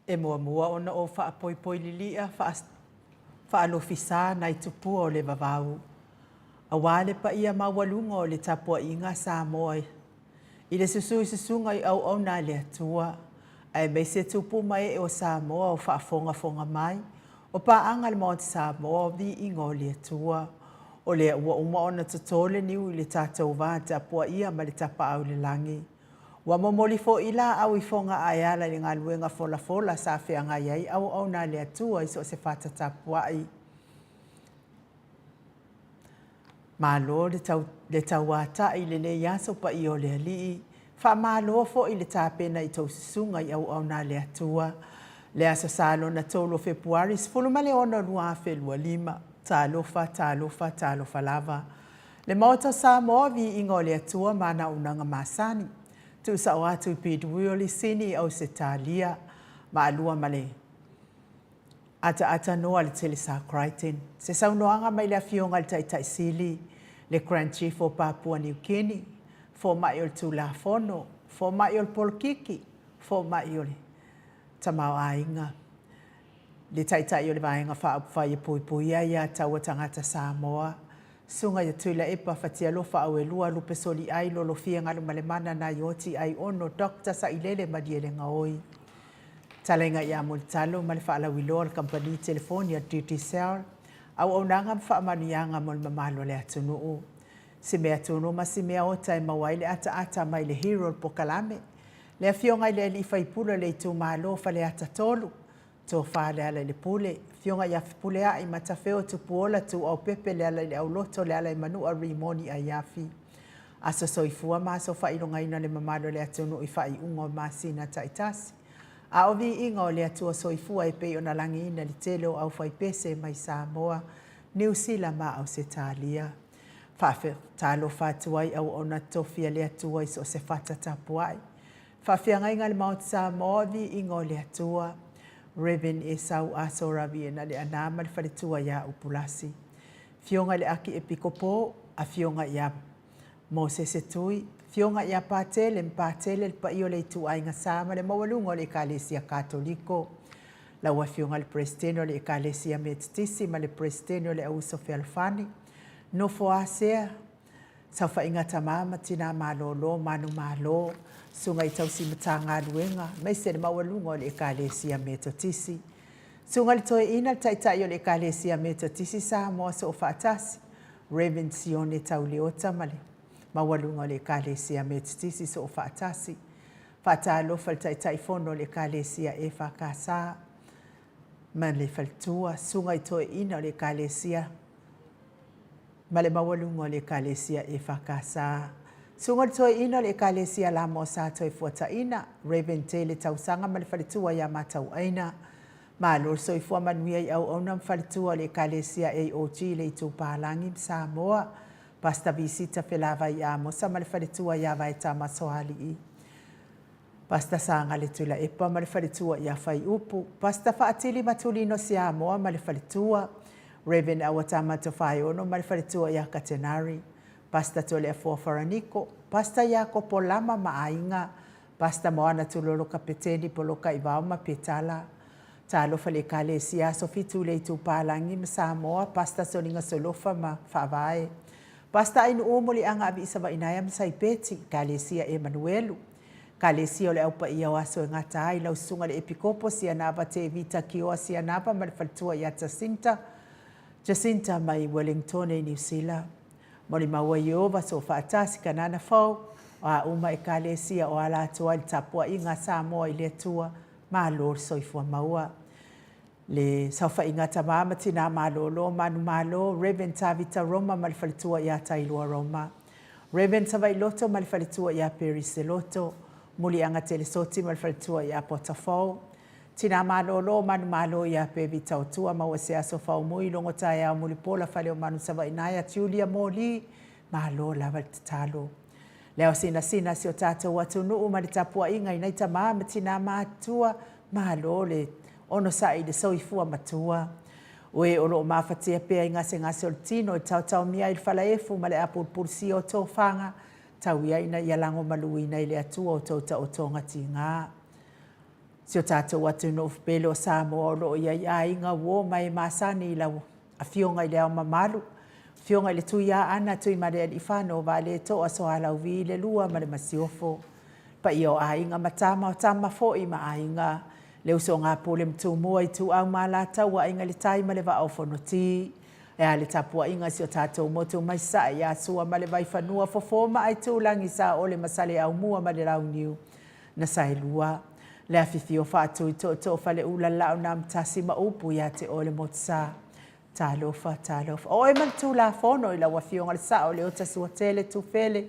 E muamua ona ou faapoipoi lili'a faalofisa nai tupua o le vavau, aua le paia maualuga o le tapuaiga a Samoa i le susu i susuga i auauna a le Atua, aemaise tupu ma ee o Samoa o faafogafoga mai, o paaga a le Maota Samoa o viiga o le Atua. O lea ua uma ona toto le niu i le tatou va tapuaia ma le Tapaau i le Lagi. Ua momoli foi laau i Fogaa e ala i le galuega folafola sa feagai ai auauna a le Atua i so o se fata tapuai. Malo le, tau, le tauatai i lenei aso paia o le Alii. Faamalo foi le tapena i tou susuga i auauna a le Atua. Le Aso Sa lona 3 o Fepuari 16 2025. Talofa, talofa, talofa lava. Le Maota o Samoa, viiga o le Atua ma ana auaunaga masani. Tuusao atu i Bidwill i Sini i Ausetalia, Maalua ma le ataata noa le Telesa Crichton. Se saunoaga mai le Afioga i le Taitai Sili, le Grand Chief o Papua New Guinea, Fomai o le Tulafono, Fomai o le Polokiki, Fomai o le Tamaoaiga. Le Taitai o le Vaega Faaupufai e Puipuia Aia Tatau a Tagata Samoa, Susuga ia Tuilaepa Fatialofa Auelua Lupe Soliai Lolofia Galumalemana Naioti Aiono Doctor Sailele Malielegaoi. Talaiga ia Mulitalo ma le faalauiloa a le Kamupani Telefoni a Digicel, Auaunaga ma Faamanuiaga mo le Mamalu o le Atunuu. Si mea tunu ma si mea ota e maua ai le ataata mai le Hero Pokalame, le Afioga i le Alii Faipule o le Itumalo o Faleata 3, Tofa Lealailepule, Afioga ia Fepuleai Matafeo Tupuola Tuuaupepe Lealaileauloto Lealaimanua Rimoni Aiafi. Aso soifua ma aso faailogaina le mamalu o le atunuu i faaiuga o masina taitasi. A o viiga o le Atua Soifua e pei ona lagiina le tele o aufaipese mai Samoa, Niu Sila ma Ausetalia. Faatalofa atu ai auauna tofi a le Atua i so o se fata tapuai. Faafeagaiga a le Maota Samoa, viiga o le Atua. Rev. Esau Aso Raviena Leaana ma le faletua ia Upulasi. Afioga i le Akiepikopo, Afioga ia Mosese Tui, Afioga ia Patele ma Patele, le paia o le ituaiga sa ma le maualuga o le Ekalesia Katoliko. Lau Afioga i le Peresetene o le Ekalesia Metotisi ma le Peresetene o le Auuso Fealofani, Nofo Asea, Saofaiga Tama ma Tina Malolo, Manumalo, Susuga i Tausi Matagaluega, aemaise le maualuga o le Ekalesia Metotisi. Susuga i le Toeaina, le Taitai o le Ekalesia Metotisi Samoa Soofaatasi, Rev. Sione Tauleota ma le maualuga o le Ekalesia Metotisi Soofaatasi. Faatalofa i le Taitaifono o le Ekalesia EFKS ma le faletua, Susuga i Toeaina o le Ekalesia ma le maualuga o le Ekalesia EFKS. Susuga i le Toeaina o le Ekalesia Lamo Sa Toefuataina, Rev. Tele Tausaga ma le faletua ia Matauaina. Malo le soifua manuia i auauna ma faletua o le Ekalesia AOG i le Itupalagi ma Samoa. Pastor Visita Felavai Amosa ma le faletua ia Vaetama Soalii. Pastor Sagale Tuilaepa ma le faletua ia Faiupu. Pastor Faatili Matulino Siamoa ma le faletua. Rev. Auatama Tofaeono ma le faletua ia Katenari. Pastor Toleafoa Faraniko. Pastor Iakopo Lama ma aiga. Pastor Moana Tulolo Kapeteni Poloka Ivao ma Petala. Talofa le Ekalesia Aso Fitu i le Itupalagi ma Samoa, Pastor Soliga Solofa ma Faavae. Pastor Ainuu Moliaga Aviisavainaea ma Saipeti, Ekalesia Emanuelu. Ekalesia o le Au Paia o Aso e Gata ai, lau Susuga le Epikopo Sianava Tevita Kioa Sianava ma le faletua ia Jacinta, Jacinta mai Wellingtone i Niu Sila. Molimau ai Ieova Soofaatasi, Kanana Fou, o a uma Ekalesia o ala atu ai le tapuaiga a Samoa i le Atua, Malo le soifua maua. Le saofaiga a tama ma tina malolo, manumalo, Rev. Tavita Roma ma le faletua ia Tailua Roma. Rev. Savailoto ma le faletua ia Peri Seloto. Muliaga Telesoti ma le faletua ia Potafou. Tina malolo, manumalo ia Pevi Tautua, maua se aso faumui, logo taeao mulipola Faleomanu Savainaea, Julia Moli, malo lava le tatalo. Le ao sinasina si o tatou atunuu ma le tapuaiga i nai tama ma tina matutua, malo le onosai i le soifua matua. O e o lo o mafatia pea i gasegase o le tino e taotaomia ai le falaefu ma le apulupulusia o tofaga, tau ia ina ia lagomaluina i le Atua o tou taotoga tiga. Si o tatou atunuu pele o Samoa o lo o i ai aiga, uo ma e masani i lau Afioga i Le Ao Mamalu, Afioga i le Tuiaana Tuimalealiifano Vaaletoa Sualauvi le Lua ma le Masiofo, paia o aiga ma tama, o tama foi ma aiga, le usoga a Pule ma Tumua, Ituau ma Alataua, Aiga i le Tai ma le Vaa o Fonoti. E a le tapuaiga a si o tatou motu mai Sasae ia Sua ma le Vaifanua, Fofo ma Aitulagi, Saole ma Saleaaumua ma le Launiu na saelua. Le afifio faatui tootoo faleula Laaunaamotasi ma upu ia te oe le Motusa. Talofa, talofa. O oe ma le Tulafono i lau Afioga le Sao Leota Suatele Tufele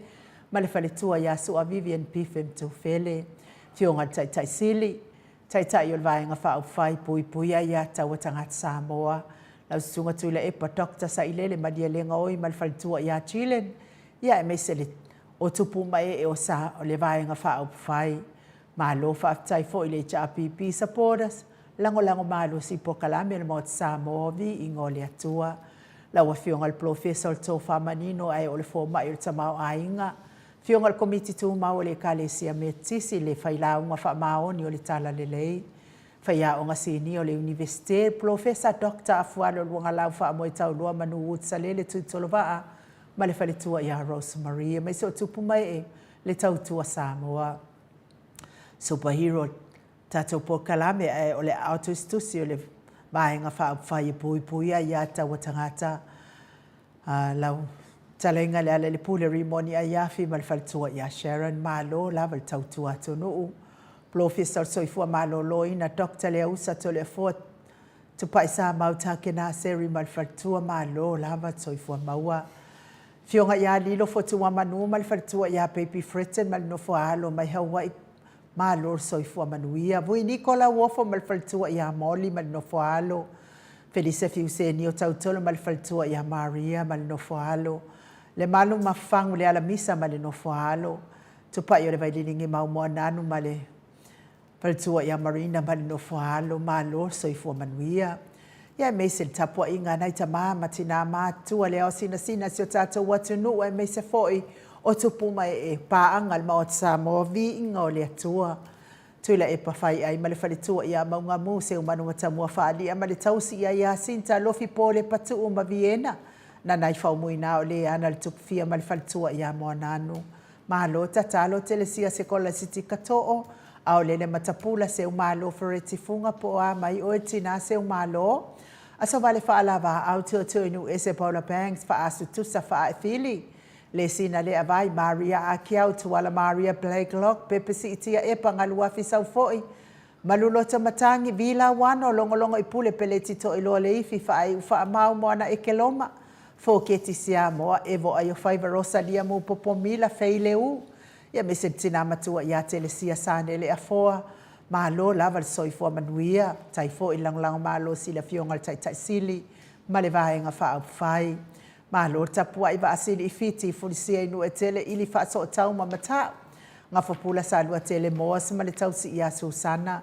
ma le faletua ia Sua Vivian Pife Tufele. Afioga i le Taitai Sili, Taitai o le Vaega Faaupufai Puipuia Aia Tatau a Tagata Samoa, lau Susuga Tuilaepa Doctor Sailele Malielegaoi ma le faletua ia Jillian, ia aemaise le o tupu ma ee o sa o le Vaega Faaupufai. Malo faafetai foi i le HRPP supporters, lagolago malosi i polokalame a le Maota Samoa, viiga o le Atua. Lau Afioga i le Polofesa o le Tofa Manino ae o le Fomai o le Tamaoaiga, Afioga i le Komiti Tumau a le Ekalesia Metotisi, le Failauga Faamaoni o le Talalelei, Faiaoga Sinia o le Iunivesite, Polofesa Doctor Afualo Luagalau Faamoetauloa Manu Woods Salele Tuitolovaa ma le faletua ia Rose Marie, aemaise o tupu ma ee le tautua Samoa. Superhero tatou polokalame ae o le aao tusitusi o le Vaega Faaupufai e puipuia ai ia taua tagata. Lau fetalaiga Lealailepule Rimoni Aiafi ma le faletua ia Sharon, malo lava le tautua atunuu. Polofesa o le Soifua Maloloina Doctor Leausa Toleafoa Tupaisamau Takena Seri ma le faletua, malo lava le soifua maua. Afioga ia Lilo Fotuamanu ma le faletua ia Baby Fretton ma le nofo a alo mai Hawaii, malo le soifua manuia. Vui Niko Lauofo ma le faletua ia Molly ma le nofo a alo. Felisa Fiuseni o Tautolo ma le faletua ia Maria ma le nofo a alo. Lemalu Mafagu Lealamisa ma le nofo a alo. Tupai o le Vaililigi Maumoananu ma le Faletua ia Marina ma le nofo a alo, malo le soifua manuia. Ia aemaise le tapuaiga a nai tama ma tina matutua le ao sinasina a si o tatou atunuu aemaise foi o tupu ma ee paaga a le Maota Samoa, viiga o le Atua. Tuilaepa Faiai ma le faletua ia Maugamu, Seumanu Matamua Faalia ma le tausi ia Iasinta, Lofi Pole Patuu ma Viena, Nanai Faumuina o Leana le Tupufia ma le faletua ia Moananu. Malo tatalo Telesia Sekolasiti Katoo, Aolele Matapula Seu Malo Fereti Fuga po o a mai oe tina Seu Malo, Asovale Faalava Au Tuotuoinu Ese Paula Banks Faasu Tusa Faaefili Lesina Leavai Maria Akiau Tuala Maria Blakelock Pepe Siitia Epa Galuafi Saufoi Maluloto Matangi Vila Wano Logologo i Pule Peleti Toiloa Leifi Faaiu Faamau Moana Ekeloma Foketi Siamoa Evo Aiofaiva Rosalia Mupopo Mila Fei Leu Ia aemaise le tina matua ia Telesia Sanele Afoa, malo lava le soifua manuia, tai foi le lagolago malosi i le Afioga i le Taitai Sili ma le Vaega Faaupufai. Malo le tapuai vaasili i Fiti, Fulisia i Nuuetele, ili faasootau ma Matau, Gafapula Saluatele Moas ma le tausi ia Susana,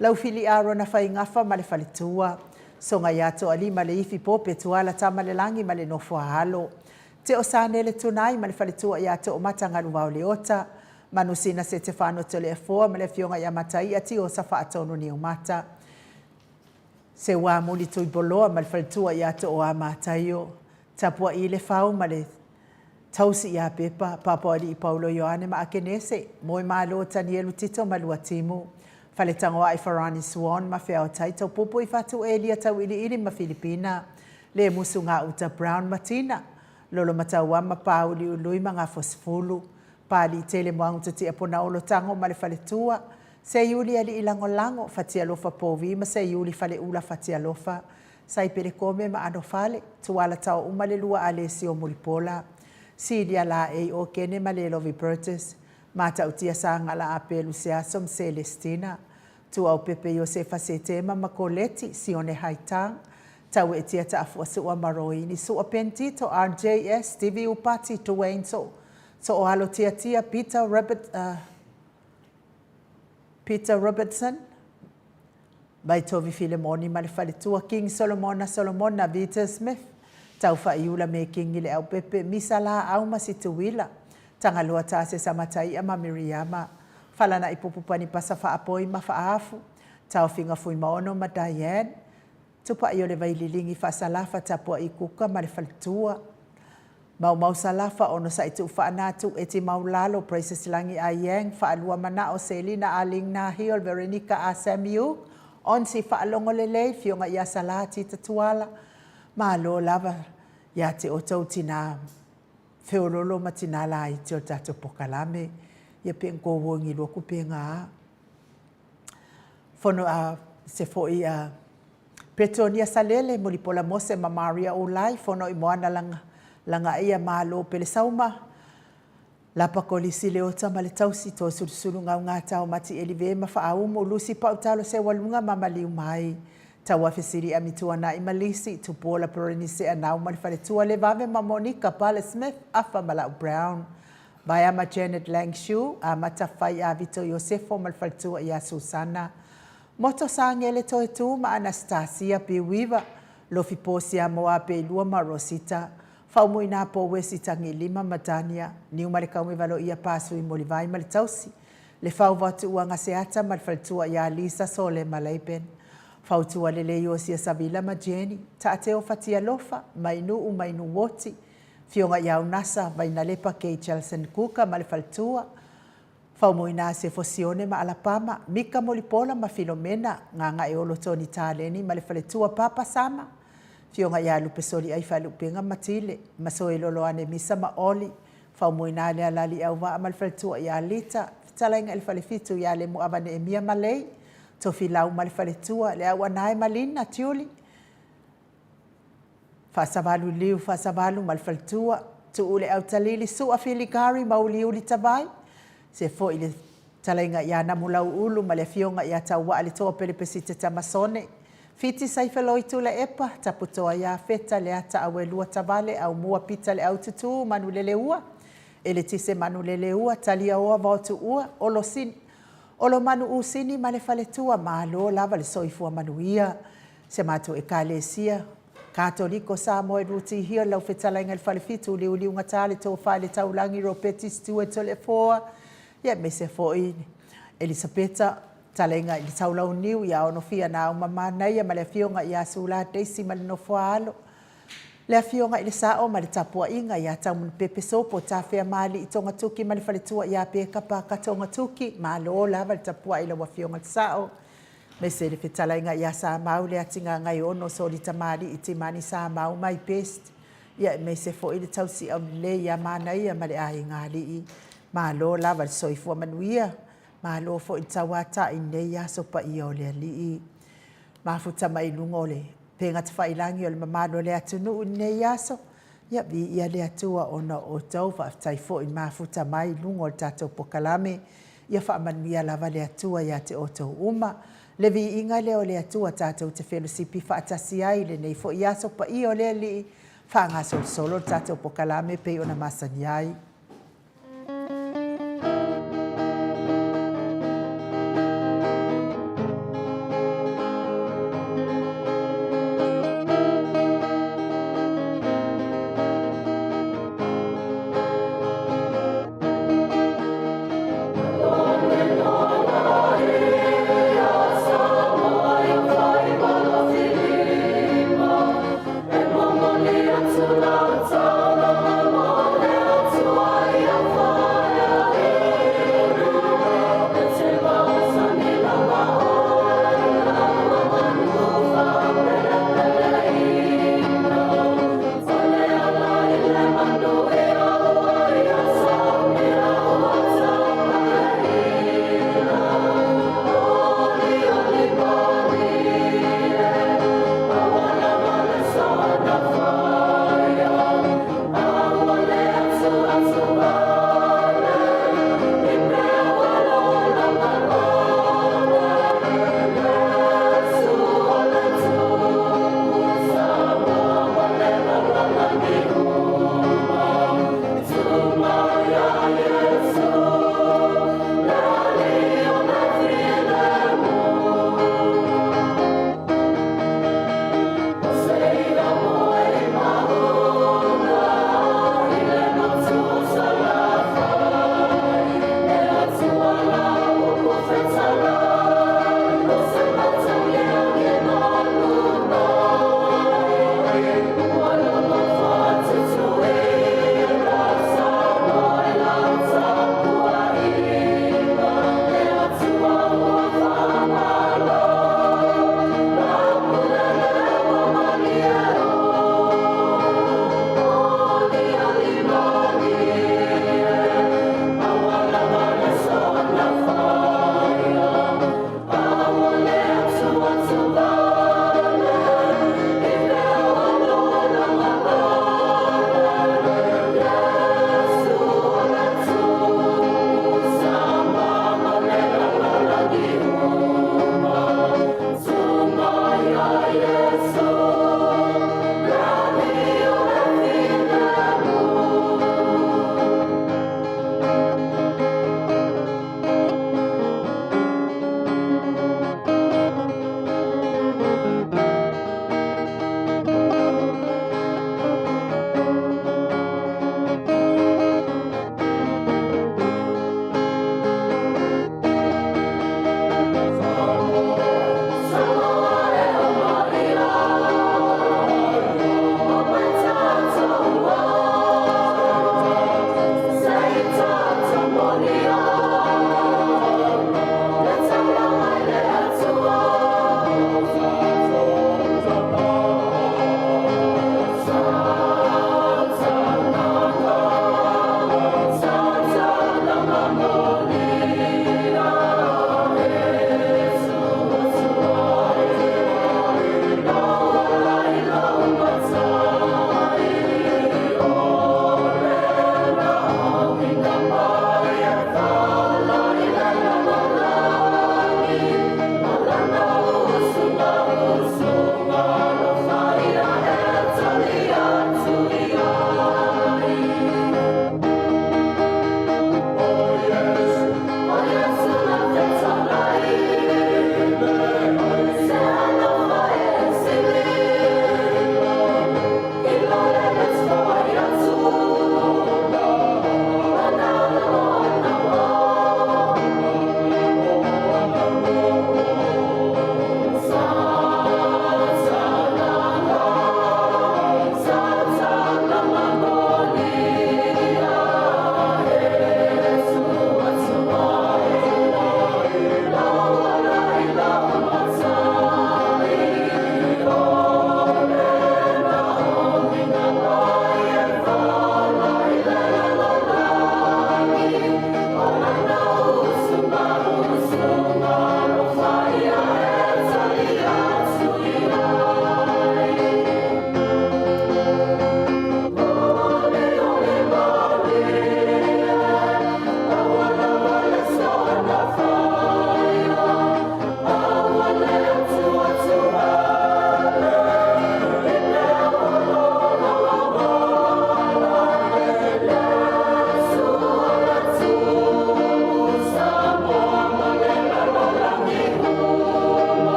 Laufili Arona Faigafa ma le faletua, Soga ia Toalima Leifi Pope Tuala Tamalelagi ma le nofo a alo, Teo Sanele Tunai ma le faletua ia Toomata Galuvao Leota, Manusina Setefano Toleafoa ma le afioga ia Mataia Tiosa Faatonu Niumata, Seuamuli Tuiboloa ma le faletua ia Tooa Mataio, Tapua'i Lefau ma le tausi ia Pepa, Papaoalii Paulo Ioane ma Akenese, Moemalo Tanielu Tito ma Luatimu, Faletagoai Farani Swan ma Feaotai Taupupu i Fatu Elia Tauiliili ma Filipina, Le musu gauta Brown ma Tina, Lolomatauama Pāuliului ma Gafosefulu, Pāliitele Moagututia Ponaolo Tago ma le faletua, Seiuli Alii Lagolago, Fatialofa Povi ma Seiuli Faleula Fatialofa, Saipele Kome ma Anofale, Tuala Taouma le lua Alesio Mulipola, Silia Laei Okene ma Lelovi Burgess, Matautia Sagala Apelu Seaso ma Celestina, Tuaupepe Iosefa Setema ma Koleti, Sione Haitang, Tauetia Taafua Sua ma Roini Sua Pentito, RJS, Stevie Upati, Duane So, Sooalo Tiatia, Peter Robert, Peter Robertson, Vaitovi Filemoni ma le faletua, King Solomona Solomona, Vita Smith, Taufaiula Mekingi Leaupepe, Misa Laau ma Situila, Tagaloa Tasesa Mataia ma Miriama, Falanaʻi Pupupani Pasa Faapoi ma Faafu, Taofiga Fuimaono ma Diane, Tupai o le Vaililigi Faasalafa Tapuai Kuka ma le Faletua, Maumau Salafa Onosai Tuufaanatu Eti Maulalo Praises Lagi Ayeng Faalua Manao Selina Aling Nahiol Veronica A Samiuk Onsi Faalogo Lelei Fioga ia Sala Tita Tuala Malo lava ia te outou tinā feololo ma tinā laiti o le tatou pokalame ia pe ngō lua ku pe ngā fono a se foi a Petonia Salele, Mulipola Mose ma Maria Ulai, Fono i Moana Langa, Lagaia Malo Pelesauma, Lapa Kolisi Leota ma le Tausi, Toasulusulu Gaugata o Mati Elive ma Faaumu, Lusi Pautalo Seualuga ma Maliu Mai, Tauafe Sili Amituanai ma Lisi, Tupuola Perenise Anau ma le Faletua, Levave ma Monica Pale Smith, Afa ma Lau Brown, Vaeama Janet Langshu, Amata Fai a Vito Iosefo ma le Faletua ia Susana, Moto Sangele Toetu ma Anastasia Piuiva, Lofi Posia Moape Lua ma Rosita, Faumuina Po Wesi Tagilima ma Dania, Niumalekaumi Valoia Pasui Mulivai ma le Tausi, Le Fauva Tuuaga Seata ma le Faletua ia Lisa Sole ma Laben, Fautua Lelei Iosia Savila ma Jenny, Taateo Fatialofa, Mainuu Mainu Woti, Fioga ia Unasa, Vainalepa Kay Chelson Kuka ma le Faletua, Faumuina Sefo Sione ma Alapama, Mika Mulipola ma Filomena, Gagaeolo Tony Taleni ma le Faletua Papa Sama, Fioga ia Lupesoli Ai Faaluupega ma Tile, Masoeloloane Misa ma Oli, Faumuina Lealali Auvaa ma le Faletua ia Lita, Fetalaiga i le Falefitu ia Lemuava Neemia ma Lei, Tofilau ma le Faletua, Le Auanae ma Lina Tiuli, Faasavalu Liu Faasavalu ma le Faletua, Tuu le Autalili Sua Filigari ma Uliuli Tavai, se foi le Talaiga ia Namulauulu ma le Afioga ia Tauaa le Toa Pelepesite Tamasone, Fiti Saifeloi Tuilaepa, Taputoa ia Feta Leata Auelua Tavale Aumua Pita le Aututu Manuleleua, Eletise Manuleleua, Taliaoa Vaotuua, Olosini, Olomanu Usini ma le Faletua, malo lava le soifua manuia. Si a matou Ekalesia Katoliko Samoa e rutihia lau fetalaiga i le Falefitu, Liuliugata le Tofa i le Taulagi Ropeti Stewart Toleafoa, ia aemaise foi Elisapeta Talaiga i le Taulauniu ia Onofia Nauma Manaia ma le Afioga ia Sula Daisy ma le Nofoaalo, le Afioga i le Sao ma le Tapuaiga ia Taumunupepe Sopo Tafea Maali'i Togatuki ma le Faletua ia Pekapa Katogatuki. Malo lava le tapuai i lau Afioga i le Sao. Aemaise le fetalaiga ia Samau le Atigagai-ono Solitamalii Timani Samau my best ia aemaise foi le tausi aulelei ia Manaia ma le aiga alii. Malo lava le soifua manuia, malo foi le tauatai i lenei aso paia o le Alii. Mafuta mai luga o le upegatafailagi o le mamalu o le atunuu i lenei aso, ia viia le Atua ona o outou, faafetai foi mafuta mai i luga o le tatou pokalame. Ia faamanuia lava le Atua ia te outou uma. Le viiga lea o le Atua tatou te felosipi faatasi ai i lenei foi aso paia o le Alii, faagasolosolo le tatou pokalame pei ona masani ai.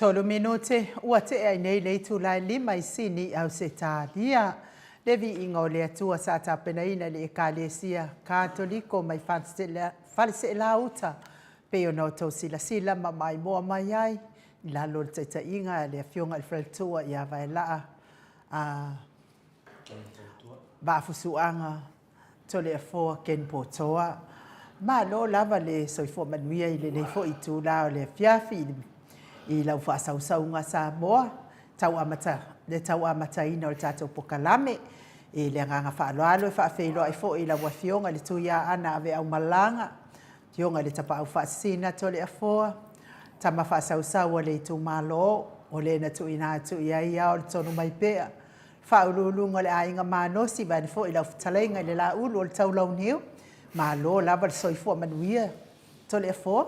Tolu minute, ua tea ai nei le itula e lima i Sini, Ausetalia. Le viiga o le Atua sa tapenaina i le Ekalesia Katoliko mai Faleseelauta, pei ona outou silasila ma maimoa mai ai i lalo o le taitaiga a le Afioga i le Faletua ia Vaelaa a Vaafusuaga Toleafoa Ken Potoa. Malo lava le soifua manuia i lenei foi itula o le afiafi i lau faasausauga Samoa, tau amata, le tau amataina o le tatou pokalame. I le agaga faaaloalo e faafeiloai foi i lau Afioga i le Tuiaana Aveaumalaga, Afioga i le Tapaau Faasisina Toleafoa, tama faasausau a le itumalo, o le na tuuina atu i ai ao le tonu mai pea, Faauluuluga o le Aiga Manosi vaeane foi lau fetalaiga i le Laulu o le Taulauniu. Malo lava le soifua manuia Toleafoa.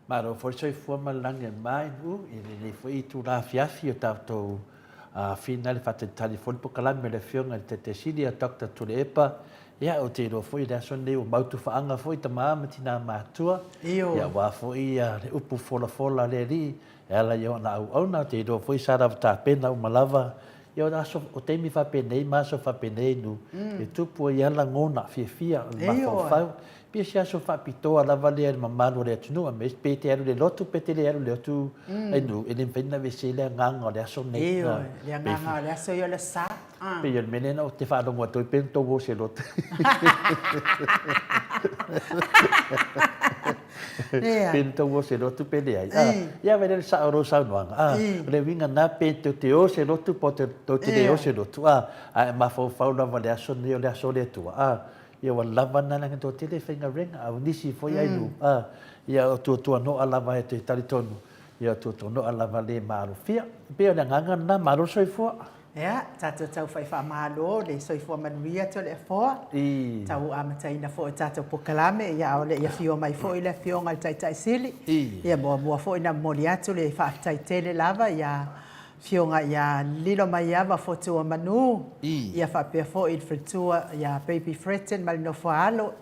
Malo foi le soifua ma le lagi e mama i Nu'u i lenei foi itula afiafi o tatou fina le faatalitali foi le pokalame a le Afioga i le Taitai Sili ia Doctor Tuilaepa. Ia ou te iloa foi i le aso lenei ua mautufaaaga foi tama ma tina matutua, ia aua foi le upu folafola a le Alii E ala i ona auauna, ou te iloa foi sa lava tapena uma lava. Ia o aso, o taimi faapenei ma aso faapenei nu, e tupu ai lava lagona fiafia o le mafaufau. E pei o se aso faapitoa lava lea i le mamalu o le atunuu, aemaise pe te alu i le lotu pe te le alu i le lotu, ai nu, e le mafai ona aveese ai le agaga o le aso lenei. Ioe, le agaga o le aso ia o le sa. Pei o le mea lea na ou te faalogo atu ai pe na tou o se lotu. Pe na tou o se lotu pe leai. Ia vaai le sao o lou saunoaga. O le uiga lena pe tou te o se lotu po tou te le o se lotu. A e mafaufau lava i le aso lenei o le aso o le Atua. Ia ua lava lena leaga e toatele e faigaluega. A o nisi foi ai nuu, ia o tuatuanoa lava e te talitonu, ia o tuatuanoa lava le maalofia. E pei o le agaga lena, malo le soifua. Ia, tatou tau fai faamalo le soifua manuia Toleafoa. I. Tau amataina foi o tatou pokalame, ia a o le i afio mai foi le Afioga i le Taitai Sili. I. Ia muamua foi na momoli atu le faafetai tele lava ia Afioga ia Lilomaiava Fotuamanu. I. Ia faapea foi le faletua ia Baby Fretton ma le nofoaalo.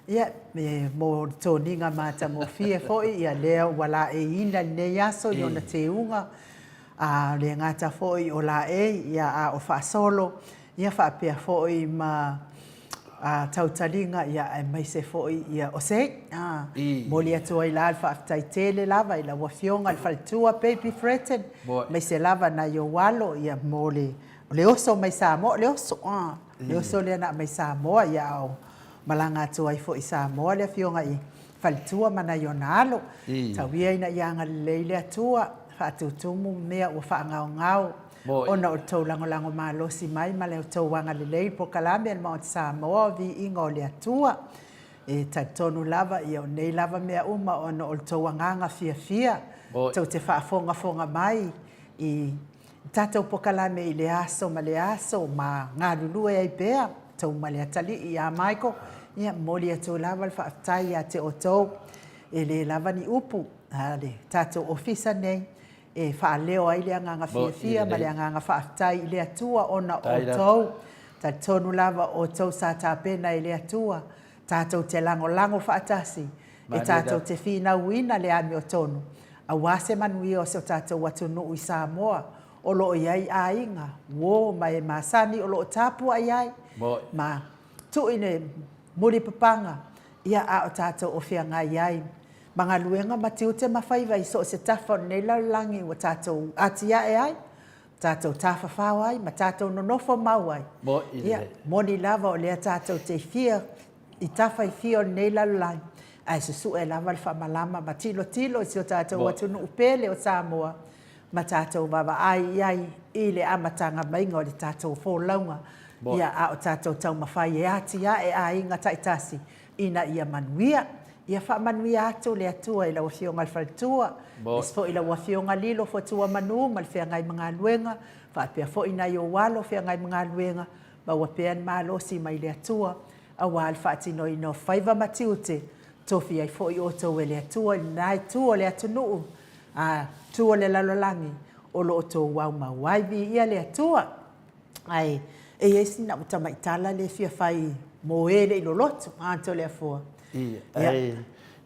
Ia, e mo le toniga matagofie foi, ia lea ua laeiina i lenei aso i ona teuga. A le gata foi o laei, ia, a o faasolo, ia faapea foi ma tautaliga, ia, aemaise foi ia, o se, a, momoli atu ai la le faafetai tele lava i lau Afioga i le faletua Baby Fretton, aemaise lava nai ou alo, ia, mo le, o le oso mai Samoa, o le oso, a, le oso lea na aumai Samoa, ia, a o malaga atu ai foi i Samoa le Afioga i faletua ma nai ona alo. Tau ia ina ia agalelei le Atua, faatutumu mea ua faagaogao ona o le tou lagolago malosi mai ma le tou agalelei i le polokalame a le Maota Samoa o Viiga o le Atua. E talitonu lava ia o nei lava mea uma ona o le tou agaga fiafia tou te faafogafoga mai i tatou pokalame i le aso ma le aso ma galulue ai pea tou ma le atalii ia Michael. Ia, momoli atu lava le faafetai ia te outou. E le lava ni upu a le tatou ofisa nei e faaleo ai le agaga fiafia ma le agaga faafetai i le Atua ona o outou. Talitonu lava o outou sa tapena e le Atua tatou te lagolago faatasi e tatou te finauina le amiotonu aua se manuia o si o tatou atunuu i Samoa o lo o i ai aiga, uo ma e masani o lo o tapuai ai ma tuu i le mulipapaga, ia a o tatou o feagai ai ma galuega ma tiute ma faiva i so o se tafa o lenei lalolagi ua tatou atiae ai, tatou tafafao ai ma tatou nonofo mau ai. Ia, moni lava o lea tatou te fia i tafa e fia o lenei lalolagi, ae susue lava le faamalama ma tilotilo i si o tatou atunuu pele o Samoa ma tatou vaavaai i ai i le amataga maiga o le tatou folauga, ia, a o tatou taumafai e atiae aiga taitasi ina ia manuia. Ia faamanuia atu le Atua i lau Afioga i le Faletua, aemaise foi lau Afioga Lilo Fotuamanu ma le feagai ma galuega, faapea foi nai ou alo feagai ma galuega, maua pea le malosi mai le Atua aua le faatinoina o faiva ma tiute, tofi ai foi outou e le Atua i lena itu o le atunuu, a, itu o le lalolagi o lo o outou aumau ai. Viia le Atua! Ae e i ai sina au tamai tala lea e fia fai mo e le i loloto, a Toleafoa. Ia, ae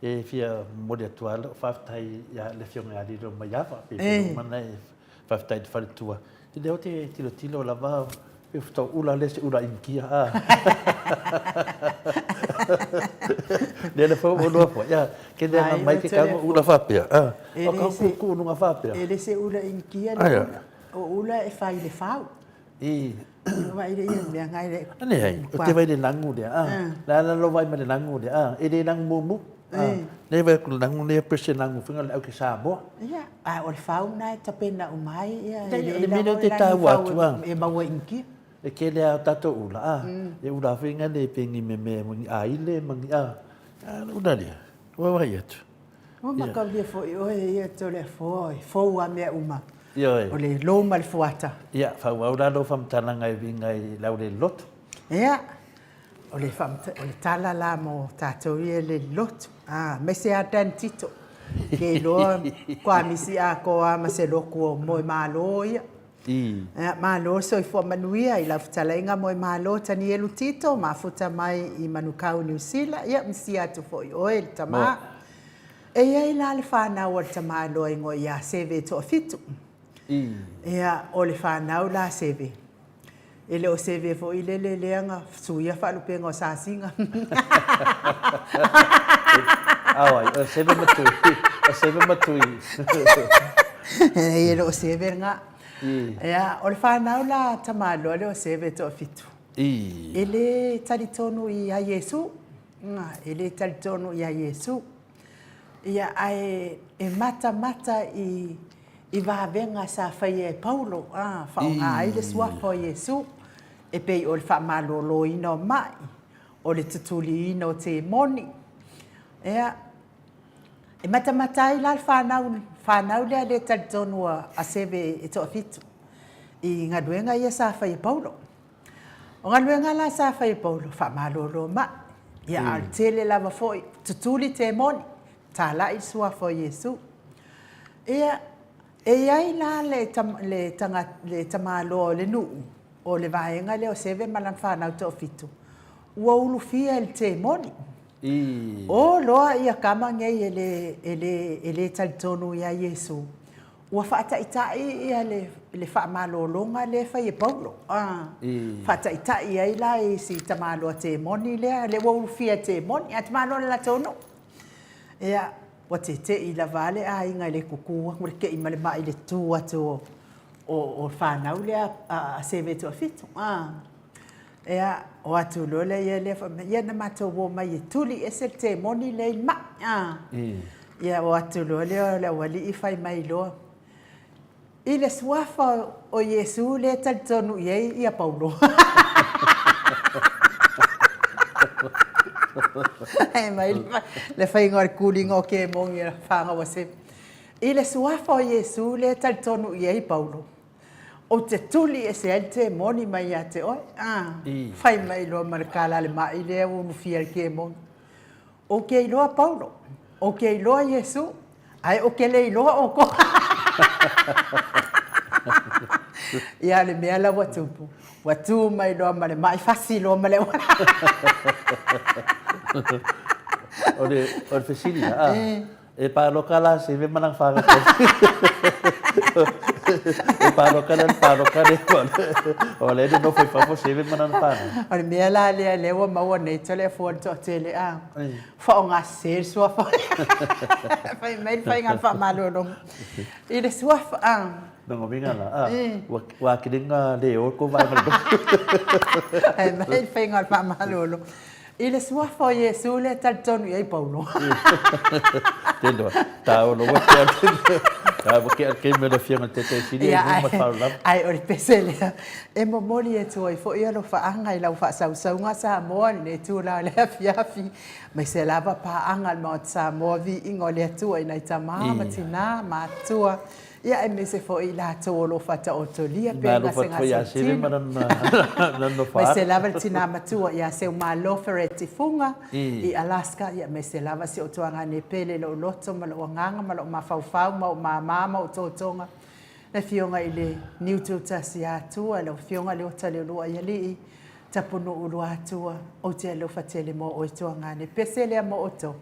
E fia momoli atu lava lau faafetai ia le Afioga ia Lilo Maiava, pei foi uma ona e faafetai i le faletua. E lea ou te tilotilo lava, pei faatoa ula lea se ula Initia a. Lea le fau oloa foi, ia, ke lea na mai ke kau ula faapea, a. O kau kuku luga faapea. E le se ula Initia le ula, o ula e fai i le fau. I. Vaai le ia mea ngai le. Leai, o te vai le lagu lea, a. Le a la lo vai ma le lagu lea, a. E le lagu mumu, a. Le vai ku lagu lea pe se lagu finga le au ke Samoa. Ia, a o le fau na e tapena uma ai ia. E le mea lea ou te taua atu, a. E maua i Initia. E kele a o tatou ula, a. E ula finga le pe ni meme ma ni aile ma ni a. A le ula lea, ua vai atu. Ua mataulia foi oe ia Toleafoa, e fou a mea uma. Ioe. O le lou ma le fuata. Ia, faaauau la lou faamatalaga e uiga i le auleloloto. Ia, o le, o le tala la mo tatou ia le lotu. Ah, aemaise lava Dan Tito. Ke iloa koamisi atoa ma se lotu o Moemalo ia. I. Ia, malo le soifua manuia i lau fetalaiga Moemalo Tanielu Tito, mafuta mai i Manukau, Niu Sila. Ia, misia atu foi i oe le tama. E i ai la le fanau a le tama e loa igoa ia Seve e toafitu. I. Ia, o le fanau la Seve. E le o Seve foi lele lea na suia faalupega o Sasiga. Auai, o Seve ma Tui. O Seve ma Tui. E le o Seve lena. Ia, o le fanau la tamaloa lea o Seve e toafitu. I. E le talitonu ia Iesu. E le talitonu ia Iesu. Ia, ae e matamata i i vavega sa faia e Paulo, ā, faaaoga ai le suafa o Iesu, e pei o le faamaloloina o maʻi, o le tutuliina o temoni. Ia, e matamata ai la le fanau, fanau lea le talitonu a Seve e toafitu i galuega ia sa fai e Paulo. O galuega la sa fai e Paulo, faamalolo maʻi, ia, a o le tele lava foi, tutuli temoni, Talai le suafa o Iesu. Ia, e i ai la le, le, le tamaloa o le nuu, o le vaega lea o Seve ma lana fanau toafitu, ua ulufia e le temoni. I. O loa ia kama nei e le, e le, e le talitonu ia Iesu, ua faataitai ia le, le faamalologa lea e fai e Paulo. A. I. Faataitai ai la i si tamaloa temoni lea, lea ua ulufia e temoni, ae tamaloa le latou nuu. Ia, ua teteʻi lava a le aiga i le kuku atu, le keʻi ma le maʻi i le tu atu o, o, o fanau lea a, a Seve Tuafitu. A. Ia, o atu loa lea ia lea fai mai, ia na matou o mai e tuli ese le temoni lea i le maʻi. A. Ia, o atu loa lea o le aualii fai mai loa, I le suafa o Iesu lea e talitonu i ai ia Paulo. E mai le faiga o le kuliga o kemogi a fanau a Seme. I le suafa o Iesu lea e talitonu i ai Paulo, ou te tuli ese ai le temoni mai ia te oe. Fai mai loa ma le kala a le maʻi lea ua ulufia i le kemogi. Ou te iloa Paulo, ou te iloa Iesu, ae ou te le iloa outou. Ia, o le mea la ua tupu, ua tu mai loa ma le maʻi fasi loa ma le auala. O le, o le fesili la, a, e paloka la Seve ma lana whānau E paloka la le paloka le, o le le nofo i fafo Seve ma lana whānau. O le mea la lea, lea ua maua nei Toleafoa le toatele, a, faaaoga sese le suafa. Fai mai le faiga faamalologa. I le suafa, a. Lona uiga la, a, ua akiliga le o ko vae ma le Fai mai le faiga faamalolo. I le suafa o Iesu lea e talitonu i ai Paulo. Tēnā, tāolo ua te ake, tā ua ke ake me le afioga te te sili e ma whau lava. Ai, o le pese lea, e momoli e atu ai foi alofaaga i lau faasausauga Samoa i lenei itula o le afiafi, aemaise lava paaga a le Maota Samoa, viiga o le Atua i nai tama ma tinā ma atua, ia aemaise foi i latou o lo o faataotolia pea i gasegase o le tino. Aemaise lava le tinā matua ia Seumalo Fereti Fuga i Alaska, ia aemaise lava si ou tuagane pele i lou loto ma lou agaga ma lou mafaufau ma ou māmā ma ou totoga, Le Afioga i le Niutuutasi Atua, lau Afioga Leota Leuluaialii, Tapunuu Luatua, ou te alofa tele mo oe tuagane. Pese lea mo outou.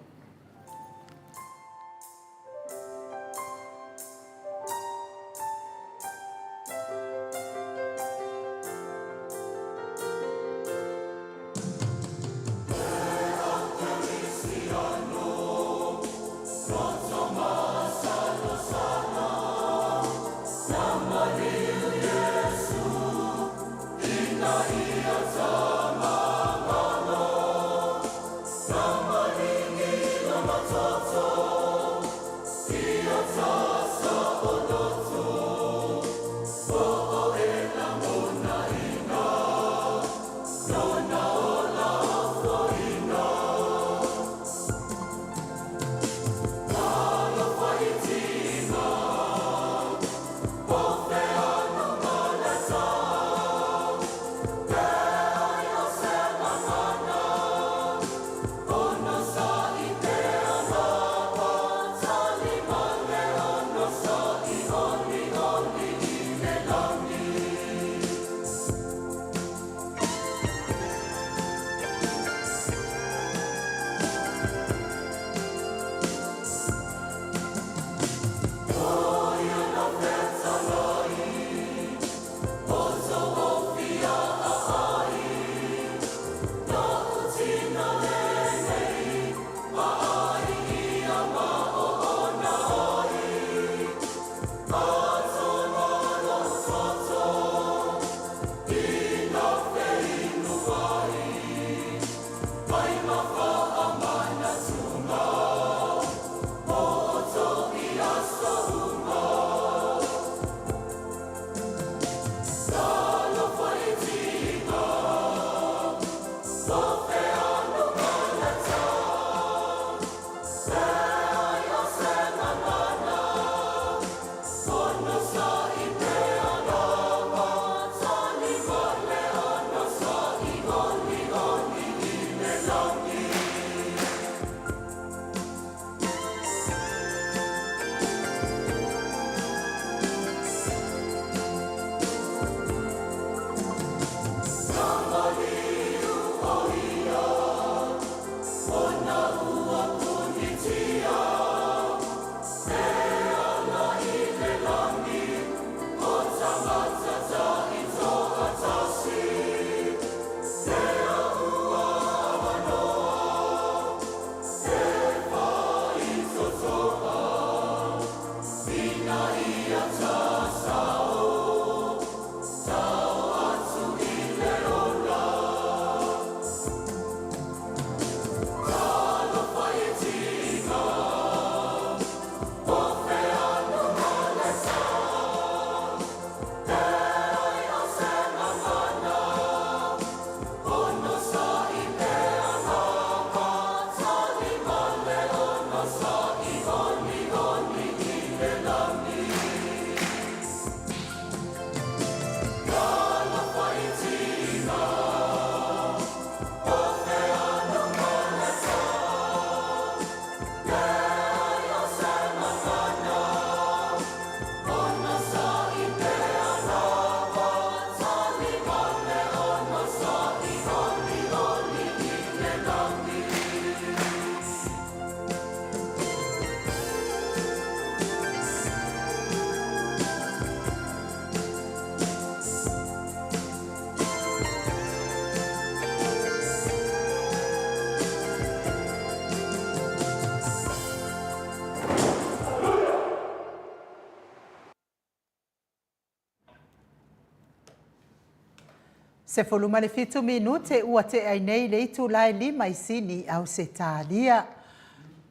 17 minute ua tea ai nei le itula e 5 i Sini, Ausetalia.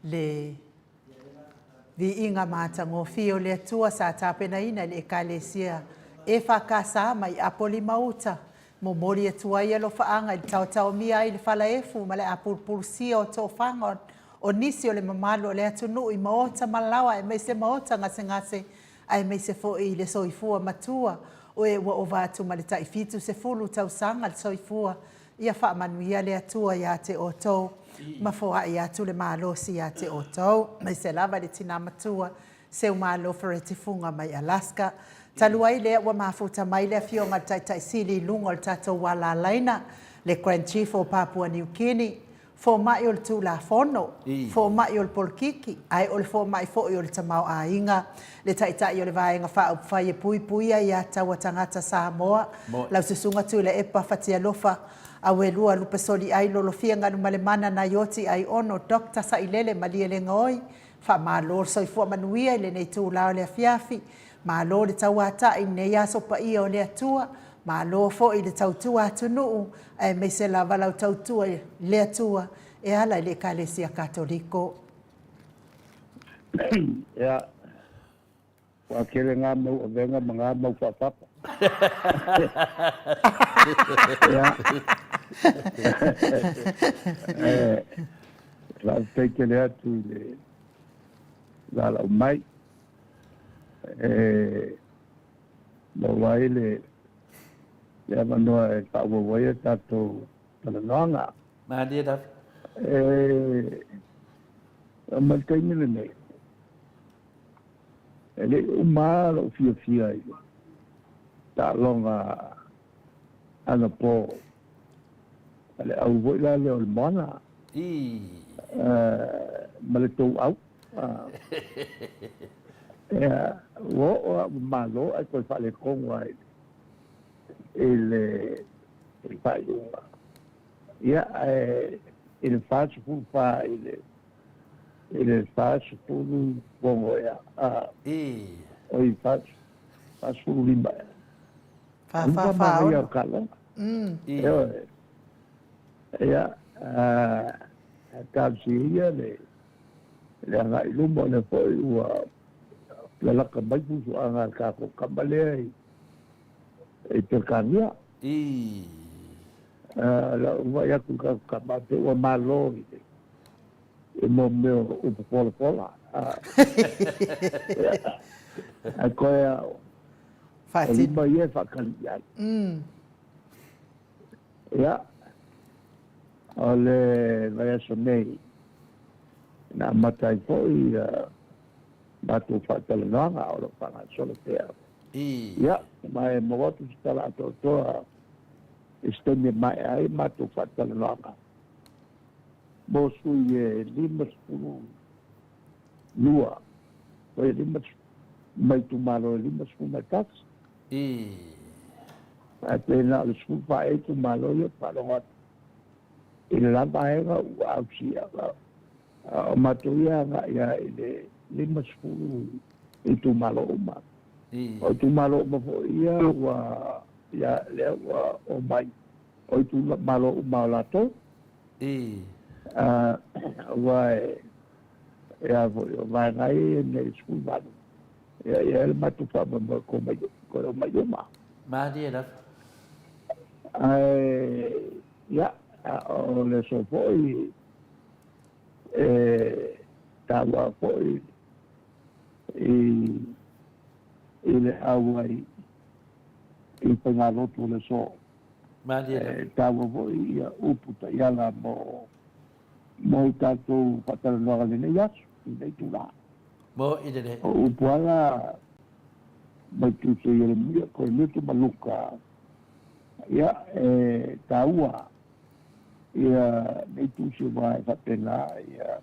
Le viiga matagofie o le Atua sa tapenaina i le Ekalesia EFKS mai Apolima-uta, momoli atu ai alofaaga i le taotaomia ai i le falaefu ma le apulupulusia o tofaga o nisi o le mamalu o le atunuu i maota ma laoa aemaise maota gasegase aemaise foi i le soifua matua o e ua ova atu ma le tai 70 tausaga le soifua. Ia faamanuia le Atua ia te outou ma foai atu le malosi ia te outou, aemaise lava i le tina matua Seumalo Fereti Fuga mai Alaska. Talu ai lea ua mafuta mai le Afioga i le Taitai Sili i luga o le tatou alalaina, le Grand Chief o Papua Niu Kini, fomai o le Tulafono, fomai o le polokiki, ae o le fomai foi o le tamaoaiga, le Taitai o le Vaega Faaupufai e Puipuia ia Taua Tagata Samoa, lau Susuga Tuilaepa Fatialofa Auelua Lupesoliai Lolofia Galumalemana Naioti Aiono Doctor Sailele Malielegaoi, Faamalo le soifua manuia i lenei itula o le afiafi. Malo le tauatai i lenei aso paia o le Atua. Malo foi i le tautua atunuu aemaise lava lau tautua i le Atua e ala i le Ekalesia Katoliko. Ia, ua tele ngā mau avega ma ngā mau faapapa. Ia, e faafetai tele atu i le valaau mai e maua ai le avanoa e faaauau ai a tatou talanoaga. Malie lava. E ma le taimi lenei, e le i uma lava lou fiafia i le taaloga anapo a le au foi la lea o le Moana ma le tou au. Ua oo lava ua malo ae toe faaletonu lava i le faaiuga. Ia, ae i le 44 i le i le 46 ea, oi, 45 ea. Fa, fa, fa, ono. Ioe. Ia, talosia ia le agai i luma, o lea foi ua lalaka mai fuafuaga a le tatou kama lea i Peretania. Lau vaai atu i le tatou kama, pei ua malo i le i mo mea o upu polapola. Ae koe a o lima ia e faatali i ai. Ia, o le vaiaso nei, na amata ai foi matou faatalanoaga o lo o faagasolo pea. Ia, ma e maua atu se tala atoatoa i se taimi e maea ai matou faatalanoaga. Mo sui e 52, oi e 50, mai itumalo e 51. Ae pei na o le 14 ea itumalo ia ou te faalogo atu i le la vaega ua ausia. O matou ia agai lava i le 50 itumalo uma. O itumalo uma foi ia ua, ia lea ua omai o itumalo uma o latou. Aua e a foi, o vaega ia e nei 18, ia e i ai le matou faamoemoe toe omai uma. Malie lava. Ae, ia, o le aso foi e taua foi i le auai i faigalotu o le aso. Malie lava. E taua foi ia upu taiala mo mo i tatou faatalanoaga i lenei aso, i lenei itula. Mo i lelei. O upu ala mai Tusi o Ieremia, Korinito ma Luka, ia e taua ia nei tusi aua e faapena ia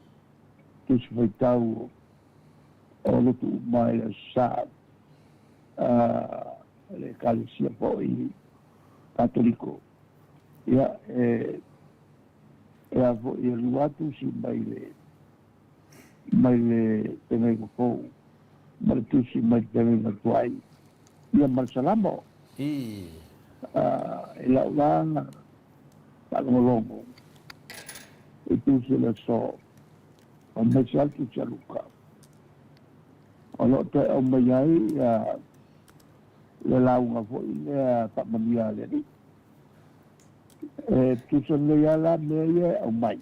tusi faitau o lotu uma i le Aso Sa a le Ekalesia foi Katoliko. Ia, e, e a foi e lua tusi mai le, mai le Feagaiga Fou, ma le tusi mai le Feagaiga Tuai, ia ma le Salamo. I. I lau la faalogologo i tusi o le aso, aemaise lava le tusi a Luka, o lo o toe aumai ai le lauga foi lea faamanuia a le Alii. E tusa lelei lava la mea ia e aumai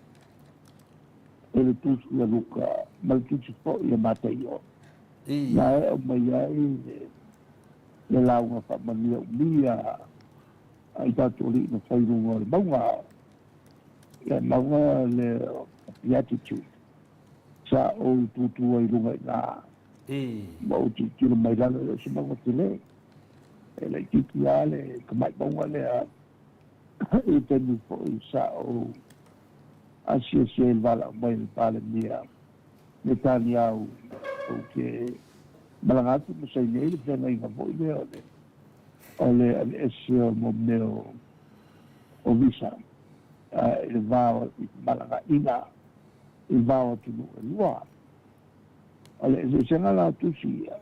e le tusi a Luka ma le tusi foi a Mataio, na e aumai ai le lauga faamanuia umi a i tatou alii na fai i luga o le mauga, le mauga lea o Beatitude. Sa ou tutu ai i luga i ina ma ou tilotilo mai lalo, e le o se mauga tele. E laitiiti lava le tamai mauga lea i le taimi foi sa ou asiasi ai i le valaau mai a le Palemia Netanyahu ou te malaga atu ma saini ai le feagaiga foi lea o le o le aveese o mo mea o visa i le va o i femalagaaiga i le va o atunuu e lua. O le eseesega la o tusi ia,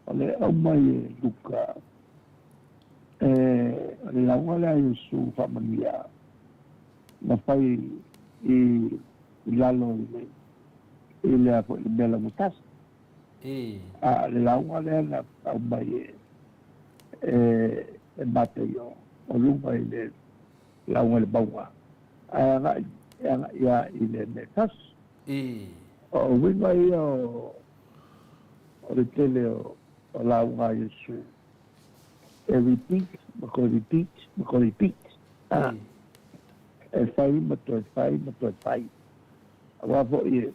o le aumai e Luka e o le lauga lea a Iesu faamanuia na fai i lalo i le i le a foi le mea laugatasia. A o le lauga lea na aumai e e Mataio o luga i le lauga i le mauga, ae agai e agai lava i le mea tasi. O uiga ia o o le tele o lauga a Iesu e repeat ma toe repeat ma toe repeat. E fai ma toe fai ma toe fai. Aua foi e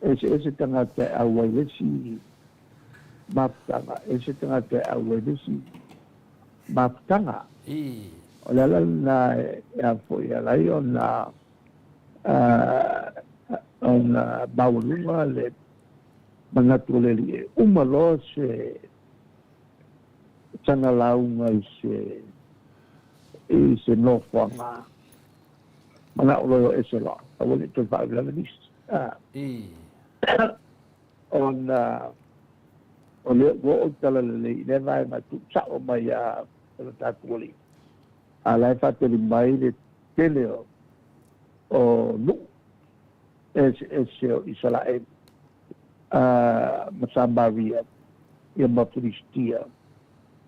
eseese tagata e auai le isi mafutaga, ese tagata e auai le isi mafutaga. O le ala lena e a foi e ala ai ona ona maualuga le manatu o le Alii e uma loa se sana lauga i se i se nofoaga manao loa e o ese loa, aua ne i toe faalavelave nisi. Ona o lea ua oo le talalelei i lea vaega e tuusao mai ia lo tatou Alii, a o la e faatali mai le tele o nuu eseese o Isaraelu ma Samaria ia ma Filistia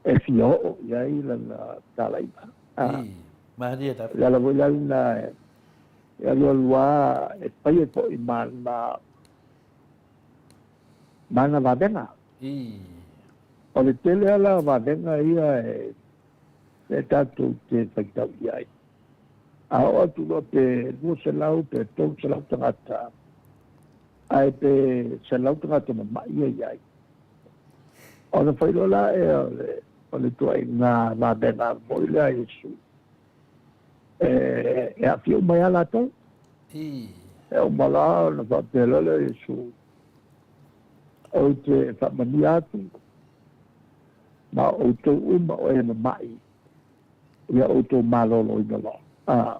e fia oo i ai lana talaiga. Malie lava. O le ala foi la lena e alualu lava e fai ai foi ma ana vavega. O le tele lava la o vavega ia e tatou te faitau i ai. A oo atu loa pe 200 pe 300 tagata, ae pe 100 tagata mama'i ia i ai, ona fai loa la ea o le ituaiga vavega foi lea a Iesu, e aafia uma ai lava latou. E uma loa ona faapea loa lea o Iesu, Ou te faamanuia atu ma outou uma o e mama'i ia outou maloloina loa. A.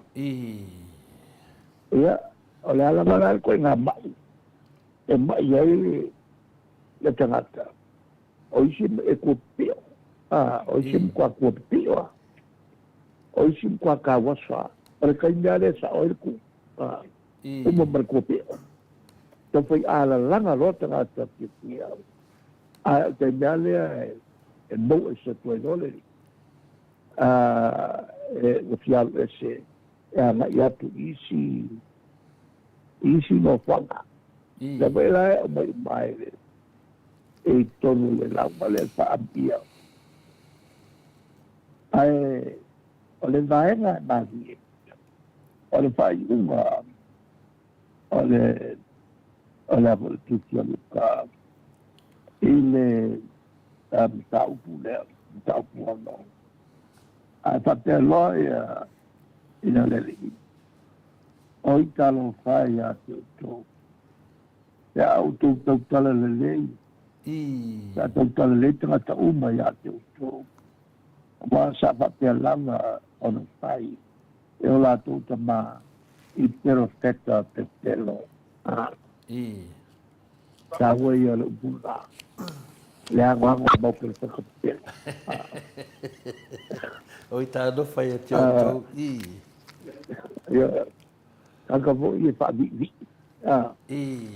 Ia, o le a lava la le ituaiga ma'i e ma'i ai le tagata, o isi e kuapipio, a, o isi e matua kuapipio lava, o isi e matua tauaso lava. O le taimi lava lea e sao ai le ku, a, uma ma le kuapio. Taufai alalaga loa tagata fiafia, ae o le taimi lava lea e mou ese atu ai loa le alii, a, e, ua fia alu ese e agai atu i isi, i isi nofoaga. Lea foi la e aumai uma ai le, i totonu o le lauga lea e faaamia. Ae o le vaega e malie, o le faaiuga o le o le a foi le tusi a Luka i le mataupu lea, mataupu 6. Ae faapea loa ia ina le Alii, Oi talofa e ia te outou, pe a outou tautala lelei, pe a tautala lelei tagata uma ia te outou, aua sa faapea lava ona fai e o latou tama i perofeta pepelo. Taua ia o le upu lena. Le agoago o mau perefeka pepelo. Oi talofa ia te outou. I. Ia, tagata foi e faaviivii. I.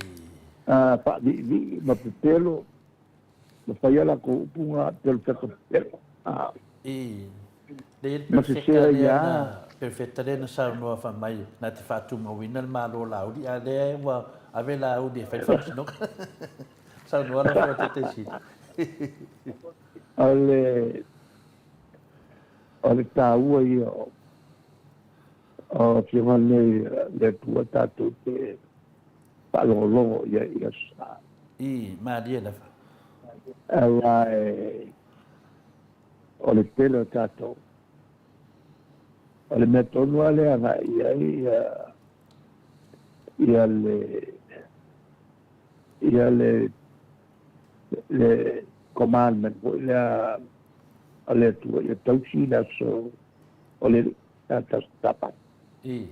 Faaviivii ma pepelo, ma faia latou upu na perefeka pepelo. I. Lea le Ma perfeta sesea lea ia. na perfeta lea na saunoa fai mai na te faatumauina le Malo Laauli, a lea ua ave Laauli e fai le faamasinoga. Saunoa lau Afioga Taitaisili. O le o le taua ia o o Afioga nei le Atua tatou te faalogologo i ai i aso sa. I, malie lava. Aua e o le tele o tatou o le mea tonu lava lea e agai i ai ia ia le ia le le commandment foi lea a le Atua ia tausi le aso o le Sapati. I.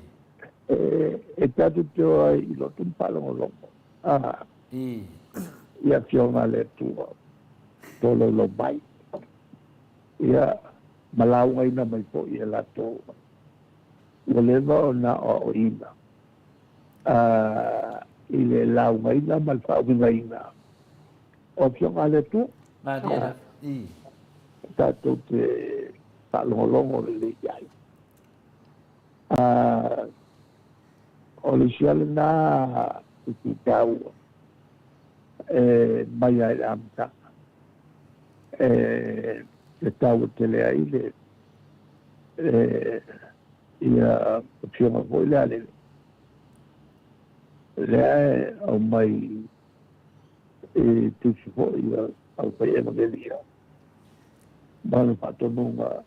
E, e tatou te o ai i lotu ma faalogologo a I. i afioga a le Atua tolaulau mai. Ia, ma laugaina mai foi e latou ua leva ona aoaoina i le laugaina ma le faauigaina o Afioga a le Atua. Malie lava. I. Tatou te faalogologo lelei i ai. O le isi lava lena itu taua e mai lava i le amataga e taua tele ai le ia afioga foi lea a le lea e aumai i tusi foi a au fai evagelia ma le faatonuga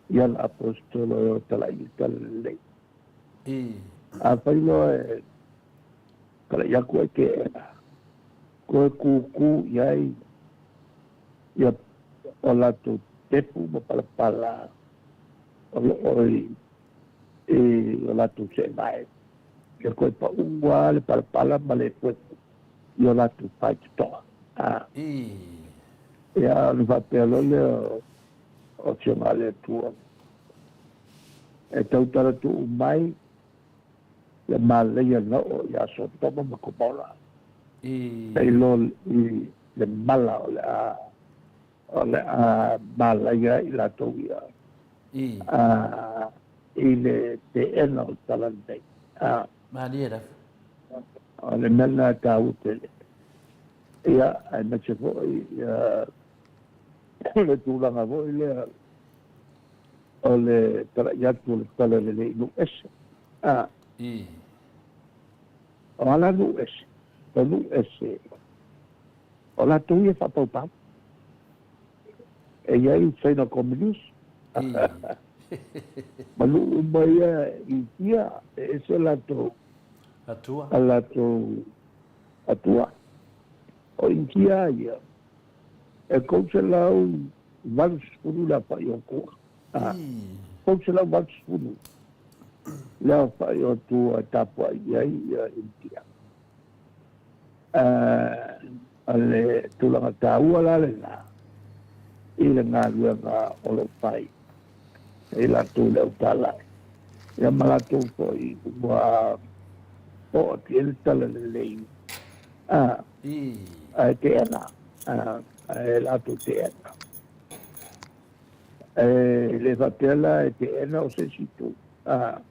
i ana aposetolo e o talai i le talalelei. Afai loa e talai atu ai ke ena, toe kūkū i ai ia o latou tepu ma palapala o lo o i o latou seevae. Ia toe paʻu lava le palapala ma le efuefu i o latou faitotoa. Ia ona faapea loa lea o Afioga a le Atua, E tautala tuu mai le malaia na oo ia Sotoma ma Komora, tailo i le mala o le a o le a malaia ai i latou ia i le teena o le tala lenei. Malie lava. O le mea lena e taua tele. Ia, aemaise foi ia le tulaga foi lea o le talai atu o le tala lelei i nuu ese. A. O a la nuu ese? O nuu ese, o latou ia faapaupau. E i ai China Communist, ma nuu uma ia i India, e ese latou Atua. A latou atua. O India ia, e 380 le afa'i o atua. 380 le afa'i o atua e tapua'i i ai ia India. O le tulaga taua la lena i le galuega o lo o fai e i latou i le autala ia ma latou foi ua oo atu i ai le talalelei ae teena, ae latou teena. E le faapea la e teena o se isi itu, a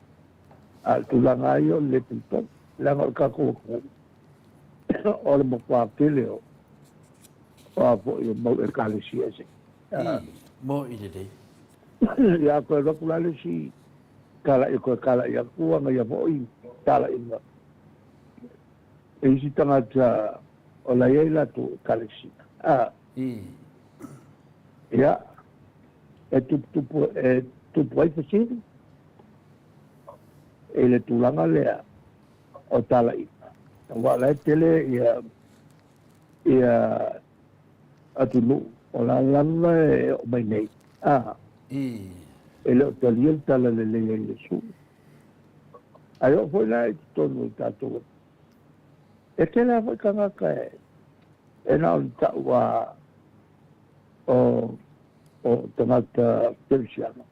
o le tulaga lava ia o le le talitonu, leaga o le tatou atunuu o le matua tele o a foi o mau Ekalesia ese. Mo'i lelei. Ia toe alu atu la le isi talai, toe talai atu ana ia foi talaiga e isi tagata o la e i ai latou Ekalesia. Ia, e tuputupu, e tupu ai fesili i le tulaga lea o talaiga, aua o la e tele ia ia atunuu o la lava e oo mai nei, a, e le o talia le talalelei a Iesu. Ae oo foi la i totonu o le tatou atunuu, e tele lava foi tagata e E na o le ta'u a o o tagata kerisiano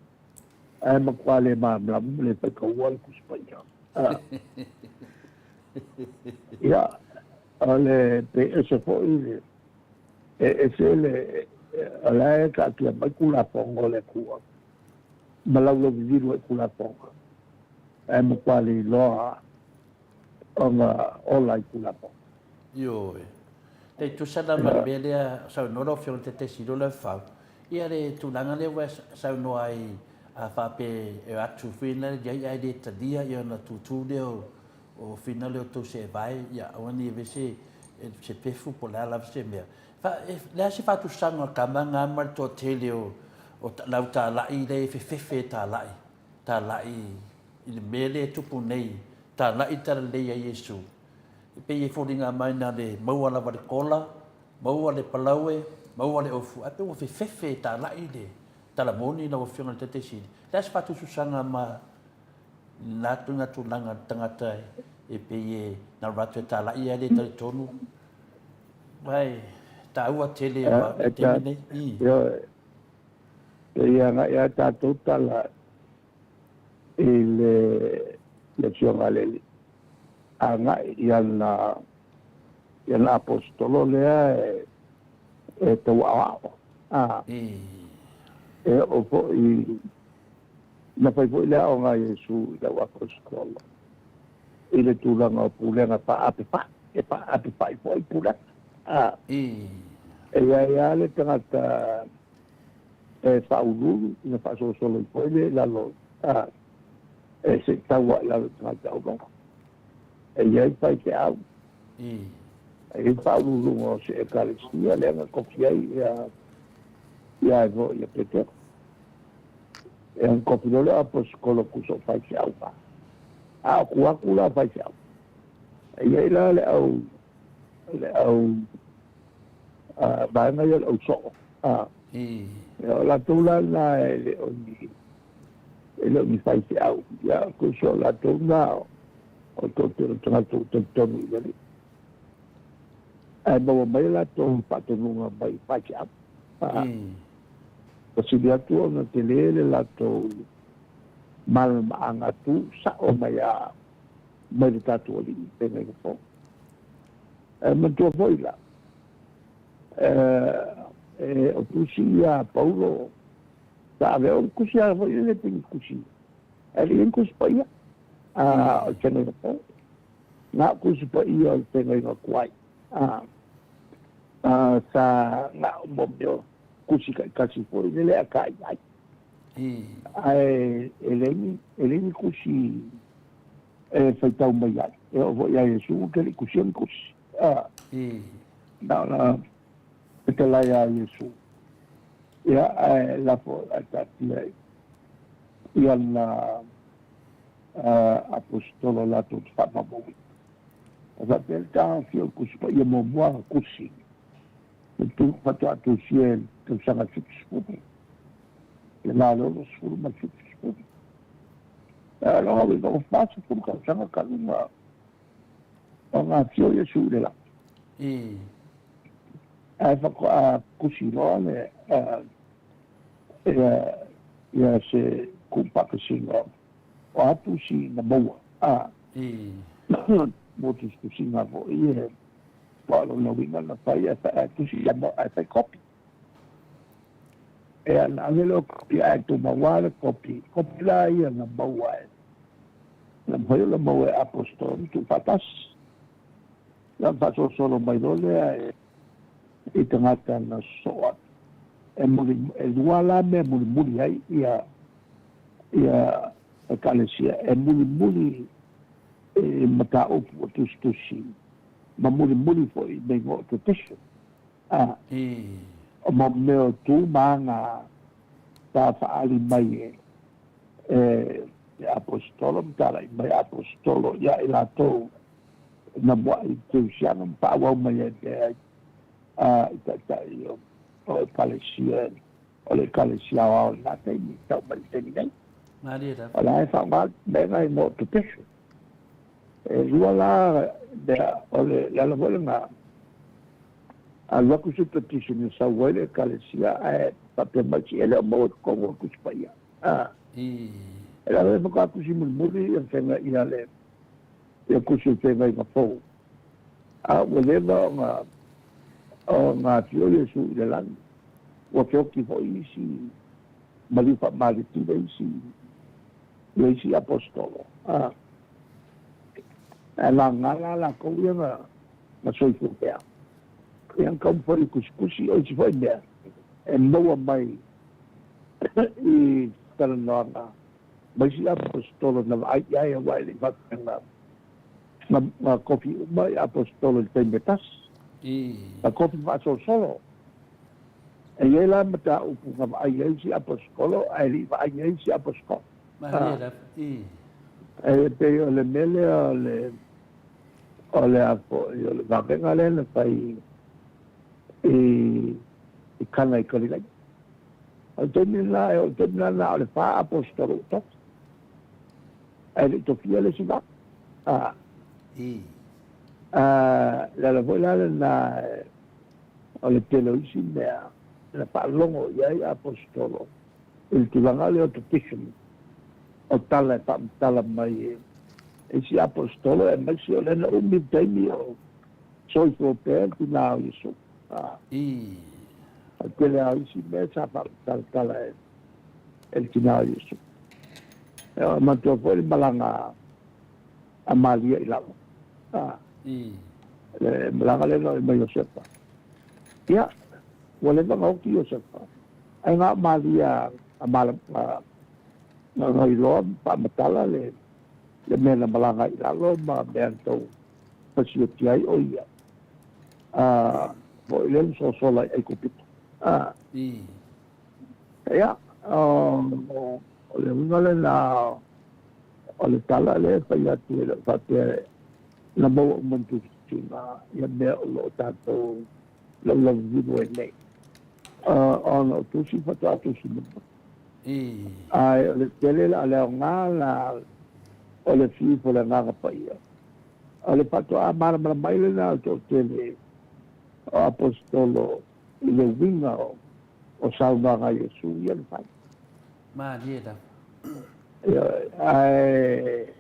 ae matua le malamalama ma le faitaua le Tusi Paia. Ia, o le pe ese foi le e ese le o la e taatia mai Tulafono a le Atua ma laulauvivilu ai Tulafono, ae matua le iloa ona ola i Tulafono. Ioe. Tai tusa la ma le mea lea saunoa lau Afioga i le Taitaisili o Lefaufau, ia le tulaga lea ua e saunoa ai a faapea e o atu fina i ai ae le talia ia ona tutu lea o fina lea o tou seevae, ia aua ne i ave se se pefu po o le a lava se mea. Fa, e, le a se faatusaga o le tama na ma le toatele o o lau talai lea e fefefe e talai, talai i le mea lea e tupu nei, talai le talalelei a Iesu. E pei e foliga mai na le maua lava le kola, maua le palaue, maua le ofu, ae pei ua fefefe e talai le tala moni lau Afioga i le Taitaisili. O le a se faatususaga ma lena ituaiga tulaga le tagata e pei e na o atu e talai ae le talitonu? Aua e taua tele i le taimi nei. Ioe, pei e agai lava tatou tala i le Afioga a le Alii, agai i ana i ana aposetolo lea e tauaoao. A, e oo foi na fai foi le aoga a Iesu i lau aposetolo i le tulaga o pulega faaapefai, e faaapefai foi pulega. A, e i ai lava le tagata e faauluulu ina faasolosolo ifo ai lea i lalo, a, e se i tau lava i lalo i tagata auloga. E i ai faifeau, e i ai faauluuluga o se Ekalesia lea na tofi ai ia ia foi ia Petero. E na tofi loa le aposetolo tusa o faifeau fa. A o tua atu la o faifeau. E i ai la le au le au vaega ia o le au soo. O latou la na e le o ni e le o ni faifeau. Ia, tusa o latou na o toatele o tagata ua talitonu i le Alii. Ae maua mai latou faatonuga mai faifeau. Ua sili atu ona tele le latou malamalamaaga tu sao mai a mai le tatou Alii i feagaiga fou. Ae manatua foi la, e o tusi ia a Paulo sa ave o le tusi lava foi lele pei ni tusi ae le i ai ni tusi paia a o le feagaiga fou. Na o tusi paia o le feagaiga tuai a sa na o mo mea o tusi taitasi foi lele a ta'i ai. Ae e leai ni e leai ni tusi e faitau mai ai. E oo foi ia Iesu ke le i tusia ni tusi. Na ona fetalai a Iesu. Ia, ae lafo ae taatia i ana aposetolo latou te faamaumauina. E faapea le taofia o le Tusi Paia muamua na tusi, na faatoa tusia i le tausaga 70, le va o le 60 ma le 70. Ae o lona uiga ua 40 tausaga talu ona afio Iesu i le lagi. Ae faatoa tusi loa le ia se tuufaatasiga o a tusi na maua a mo tusitusiga foi e aua o lona uiga na fai ae tusi ae fai kopi. E ana ave lea o kopi ae tumau lava le kopi, kopi la ia na maua e na mafai ona maua e Aposetolo ma tuufaatasi. Ia ona faasolosolo mai loa lea i tagata na sosoo atu. E muli, e lua la mea e mulimuli ai ia ia Ekalesia, e mulimuli i mataupu o tusitusi ma mulimuli foi i meiga o tradition. A, o mo mea o tu ma aga sa faaali mai e e Aposetolo ma talai mai Aposetolo ia i latou na mua'i kerisiano ma faaauau mai ai pea i taitai o Ekalesia, o le Ekalesia aoao i lena taimi e tau mai i le taimi nei. Malie lava. O la e faaaoga le mea lena i mea o tradition. E lua la mea, o le ala foi lena. Alu atu se petition e sau ai le Ekalesia ae faapea mai si e le o maua i totonu o le Tusi Paia. A. E le avea faatoa tusi mulimuli ia fega ia le ia tusi o le Feagaiga Fou. A ua leva ona ona afio Iesu i le lagi. Ua feoti foi isi maliu faamalitiva isi ia isi aposetolo. A. Ae vagana la latou ia na na soifua pea. Ia na taumafai e tusitusi o isi foi mea e maua mai i talanoaga ma isi aposetolo na vaai i ai, aua e le i faapea na, na tofi uma i aposetolo i le taimi e tasi. Na tofi faasolosolo. E i ai la mataupu na vaai ai isi aposetolo ae le i vaai ai isi aposetolo. E pei o le mea lea o le O le a foi, o le vavega lea na fai i i Kana i Kalilaia. O le taimi lena, o le taimi lena na o le fa aposetolo ua tofi. Ae le i tofia le isi vave. A. A, le ala foi la lena o le tele o isi mea na faalogo i ai aposetolo i le tulaga lea o tradition, o tala e faamatala mai e isi aposetolo, aemaise o lea na umi le taimi o soifua pea le tina o Iesu. O le tele lava o isi mea sa faamatalatala e le tina o Iesu. E manatua foi le malaga a Maria i lalo. Le malaga lea na mai Iosefa. Ia, ua leva ona oti Iosefa. Ae na o Maria a na iloa ma faamatala le le mea na malaga ai i lalo ma mea na tau fasioti ai o ia. A foi lea na sosola i Aikupito. A. Ia, o le uiga lena o le tala lea e fai atu e le o faapea na maua uma i tusitusiga ia mea o lo o tatou laulauvilu ai nei. Ona o tusi faatoa tusi mulimuli. Ae o le tele la, o le aoga la o le fiu po o le Agaga Paia, o le faatoa malamalama ai lena o le toatele o aposetolo i le uiga o saunoaga a Iesu ia na fai. Malie lava. Ioe, ae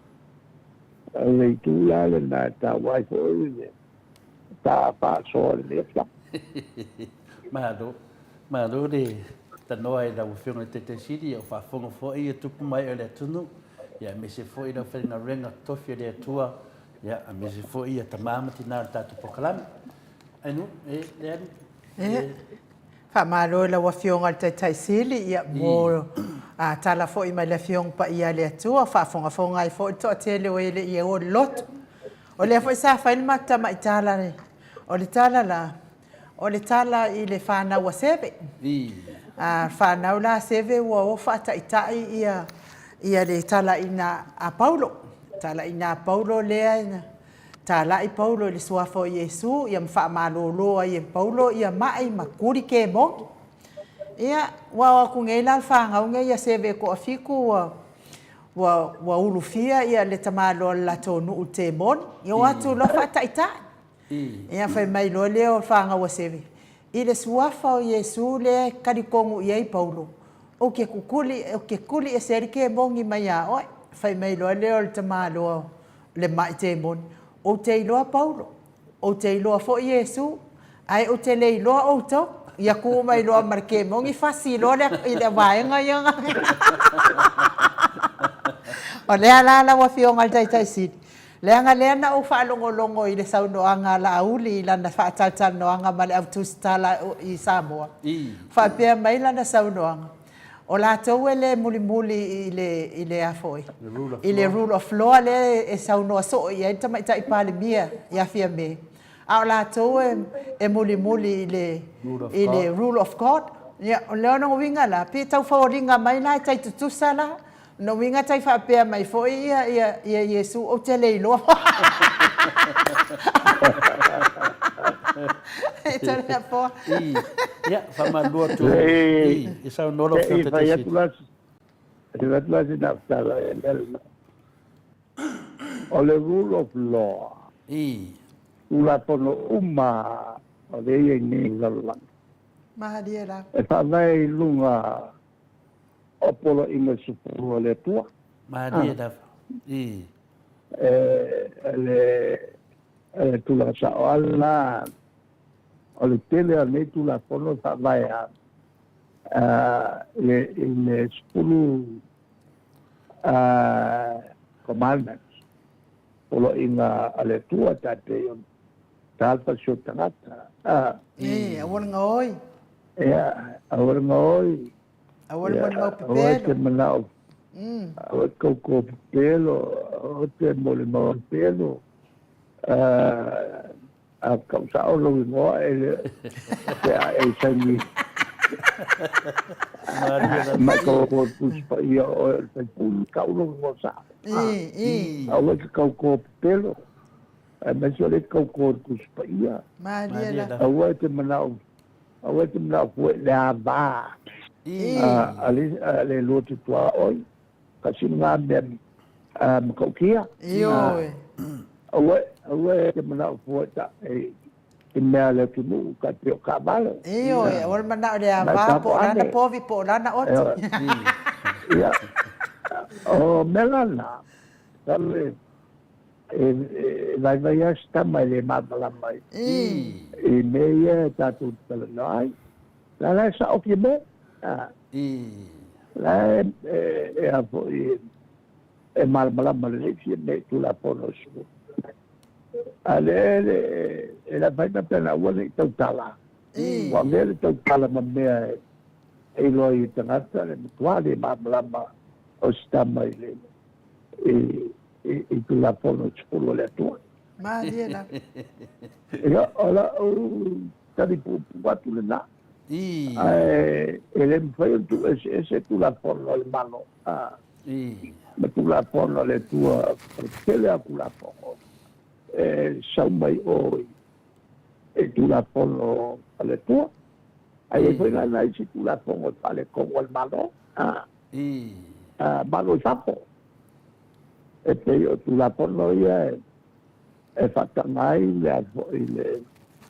o le itu la lena e taua ai foi le ta faasoa i lenei afiafi. Malo, malo le tanoa i lau Afioga i le Taitaisili, ia o faafofoga foi ia tupu mai o le atunuu, ia aemaise foi le aufaigaluega totofi a le Atua, ia aemaise foi ia tama ma tina o le tatou polokalame. Ainu, e, Leani? E, faamalo i lau Afioga i le Taitaisili, ia, mo a tala foi mai le Afioga Paia a le Atua, faafogafoga ai foi le toatele o e le i o i le lotu. O lea foi sa fai le matou tamai tala, o le tala la, o le tala i le fanau a Seve. A fanau la a Seve ua o faataitai ia ia le talaiina a Paulo. Talaiina a Paulo lea na talai Paulo i le suafa o Iesu ia ma faamalolo ai e Paulo ia mai ma kuli kemoni. Ia, ua o atu nei la le fanau nei a Seve e toafitu ua Ua, ua ulufia ia le tamaloa o le latou nuu i le temoni, ia o atu loa faataitai. Ia fai mai loa lea o fanau a Seve, I le suafa o Iesu lea e talitonu i ai Paulo, ou te kukuli, ou te kuli ese ai le kemoni mai iā oe. Fai mai loa lea o le tamaloa o le mai temoni, Ou te iloa Paulo, Ou te iloa foi Iesu, ae ou te le iloa outou. Ia tu mai loa ma le kemoni fasi loa le, i le vaega ia. O lea la lau Afioga i le Taitaisili, leaga lea na ou faalogologo i le saunoaga a Laauli i lana faatalatalanoaga ma le au tusitala i Samoa, faapea mai lana saunoaga, O latou e le mulimuli i le, i le a foi, i le rule of law lea e saunoa soo i ai le Tamaitai Palemia ia Fiame, a o latou e, e mulimuli i le, i le rule of God. Ia, o le ona uiga la, pe tau foliga mai la e tai tutusa la, lona uiga tai faapea mai foi ia, ia, ia Iesu, ou te le iloa. E tau poa. Ia, faamalulu atu i, i saunoa lau Afioga Fai atu la, fai atu la sina tala e mea lena. O le rule of law, Tulafono uma o lea e i ai nei i le lalolagi. Malie lava. E faavae i luga o poloaiga sefulu a le Atua. Malie lava. I. E le le tulaga sao lava lena o le tele o nei Tulafono e faavae lava i le 10 commandments, poloaiga a le Atua e tai pei o talofa i si ou tagata. Ii, aua le gaoi. Ia, aua le gaoi. Aua le molimau pepelo. Aua e te manao, aua e kaukau pepelo, aua e te molimau pepelo. A kau sao lou igoa e le pe a e saini mai ka o tusi paia o le faipule kau lou igoa sao. Aua e te kaukau pepelo, aemaise o le kaukau tusi paia. Aua e te manao Aua e te manao fua i le ava a le lotu tuaoi, kasi ngā mea matautia. Ioe. Aua, aua e te manao fua i i mea a le atunuu, tai pei o taavale. Ioe, aua le manao i le ava po o lana povi po o lana oti. Ia, o mea la na, le E vaivai lava se tama e le malamalama i mea ia e tatou te talanoa ai. La la e sao fia mea. La e a foi e malamalama lelei fia mea i Tulafono o Sulu. A lea e le afaina pe ana aua ne i tautala. Ua avea le tautala ma mea e iloa ai e tagata le matua le malamalama o se tama i le i Tulafono 10 a le Atua. Malie lava. Ia, o lau tali puupuu atu lena. Ae e le mafai ona tuueseese Tulafono a le Malo ma Tulafono a le Atua. O le tele lava o Tulafono e sau mai o i Tulafono a le Atua. Ae i ai foi la nai isi Tulafono e faaletonu a le Malo. Malo i fafo. E pei o Tulafono ia e faataga ai le a foi le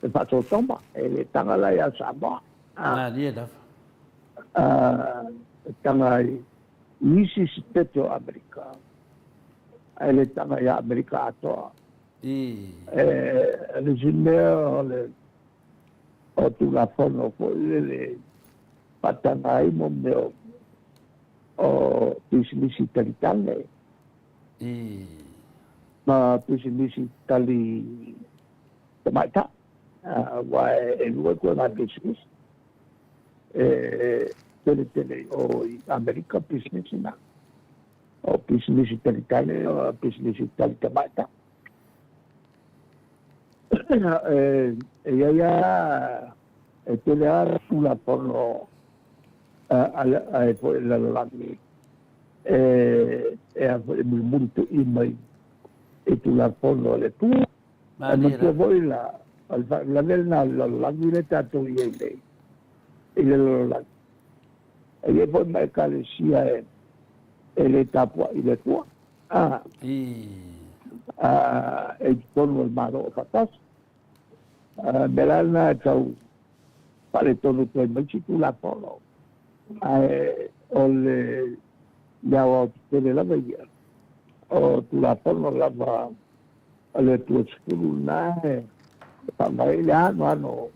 faasosoma, e le taga la ia Samoa. Malie lava. E taga ai i isi sitete o Amerika, ae le taga ia Amerika atoa. E le isi mea o le o Tulafono foi lele faataga ai mo mea o pisinisi talitale ma pisinisi tali tamaitai, aua e lua ituaiga pisinisi. E tele tele i o i Amerika pisinisi na. O pisinisi talitale o pisinisi tali tamaitai. E i ai lava, e tele lava Tulafono a e foi le lalolagi e a foi e mulimuli tu'i mai i Tulafono a le Atua. E manatua foi la, o le faalavelave lena o le lalolagi lea tatou i ai nei i le lalolagi. E i ai foi ma Ekalesia e le tapuai i le Atua. E i totonu o le Malo o Faatasi. O le mea la lena e tau faaletonu atu ai ma isi Tulafono, ae o le aoaotetele lava ia, o Tulafono lava a le Atua 10 lena e faavae ai le anoano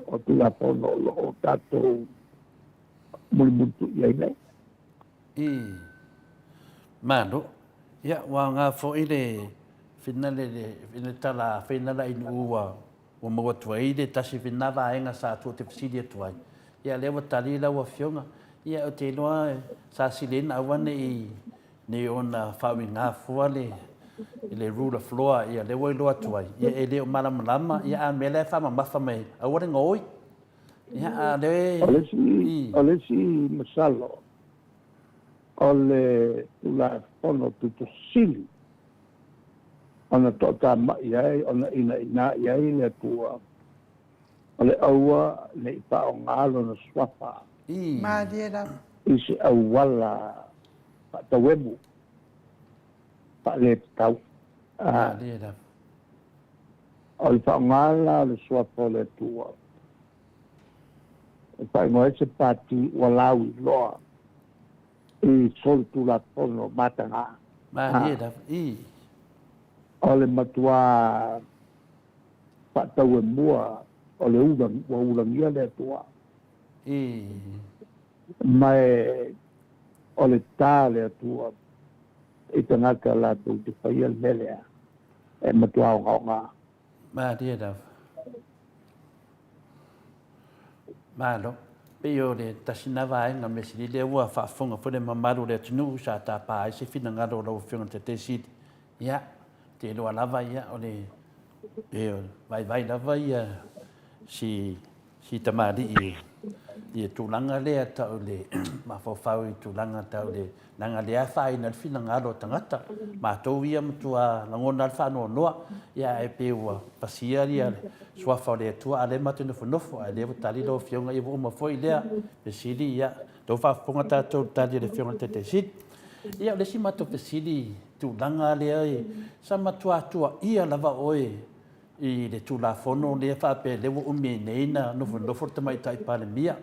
o Tulafono o lo o tatou mulimulitu'i ai nei. I Malo. Ia, ua aoga foi le finale i le tala fainala i Nu'u ua maua atu ai le tasi fina vaega sa atu ou te fesili atu ai. Ia, lea ua tali lau Afioga. Ia, ou te iloa sa siliina aua ne i ne i ona faauiga fua le le rule of law, ia lea ua iloa atu ai. Ia, e le o malamalama, ia a mea la e faamamafa mai, aua le gaoi. Ia, a lea O le isi, o le isi masalo, o le Tulafono pito sili ona toatama'i ai, ona inaina i ai le Atua, o le aua ne i faaaoga Lona suafa Malie lava. i se auala faatauemu, faaletatau. Malie lava. O le faaaoga la o le Suafa o le Atua e faaigoa ai se pati ua lauiloa i solitulafono mataga. Malie lava. Ii. O le matuā faatauemua o le ula ua ulagia le Atua. Ii. Ma e o le tā le Atua i tagata latou te faia le mea lea e matuā ogaoga. Malie lava. Malo. Pei o le tasi na vaega mea sili lea ua faafofoga foi le mamalu o le atunuu sa tapa ai se finagalo o lau Afioga i le Taitaiesili. Ia, te iloa lava ia o le e vaivai lava ia si si tamalii i tulaga lea tau le mafaufau i tulaga tau le leaga lea e afaina ai le finagalo o tagata. Matou ia matua lagona le faanoanoa, ia ae pei ua pasia ia le suafa o le Atua, a o lea matou te nofonofo, ae lea ua tali lau Afioga, ia ua uma foi lea fesili, ia lea ua faafofoga tatou i le tali a le Afioga i le Taitaisili. Ia o le isi matou fesili, tulaga lea, sa matua tuuaia lava oe i le Tulafono lea faapea lea ua umi ai nei na nofonofo le Tamaitai Palemia,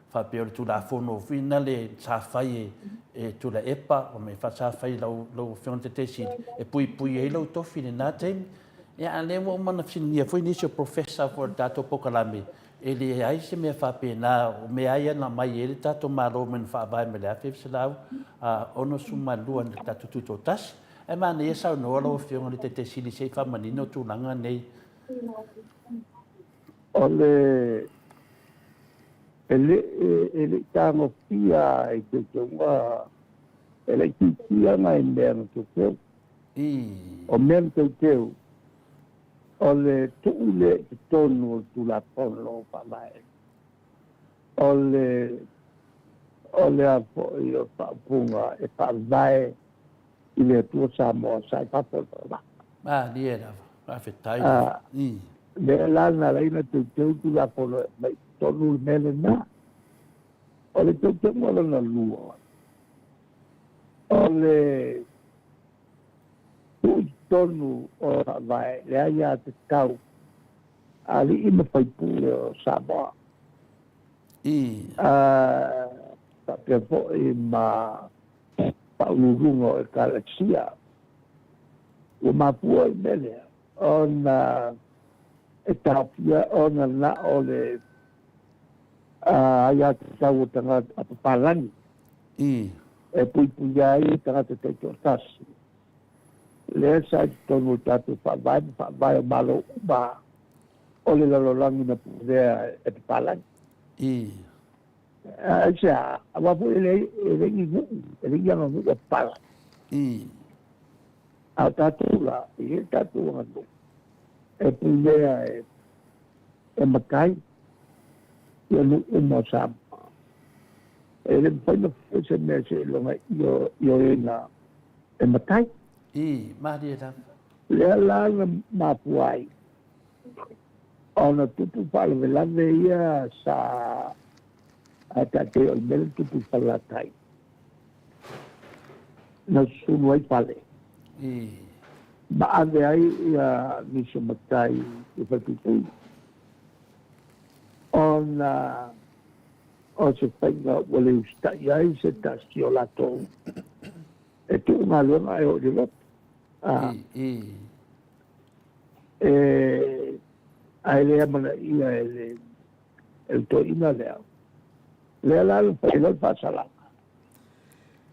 faapea o le Tulafono foi na le sa fai e Tuilaepa, sa fai e lau Afioga i le Taitaisili e puipui ai lou tofi i lena taimi. Ia a o lea ua uma ona fesiligia foi nisi o Professor foi o le tatou polokalame, e leai se mea faapena, o mea lava ia na aumai ai le tatou Malo mai le Faavae mai le 1962 i le tatou Tutoatasi. Ae manaia saunoa lau Afioga i le Taitaisili se i faamanino tulaga nei. O le e le e le i tagofia i teuteuga e le i tiitia nai mea na teuteu. O mea na teuteu o le tuu lea i totonu o le Tulafono Faavae o le o le a foi o faaupuga e faavae i le Atua Samoa sa i fafo o le faamai. Malie lava, faafetai lava. Lea la na ala ai ona teuteu le Tulafono e aumai i totonu le mea lena. O le teuteuga lona lua, o le tuu i totonu o le Faavae le aiatatau a alii ma faipule o Samoa. Faapea foi ma faauluuluga o Ekalesia. Ua mafua le mea lea ona e taofia ona na o le aiatatau o tagata a papalagi e puipuia ai tagata taitoatasi. Lea sa i totonu o le tatou faavae ma faavae o Malo uma o le lalolagi na pulea e papalagi. Aisea? Aua foi e leai e leai ni nuu, e leai ni aganuu a papalagi. A o tatou la, e i ai le tatou aganuu e pulea e e matai ia nuu uma o Samoa. E le mafai ona fai se mea seiloga ioeina e matai. Malie lava. Lea la na mafua ai ona tupu faalavelave ia sa taatia o le mea lea na tupu i Falelatai, na susunu ai fale ma ave ai ia nisi o matai i falepuipui ona o se faiga ua le usitai ai se tasi o latou e tuu galuega ae oo i le lotu. E ae le amanaia e le e le toeaina lea. Lea la na fai ai le faasalaga,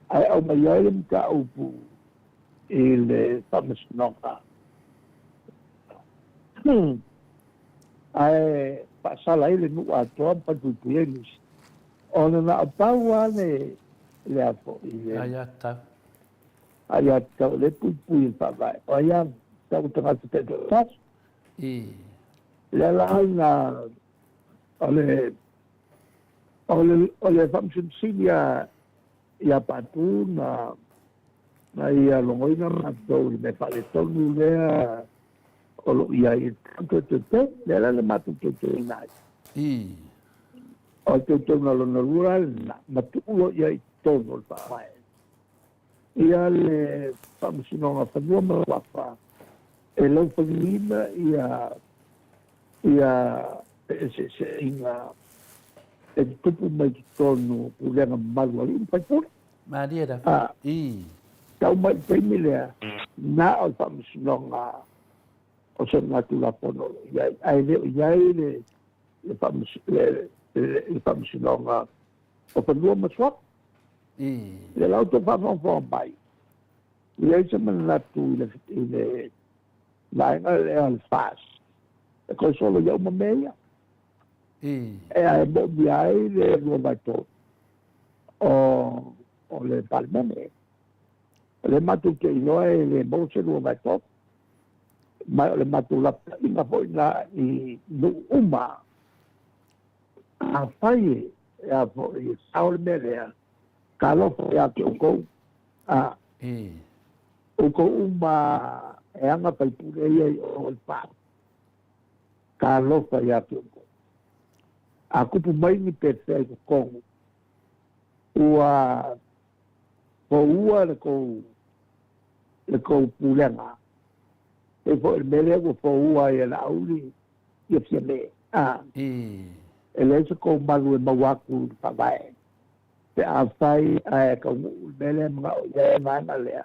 ae aumai ai le mataupu i le faamasinoga. Ae faasala ai le nuu atoa ma falepuipui ai nisi, ona na o pau lava le le a foi le aiatatau. Aiatatau o lea e puipui i le faavae, o aiatatau o tagata taitoatasi. Lea la na o le o le o le Faamasino Sili ia ia Patu na na ia logoina matou i le mea faaletonu lea o lo o i ai e toe teuteu. Lea la na matou teuteuina ai. O le teuteuga lona lua la lena, ma tuu loa i ai i totonu o le Faavae ia le Faamasinoga Fanua ma Suafa e laufaliina ia Ia feeseeseaiga e tutupu mai totonu o pulega mamalu a alii ma faipule. Malie lava. Ii. Tau mai i le taimi lea, na o le faamasinoga o soligatulafono o lo o i ai, ae le o i ai le faamasinoga o fanua ma suafa. Lea la ua outou faafogafoga mai, ua i ai se manatu i le vaega lea o le FAS e toe soloia uma mea ia. E moomia ai le 2/3 o le Palemene. O lea matou te iloa e le maua se 2/3, ma o le matou lapataiga foi lena i nuu uma. Afai e a foi e sao le mea lea, talofa ia te outou, outou uma e aga faipule ia i o i le FAS, talofa ia te outou. A tupu mai ni pefea i totonu, ua foua le tou pulega, pei foi o le mea lea ua foua ai e Laauli ia Fiame. E leai se tou malu e maua atu i le faavae, pe afai ae taunuu le mea lea e manao i ai le vaega lea,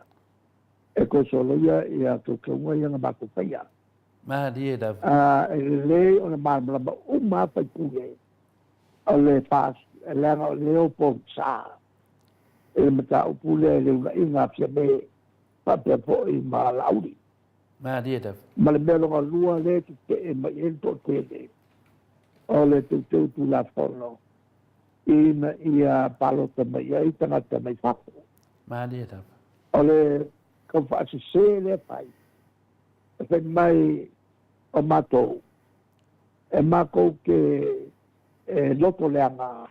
e toe soloia ia teuteuga ia na matou faia. Malie lava. E lelei ona malamalama uma lava faipule o le FAS, leaga o lea o pogisa i le mataupu lea i le unaiga a Fiame faapea foi ma Laauli. Malie lava. Ma le mea lona lua lea e tetee mai ai le toatele o le teuteu Tulafono ina ia palota mai ai tagata mai fafo. Malie lava. O le taufaasese lea fai, e fai mai o matou, e matou te loto leaga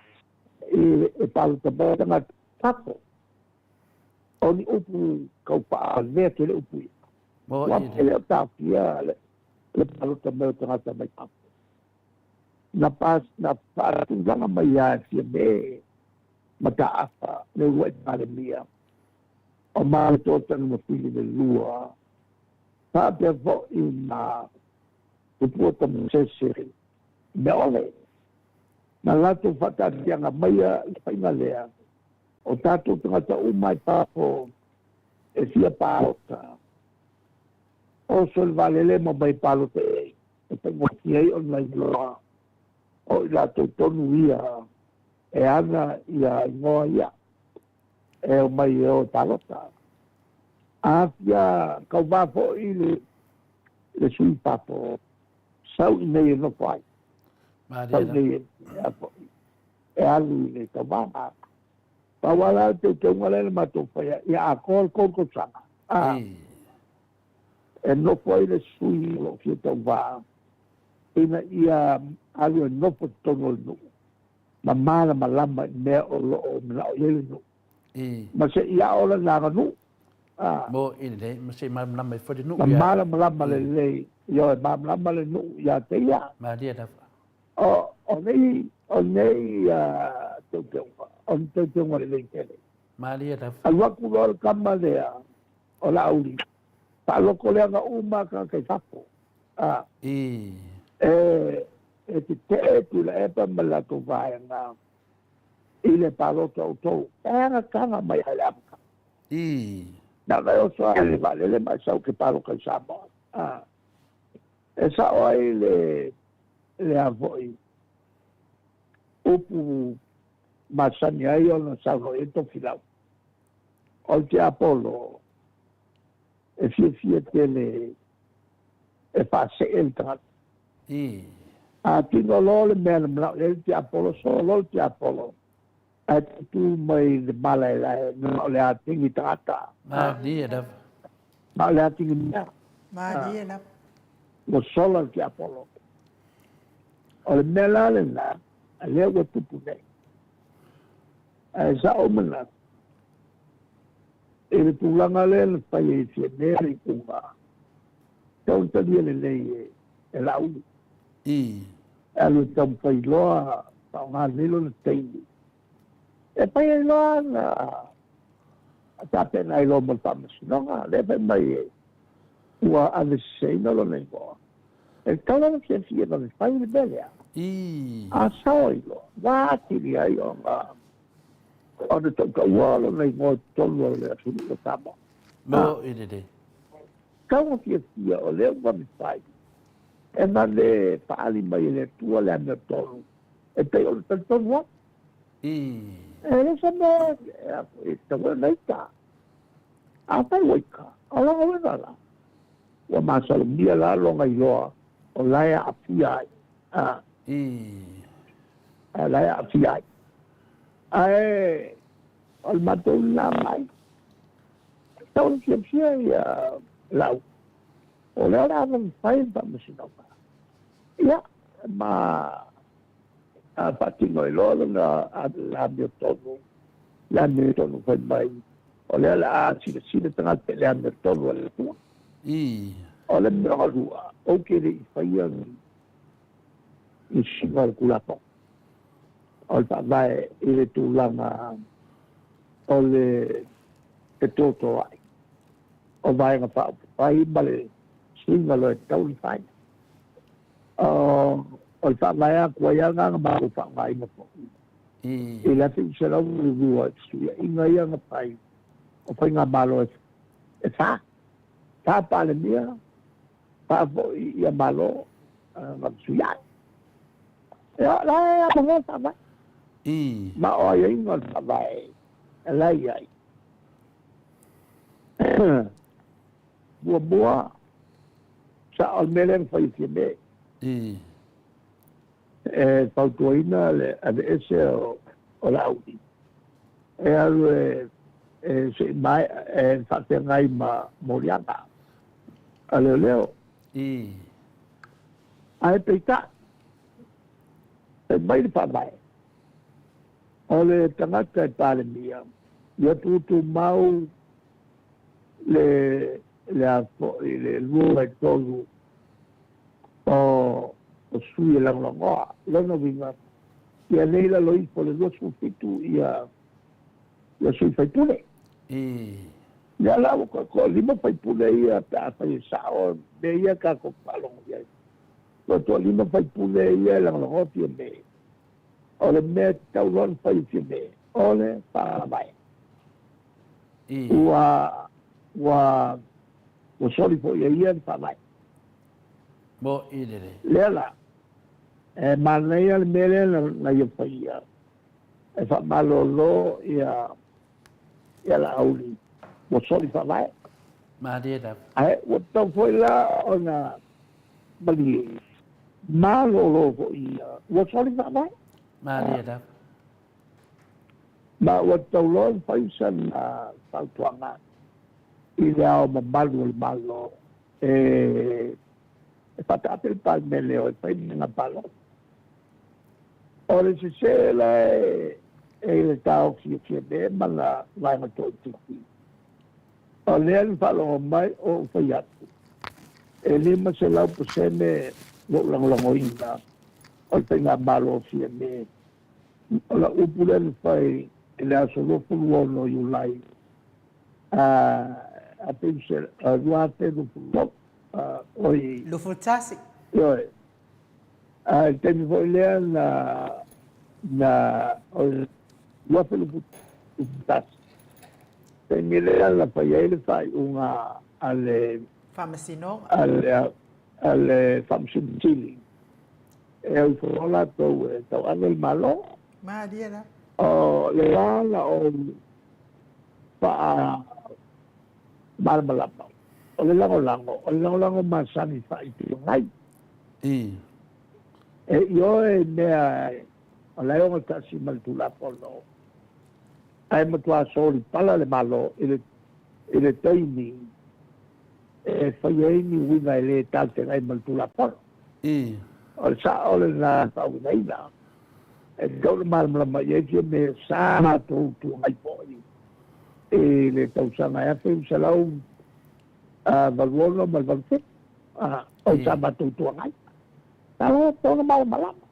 e palota mai tagata fafo. O ni upu taufaalea tele upu ia. Ua e le o taofia le palota mai o tagata mai fafo. Na faatulaga mai lava e Fiame Mataafa le uluai Palemia o Malo Tanumafili le lua, faapea foi ma Tupua Tamasese mea ole. Na latou faataatiaga maia le faiga lea, o tatou tagata uma i fafo e fia palota. Oso le vaalele ma mai palota i ai, e faigofie ai ona iloa o i latou tonu ia e ana ia igoa ia, e o mai e o palota. A fia kauvā foi le sui fafo, sau i nei e nofo ai. Sau i nei e alu i le tauvaga. Pau lava la le teuteuga lea na matou faia, ia atoa le 3 tausaga. E nofo ai le sui o lo o fia tauvā, ina ia alu e nofo totonu o le nuu, ma malamalama i mea o lo o manao i ai le nuu. Ma se i ao lana aganuu. Mo i lelei, ma se i malamalama ai foi le nuu ia. Ma malamalama lelei, ioe, malamalama le nuu ia te ia. Malie lava. O nei teuteuga, o ni teuteuga lelei tele. Malie lava. Alu atu loa le tama lea o Laauli, faaloko leaga uma tagata i fafo. E tetee Tuilaepa ma le latou vaega i le palota o outou. E agataga mai ai le amataga. Na ona e oso lava i le vaalele ma e sau e te palota i Samoa. E sao ai le a foi upu masani ai ona saunoa i ai Tofilau. O le tiapolo e fiafia tele e faasee le tagata. A tino loa le mea na manao i ai le tiapolo, solo loa le tiapolo, ae tutu mai le malaelae na o le atigi tagata. Malie lava. Na o le atigi mea. Malie lava. Ua sola le tiapolo. O le mea la lena, lea ua tupu nei. Ae sao manatu, i le tulaga lea na fai ai Fiame le iuga, tau talia lelei e Laauli. E alu e taumafai loa faaaoga lelei lona taimi. E fai ai loa na tapena ai loa mo le faamasinoga. Lea fai mai ua aveseseina lona igoa. E tatau lava ona fiafia e vave fai le mea lea. Ii. A sao ai loa, ua atili ai ona ona tautaua lona igoa i totonu o le atunuu o Samoa. Mo i lelei. Tau ona fiafia o lea ua vave fai, e vave faaali mai e le Atua le amiotonu e pei o le talitonu atu. Ii. E le o se mea e tatau ai ona ita. Afai ua ita, o lona uiga la, ua masalomia la lona iloa o la e aafia ai. A. Ii. O la e aafia ai. Ae o le matou lena mai, tau ona fiafia ia lau, o lea o le a fai le faamasinoga. Ia, ma faatino ai loa lona amiotonu, le amiotonu fai mai, o lea o le a silasila tagata i le amiotonu a le Atua. Ii. O le mea lua, ou te le i faia ni suiga o le Tulafono o le Faavae i le tulaga o le fetotoai o Vaega Faaupufai ma le suiga loa e tatau ona fai. O le faavae atu ai lava lena na matou faaaogaina foi i le 1982 i fesuiaiga ia na fai o faigamalo e fa, fa Palemia, fa foi ia Malo na fesuiai. Ia, o la e avanoa le faavae. Ma o aiaiga o le faavae la e i ai. Muamua, sao le mea lea na fai e Fiame. E fautuaina le aveese o Laauli e alu e se i maea e faafeagai ma moliaga a leoleo. Ae peitai, fai mai le faavae, o le tagata e Palemia, ia tutumau le le a foi le 2/3 o sui e lagolagoa. Lona uiga, ia le i lalo ifo o le 27 ia sui faipule. Lea la ua toalima faipule ia pe afai e sao mea ia tatou faalogo i ai. Ua toalima faipule ia e lagolagoa Fiame. O le mea e tatau loa ona fai e Fiame, o le faavae. Ua ua ua soli foi e ia le faavae. Mo i lelei. Lea la, e manaia le mea lea na ia faia e faamalolo ia ia Laauli ua soli faavae. Malie lava. Ae ua tatau foi la ona malie malolo foi ia ua soli faavae. Malie lava. Ma ua tatau loa ona fai sana fautuaga i le ao mamalu o le Malo e faataape le Palemene o e fai le faiga palota. O le sese la e i le taofi o Fiame ma la vaega toaitiiti, o lea na faalogo mai o ou fai atu, e 500% lou lagolagoina o le faigamalo o Fiame. O lau upu lea na fai i le aso 26 Iulai 2023, oi. 21. Ioe. A i le taimi foi lea na na o le 2021, taimi lea na fai ai le faaiuga a le Faamasinoga. A le a le Faamasino Sili e au ifo loa latou e tauave le Malo. Malie la. O le la na ou faa malamalama, o le lagolago, o le lagolago masani faa-Itu Agai. E ioe i mea o la e ogatasi ma le Tulafono, ae matua solipala le Malo i le i le taimi e fai ai ni uiga e le talafeagai ma le Tulafono. O le sao lena e faauigaina. E tatau ona malamalama i ai Fiame sa matou tuangai foi i le tausaga e 1986 ma le 87, o sa matou tuangai. Sa tatau ona malamalama,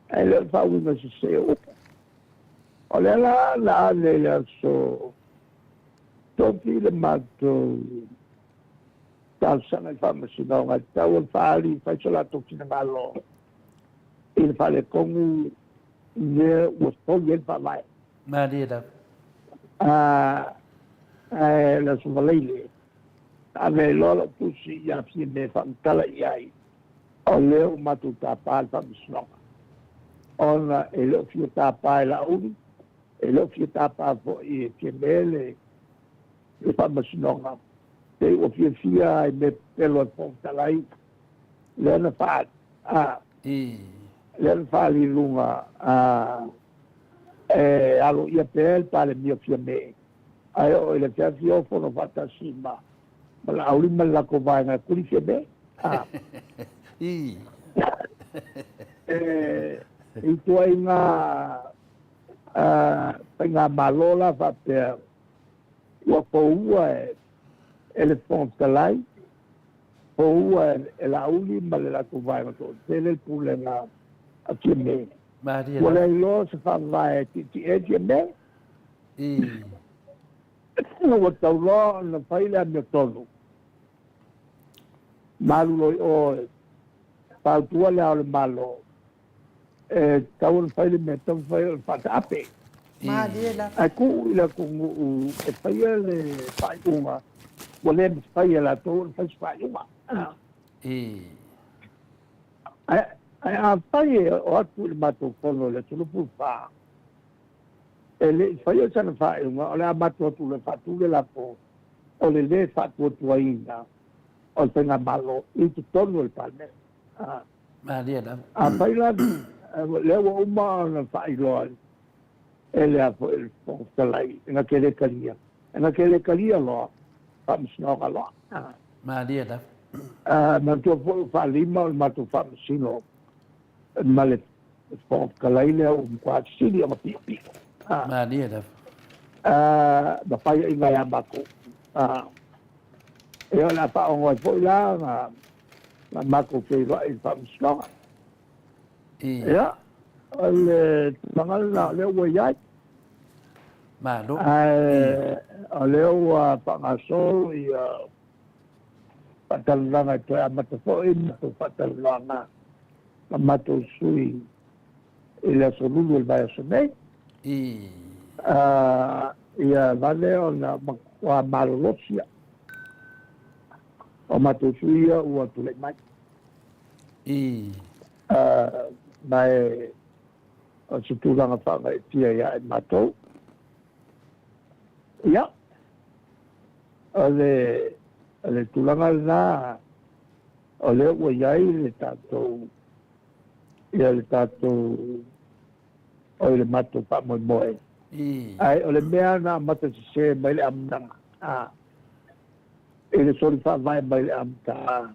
ae le o le faauiga sese o upu. O lea la na ave i le aso Tofi le matou Talosaga i le Faamasinoga, e tatau ona faaali e fai so latou finagalo i le faaletonu lea ua soli ai le Faavae. Malie lava. Ae o le Aso Faraile, na ave ai loa lau tusi ia Fiame e faamatala i ai, o lea ua matou tapa le Faamasinoga, ona e le o fia tapa e Laauli, e le o fia tapa foi e Fiame le Faamasinoga, pei ua fiafia i mea pepelo a le Fofoga Fetalai, lea na faaali, a, lea na faaali i luga, a, e aloaia pea le Palemia Fiame, ae oo i le afiafi o fono faatasi ma Laauli ma le latou vaega e kuli Fiame, a. E i ituaiga faigamalo la faapea ua foua e le Fofoga Fetalai, foua e Laauli ma le latou vaega toatele le pulega a Fiame. Malie Ua lava. le iloa se faavae e tietie Fiame. Ua tau loa ona fai le amiotonu. Malu loa i o e fautua le Ao o le Malo, e tatau ona fai le mea e tatau ona fai o le faataape. Malie lava. Ae tuu i le atunuu e faia le faaiuga, ua le mafai e latou ona fai se faaiuga. Ae afai e oo atu i le matou fono i le aso 24, e le i faia sana faaiuga, o le a matou atu loa e faatu le lafo o le lē faatuatuaina o le Faigamalo i totonu o le Palemene. Malie lava. Afai la lea ua uma ona faailoa e le a foi le Fofoga Fetalai na te le talia, na te le talia loa Faamasinoga loa. Malie lava. Manatua foi o faalima o le matou faamasino ma le Fofoga Fetalai lea ua matua sili ona piopio. Malie lava. Ma faiaina ia matou. Ia o le a faaogo ai foi la na matou feiloai i le Faamasinoga. Ia, o le tulaga lena o lea ua i ai. Malo. Ae o lea ua faagasolo ia faatalanoaga e toe amata foi matou faatalanoaga ma matou sui i le aso Lulu o le vaiaso nei. Ia vave ona matua malolosi o matou sui ia ua tulai mai. Ma e o se tulaga faagaeetia ia i matou. Ia, o le tulaga lena o lea ua i ai le tatou, ia le tatou, o le matou faamoemoe. Ae o le mea na amata sesē mai le amataga, i le soli faavae mai le amataga,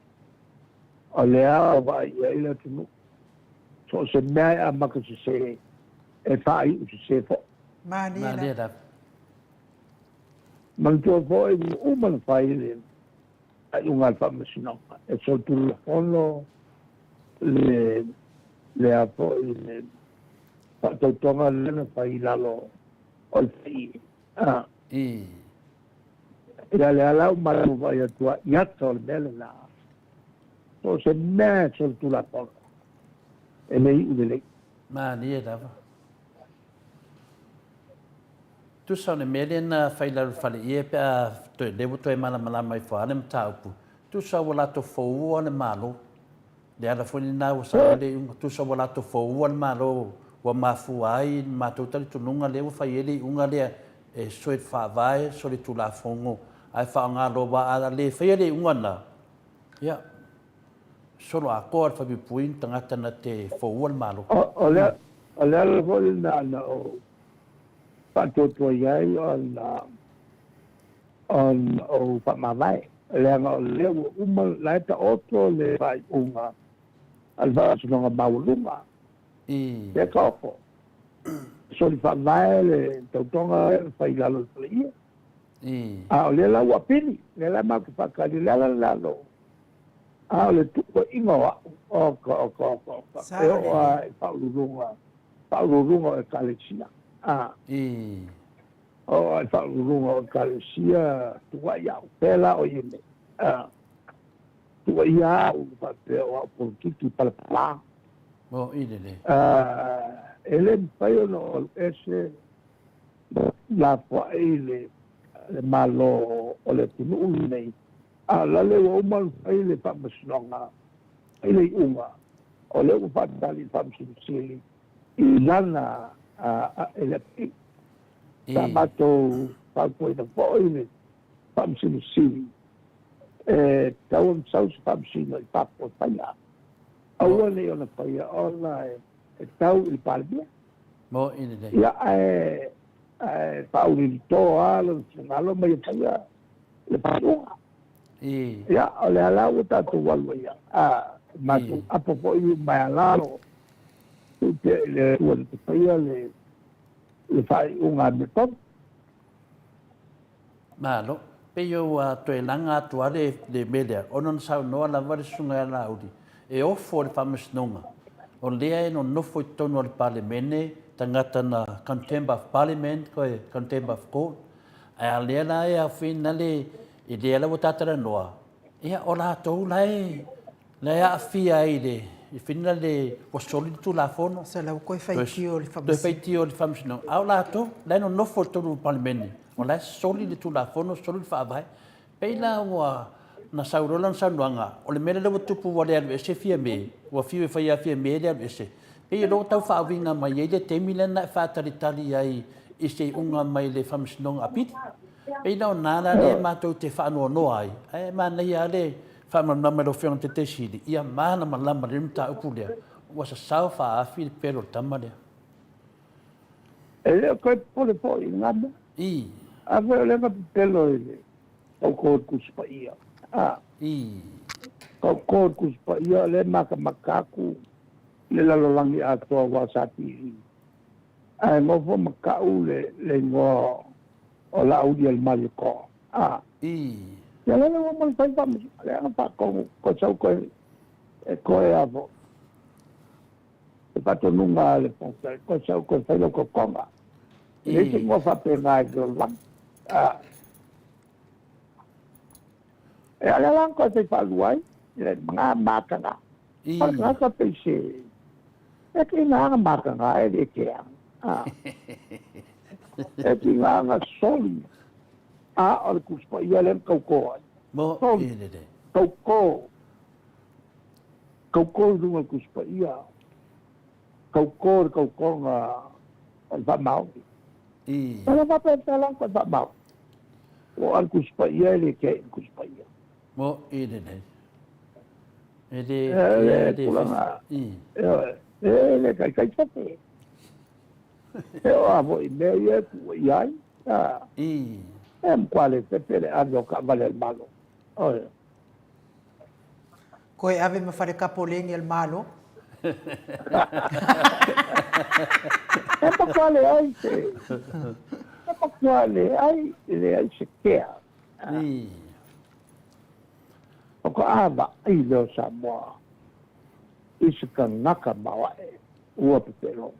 o lea ua vaai i ai le atunuu. So o se mea e amata sesē, e faaiu sesē foi. Malie Malie lava. Lava. Manatua foi ua uma ona fai le faaiuga a le Faamasinoga e solitulafono le le a foi le faatautoga lea na fai i lalo o le FI. Ia lea la ua matou vaai atu ai i ata o le mea lena. So o se mea e solitulafono e le iu lelei. Malie lava. Tusa o le mea lea na fai i lalo o le faleie pe a toe lea ua toe malamalama ifo lava le mataupu, tusa ua latou foua le Malo. Le ala foi lena ua saga ai le iuga, tusa ua latou foua le Malo ua mafua ai le matou talitonuga lea ua fai ai le iuga lea e soi le Faavae, soi le Tulafono ae faaaoga loa aua a le faia le iuga lena, ia, solo atoa le falepuipui ni tagata na te foua le Malo. O le ala foi lena na ou faatuatua ai ona ou faamavae, leaga o lea ua uma la e taoto le faaiuga a le Faamasinoga Maualuga. Lea taoto. Soli faavae le tautoga lea na fai i lalo o le faleie. A o lea la ua apili, lea la matou te faatali, le ala lena na ou. A o le tuuaiga o au, oka, oka, oka, oka, e Sao oo lelei. lava i faauluuluga, faauluuluga o Ekalesia. Oo lava i faauluuluga o Ekalesia tuuai au, pēlā o i nei. Tuuaia au faapea o au polokiki palapala. Mo'i lelei. E le mafai ona ou alu ese ma lafoai le Malo o le atunuu lenei, a o la ua uma ona fai le faamasinoga i le iuga, o lea ua faatali le Faamasino Sili i lana i le appeal. Sa matou fautuaina foi le Faamasino Sili e tatau ona sau se faamasino i fafo e faia. Aua ne i ona faia ona e tau i le Palemia. Mo'i lelei. Ia, ae ae faaulilito lava lona finagalo ma ia faia le faaiuga. Ia, o lea la ua tatou alu ai a matou apo foi mai a lalo tuu pea i le Atua na te faia le faaiuga amiotonu. Malo. Pei ua toe laga atu lava le mea lea, ona na saunoa lava le Susuga ia Laauli, e ofo le Faamasinoga, o lea e nonofo i totonu o le Palemene tagata na Contempt of Parliament koe Contempt of Court, ae a lea la e aofina le, i lea la ua ta talanoa, ia o latou la e la e aafia ai i le i fina le ua soli le Tulafono. So la ua toe faitio le Faamasinoga. Toe faitio le Faamasinoga. A o latou, la e nonofo i totonu o le Palemene, o la e soli le Tulafono, soli le Faavae. Pei la ua na sau loa lana saunoaga, o le mea lea ua tupu ua le alu ese Fiame, ua fiu e fai ia Fiame le alu ese. Pei o lea ua tau faauiga mai ai le taimi lea na e faatalitali ai i se iuga mai le Faamasinoga Apili. Pei la o na la lea matou te faanoanoa ai, ae manaia lava le faamalamalama e lau Afioga i le Taitaisili, ia malamalama lelei le mataupu lea, ua sasao faaafi le pelo o le tama lea. E le o toe popole foi i lena mea. Afai o lea na pepelo i le Kaukō o le Tusi Paia. A. Kaukō o le Tusi Paia, o lea e matamata atu le lalolagi atoa aua sa TV. Ae nofo ma tau le igoa o Laaulialemalietoa. A. Ia lea ua uma ona fai le faamasinoga, lea na faatonu, toe sau toe, e toe a foi. Le faatonuga a le Fofoga Fetalai, toe sau toe fai lau totoga. E leai se igoa faapena i le lalolagi. A. E a lea la na toe fai faalua ai, le nga mataga. O le tagata pei se, e tiga na mataga e le ke ana. A. E tiga na soli. A o le Tusi Paia lea na tautō ai. Mo Soli. I lelei. Tautō. Tautō i luga o le Tusi Paia. Tautō le tautoga o le faamaoni. E le faapea la o le faamaoni. Ua o le Tusi Paia e le kea i le Tusi Paia. Mo i lelei. E le E kea le le tulaga, e le taitai fefe. E oo lava foi i mea ia e tuu i ai. E matua le fefe le ave o taavale a le Malo. Ioe. Koe ave ma fale kapoleni a le Malo. E matua leai se, e matua leai, leai se kea. O ka vaai lea o Samoa i se kanaka maoae ua pepelo.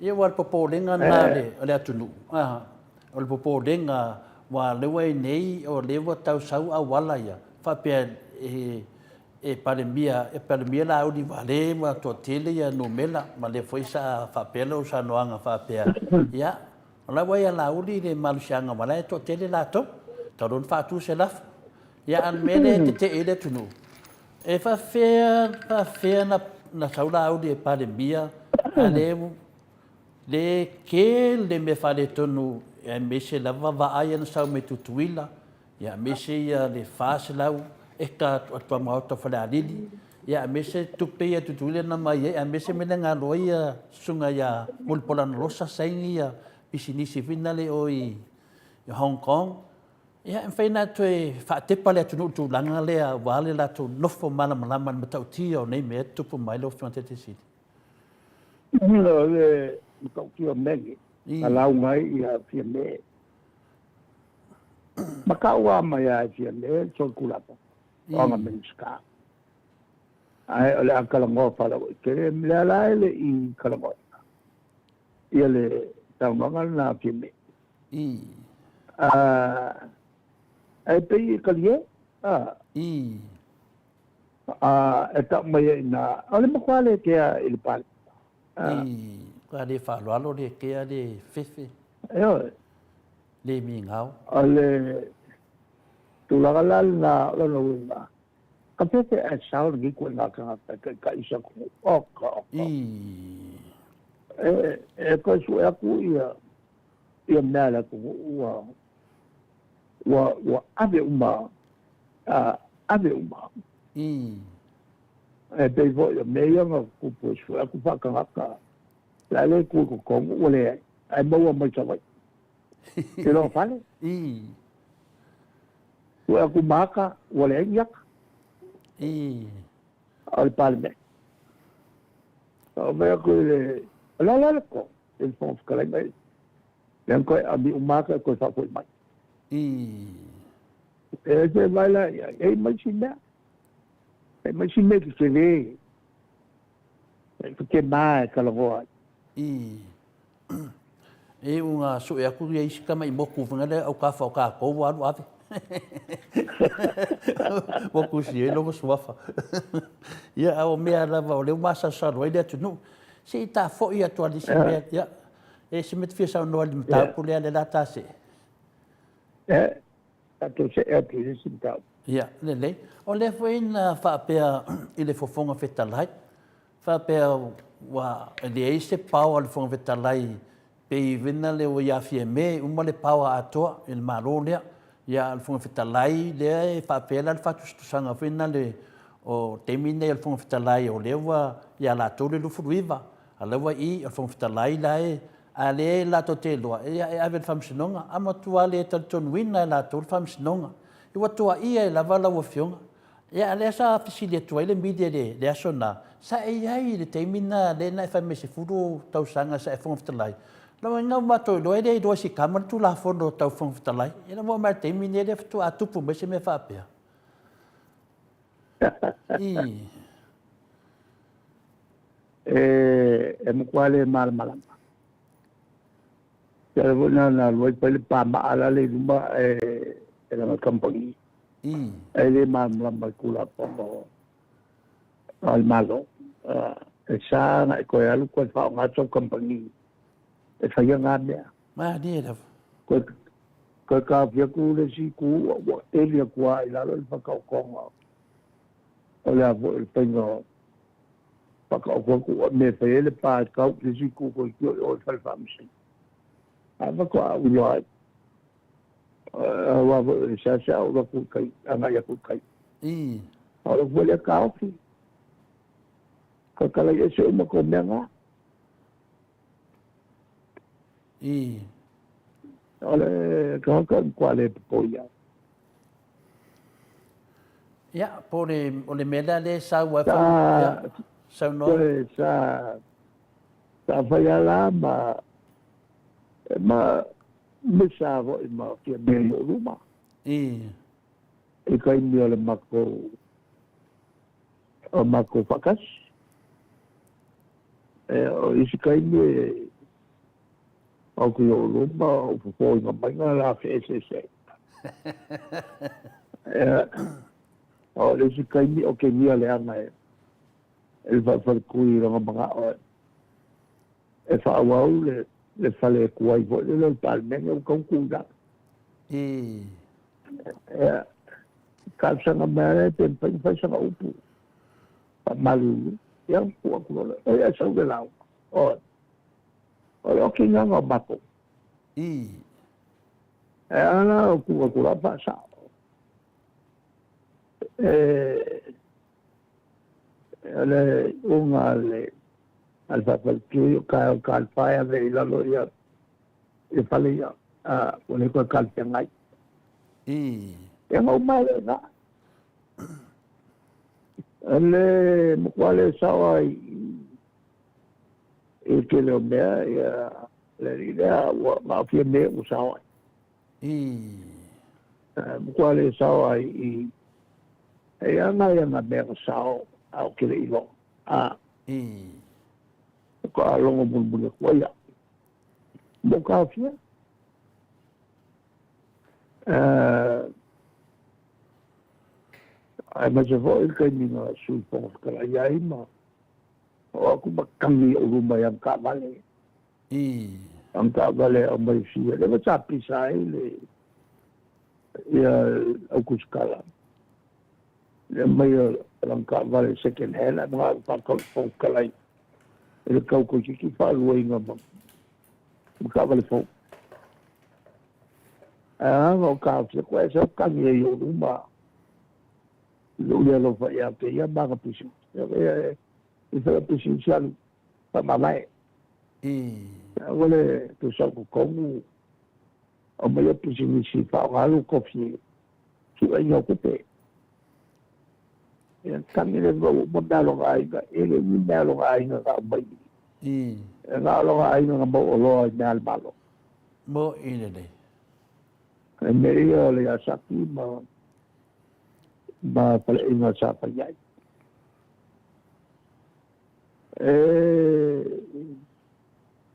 Ia ua o le popolega lena o le atunuu, o le popolega ua lea ua i nei o lea ua tau sau auala ia, faapea e Palemia, e Palemia Laauli aua o lea ua toatele ia numera ma lea foi sa faapea lau saunoaga faapea, ia o la ua ia Laauli le malosiaga aua o la e toatele latou, tatau loa ona faatu se lafo. Ia a o le mea lea e tetee ai le atunuu, E faafefea, faafefea na sau Laauli e Palemia, a lea le tele mea faaletonu aemaise lava vaa ia na sau mai Tutuila, ia aemaise ia le 400 eka a Tuamaota o Falealili, ia aemaise tupe ia Tutuila na mai ai, aemaise mea na galo ai ia susuga ia Mulipola Anarosa saini ia pisinisi foi nale o i Hong Kong. Ia, e mafai ona toe faatepa le atunuu i le tulaga lea aua le latou nofo malamalama i le matautia o nei mea e tutupu mai lau Afioga i le Taitaisili. O le matautia o mea nei, na lauga ai ia Fiame. Ma tau lava mai lava e Fiame le solitulafono o ana Minisita. Ae o le a talanoa faalauaitele, lea la e le i talanoaina ia le saunoaga lena a Fiame. Ae pei e talie. A, I. A e tau mai ai iina, o le matua le kea i le pale. A. I. Ua le faaaloalo le kea le fefe. Ioe. Le migao. O le tulaga la lena o lona uiga, ka fefe ae sao lenei ituaiga tagata e taitai i se atunuu. Oka, oka. I. E, e toe sue atu ia, ia mea a le atunuu ua, ua, ua ave uma, a, ave uma. I. E pei foi o mea ia na tutupu e sue atu faatagata, o le a le tu i totonu ua leai, ae maua mai Savaii. I lona fale. I. Sue atu ma ata, ua leai ni ata. I. O le Palemene. Oo mai atu i le, o le a la le tonu i le Fofoga Fetalai mai, lea na toe ami uma ata e toe faafoi mai. I. E se mai la i ai, e mai si mea. E mai si mea tetele. E te ma e talanoa ai. I. E uga sue atu ia isi tama i moku faiga lea autafa o tatou ua alu ave. Ua tusi ai lona suafa. Ia, a o mea lava o lea ua masalosalo ai le atunuu. Se i ta foi atu lava i se mea, ia, e se mea e te fia saunoa i le mataupu lea, lea o le a ta see. E, tatou see atu i le isi mataupu. Ia, lelei. O lea foi na faapea i le Fofoga Fetalai, faapea ua leai se power a le Fofoga Fetalai pei vena lea ua ia Fiame uma le power atoa i le Malo lea. Ia, a o le Fofoga Fetalai lea e faapea la le faatusatusaga foi lena le o taimi nei o le Fofoga Fetalai o lea ua ia latou le 29, a o la ua i o le Fofoga Fetalai la e a lea latou te iloa, ia e ave i le Faamasinoga. A matua le talitonuina e latou le Faamasinoga. Ua tuuaia ai lava lau Afioga. Ia, a lea sa fesili atu ai le media i le aso na, sa e i ai i le taimi na lea na e fai mai 10 tausaga sa e Fofoga Fetalai. Lau Aiga ua matou iloa e le iloa e si tama le Tulafono tau Fofoga Fetalai. Ia na ua oo mai i le taimi nei lea faatoa tupu mai se mea faapea. I. E matua le malamalama. Te ala foi na na alu ai fai le pamaa la le i luma e e lana kamupani. E le malamalama i Tulafono a le Malo. E sa na e toe alu toe faaaoga sau kamupani e faia na mea. Malie lava. Toe toe taofi atu le isi itu ua eli atu lava i lalo le whakaotonga o le a foi o le faiga o whakaoto atu ua mea e fai ai le pa e tau i le isi itu toeitiiti o i o i le fale faamasino. A faatoa ou iloa ai, aua foi o le seasea ou alu atu i tai, agai atu i tai. A o lau foi lea taofi, tautala i ese uma tou mea na. O le tagata e matua le popo ia. Ia, po o le, o le mea lea lea e sau ai fa, ia, saunoa. Toe sa, sa fai lava la ma, ma misa foi ma Fiame i lou luma. I taimi o le matou, o matou faatasi. E, o isi taimi e, Ou te oo luma, o fofoina mai na la feeseeseai. Ia, o le isi taimi o kegia leaga e e le faafaletui i lona manao e e faaauau le le fale e tu ai foi lele o le Palemene ua tau tu i lalo. Ia, talosaga mai lava lea pe mafai ona fai sana upu faamalulu, ia ona tuu atu loa lea, oi ae sau le lauga, oi. O le okinaga o matou. E ala o tuu atu la faasao. E o le iuga a le a le faafaletui o taeao talifai ave i lalo ia ia fale ia a ua le toe talifeagai. Ia na uma ai lea i ina. O le matua le sao lava i i le tele o mea, ia, le alii lea ua gaofia mea ua sao ai. Matua le sao ai i, e i ana ia na mea na sao, a ou te le i iloa. A. Faatoa logo mulimuli atu ai au. Mo gaofia. Aemaise foi le taimi na Sui Fofoga Fetalai ai ma oo atu ma tagi i ou luma i ana taavale. Ana taavale e aumai fia. Lea foi sa pisa ai le ia au kusikala. Le aumai o lana taavale second hand ae manao faatau i le Fofoga Fetalai i le tau toeitiiti faaluaina ma taavale fou. Ae a na ou taofi atu ae sau tagi ai i ou luma i lou le alofa ia te ia ma ana pisinisi. E fai o pisinisi alu faamavae. Aua le toe sau totonu aumaia pisinisi faaaoga lou tofi i sueina o tupe. Ia tagi le mea ua uma mea a lona aiga, e le umi mea a lona aiga na aumai i i. E na o lona aiga na mauoloa i mea a le Malo. Moʻi lelei. E mea ia o le Yasaki ma ma faleaiga sa fai ai. E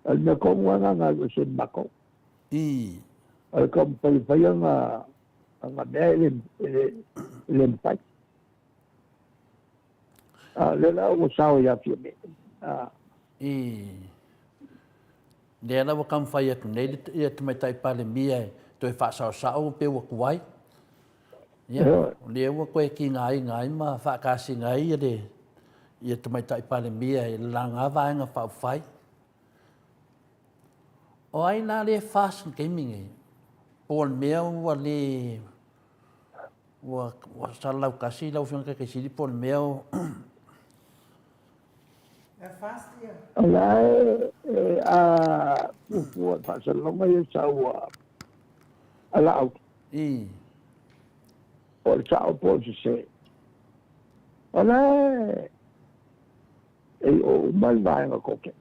o le mea tonu lava na alu ese ma matou. O le taumafai e fai ana ana mea e le e le e le mafai. A o lea la ua sao ia Fiame. A. Lea la ua taumafai atu nei le Tamaitai Palemia e toe faasaosao pe ua tuai. Ia, o lea ua toe tigaina ai ma faatasiga ai le ia Tamaitai Palemia i lana Vaega Faaupufai. O ai la lea e fast i le taimi nei? Po o le mea ua le ua salalau tasi lau Afioga i le Taitai Sili po o le mea o O la e a fuafua i faasalalauga ia sau a Laauli. Po o le sao po o le sese. O la e i o uma le vaega toatele.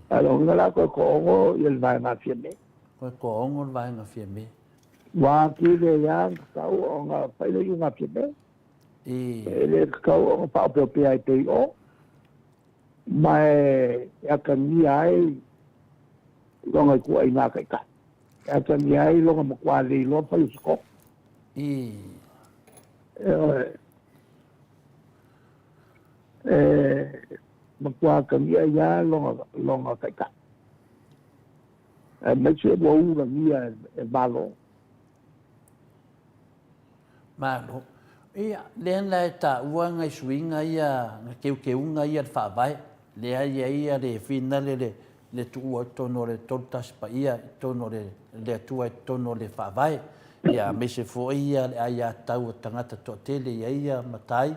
A o lona uiga la toe toaono le vaega Fiame. Toe toaono le vaega Fiame. Ua atili ai lava ona tatau ona fai le iuga a Fiame. E le tatau ona faaopeopea ai pea i o, ma e atagia ai lona ituaiga taitai, e atagia ai lona matua le iloa fai o se tonu. Ioe. E matua atagia ai lava lona taitai, aemaise ua ulagia e Malo. Malo. Ia, lea la e taua nai suiga ia, na teuteuga ia i le Faavae, lea e i ai le finale le le tuua i totonu o le 31 Paia i totonu o le le Atua i totonu o le Faavae, ia aemaise foi ia le aiatatau a tagata toatele i ai ia matai,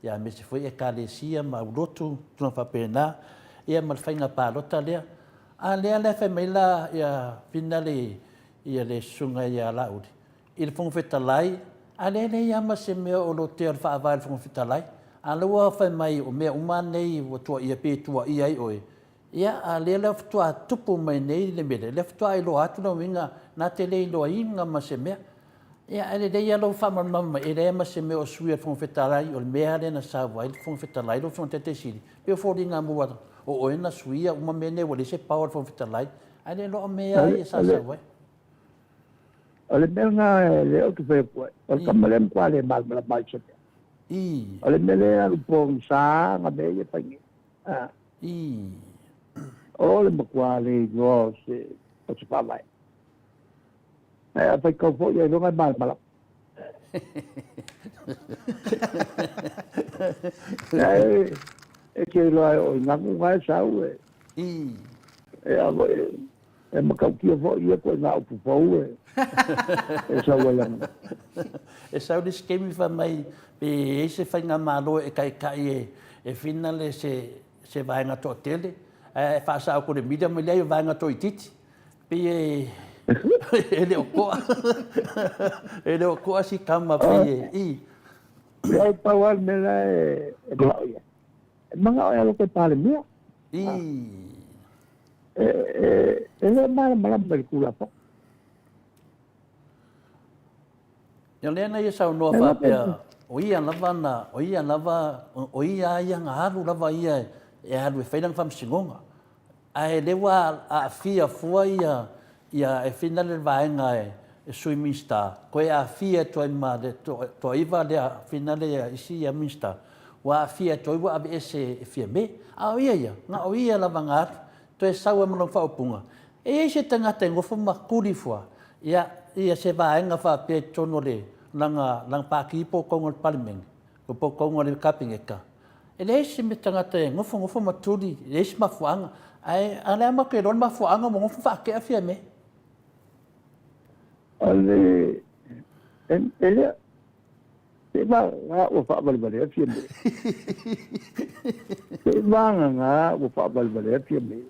ia aemaise foi Ekalesia ma aulotu, tulaga faapena, ia ma le faiga palota lea. A lea la e fai mai la ia finale ia le Susuga ia Laauli, i le Fofoga Fetalai, a lea e leai lava ma se mea o lotea o le Faavae o le Fofoga Fetalai. A o lea ua fai mai o mea uma nei ua tuuaia pe tuuaia ai oe, ia a lea la faatoa tupu mai nei le mea lea, lea faatoa iloa atu lona uiga na te le iloaina ma se mea. Ia ae lelei lava lou faamalamalama mai, e leai ma se mea o sui a le Fofoga Fetalai, o le mea lava lea na sau ai le Fofoga Fetalai, lau Afioga i le Taitai Sili, pei o foliga mua o oe na suia uma mea nei ua leai se power a le Fofoga Fetalai, ae le iloa o mea lava ia sa sau ai. O le mea lena lea ou te fai atu ai, o le tama lea e matua le malamalama ai i se mea. O le mea lea e alu pogisa na mea ia e fai nei. O le matua le iloa o se, o se faavae. Ae a faitau foi ailoga e malamalama. Ae e te iloa e o i gagu na e sau e. E a foi e matautia foi ia ituaiga upu fou e e sau ai lana. E sau le isi taimi fai mai pe i ai se faigamalo e taitai e e finale se se vaega toatele ae faasao atu i le media ma leai o vaega toaitiiti. Pei e e le o toa e le o toa si tama pei e i. Leai pau lava le mea la e manao i ai. E manao e alu atu e Palemia. E le malamalama i le Tulafono. Ia lea na ia saunoa faapea, o ia lava na, o ia lava, o ia ia na alu lava ia e alu e fai lana faamasinoga. Ae lea ua aafia fua ia, ia e finale le vaega e, e Sui Minisita, koe aafia atu ai ma le toaiva lea finale ia isi ia Minisita, ua aafia atu ai ua aveese e Fiame. A o ia ia, na o ia lava na alu, toe sau ai ma lona faaupuga, e i ai se tagata e nofo ma tuli fua, ia, ia se vaega faapea i totonu o le lana, lana pati po o totonu o le Palemene, po o totonu o le Kapeneta, e leai se mea tagata e nofonofo ma tuli, e leai se mafuaaga. Ae a o le a matou iloa le mafuaaga ua nofo faatea Fiame. O le e lea te vagana ua faavalevalea Fiame. Te vagana ua faavalevalea Fiame.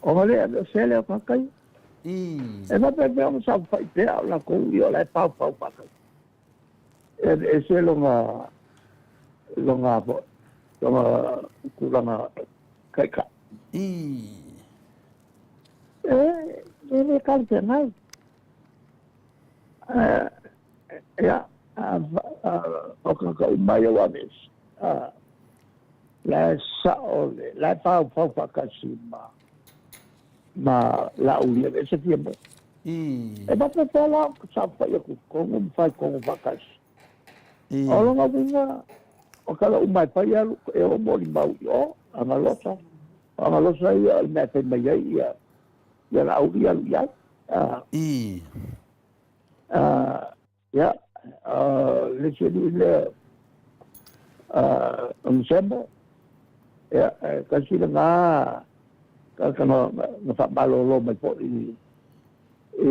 Ona le ave o se lea o kakai. E faapea ona saofai pea o latou ia o la e paupau faatasi. E ese lona lona lona tulaga taitai. E le talafeagai. Ia, o tagata uma ia ua aveese, la e sao le, la e paupau faatasi ma ma Laauli e aveese Fiame. E faapefea la ona saofai atu i totonu ma fai tonu faatasi? O lona uiga, o tala uma e fai alu e oo molimau i o, agalosa. O agalosa ia o le mea e fai mai ai ia ia Laauli alu i ai. Ia, o le isi alii lea, o Nisemo, ia, e tasi lena tagata na faamalolo mai foi i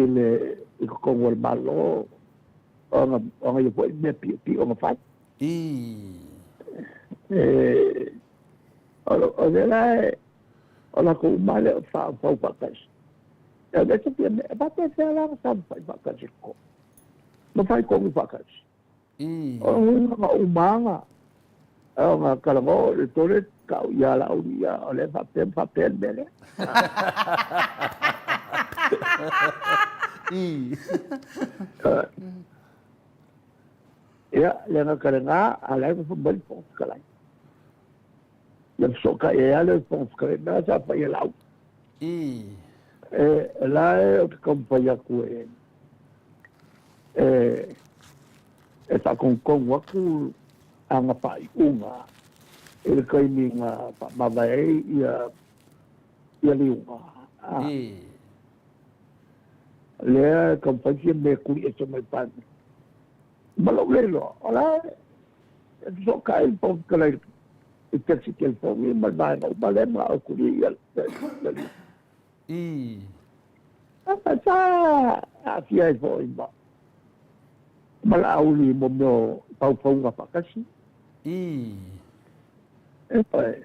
le i totonu o le Malo, ona ona ia foi mea piopio na fai. E, o le la e, o latou uma lea o faaufau faatasi. E le fia mea, e faapefea la ona taumafai faatasi ko. Ma fai tonu faatasi. O na umaga, o na talanoa le tole tau ia Laauli ia, o le faapea ma faapea le mea lea. Ia, le aga lena, a la e fai mai le Fofoga Fetalai. Ia fesootai ai lava le Fofoga Fetalai, mea sa fai e Laauli. E la e ou te taumafai atu e e e faatonutonu atu ana faaiuga i le taimi na faamavae ai ia ia liuga. Lea e taumafai fia mea e tuli ese mai Palemene. Ma lou le iloa, o la e fesootai le Fofoga Fetalai i taxi telefoni ma le vaega uma lea ma o tuli ia le liuga. Sa aafia ai foi ma ma Laauli mo mea o faufauga faatasi. E pai.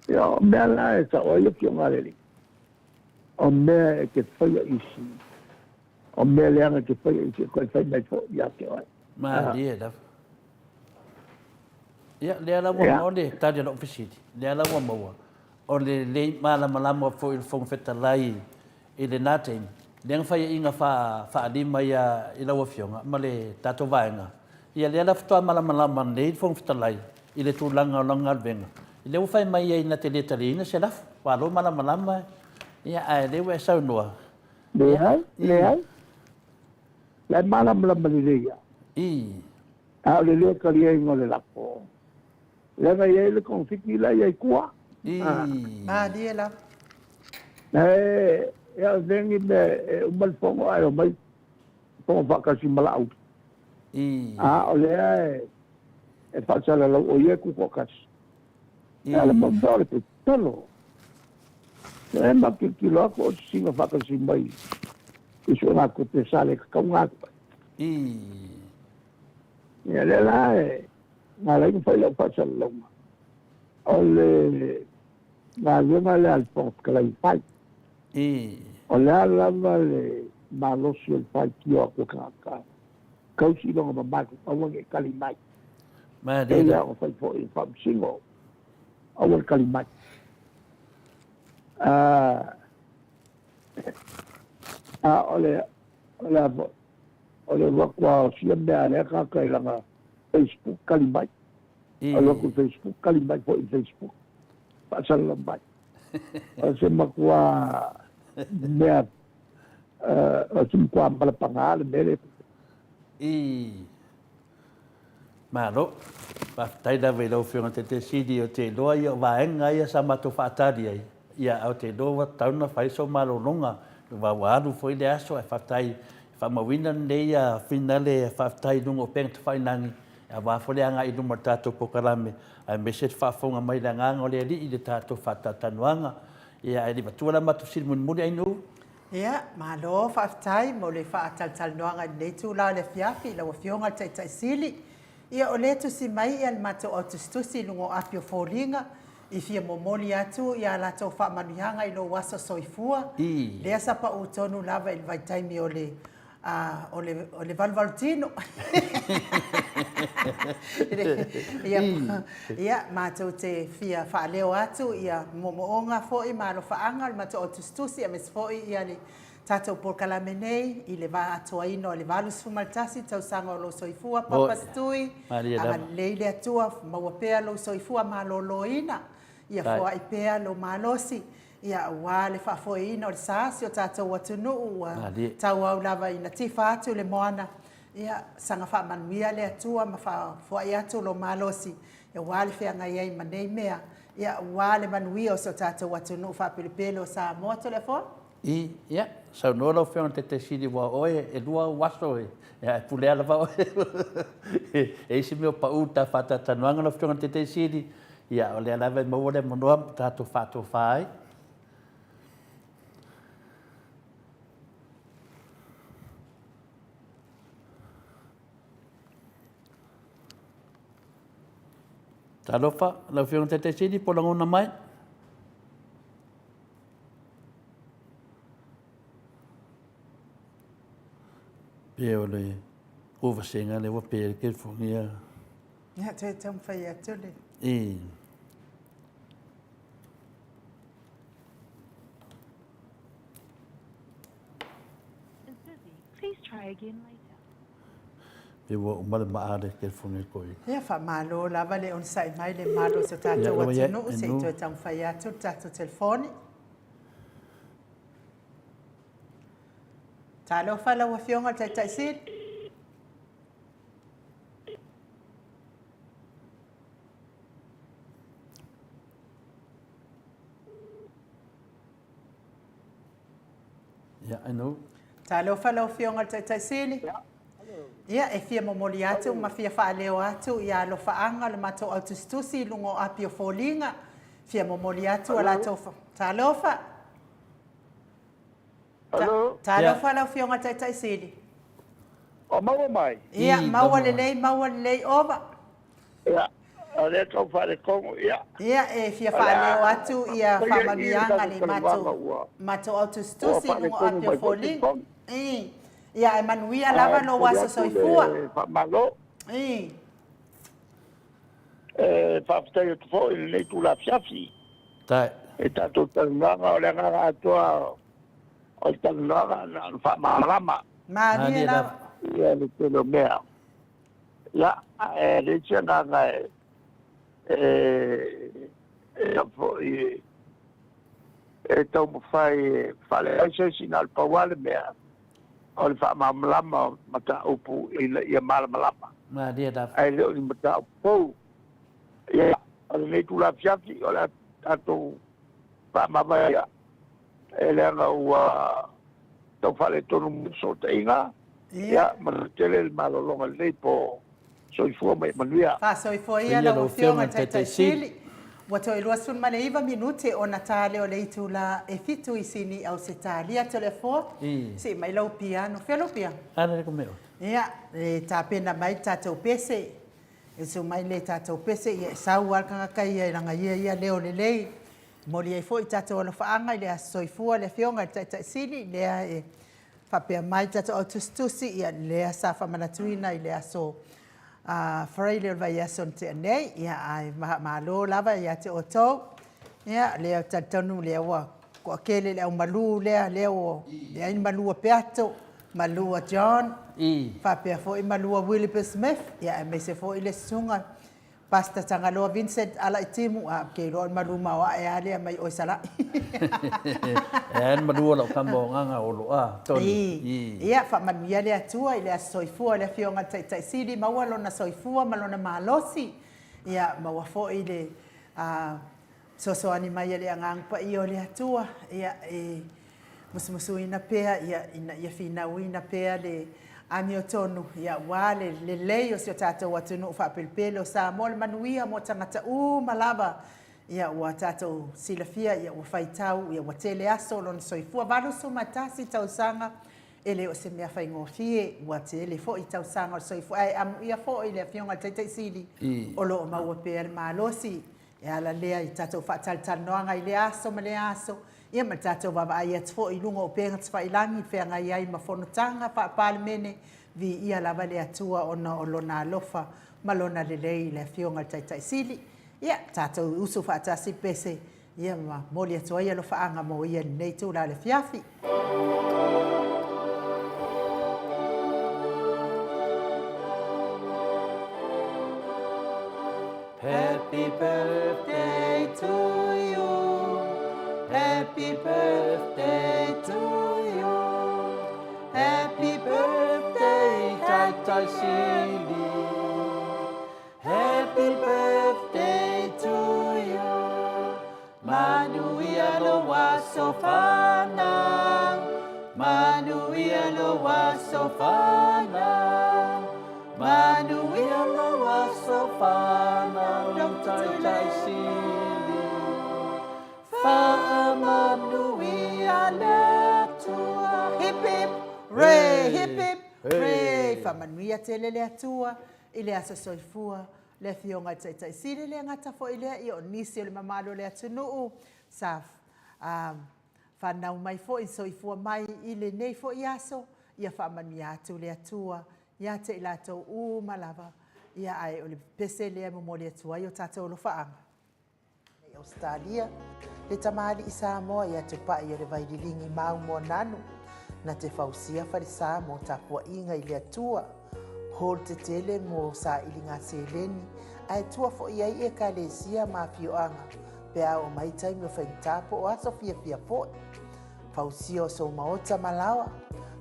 Ia, o mea la e sao ai le Afioga a le Alii, o mea e te faia isi, o mea leaga e te faia isi e toe fai mai foi ia te oe. Malie lava. Ia, lea la ua maua le tali a lou fesili, lea la ua maua, o le lei malamalama foi o le Fofoga Fetalai i lena taimi, lea na faiaina faalima ia i lau Afioga ma le tatou vaega, ia lea la faatoa malamalama nei le Fofoga Fetalai i le tulaga o lana galuega, lea ua fai mai ai na te le taliaina se lafo, ua alo malamalama, ia ae lea ua e saunoa. Leai, leai. La e malamalama lelei lava. A o le le taliaina o le lafo, leaga e i ai le togafiti la e i ai i tua. Malie lava. E a vegi mea e uma le fono ae omai fono faatasi ma Laauli. A o lea e faasalalau o ia e tutoatasi. A o le mea o le petolo. E ma tilotilo atu o se sina faatasi mai i suegatupe sa le tatau ona alu ai. Ia lea la e na ala ai ona fai lau faasalalauga, o le galuega lea a le Fofoga Fetalai e fai. O le a lava le malosi o le faitio atu a tagata, tausi i lona mamalu, aua ne i tali mai. E pei lava ona fai foi i le Faamasino, aua le tali mai. A o le o le a foi, o le alu atu lava o sia mea a lea tagata i lana Facebook tali mai. Alu atu i Facebook tali mai foi i Facebook, faasalalau mai. O se matua mea O se matua malapaga le mea lea. I Malo. Faafetai lava i lau Afioga Taitaisili, ou te iloa ia o vaega ia sa matou faatali ai, ia ae ou te iloa ua tatau ona fai sou malologa, aua ua alu foi le aso, ae faafetai e faamauina lenei finale faafetai i luga o upega tafailagi, aua foi le agai i luma o le tatou polokalame, aemaise le faafofoga mai i le agaga o le Alii i le tatou faatalatalanoaga. Ia ae le i matua la matou fesili mulimuli Ainuu. Ia, malo faafetai mo le faatalatalanoaga i lenei itula o le afiafi i lau Afioga i le Taitai Sili. Ia, o lea e tusi mai le matou au tusitusi i luga o api o foliga i fia momoli atu ia latou faamanuiaga i lou aso soifua, lea sa pau tonu lava i le vaitaimi o le o le, o le valuvalu tino. Ia, ia, matou te fia faaleo atu ia moomooga foi ma alofaaga o le matou au tusitusi aemaise foi ia le tatou polokalame nei i le va atoaina o le 81 tausaga o lou soifua Papa Stui. Agalelei le Atua, maua pea lou soifua maloloina, ia foai pea lou malosi. Ia, aua le faafoeina o le sa o si o tatou atunuu ua tauau lava ina tifa atu le moana, ia, saga faamanuia le Atua ma faafoai atu lo malosi, aua le feagai ai ma nei mea, ia, aua le manuia o si o tatou atunuu faapelepele o Samoa. Toleafoa. I, ia, saunoa lau Afioga i le Taitai Sili aua o oe, e lua ou aso e, e pulea lava oe. E i ai se mea o pau i ta faatalatalanoaga lau Afioga i le Taitai Sili, Ia, o lea lava e maua le avanoa ma tatou faatofa ai. Talofa, lau Afioga i le Taitai Sili, po o lagona mai? Pe o le uvasega lea ua pe ai le telefoni ia. Ia, toe taumafai atu le. I. Pe ua uma le maa le telefoni a le toeaina. Ia, faamalo lava le onosai mai le mamalu o si o tatou atunuu se i toe taumafai atu le tatou telefoni. Talofa lau Afioga i le Taitai Sili. Ia, I know. Talofa lau Afioga i le Taitai Sili. Ia, e fia momoli atu ma fia faaleo atu ia alofaaga o le matou au tusitusi i luga o api o foliga. Fia momoli atu a latou... Talofa! Hello. Talofa lau Afioga i le Taitai Sili. O maua mai? Ia, maua lelei, maua lelei, ova. Ia, o lea tau faaletonu, ia. Ia, e fia faaleo atu ia faamanuiaga le matou, matou au tusitusi i luga o api o foliga. I. Ia, ae manuia lava lou aso soifua. Faamalo. I. E faafetai atu foi i lenei itula afiafi. Tai. I tatou talanoaga, o le agaga atoa o le talanoaga na ona faamalamalama. Malie lava. Ia le tele o mea. Ia, ae leai se agaga e e foi e taumafai e faaleai se isi na o le pau lava le mea o le faamalamalama o mataupu ina ia malamalama. Malie lava. Ae le o ni mataupu fou. Ia, o lenei itula afiafi o le a tatou faamavae e leaga ua tau faaletonu mai fesootaiga, ia, manuia tele le malologa i lenei po. Soifua ma ia manuia. Faasoifua ia lau Afioga i le Taitai Sili. Ua toe 29 minute ona ta lea o le itula e fitu i Sini Ausetalia. Toleafoa, sii mai lau piano. Fea lau piano? A lea ko mea oe. Ia, e tapena mai le tatou pese. E usu mai le tatou pese, ia e sau lava le tagata ia e lagaia ia leo lelei. E momoli ai foi tatou alofaaga i le Aso Soifua le Afioga i le Taitai Sili, lea e faapea mai tatou au tusitusi, ia lea sa faamanatuina i le aso Faraile o le vaiaso na tea nei, ia ae malo lava ia te outou. Ia lea talitonu lea ua toatele le au malu lea, lea ua leai ni malu a Peato, malu a John, faapea foi malu a Williber Smith, ia aemaise foi le susuga Pastor Tagaloa Vincent Alaitimu, a ou te iloa o le malu maoae lava lea mai oe Sala'i. E a le malu o lau tama o Gaga o lo a, Tony. I. Ia, faamanuia le Atua i le aso soifua o le Afioga i le Taitai Sili, maua lona soifua ma lona malosi, ia, maua foi le fesoasoani mai a le Agaga Paia o le Atua, ia, e musumusuina pea, ia, ina ia finauina pea le amiotonu, ia, aua le lelei o si o tatou atunuu faapelepele o Samoa, le manuia mo tagata uma lava, ia, ua tatou silafia, ia, ua faitau, ia, ua tele aso o lona soifua, 81 tausaga, e le o se mea faigofie, ua tele foi tausaga o le soifua, ae amuia foi le Afioga i le Taitai Sili, o lo o maua pea le malosi. E ala lea i tatou faatalatalanoaga i lea aso ma lea aso, ia ma le tatou vaavaai atu foi i luga o upega tafailagi i feagai ai ma fonotaga faa-Palemene, viia lava le Atua ona o Lona alofa ma Lona lelei i le Afioga i le Taitai Sili. Ia, tatou usu faatasi pese, ia ma momoli atu ai alofaaga mo ia i lenei itula o le afiafi. Happy birthday to you Happy birthday to you Happy birthday Taitai Sili Happy birthday to you Manuia lou aso fanau Manuia lou aso fanau Manuia lou aso fanau Taitai Sili Faamanuia le Atua Hip hip hooray hip hip hooray Faamanuia tele le Atua i le aso soifua le Afioga i le Taitai Sili, e le gata foi lea, ia o nisi o le mamalu o le atunuu sa fanau mai foi, soifua mai i lenei foi aso, ia faamanuia atu le Atua ia te i latou uma lava, ia ae o le pese lea e momoli atu ai o tatou alofaaga. I Ausetalia, le tamalii Samoa ia Tupai o le Vaililigi Mau Moananu, na te fausia falesa mo tapuaiga i le Atua, hall tetele mo sailiga seleni, ae tua foi ai ekalesia ma afioaga pe a oo mai taimi o faigata po o aso fiafia foi. Fausia o sou maota ma laoa,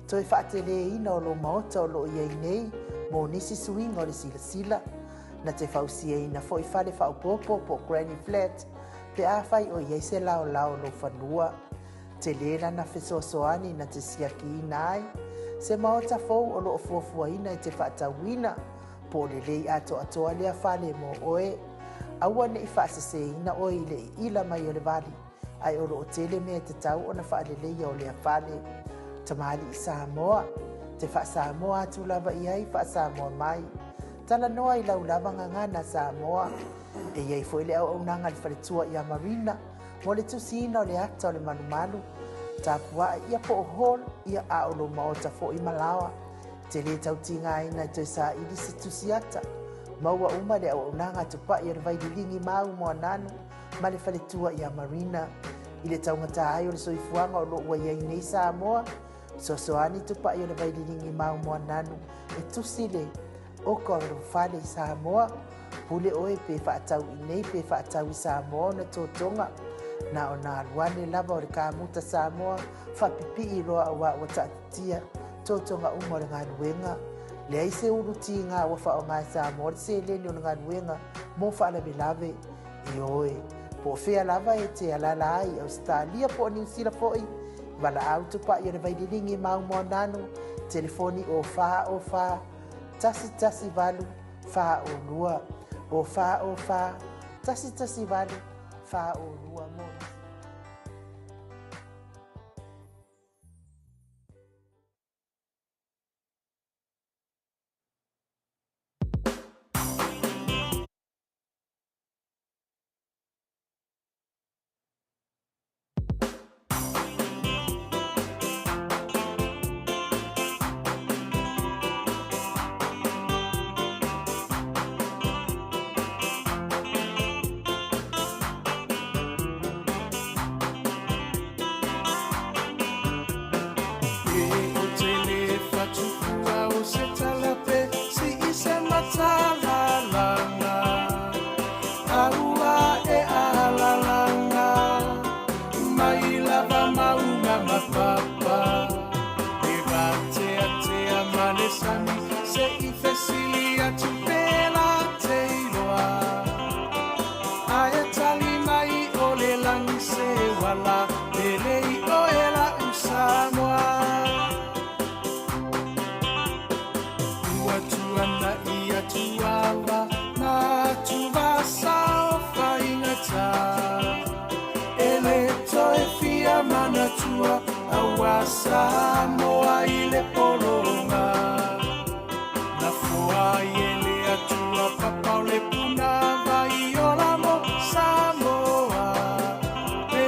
toe faateleina o lou maota o lo o i ai nei mo nisi suiga o le silasila. Na te fausiaina foi fale faaopoopo po o granny flat pe afai o i ai se laolao o lou fanua. Tele lana fesoasoani na te siakiina ai se maota fou o lo o fuafuaina e te faatauina po o lelei atoatoa lea fale mo oe. Aua ne i faaseseina oe i le iila mai o le vali. ae o lo o tele mea e tatau ona faaleleia o lea fale. Tamalii Samoa, te faa-Samoa atu lava i ai, faa-Samoa mai. Talanoa i lau lava gagana Samoa. E i ai foi le auaunaga a le faletua ia Marina mo le tusiina o le ata o le malumalu, tapua'i ia po o hall ia a o lou maota foi ma laoa. E te le tau tigaina e toe saili se tusi ata. Maua uma le auaunaga a Tupai o le Vaililigi Mau Moananu ma le faletua ia Marina. I le taugata ai o le soifuaga o lo o ua i ai nei Samoa, fesoasoani Tupai o le Vaililigi Mau Moananu e tusi le oka o lou fale i Samoa. Pule oe pe faatau i nei pe faatau i Samoa ona totoga. Na ona alu ane lava o le kamuta Samoa faapipii loa aua ua taatitia totoga uma o le galuega. Leai se ulu tiga ua faaaoga e Samoa le seleni o le galuega mo faalavelave. Ioe, po o fea lava e te alaala ai i Ausetalia po o Niu Sila foi, valaau Tupai o le Vaililigi Mau Moananu, telefoni 04 04 118 42, 04 04 118 42 mo nisi. fesili atu pēlā te iloa. Ae tali mai o le lagi se uala pele i oe la'u Samoa. Ua tuana'i atu ava ma atuvasa o faigata. E le toe fia manatua auā Samoa i le pologa. Na foa ai e le Atua papa o le punāvai ola mo Samoa. Le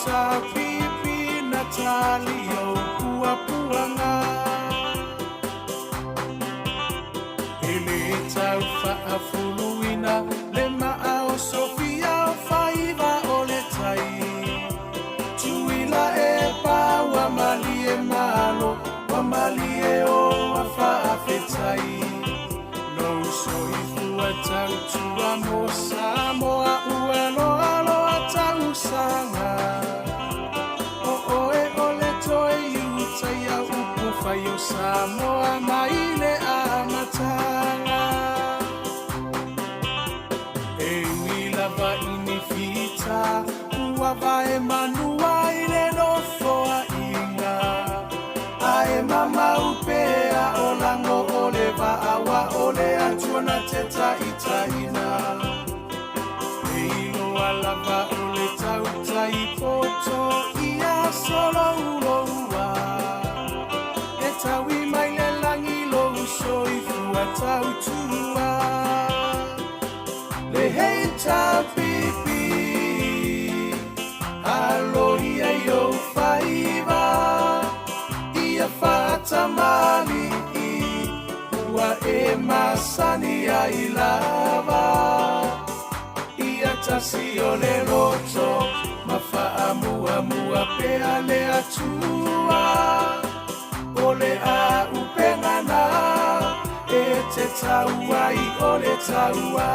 HRPP na tali ou puapuaga. E le tau faafuluina le maa o Sofia o faiva o le tai. Tuila e pa ua malie malo, ua malie o a faafetai. Lou soifua tautua mo Samoa ua loaloa tausaga. O oe o le toe iutaia upu fai o Samoa mai le amataga. E ui lava i ni fita, ua vae manu ai le nofoaiga. Ae mamau pea o lago o le vaa aua o le Atua na te taitaiina. E iloa lava o le tautai poto ia solouloua. E taui mai le lagi lou soifua tautua. Le HRPP, aloia i ou faiva, ia faatamali'i, ua e masani ai lava. Ia tasi o le loto, ma faamuamua pea le Atua. O le auupega na e te tau ai o le taua.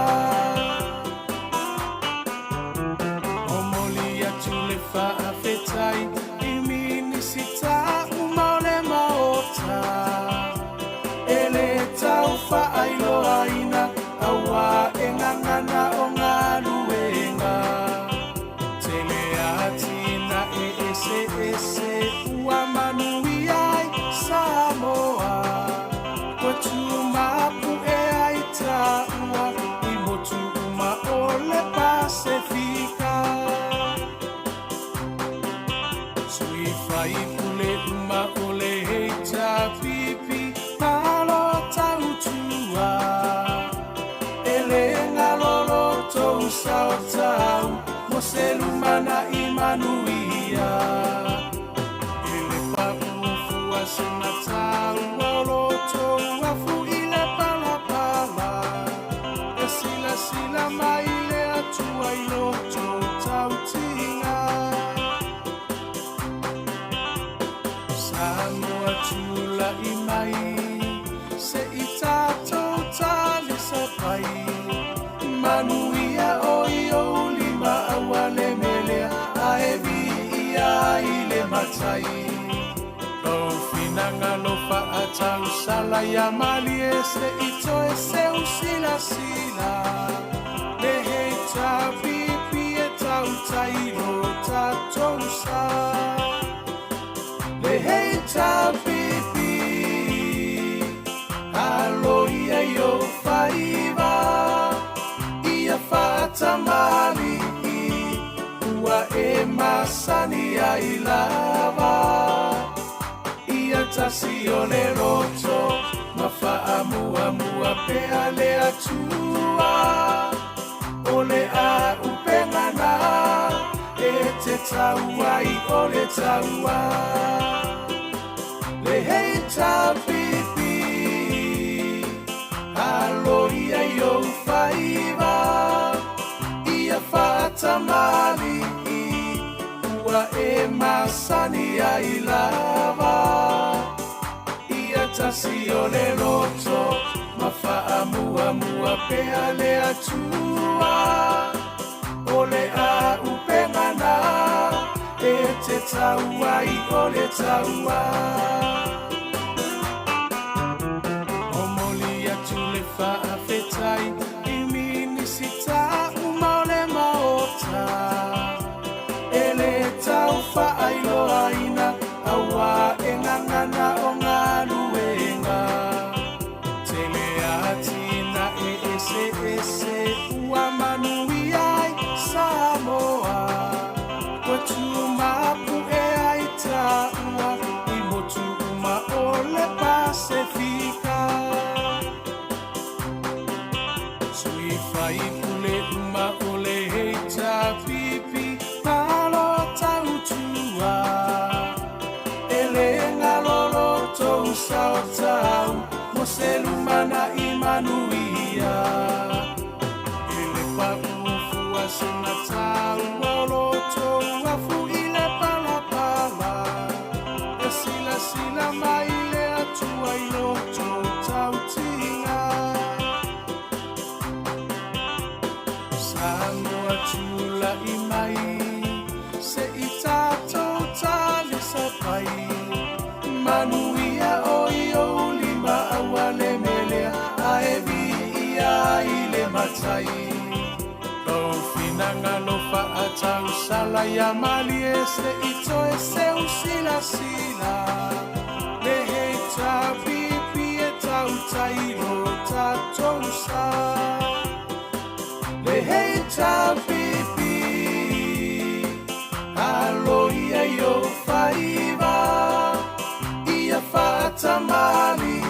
Momoli atu le faafetai i Minisita uma o le Maota. E le tau faailoaina auā e gagana o galuega. Tele atinae eseese ua manuia ai Samoa. Ua tumapu'e ai taua i motu uma o le Pasefika. Sui faipule uma o le HRPP, malo tautua. E le galo lo tou sao tau mo se lumana'i manuia. E le paʻu fua se taua o lo tou afu i le palapala. E silasila mai le Atua i lo tou tautiga. Samoa tula'i mai, se i tatou talisapai. Manuia o i ou lima aua le melea, ae viia ai le Matai. Lou finagalo faatausala ia malie se i toe seu silasila. Le HRPP e tautai lo tatou sa. Le HRPP, aloia i ou faiva, ia faatamali'i, ua e masani ai lava. Ia tasi o le loto, ma faamuamua pea le Atua. O le auupega na e te tau ai o le taua. Le HRPP, aloia i ou faiva, ia faatamali'i, ua e masani ai lava. Ia tasi o le loto, ma faamuamua pea le Atua. O le auupega na e te tau ai o le taua. Momoli atu le faipule uma o le HRPP malo tautua E le galo lo tou sao tau mo se lumanai manuia E le paʻu fua sina taua o lo tou afu i le palapala E silasila mai le Atua i lo tou tautiga Samoa tulai mai se i tatou talisapai Manuia o i ou lima aua le melea ae viia ai le Matai Lou finagalo faatausala ia malie se i toe seu silasila Le HRPP e tautai i lo tatou sa Le HRPP alo ia i ou faiva Ia faatamalii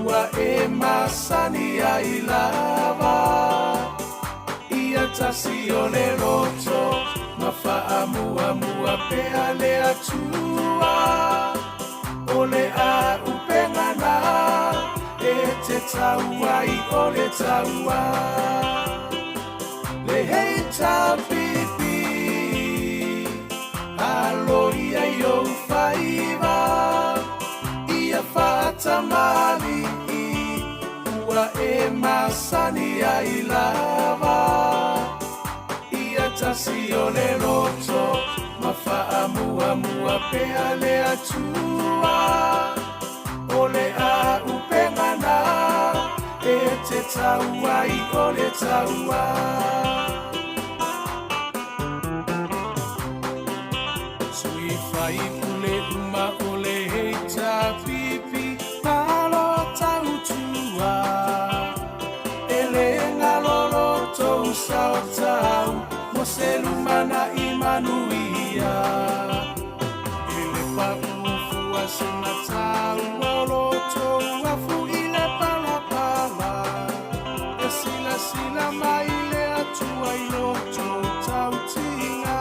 ua e masani ai lava Ia tasi o le loto ma faamuamua pea le Atua O le auupega na e te tau ai o le taua Le HRPP alo ia i ou faiva Ia faatamalii ua e masani ai lava Ia tasi o le loto ma faamuamua pea le Atua O le auupega na e te tau ai o le taua Sui faipule uma o le HRPP malo tautua E le galo lo tou sao tau mo se lumanai manuia E le paʻu fua sina taua o lo tou afu i le palapala E silasila mai le Atua i lo tou tautiga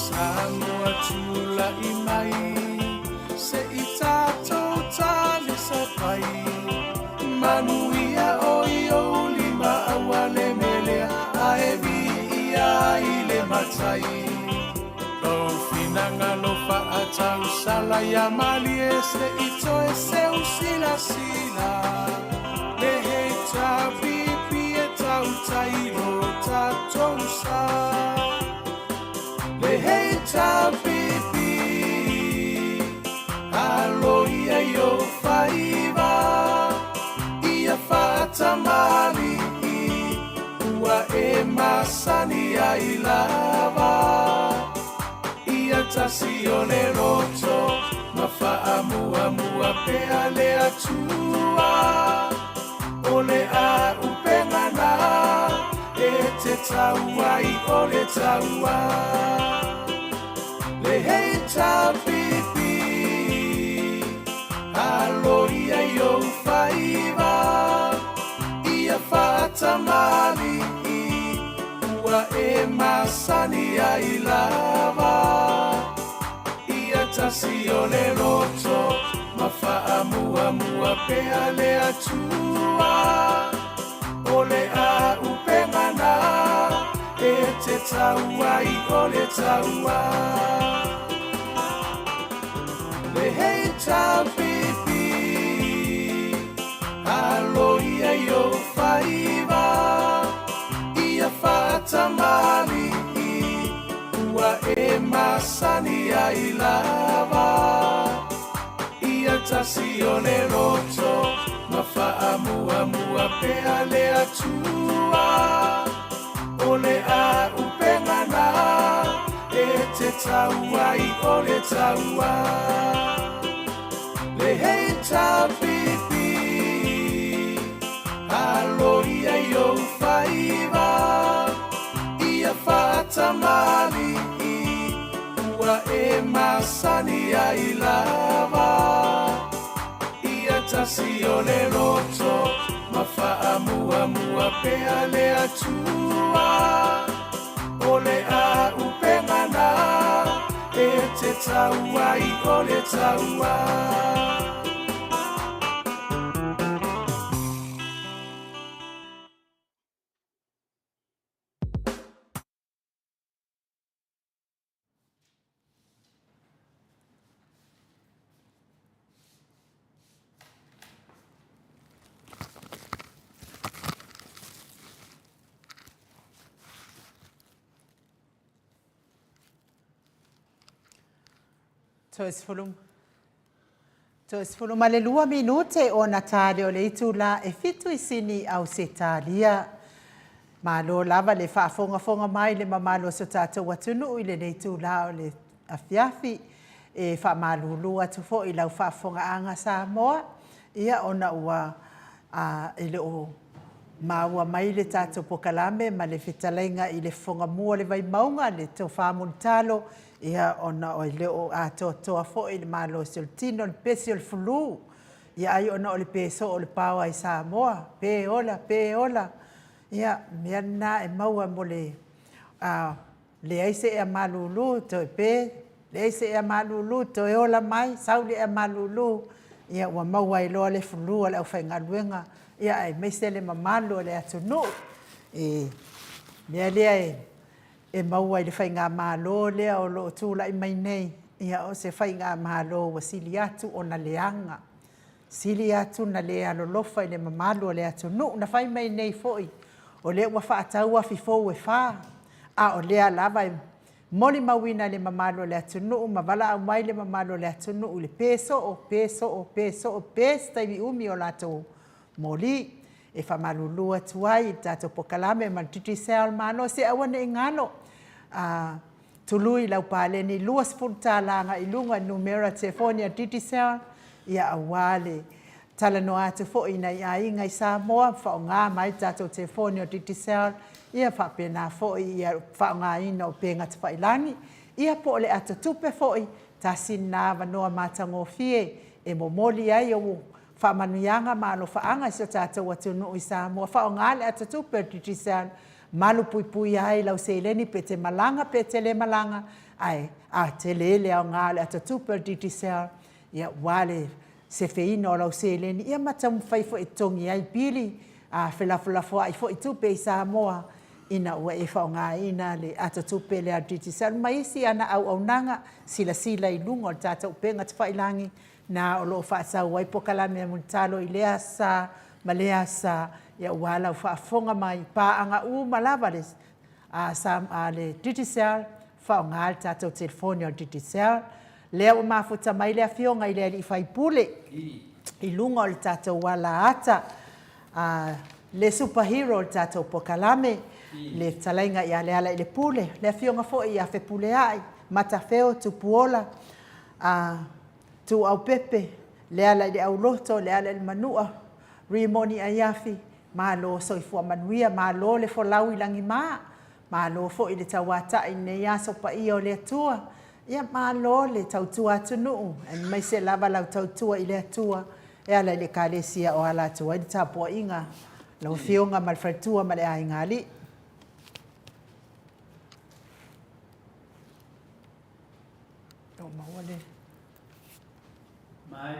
Samoa tulai mai se i tatou talisapai Manuia o i ou lima aua le melea ae viia ai le Matai Lou finagalo faatausala ia malie se i toe seu silasila Le HRPP e tautai i lo tatou sa Le HRPP alo ia i ou faiva Ia faatamalii ua e masani ai lava Ia tasi o le loto ma faamuamua pea le Atua O le auupega na e te tau ai o le taua Le HRPP alo ia i ou faiva Ia faatamalii ua e masani ai lava Ia tasi o le loto ma faamuamua pea le Atua O le auupega na e te tau ai o le taua Le HRPP alo ia i ou faiva Ia faatamalii ua e masani ai lava Ia tasi o le loto ma faamuamua pea le Atua O le auupega na e te tau ai o le taua Le HRPP alo ia i ou faiva Ia faatamalii ua e masani ai lava Ia tasi o le loto ma faamuamua pea le Atua. O le āupega na e te tau ai o le taua. Toe 10 Toe 12 minute ona tali o le itula e 7 i Sini, Ausetalia. Malo lava le faafogafoga mai le mamalu o so tatou atunuu i lenei itula o le afiafi. E faamalulu atu foi i lau faafofogaaga Samoa, ia ona ua a, e le o maua mai le tatou pokalame ma le fetalaiga i le fofoga mua o le Vaimauga, le Tofa Mulitalo, ia ona e le o atoatoa foi le malosi o le tino, le pesi o le flu. Ia ai ona o le pe soo o le paoa i Samoa, pe ola, pe ola. Ia, mea lena e maua mo le a, leai se ea malulu toe pe, leai se ea malulu toe ola mai, sau le ea malulu, ia ua maua ai loa le flu a le aufaigaluega, ia aemaise le mamalu o le atunuu. E mea lea e e maua i le faigamalo lea o lo o tulai mai nei, ia o se faigamalo ua sili atu ona leaga, sili atu na le alolofa i le mamalu o le atunuu. Na fai mai nei foi, o lea ua faatau afi fou e fa, a o lea lava e molimauina e le mamalu o le atunuu ma valaau mai le mamalu o le atunuu i le pe soo, pe soo, pe soo, pe se taimi umi o latou moli. E faamalulu atu ai i le tatou pokalame ma le Digicel Malo, se aua ne i galo, a tului lau paleni $20 agai i luga i numera telefoni a Digicel, ia aua le talanoa atu foi i nai aiga i Samoa, faaaoga mai le tatou telefoni o Digicel, ia faapena foi ia faaaogaina o upega tafailagi, ia po o le atotupe foi, tasi lena avanoa matagofie e momoli ai ou faamanuiaga ma alofaaga i si o tatou atunuu i Samoa. Faaaoga le atotupe o le Digicel, malupuipuia ai lau seleni pe te malaga pe te le malaga, ae a tele le aoga o le atotupe o le Digicel, ia ua le sefeina o lau seleni, ia ma taumafai foi e totogi ai pili, a felafolafoai foi tupe i Samoa ina ua e faaaogaina le atotupe lea a le Digicel ma isi ana auaunaga silasila i luga o le tatou upega tafailagi na o lo o faasau ai pokalame a Mulitalo i lea aso Sa ma lea aso Sa, ia aua lau faafofoga mai, paaga uma lava le a sa a le Digicel, faaaoga le tatou telefoni o le Digicel. Lea ua mafuta mai le Afioga i le Alii Faipule i luga o le tatou ala ata, a le super hero o le tatou pokalame, le fetalaiga ia Lealailepule, le Afioga foi ia Fepuleai, Matafeo, Tupuola, a Tuuaupepe, Leala i le Auloto, Leala i le Manua, Rimoni Aiafi, malo soifua manuia, malo le folau i lagima, malo foi le tauatai i lenei aso paia o le Atua, ia malo le tautua atunuu, aemaise lava lau tautua i le Atua e ala i le Ekalesia o ala atu ai le tapuaiga a lau Afioga ma le faletua ma le aiga alii. O maua le... Mai.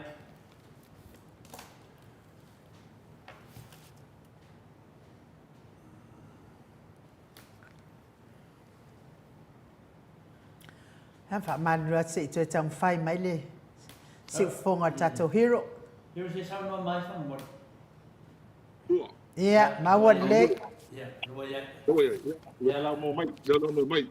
Ia, faamalulu atu se i toe taumafai mai le siufofoga o le tatou hero. Hero se saunoa mai faamolemole. Ia, maua lelei. Ia, lua ia. Ia, lau mo mai, lau mo mai.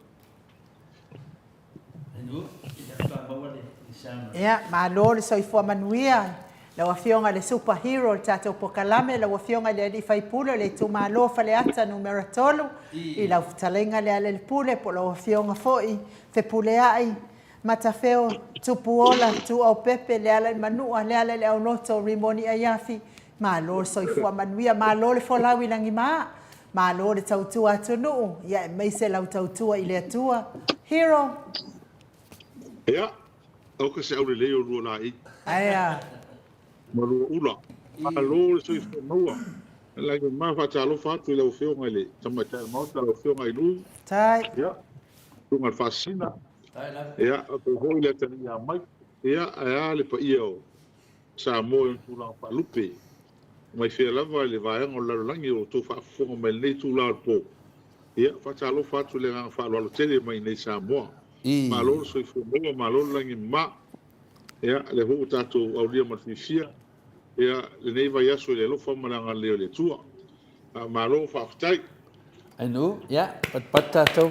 Ia, malo le soifua manuia lau Afioga i le Super Hero o le tatou pokalame, lau Afioga i le Alii Faipule o le itumalo o Faleata Numera 3, i lau fetalaiga Lealailepule po o lau Afioga foi Fepuleai Matafeo Tupuola Tuuaupepe Lealaimanua Lealaileauloto Rimoni Aiafi, malo le soifua manuia, malo le folau i lagima. Malo le tautua atunuu, ia aemaise lau tautua i le Atua. Hero. Ia, auka se aulelei o lua laei. Aea. Maluaula. Malo le soifua maua. Lagi ma faatalofa atu i lau Afioga i le Tamaitai o le Maota, lau Afioga i Lu. Tai. Ia, Susuga i le Faasisina. Ia, faapea foi le atalii ia Mike. Ia, ae a le paia o Samoa i ona tulaga faalupe. Mai fea lava i le vaega o le lalolagi o lo outou faafofoga mai i lenei itula o le po. Ia, faatalofa atu i le agaga faaaloalo tele mai i inei i Samoa. Malo le soifua maua, malo le lagi mama. Ia, lea foi ua tatou aulia ma le fiafia, ia, lenei vaiaso i le alofa ma le agalelei o le Atua. Malo faafetai. Ainu, ia, patupatu tatou.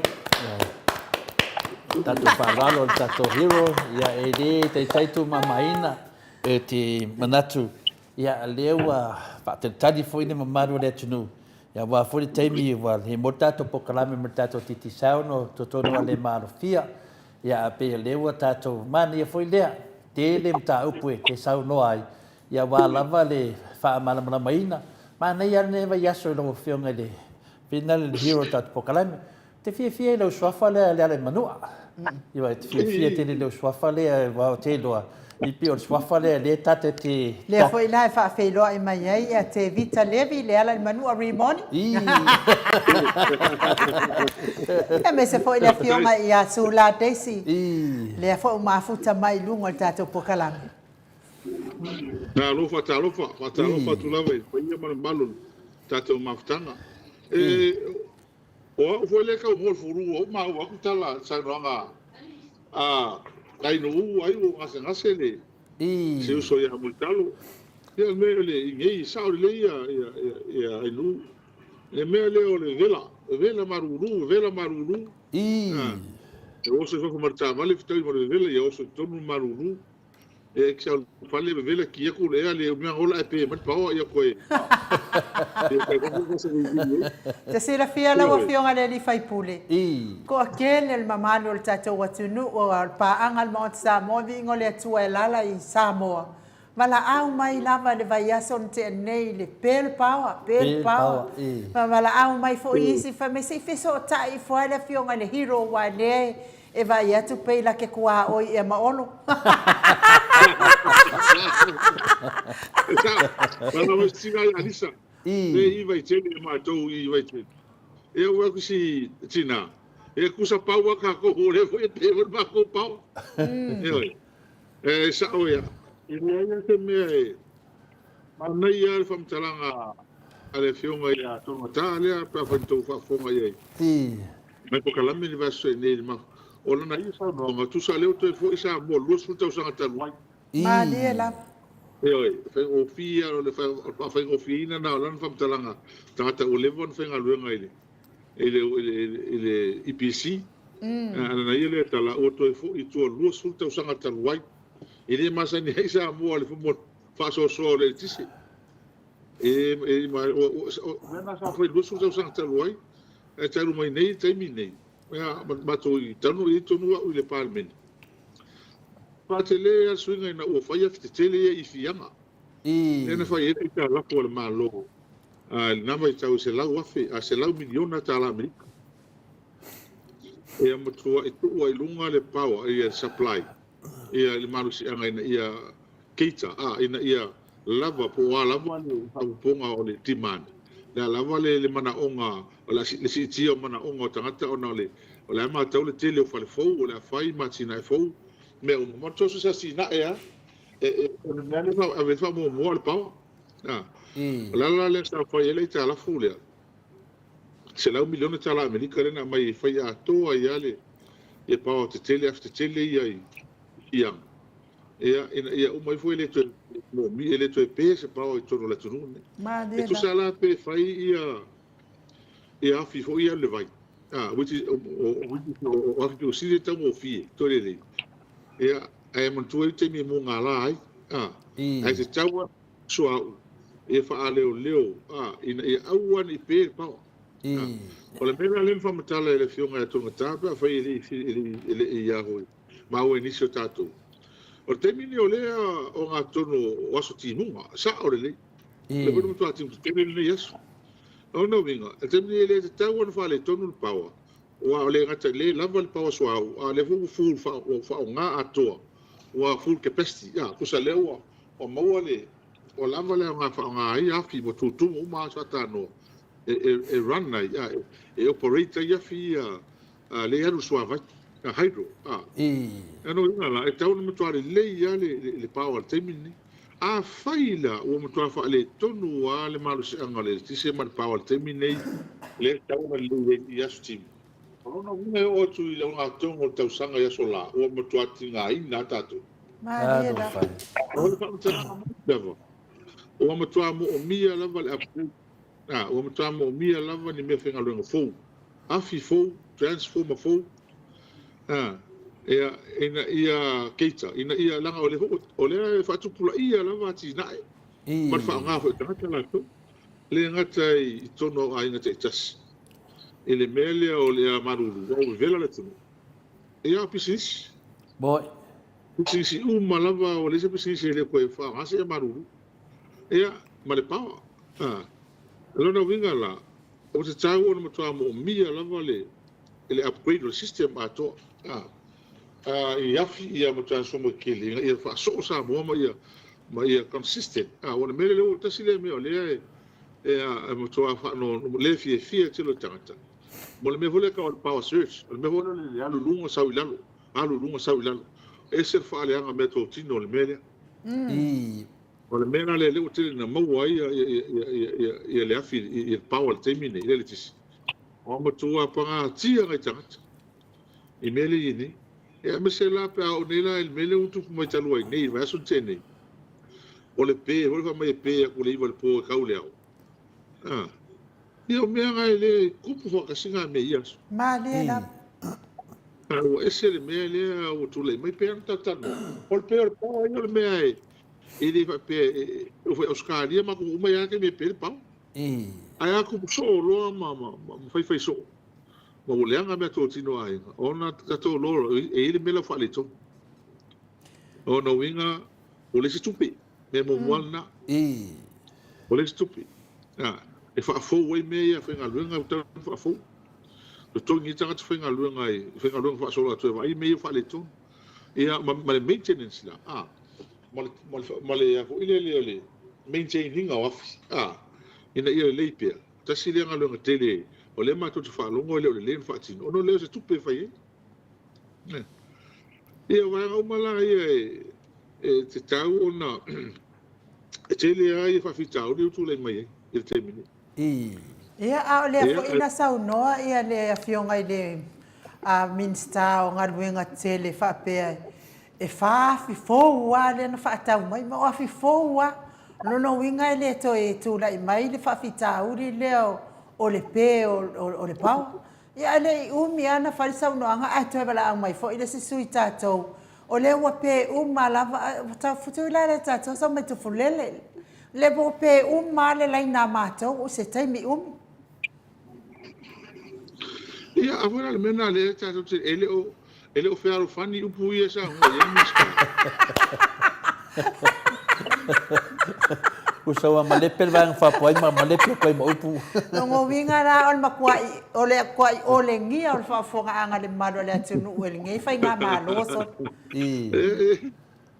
Tatou faaaloalo i le tatou hero, ia, e le taitai tumamaina e te manatu, ia, lea ua faatalitali foi le mamalu o le atunuu, ia, aua foi le taimi ua le mo le tatou polokalame ma le tatou Digicel no totonu o le maalofia. Ia, a pei o lea ua tatou manaia foi lea, tele mataupu e te saunoa ai, ia aua lava le faamalamalamaina. Manaia lava lenei vaiaso i lau Afioga i le Finale, le hero o le tatou polokalame. Ou te fiafia i lau suafa lea Lealaimanua. Ia, e te fiafia tele i lau suafa lea, aua ou te iloa, e pei o le suafa lea lea ta te... Lea foi la e faafeiloai mai ai ia Tevita Levi, Lealaimanua Rimoni. Aemaise foi le Afioga ia Sula Daisy, lea foi ua mafuta mai i luga o le tatou polokalame. Malo faatalofa, faatalofa atu lava i le paia ma le mamalu o le tatou mafutaga. E, o au foi lea e tau mo le fulu, ua ou maua atu tala saunoaga a Ainuu ai ua gasegase le si uso ia Mulitalo. Ia o le mea o le i nei, e sao lelei ia, ia, ia, ia Ainuu. Le mea lea o le vela, vevela malulu, vevela malulu. E oso i fafo ma le taavale fetaui ma le vevela, ia oso i totonu le malulu. E ki sau fale vevela ki aku le ea le mea ola e pe mai paoa ia koe. Ia kai fafo ko se vili. Te silafia lau Afioga i le Alii Faipule, toatele le mamalu o le tatou atunuu, o le paaga a le Maota Samoa, viiga o le Atua e alaala i Samoa, Valaau mai lava i le vaiaso na tea nei i le pe le paoa, pe le paoa. Ma valaau mai foi isi, fai mai se i fesootai ifo ai le afioga i le hero aua lea e vaai atu pei la ke kuaoi ea ma Olo. Valaau mai si tina ia Alisa, le i Vaitele e matou i Vaitele. Ia ua aku si tina, e kusa pau a kākou, o lea foi e pe foi le makou paoa. Ioe. E sao ia. E leai lava se mea e manaia lava le faamatalaga a le Afioga ia Tologata lea pe afai na tou faafofoga i ai. Mai polokalame le vaiaso nei i le O lana ia saunoaga, tusa lea ua toe foi Samoa 20 tausaga talu ai. Malie lava. Ioe, e faigofie o le faafaigofieina lena o lana faamatalaga, tagata ua leva ona faigaluega i le i le, i le, i le EPC, a lana ia lea tala, ua toe foi i tua 20 tausaga talu ai. E le masani ai Samoa i le faasoasoa o le eletise. E, e, ma, o, o, o, mea na sa fai 20 tausaga talu ai, ae talu mai nei i le taimi nei, ia, matou i tanu i tonu au i le Palemene. Faatele lava le suiga ina ua fai afi tetele ia i Fiaga. Lea na fai ai le aitalafu a le Malo i lena vaitau e 100,000, a $100 miliona tala Amerika. Ia matuai tuu ai i luga le power, ia le supply, ia i le malosiaga ina ia cater, a, ina ia lava po o a lava le faaopoopoga o le demand, le a lava le, le manaoga, o le, le siitia o manaoga o tagata ona o le, o le a matau le tele o fale fou, o le a fai ma atinae fou, mea uma. Ma so o se atinae lava, e, e, o le mea lea e ave ai le faamuamua o le power. A, o le ala la lea sa fai ai le aitalafu lea, $100 miliona tala Amerika lea na aumai e fai atoa ai lava le ia power tetele, afi tetele ia i Fiaga, ia, ina ia uma ifo e le toe moomia, e le toe pe se power i totonu o le atunuu lenei. E tusa la pe fai ia ia afi foi ia le vai, a, which is, o, o, o afi pito sili le taugofie, toe lelei. Ia, ae manatua ai le taimi e mugala ai, a, ae tatau lava suauu e faaleoleo, a, ina ia aua ne i pe le paoa. A, o le mea la lea na faamatala e le Afioga ia Tologata pe afai e le i, e le i ia hoi maua i nisi o tatou. O le taimi lenei o lea ogatotonu o aso timuga, sao lelei. O lea foi na matua timu tetele lenei aso. O lona uiga, o le taimi lenei e le tatau ona faaletonu le paoa, aua o le gata le lava le paoa suauu, a o lea foi ua full, ua faaaoga atoa, ua full capacity, a, tusa lea ua maua le. Ua lava le aoga e faaaoga ai afi ma tutumu uma aso atanoa e, e, e run ai, a, e, e operate ai afi ia a, lea e alu i le suavai, a, hydro. A. I. Lona uiga la, e tatau ona matua lelei lava le, le, le power i le taimi lenei. Afai la ua matua faaletonu lava le malosiaga o le eletise ma le power i le taimi lenei, lea e tatau ona lelei ai i aso timu, o lona uiga e oo atu i le ogatotonu o le tausaga i aso la, ua matua tigaina lava tatou. Malie lava. O le faamatalaga mai lava, ua matua moomia lava le upgrade, a, ua matua moomia lava ni meafaigaluega fou, afi fou, transformer fou, a, ia, ina ia cater, ina ia, leaga o lea foi ua, o lea e faatupulaia lava atinae ma le faaaoga foi e tagata latou, e le gata i totonu o aiga taitasi, i le mea lea o le malulu, ua vevela le atunuu. Ia, o pisinisi. Boy. Pisinisi uma lava, ua leai se pisinisi e le toe faaaoga se malulu. Ia, ma le power. A. O lona uiga la, ua tatau ona matua moomia lava le, le upgrade o le system atoa. A. A, i afi ia ma transformer tetele ina ia faasoo Samoa ma ia, ma ia consistent. A, aua o le mea lea, ua tasi lea mea o lea e, e, e matua faanoanoa, le fiafia le tele o tagata. Mo le mea foi lea e tau o le power surge, o le mea foi lea o le alu i luga sau i lalo, alu i luga sau i lalo. E ese le faaleaga meatotino o le mea lea. O le mea la lea lea ua tele ina maua ai ia le afi ia le power i le taimi lenei i le eletise. Ua matua pagatia nai tagata i mea lea e i ai nei. Ia aemaise la pe a oo nei la i le mea lea ua tupu mai talu ai nei i le vaiaso na tea nei, o le pe foi lea fai mai e pe atu i le 9 i le po e tau i le ao. A. Ia o mea na e le tupu faatasi na mea i ia aso. Malie lava. A ua ese le mea lea ua tulai mai pei ona talatalanoa. O le pei o le power ia o le mea e e le faapea e oo foi i Ausetalia ma atunuu uma e i ai lava taimi e pe le power. Ae a tupu soo loa ma ma ma faifai soo ma ua leaga meatotino a aiga ona tatou iloa loa e i ai le mea la ua faaletonu. O lona uiga ua leai se tupe. Mea muamua lena. Ua leai se tupe. E faafou ai mea ia faigaluega ua tatau ona faafou. Totogi ai tagata faigaluega e faigaluega faasoloatoa e vaai mea ia ua faaletonu. Ia ma le maintenance la, a, ma le, ma le, ma le a foi lele o le maintain ina o afi, a, ina ia lelei pea. Tasi lea galuega tele o lea matou te faalogo e le o lelei ona faatino ona o le leai o se tupe e fai ai. Ia, o vaega uma la ia e tatau ona e tele lava ia faafitauli ua tulai mai ai i le taimi nei. Ia, a o lea foi na saunoa ia le Afioga i le Minisita o Galuega Tetele faapea e fa afi fou lava lea na faatau mai, ma o afi fou lava. O lona uiga e le toe tulai mai le faafitauli lea o le pe o le power. Ia ae le i umi lava na fai le saunoaga ae toe valaau mai foi le isi sui tatou o lea ua pe uma lava ua tau futui la le tatou sau mai Tufulele lea ua pe uma lava le laina a matou o se taimi umi. Ia a foi la le mea lena lea tatou te e le o E le o fealofani upu ia e saunoa i ai le Minisita. Ua sau a malepe le vaega faapuai ma malepe atu ai ma upu. Lona uiga la o le matuai, o le matuai olegia o le faafofogaaga a le mamalu o le atunuu e lenei faigamalo solo. I.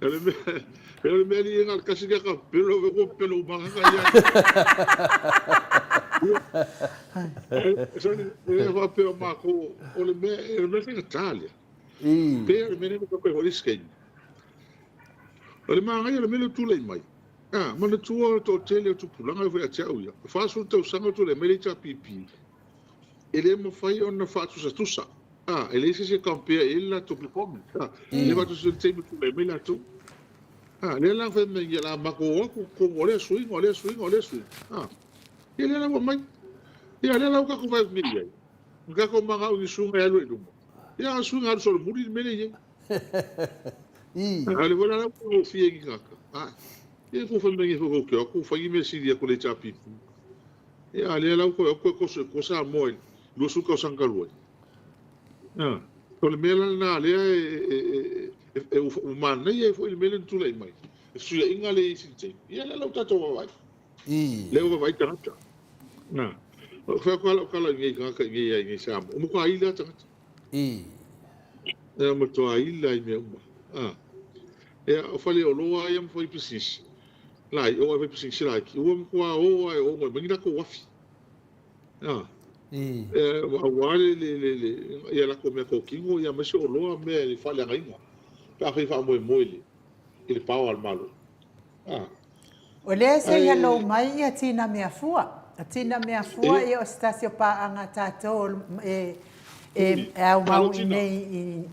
O le mea, o le mea alii e na o le tasi lea ka pepelo, ua pepelo uma lava ia. Sorry, e faapea o matou, o le mea, o le mea faigata lea. Pe o le mea lea na faapea foi le isi taimi. O le manaia o le mea lea ua tulai mai, a, manatua o le toatele o tupulaga e oo foi ia te au ia, e 40 tausaga o tulai mai le HRPP, e le mafai ona faatusatusa, a, e leai se isi e compare i ai le latou performance, a, e le faatusatusa i le taimi e tulai mai latou. A, lea la na fai mai o le a matou o atu i totonu o lea suiga, o lea suiga, o lea suiga, a, ia lea la ua aumai. Ia lea la ua tatou vaai atu nei i ai, na tatou manao i ni suiga e alu ai i luma, ia a o le suiga e alu solomuli le mea lea e i ai. A o lea foi la ua gofie i ni tagata, a, ia tou fai mai nei foi tou te o atu fai ni mea sili atu i le HRPP. Ia, a lea la ua toe o atu toe toso i tua Samoa i le 20 tausaga talu ai. A, o le mea la lena lea e ua manaia ai foi le mea lea na tulai mai, le fesuiaiga lea e i ai i Sitei. Ia, lea la ua tatou vaavaai. Lea ua vaavaai tagata. A, o fai atu lava lau tala i nei tagata i nei i nei Samoa, ua matua ila lava tagata. Ua matua ila i mea uma. A, ia, o faleoloa ia ma faipisinisi. Lai, o ai fai pisinisi laiti, ua matua o lava e oo mai ma ni latou afi. A. Aua le, le, le, le, ia latou meatotino, ia aemaise oloa ma mea i le faaleagaina, pe afai e faamoemoe i le, i le power a le Malo. A. O lea se i alou mai ia Tina Meafua. O Tina Meafua ia o se tasi o paaga a tatou e e aumau i inei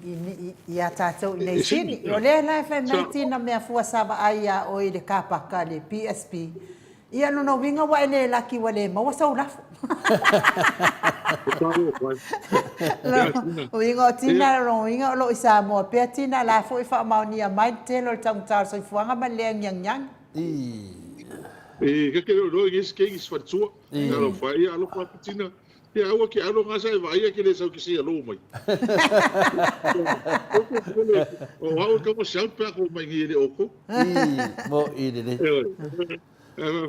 ia tatou i inei i Sini. O lea la e fai mai Tina Meafua sa vaai ia oe i le car paka a le PSP, ia lona uiga ua e le laki ua le maua sou lafo. Lona uiga o Tina, lona uiga o lo o i Samoa pea Tina, la foi e faamaonia mai le tele o le taugata o le soifuaga ma le le agiagiagi. I ka ke leo i se kengi se faletua. Talofa ia alofa atu Tina. Ia aua ke alo nga sa e vaaia ke le sau ke sia lou mai. O au e kama siau pe a ko mai ngi le oko. I mo i le le.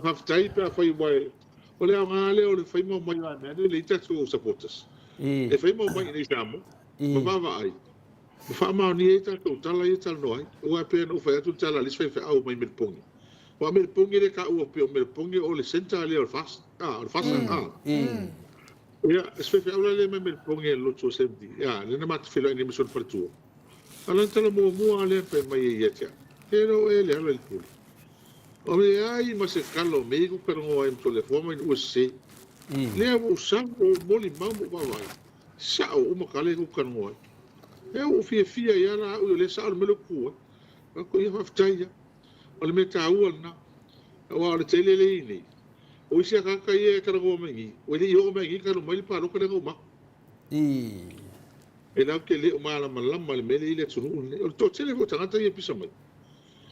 Faafetai pe afai ua e o le aoga lea o le fai mau mai o mea nei le tatou supporters. E fai mau mai i nei Samoa ma vaavaai ma faamaonia ai tatou tala ia e talanoa ai. Aua e pei ona ou fai atu le tala a le isi faifeau mai Melipongi. Aua o Melipongi lea e taua pei o Melipongi o le centre lea o le FAST, o le FASA. Ia, si faifeau la lea mai Melipongi e le lotu o Assembly, ia, lea na matou feiloai nei ma si ona faletua. A o lana tala muamua lava lea na fai mai ai ia te au, E le o ea le ala i le pule. O leai ma se kala o mea ia ku talanoa ai ma Toleafoa ma ina ua sese. Lea ua ou sau ua ou molimau ma ou vaavaai, sao uma tala ia ku talanoa ai. Lea ua ou fiafia ai lava la au ia o lea e sao le mea lea ou te tu ai. Fai atu, ia faafetai ia. O le mea taua lena. Aua o le tele lea e i ai nei, o isi tagata ia e talanoa mai nei, ua le i oo mai nei talu mai le palota lea na uma atu. E latou te le o malamalama i le mea lea e i ai le atunuu lenei. O le toatele foi o tagata ia e pisa mai,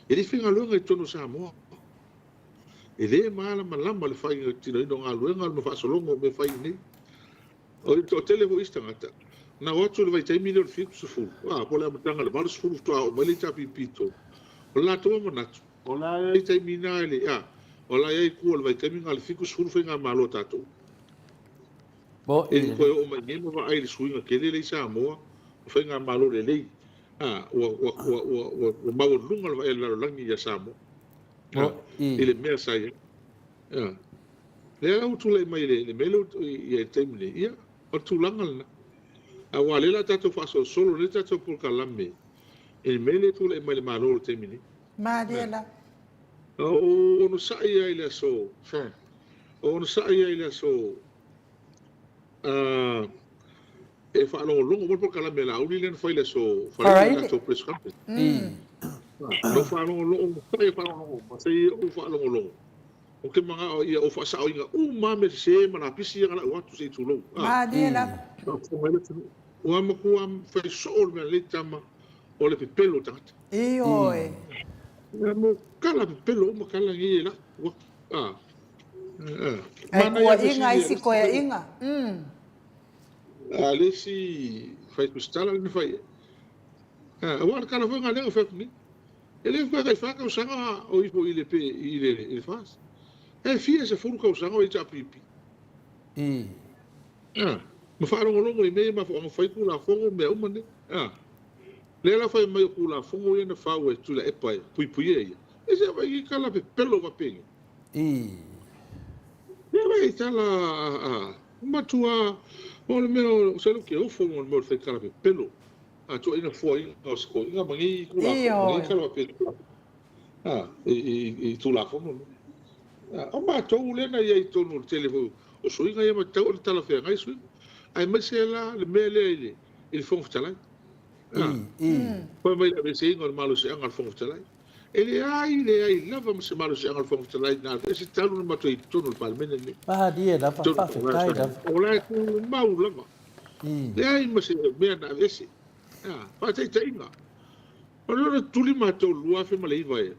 e le i faigaluega i totonu o Samoa. E le malamalama le faatinoina o galuega ma faasologa o mea e fai i inei. O le toatele foi o isi tagata, na o atu i le vaitaimi lea o le 70, a, po o le amataga o le 80 faatoa oo mai le HRPP i totonu. O le latou lava manatu, o la e i ai taimi na e le, a, o la e i ai i tua o le vaitaimi na o le 70 faigamalo a tatou. E le toe oo mai i inei ma vaai i le suiga tele lea i Samoa, o faigamalo lelei, a, ua, ua, ua, ua, ua, ua maualuga le vaai a le lalolagi ia Samoa, a, i le mea sa i ai. A, lea la ua tulai mai le, le mea lea ua i ai i le taimi nei, ia, o le tulaga lena. Aua o lea o le a tatou faasolosolo nei le tatou polokalame i le mea lea e tulai mai i le Malo i le taimi nei. Malie la. O onosai lava i le aso, o onosai lava i le aso, a, e faalogologo mai le polokalame a Laauli lea na fai i le aso Faraile i le tatou press conference. Na ou faalogologo, onosai e faalogologo ma seia ou faalogologo. Ou te manao ia ou faasaoina uma lava mea sese ma lapisi ia na lau atu se i tulou. Malie lava. Ua matua fai soo le mea lelei tama o le pepelo o tagata. Ioe. Ia mo kala pepelo uma kala nei e lau atu. Ae kuaiga isi koeaiga. A le isi fai tusitala lena fai ai. Aua o le tala foi lena lea na fai atu nei. E le mafai tai fa tausaga o ifo i le i le i le FAST. E fia 10 tausaga o HRPP. A, ma faalogologo i mea ia mafuaaga fai Tulafono ma mea uma nei. A, lea la fai mai o Tulafono ia na fau e Tuilaepa e puipuia ia. E se vai i tala pepelo faapeni. Lea vai i tala a, matua o le mea o se ke ofo mo le mea o le fai tala pepelo. A tuuaina fuaina o se toeaina ma nei Tulafono, ma nei tala faapea a, i Tulafono nei. A, o matou lea na i ai i totonu o le tele foi o suiga ia ma tatau ona talafeagai suiga, aemaise la le mea lea i le, i le Fofoga Fetalai. A, fai mai le aveeseina o le malosiaga o le Fofoga Fetalai. E leai, leai lava ma se malosiaga o le Fofoga Fetalai na aveese talu ona matou i totonu o le Palemene lenei. Malie lava, faafetai lava. O la e tumau lava. Leai ma se mea na aveese. A, faataitaiga, o le ona tuli matou i le 2009 e,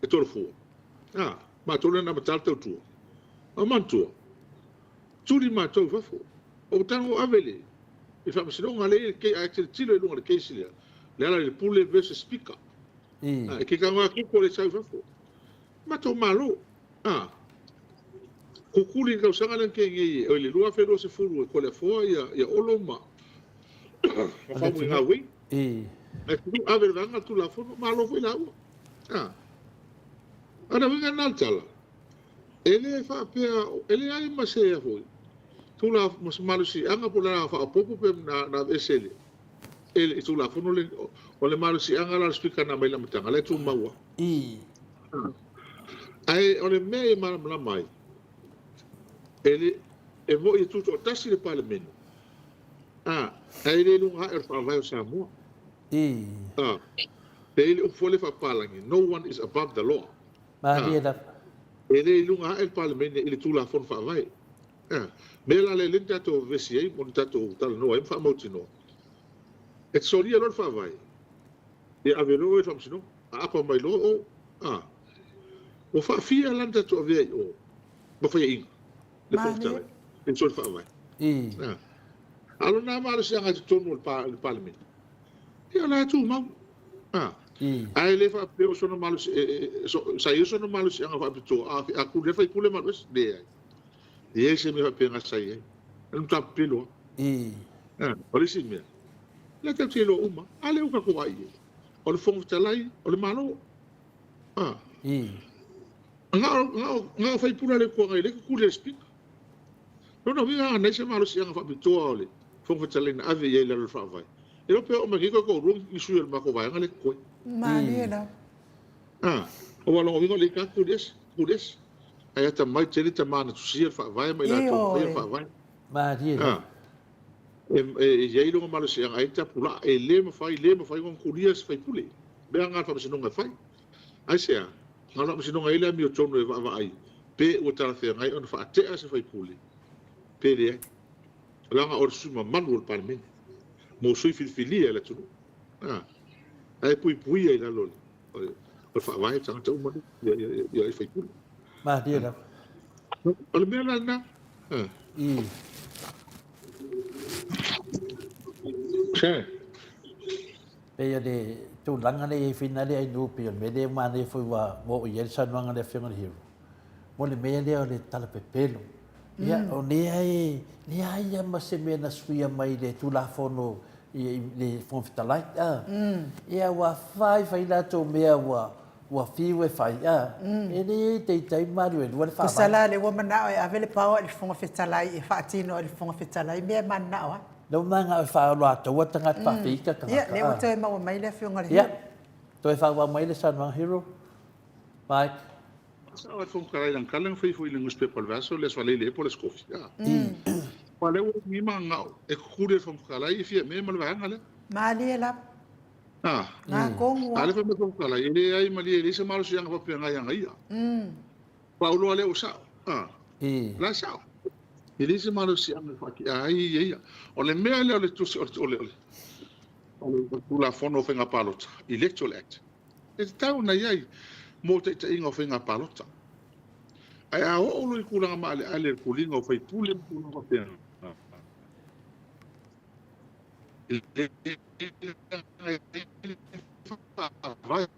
e Tolofua. A, matou lea na amata le tautua. O manatua, tuli matou i fafo. O tago ave le, i faamasinoga lea i le, a e tilotilo i luga o le case lea, Lealailepule versus Speaker. A, e ke tago atu le sau i fafo. Matou malo. A, kukuli i le tausaga lea na tea nei, oi le 2020 e Toleafoa ia, ia Olo ma, ma Faumuina Wayne. Ae tulu ave le vaega le Tulafono, malo foi laua. A. O le uiga lena o le tala, e le faapea, e leai ma se foi, tula ma se malosiaga po o le a faaopoopo pe na aveese e le Tulafono le, o le malosiaga la o le Speaker na aumai i le amataga, la e tumau lava. Ae o le mea e malamalama ai, e le, e moni e tutoatasi le Palemene, a, ae le i luga ae o le Faavae o Samoa. A, e i ai le upu foi lea faapapalagi, no one is above the law. Malie lava. E le i luga ae le Palemene i le Tulafono Faavae. A, mea la lea lea na tatou vevesi ai ma tatou talanoa ai ma faamautinoa, e te solia loa le Faavae, ia ave loa oe i le Faamasinoga, aapa mai loa o, a, ua faafia la na tatou avea i o ma faiaina le Fofoga Fetalai i le soli Faavae. A, a o lona malosiaga i totonu o le Palemene, ia o la e tumau. A, ae le faapea o sona malosi, sa i ai sona malosiaga faapitoa, a kuli le faipule ma alu ese, leai. E leai se mea faapena sa i ai. O le matua pepelo lava. O le isi mea, o lea tatou te iloa uma, a lea ua tatou vaai i ai, o le Fofoga Fetalai o le Malo. Na o faipule a le Itu Agai lea e kuli ai le Speaker. O lona uiga a leai se malosiaga faapitoa o le Fofoga Fetalai na ave i ai i lalo o le Faavae, e le iloa pe oo mai nei toe toalua ni sui o le matou vaega lea e totoe. Malie lava. Aua o lona uiga o lea e kuli ese, kuli ese. Ae atamai tele tama na tusia le Faavae ma i latou na faia le Faavae. Malie lava. E i ai lona malosiaga ai le tapulaa, e le mafai, le mafai ona kulia se faipule. Mea na a le Faamasinoga e fai. Aisea? Na o le Faamasinoga e i ai le amiotonu e vaavaai pe ua talafeagai ona faatea se faipule pe leai. Leaga o le sui mamalu o le Palemene mo sui filifilia e le atunuu. Ae puipuia i lalo o le Faavae tagata uma ia i faipule. Malie lava. O le mea la lena. Che. Pei o le tulaga lea i ai whina lea i nuu pei o le mea lea manaia foi ua oo i ai le saunoaga a le Afioga i le Hero. Mo le mea lea o le talapepelo. Ia, o lea e leai lava ma se mea na suia mai le Tulafono i le Fofoga Fetalai. Ia, ua fai fai latou mea ua ua fiu e fai, a, e le teitei maluelua le faavae. Tusa la lea ua manao e ave le power i le Fofoga Fetalai e faatino ai e le Fofoga Fetalai mea e mananao ai. Lea ua manao e faaoloataua tagata faafeita tagata. Ia, lea ua toe maua mai le Afioga i le Hero. Ia, toe faaauau mai le saunoaga Hero. Mike. Sao le Fofoga Fetalai lana tala na fai foi i le newspaper o le vaiaso le Aso Faraile ea po o le Aso Tofi. Aua lea ua umi manao e tutuli e le Fofoga Fetalai e Fiame ma le vaega lea. Malie lava. A. Na tonu A lea fai mai le Fofoga Fetalai, e leai malie, e leai se malosiaga faapena ia ia. Pau loa lea ua sao. A. La e sao. E leai se malosiaga e faatia ai ia ia. O le mea lea o le tusi, o le, o le, o le Tulafono o Faiga Palota, Electoral Act, e tatau ona i ai mo taitaiga o faiga palota. Ae a oo loa i tulaga maaleale o le puliga o faipule ma tulaga faapena, e leai faavae.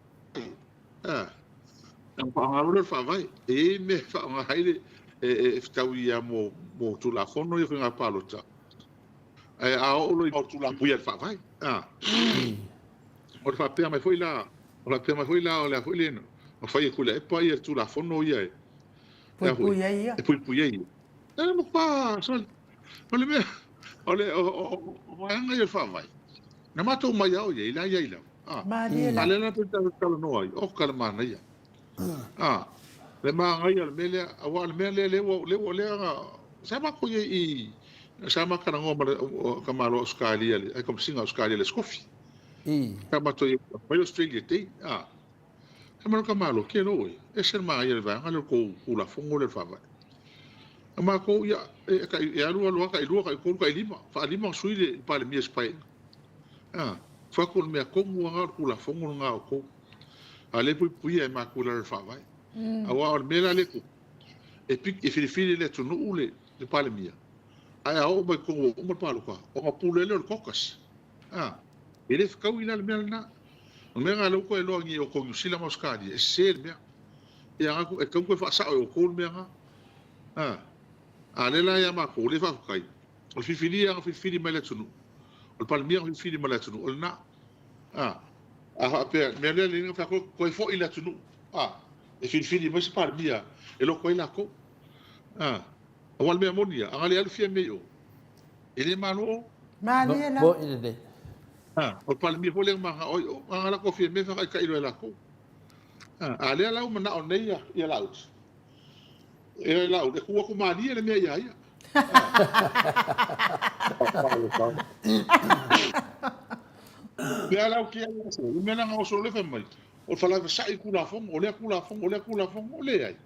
Ona faaaoga loa lea o le faavae. E i ai mea e faaaoga ai le e fetaui ia mo Tulafono ia o faiga palota. Ae a oo loa i tulaga puia i le faavae. O le faapea mai foi la, o le faapea mai foi la o le a foi le na fai e Tuilaepa ia le Tulafono ia e puipui ai ia. E puipui ai ia. E matua sole. O le mea, o le o vaega ia o le faavae, na matou omai lava o i ai, la e i ai lava. Malie la. A lea la pei ona talanoa ai, oka le manaia. Le manaia o le mea lea, aua o le mea lea lea ua, lea ua, lea na, sa matou i ai i, sa ma talanoa ma le tamaloa Ausetalia, le Komesina o Ausetalia i le Aso Tofi. Sa matou i ai, mai Australia Day. Fai mai le tamaloa, ke lou e, ese le manaia o le vaega lea o le tou Tulafono lea o le Faavae. O matou, ia, e alu alu lava, tailua, taitolu, tailima, faalima ona sui le Palemia i se Paeaiga. Fai atu o le mea tonu lava lena o le Tulafono lena a outou. A o lea e puipuia e matou i lalo o le Faavae. Aua o le mea la lea e tupu, e filifili e le atunuu le Palemia, ae a oo mai i totonu ua uma le palota, ona pule lea o le caucus. E le fetaui la le mea lena. O le mea lena o lea ua toe iloa nei e outou i Niu Sila ma Ausetalia, e sese le mea. Ia e tatau ona toe faasao e outou le mea lena. A o lea la ia matou, o lea e faafetai, o le filifilia na filifili mai le atunuu, o le Palemia na filifili mai le atunuu, o lena. A faapea, o le mea lea na fai atu, toe foi i le atunuu. E filifili mai se Palemia e loko ai lakou. A, aua o le mea moni ia, a na le alu Fiame i o, e le malo o. Malie la. Mo'i lenei. A, o le Palemia foi lea na manao ai o, a na lako Fiame faataitai loa e lakou. A, a lea la ua manao nei ia, ia Laauli. E Laauli, e tu atu malie le mea ia ia. Lea la ou te ai ase, i mea na oso le fai mai, o le falaivasai i Tulafono, o lea Tulafono, o lea Tulafono, o leai.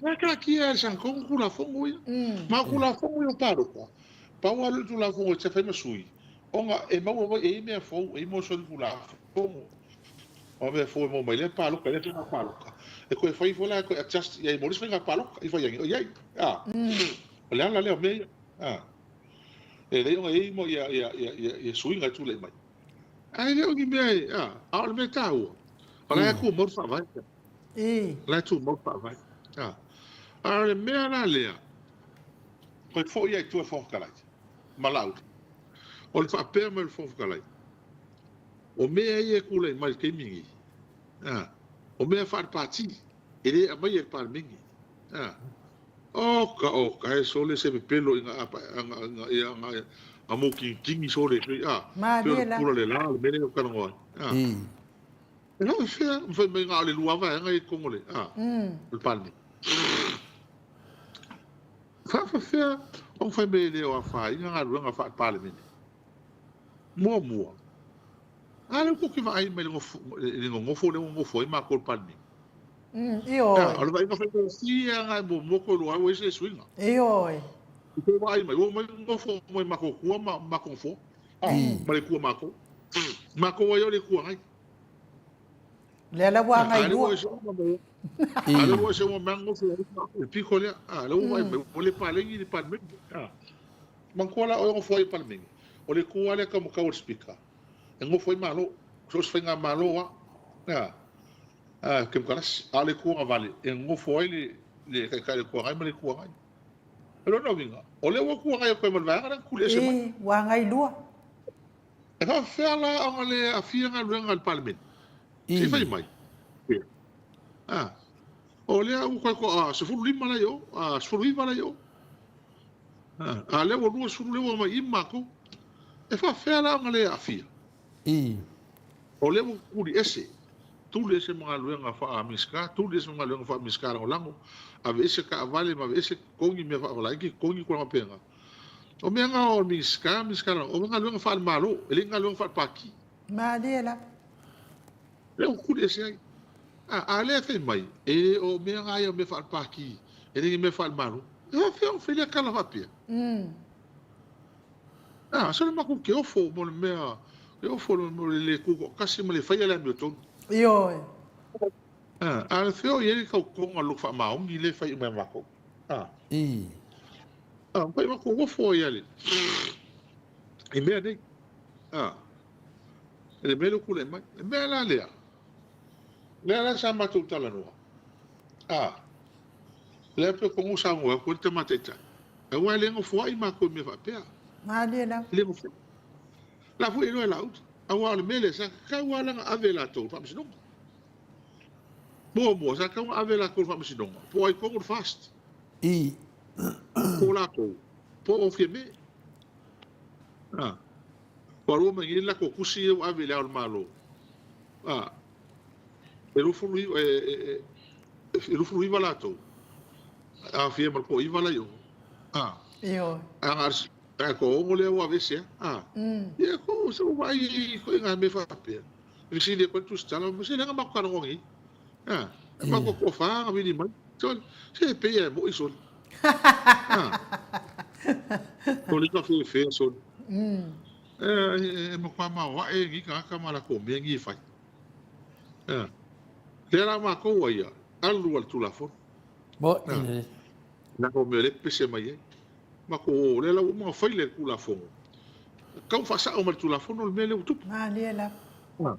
Na taatia e le Santogo Tulafono ia. Ma o Tulafono ia o palota, pau lava lea o le Tulafono e te fai ma sui, ona e maua mai e i ai mea fou, e i ai mo soli Tulafono. O mea fou e maua mai lea palota, lea faiga palota. E toe fai foi la, e toe adjust i ai mo le isi faiga palota, i fai ai, o i ai. O le ala lea o mea ia. E lelei ona i ai ia, ia, ia, ia, ia suiga e tulai mai. Ae le o ni mea e, a, a o le mea taua, o la e tumau le faavae. O la e tumau le faavae. A, a o le mea la lea, toe foi lava i tua i le Fofoga Fetalai ma Laauli. O le faapea mai o le Fofoga Fetalai, o mea ia e tulai mai i le taimi lenei, a, o mea faale-pati, e le aumaia i le Palemene. A, oka oka e sole se pepelo i nga nga nga nga mokigikigi sole pei a pei o le pula le la le mea lea ou talanoa ai a e lau fea ma fai mai na o le lua vaega i totonu o le a o le Palemene faafefea ona fai mai e le o afaina galuega faale-Palemene muamua a lea ua tou te vaai mai i le nonofo lea ua nonofo ai matou i le Palemene Ioe. O le vaaiga faigofie lava na e muamua koe iloa ai ua i ai se suiga. Ioe. I tou vaai mai, ua omai nofo mai matou tua ma matou nofoa, ma le itu a matou. Matou ai o le Itu Agai. Lea la ua agai lua. A lea ua ese uma mai nofo i le pito lea. A lea ua vaai mai, ua le paleni le Palemene. Manatua la oe e nofo ai i le Palemene, o le itu lava lea taumatau a le Speaker, e nofo ai Malo, so o se faigamalo lava. A, Kemukarasi, a o le Itu Agavale e nonofo ai le le Taitai o le Itu Agai ma le Itu Agai. O lona uiga, o lea ua Itu Agai atu ai ma le vaega lea na tuli ese mai. Ii, ua agai lua. E faapefea la ona le aafia galuega a le Palemene? Se i fai mai. Ia. A, o lea ua toe toa 15 la i o, a, 19 la i o. A, a lea ua 20 lea ua omai i i ma matou. E faapefea la ona le aafia? Ii. O lea ua tuli ese, tuli ese ma galuega faa-Minisita, tuli ese ma galuega faa-Minisita Lagolago, aveese taavale ma aveese totogi mea faavalaiti, totogi tulaga faapena. O mea na o Minisita, Minisita Lagolago, o galuega faale-Malo, e le galuega faale-Pati. Malie lava. Lea ua tuli ese ai. A, a lea e fai mai, e le o mea na ia o mea faale-Pati, e le ni mea faale-Malo. E faapefea ona fai lea tala faapea? A, sole matou te ofo mo le mea, e ofo mo le le tutoatasi ma le faia le amiotonu. Ioe. A, a le fea o i ai le tautoga o le loto faamaoni lea e fai uma e matou. A. I. A, fai matou ofo ai le, i mea nei. A, i le mea lea ua tulai mai. Le mea la lea, lea la sa matou talanoa. A, lea pe kogo saunoa atu ai le Tama Taitai. Aua e le nofoai matou i mea faapea. Malie lava. E le nofoai. La foi e iloa e Laauli. Aua o le mea lea, sa tatau lava la ona ave e latou i le faamasinoga. Muamua, sa tatau ona ave e latou i le faamasinoga, po o ai tonu le FAST. I. Po o latou, po o Fiame. A. Ua lua mai nei le latou tusi ia ua ave i Le Ao o le Malo. A. E 29, e, e, e 29 latou. Aofia ma le toaiva la i o. A. Ioe. A na o toaono lea ua aveese a. Ia ko se ua vaai i ituaiga mea faapea. Fesili atu ai le Tusitala, ma se leaga matou talanoa nei. A. E matou toafa na vili mai. Sole, se pei lava e moi sole. A. Sole ka fefe sole. E matua maoae nei tagata ma latou mea nei e fai. A. Lea la matou ua ia, alu a le Tulafono. Moni. Na o mea lea pepese mai ai. Matou o lea la ua uma ona fai le Tulafono. Tau faasao mai le Tulafono le mea lea ua tupu. Malie lava.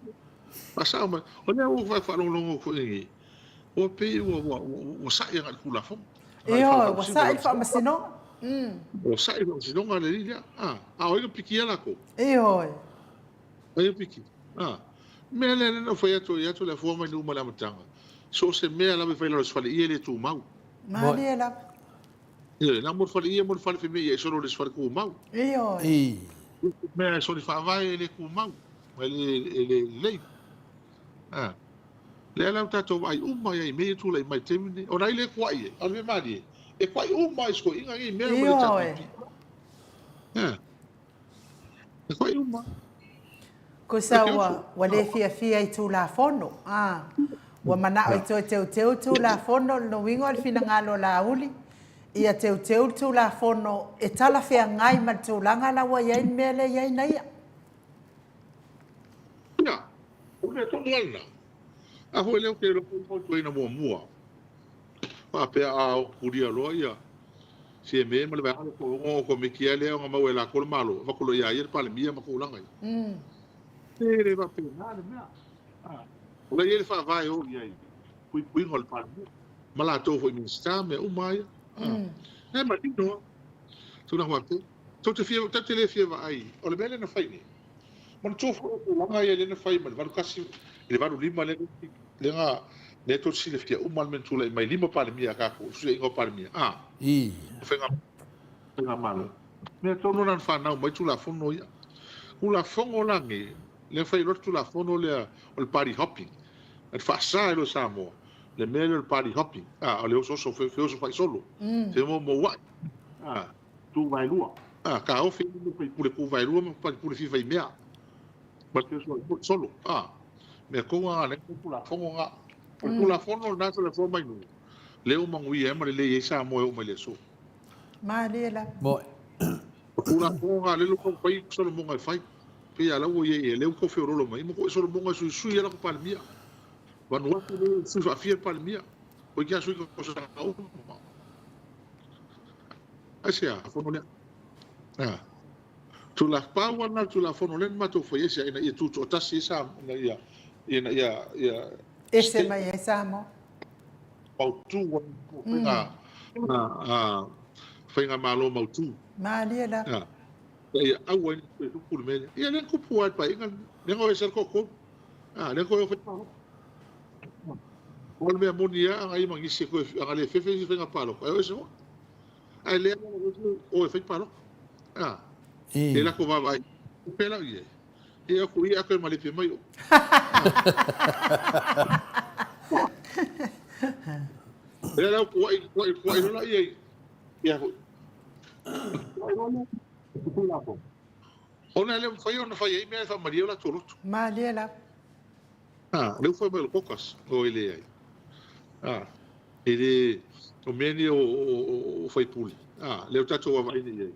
Faasao mai. O lea ua ou faalogologo atu foi nei, ua pei ua ua ua sa'i agai i le Tulafono. Ioe, ua sa'i le Faamasinoga. Ua sa'i le Faamasinoga le alii lea. A o ai na pikia latou? Ioe. Ai na pikia. Mea lea na ou fai atu ai atu le afua mai nuu ma le amataga. So o se mea lava e fai i lalo o se faleie e le tumau. Malie lava. Ioe, na mo le faleie mo le fale femeia e solo le isi fale tumau. Ioe. Mea e soli faavae e le tumau, e le, e le lelei. A. Lea la ua tatou vaai uma ai i mea ia e tulai mai i le taimi lenei. Ona ai lea e kuai ai, a o le mea malie, e kuai uma lava i soiga nei mea ma le HRPP. A. E kuai uma. Kusa ua, ua le fiafia i Tulafono, a. Ua manao e toe teuteu Tulafono, lona uiga o le finagalo o Laauli, ia teuteu le Tulafono e talafeagai ma le tulaga la ua i ai le mea lea e i ai naia. Ia, o le mea tonu lava lena. A foi lea ou te iloa foi fautuaina muamua, faapea a tulia loa ia CMA ma le vaega lea po o Komiti lava lea ona maua e latou le Malo, avatu loa ia ia le Palemia ma tulaga ia. E le faapena le mea. O la e i ai le faavae o i ai puipuiga o le Palemia ma latou foi Minisita ma mea uma lava ia. E manino lava tulaga faapea. Tou te fia, tou te le fia vaai, o le mea lea na fai nei, manatua foi o tulaga ia lea na fai mai le 81 i le 85 lea lea na lea tou te silafia uma le mea na tulai mai, 5 Palemia a tatou, le fesuiaiga o Palemia, a, o faiga, faigamalo. Mea tonu la na fanau mai Tulafono ia. Tulafono la nei, lea na fai loa le Tulafono lea o le party hopping, na faasa ai loa e Samoa le mea lea o le party hopping, a, o le osooso, feoso faisolo, femoumouai, a, tu vaelua. A, taofi ai le faipule tu vaelua ma faipule fia faimea. Ma le feoso solo. A, mea tonu lava na le Tulafono na. O le Tulafono lena sa lafo mai nuu, lea ua manuia ai ma lelei ai Samoa e oo mai le aso. Malie lava. Moe. O Tulafono na lea ua fai Solomoga e fai. Pei a la ua i ai, lea ua tau feololo mai, ma koe Solomoga e suisui ai lako Palemia. Vanuatu lea e sui faafia le Palemia. O i sui tausaga uma. Aisea, fono lea. Ah. Tula pau lava na Tulafono lea na matou fai ai ina ia tutoatasi ai Samoa, ina ia ia ese mai ai Samoa. Mautu faiga faigamalo mautu. Malie lava. Ia aua ai ne i tupu le mea lea. Ia lea na tupu lava i le paeaiga lenei. Lea na o ese ai le toatolu. Ah, lea na toe o fai palota. O le mea moni lava, a na i ai ma nisi e toe, a na le fefe isi faiga palota, e o ese foi. Ae lea o e fai palota. Ah, e latou vaavaai. O pea lau i ai. Ia aku ia aku e malepe mai o. Lea lau kuai kuai kuai lola ia ia foi. Ona e le mafai ona fai ai mea e faamalie o latou loto. Malie lava. Ah, lea ua fai mai o le caucus, o e leai. Ah, e le, o mea nei o faipule, ah, lea ua tatou vaavaai nei i ai.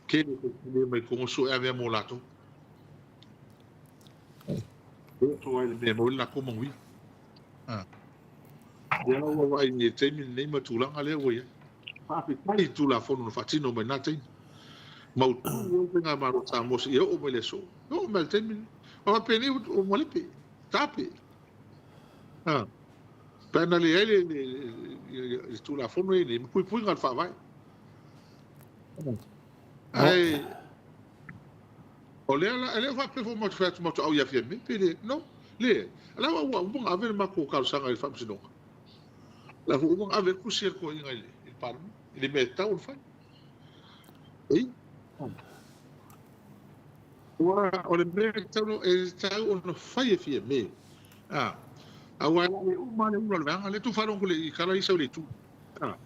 Tele faipule mai Kogosu e avea mo latou. Oso ai le mea e maua ai le latou manuia. Ah. Lea la ua vaavaai nei i le taimi lenei ma tulaga lea ua i ai. Faafetai i Tulafono na faatino mai na taimi. Mautu ai Faigamalo a Samoa seia oo mai le aso. E oo mai le taimi lenei. A faapenei ua malepe, tape. Ah. Pe ana leai le Tulafono lenei ma puipuiga o le Faavae. Ae o lea la, e le o faapea foi matou te fai atu matou au ia Fiame, pe le, no, leai. O la ua uma ona ave le matou talosaga i le Faamasinoga. O la foi ua uma ona ave le tusi a le toeaina i le Palemene, i le mea e tatau ona fai. Ei. Ua, o le mea e tatau, e tatau ona fai e Fiame. Ah, aua e le uma le ula o le vaega lea, tu faalogo le i tala i sau le itu. Ah,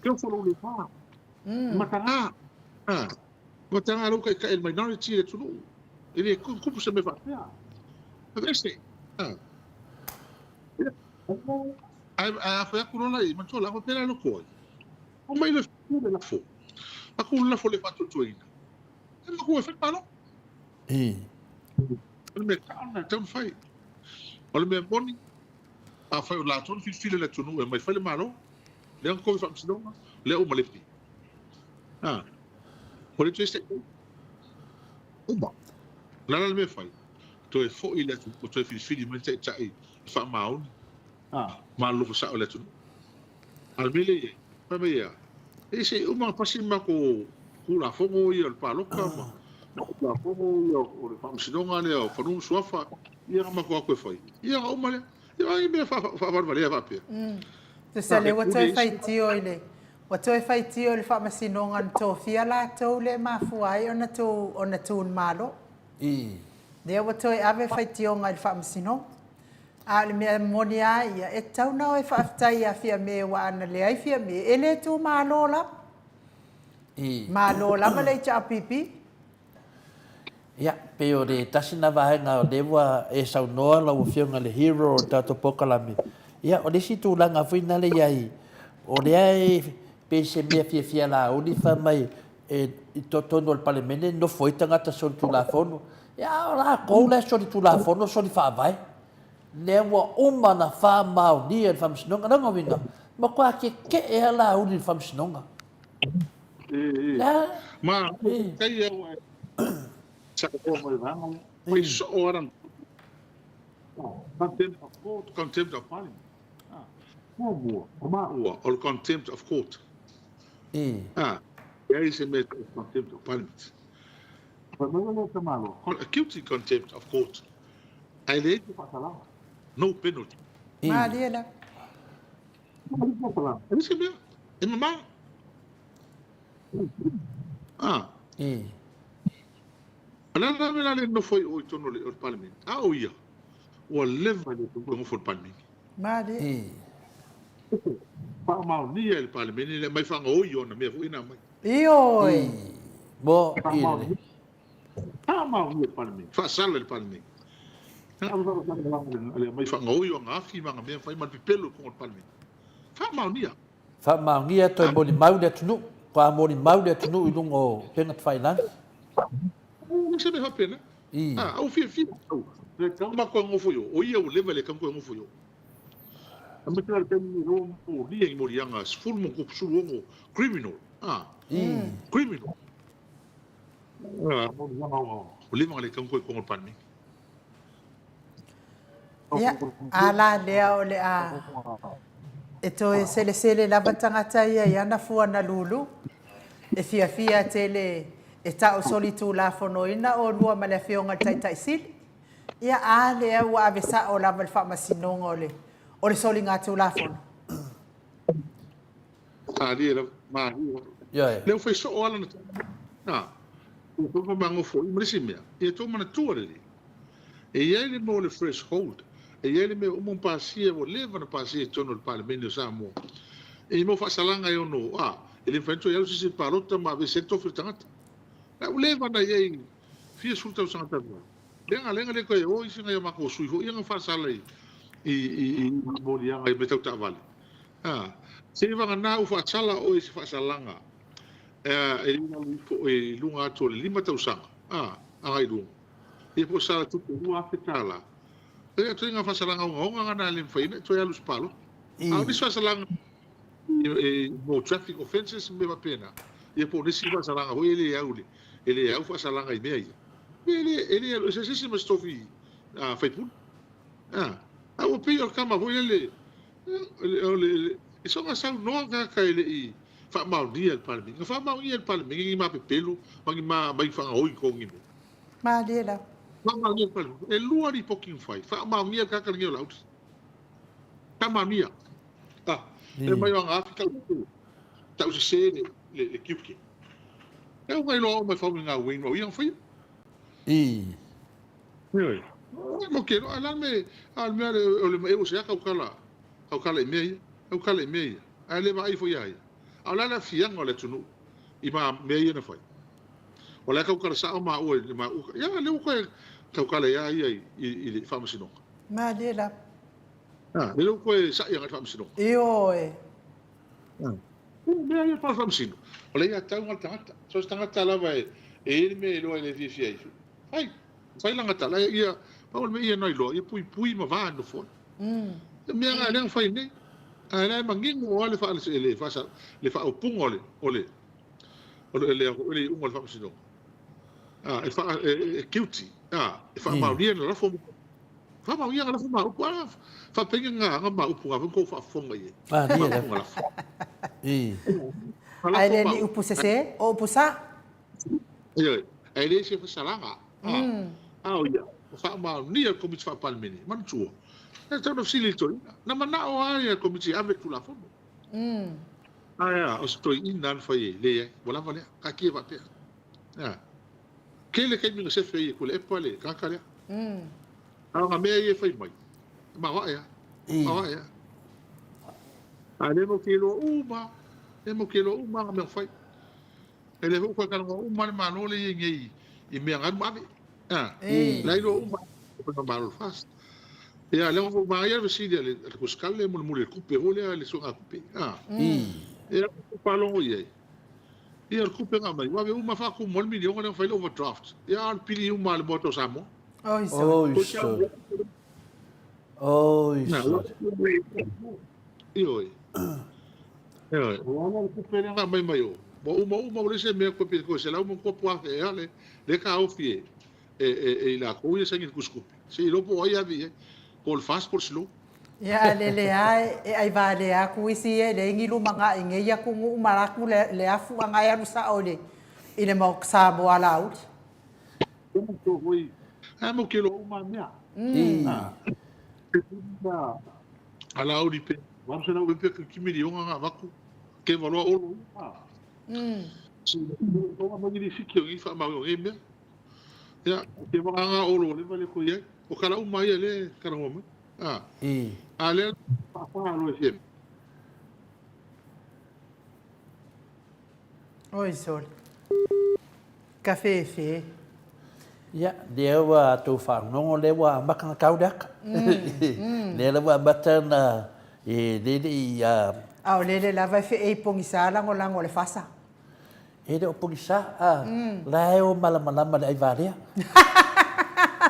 ke o follow le fa. Mataga. Ah, mataga lou taitai le minority i le atunuu. E le kupu se mea faapea. Aveese. Ah. Ae a fai atu loa la i manatua la, faapea la loto ai. Aumai le le lafo. Aku le lafo le faatuatuaina. E maku e fai malo. O le mea tau na tau na fai. O le mea moni, a fai o latou na filifili le atunuu e mai fai le Malo, lea na tofi faamasinoga, lea ua malepe. Ah. O le toe uma. O le a la le mea e fai? Toe foi le atunuu, toe filifili mai le taitai e faamaoni. Ah. Malolo sao le atunuu. A o le mea lea e i ai, fai mai ea, e se uma ona pasi le matou Tulafono ia o le palota ma Tulafono ia o le faamasinoga lea o Fanua ma Suafa, ia na matou o atu e fai. Ia ona uma lea. Ia, o a mea faavalevalea faapea? Tusa lea ua toe faitio i le ua toe faitio i le Faamasinoga na tofia latou lea e mafua ai ona tu ona tu i le Malo. Lea ua toe ave faitioga i le Faamasinoga. A o le mea moni lava ia, e tatau ona o e faafetai ia Fiame aua ana leai Fiame, e le tu malo lava. Malo lava le HRPP. Ia, pei o le tasi lena vaega o lea ua e saunoa lau Afioga i le hero o le tatou polokalame. Ia, o le isi tulaga foi lena e i ai, o lea e pei se mea fiafia lauli fai mai e, i totonu o le Palemene nofo ai tagata solitulafono. Ia, a o latou la e solitulafono, solifaavae. Lea ua uma ona faamaonia e le Faamasinoga. O lona uiga, matua tetee lava lauli i le Faamasinoga. Ma, kai au e sa mai vanga, mai so ara. Contempt of court, contempt of parliament. Muamua, o maua, o le contempt of court. Ah, e ai se mea contempt of parliament. Fai mai le tamalo, guilty contempt of court. Ae leai se faasalaga. No penalty. Malie la. E se mea, e mamā. Ah. O le ala la le nofo ai o i totonu o le Palemene. A o ia, ua leva i le nofo i le Palemene. Malie. Faamaonia e le Palemene le mai faagaoi ona mea foi na mai. Ioe. Mo i le. Faamaonia e le Palemene, faasala e le Palemene. Le mai faagaoi o aga afi ma aga mea fai ma le pepelo i totonu o le Palemene. Faamaonia. Faamaonia toe molimau le atunuu, toa molimau le atunuu i luga o upega tafailagi. E se mea faapena. A ua fiafia au. Le tau ma koe nofo i o. O ia ua leva i le tau koe nofo i o. A me te taimi i roa molia i moliaga 16 criminal. A. Criminal. A, moliaga o leva le tau koe kongo le Palemene. Ia, a la lea o le a e toe selesele lava tagata ia i ana fua na lulu, e fiafia tele e ta'u solitulafonoina olua ma le Afioga i le Taitai Sili. Ia, a lea ua ave sa'o lava i le Faamasinoga o le o le soligatulafono. Malie lava, malie lava. Ioe. Lea ua fai soo lava lana tala. A, ua fai ma magofo i ma le isi mea, ia tou manatua lelei, e i ai le mea o le threshold, e i ai le mea ua uma ona pasia, ua leva ona pasia i totonu o le Palemene o Samoa, i mau faasalaga e ono, a, e le mafai ona toe alu se isi i le palota ma aveese ai le tofi o le tagata. La ua leva ona i ai fia sefulu tausaga talu ai. Leaga, leaga le toe o isi nai o matou sui foi ia na faasala i, i, i, i moliaga i mea tau taavale. A, seivagana ua faasala oe i se faasalaga e le i lalo ifo i luga atu o le lima tausaga, a, agai i luga, ia po o sala tupe $2,000. Ia, ituaiga faasalaga ogaoga na e le mafai ai ona e toe alu i se palota. A o nisi faasalaga e mo traffic offences ma mea faapena, ia po o nisi faasalaga foi e le au e le au faasalaga i mea ia. E le e le alu ese se isi ma se tofi sui usufono. A, a ua pei o le tama foi lele o le e soona saunoa tagata e le i faamaonia e le Palemene. Na faamaonia e le Palemene ni ma pepelo ma ni ma mai faagaoi i totonu i mea. Malie lava. Faamaonia e le Palemene. E lua lipoti na fai. Faamaonia e le tagata lenei o Laauli. Faamaonia. Ah, e mai o aga afi tau tau sese le le le tiute. E au ngai loa o mai fau i ngā ueinu au ia na whaia. Ioe. Mo ke loa la me a le mea o le e o se aka kala au kala i mea ia. Au kala i mea ia. A le vaai foi ia ia. A o le a le aafiaga o le atunuu i ma mea ia na fai. O le a taukala sao maua i le ma uka. Ia le uka e taukala ia ia i le faamasinoga. Malie lava. A, le uka e sa'i agai i le faamasinoga. Ioe. O mea ia tau faamasino, o le iatau le tagata. So se tagata lava e e i ai le mea e iloa e le fiafia ai. Fai, fai lana tala, ia, pau o le mea ia na iloa, ia puipui ma va nofo ai. Le mea lena lea na fai nei, a la e manino lava le faa, le faa, le faaupuga o le, o le, o le, le, le iuga o le faamasinoga. A, e faa, e, e guilty, a, e faamaonia na lafo Faamaonia ana lafo ma upu, a faapea nga aga ma upu nga foi kou faafofoga i ai. Malie lava. Ae le ni upu sese, o upu sa. Ioe, ae le se fasalaga. A o ia, ua faamaonia e le Komiti Faa-Palemene, manatua. E tatau ona fesili i le toeaina. Na manao lava le Komiti e ave le Tulafono. Ae a, o se toeaina lava na fai ai, leai, ua lava lea, taatia faapea. A. Tele taimi na sefe ai e Tuilaepa le tagata lea. A o nā mea ia e fai mai, e maoae lava, maoae lava. A lea matou te iloa uma lava, lea matou te iloa uma lava nā mea na fai. E lea foi ua toe talanoa uma lava le Malo lea e i ai nei i mea na alu ma ave. A, la e iloa uma lava e le Faigamalo o le FAST. Ia, lea ua manaia le fesili a le Tusitala lea mulimuli i le tupe foi lea, le suegatupe. A, ia, ou faalogo i ai, ia o le tupe na aumai, ua ave uma faatumu ai le miliona lea na fai le overdraft. Ia, a o le pili uma a le Maota o Samoa. Oi sole. Oi sole. Oi sole. Ioe. Ioe. Ua ala le tupe lea na aumai mai o. Ua uma uma ua leai se mea koe pe koe 100+,000 ea le le taofi e e e e i latou ia saini le tusitupe. Se i iloa po o ai e ave i ai. Po o le fast po o le slow. Ia a lele a e ai vale aku isi ia e leai ni lumanai nei atunuu ma latou le afu aga e alu sao i le i le maota Samoa alauli. A mo ke loa uma mea. Alauli pe 800 pe pe ki miliona nga avatu ke valoa olo ia. Tonga mai ni siki o ni wha mau o mea. Ia, ke waka nga olo le vale ko ia. O kala uma ia le kala ngoma. Ah. A le pa pa lo e Oi sole. Kafefe. Ia, lea ua tou faalogo lea ua amata ona tau le aka. Lea la ua amata ona e le le i a. A o lele lava e feei pogisa lagolago le fasa. E le o pogisa, a, la e o malamalama le aivalea.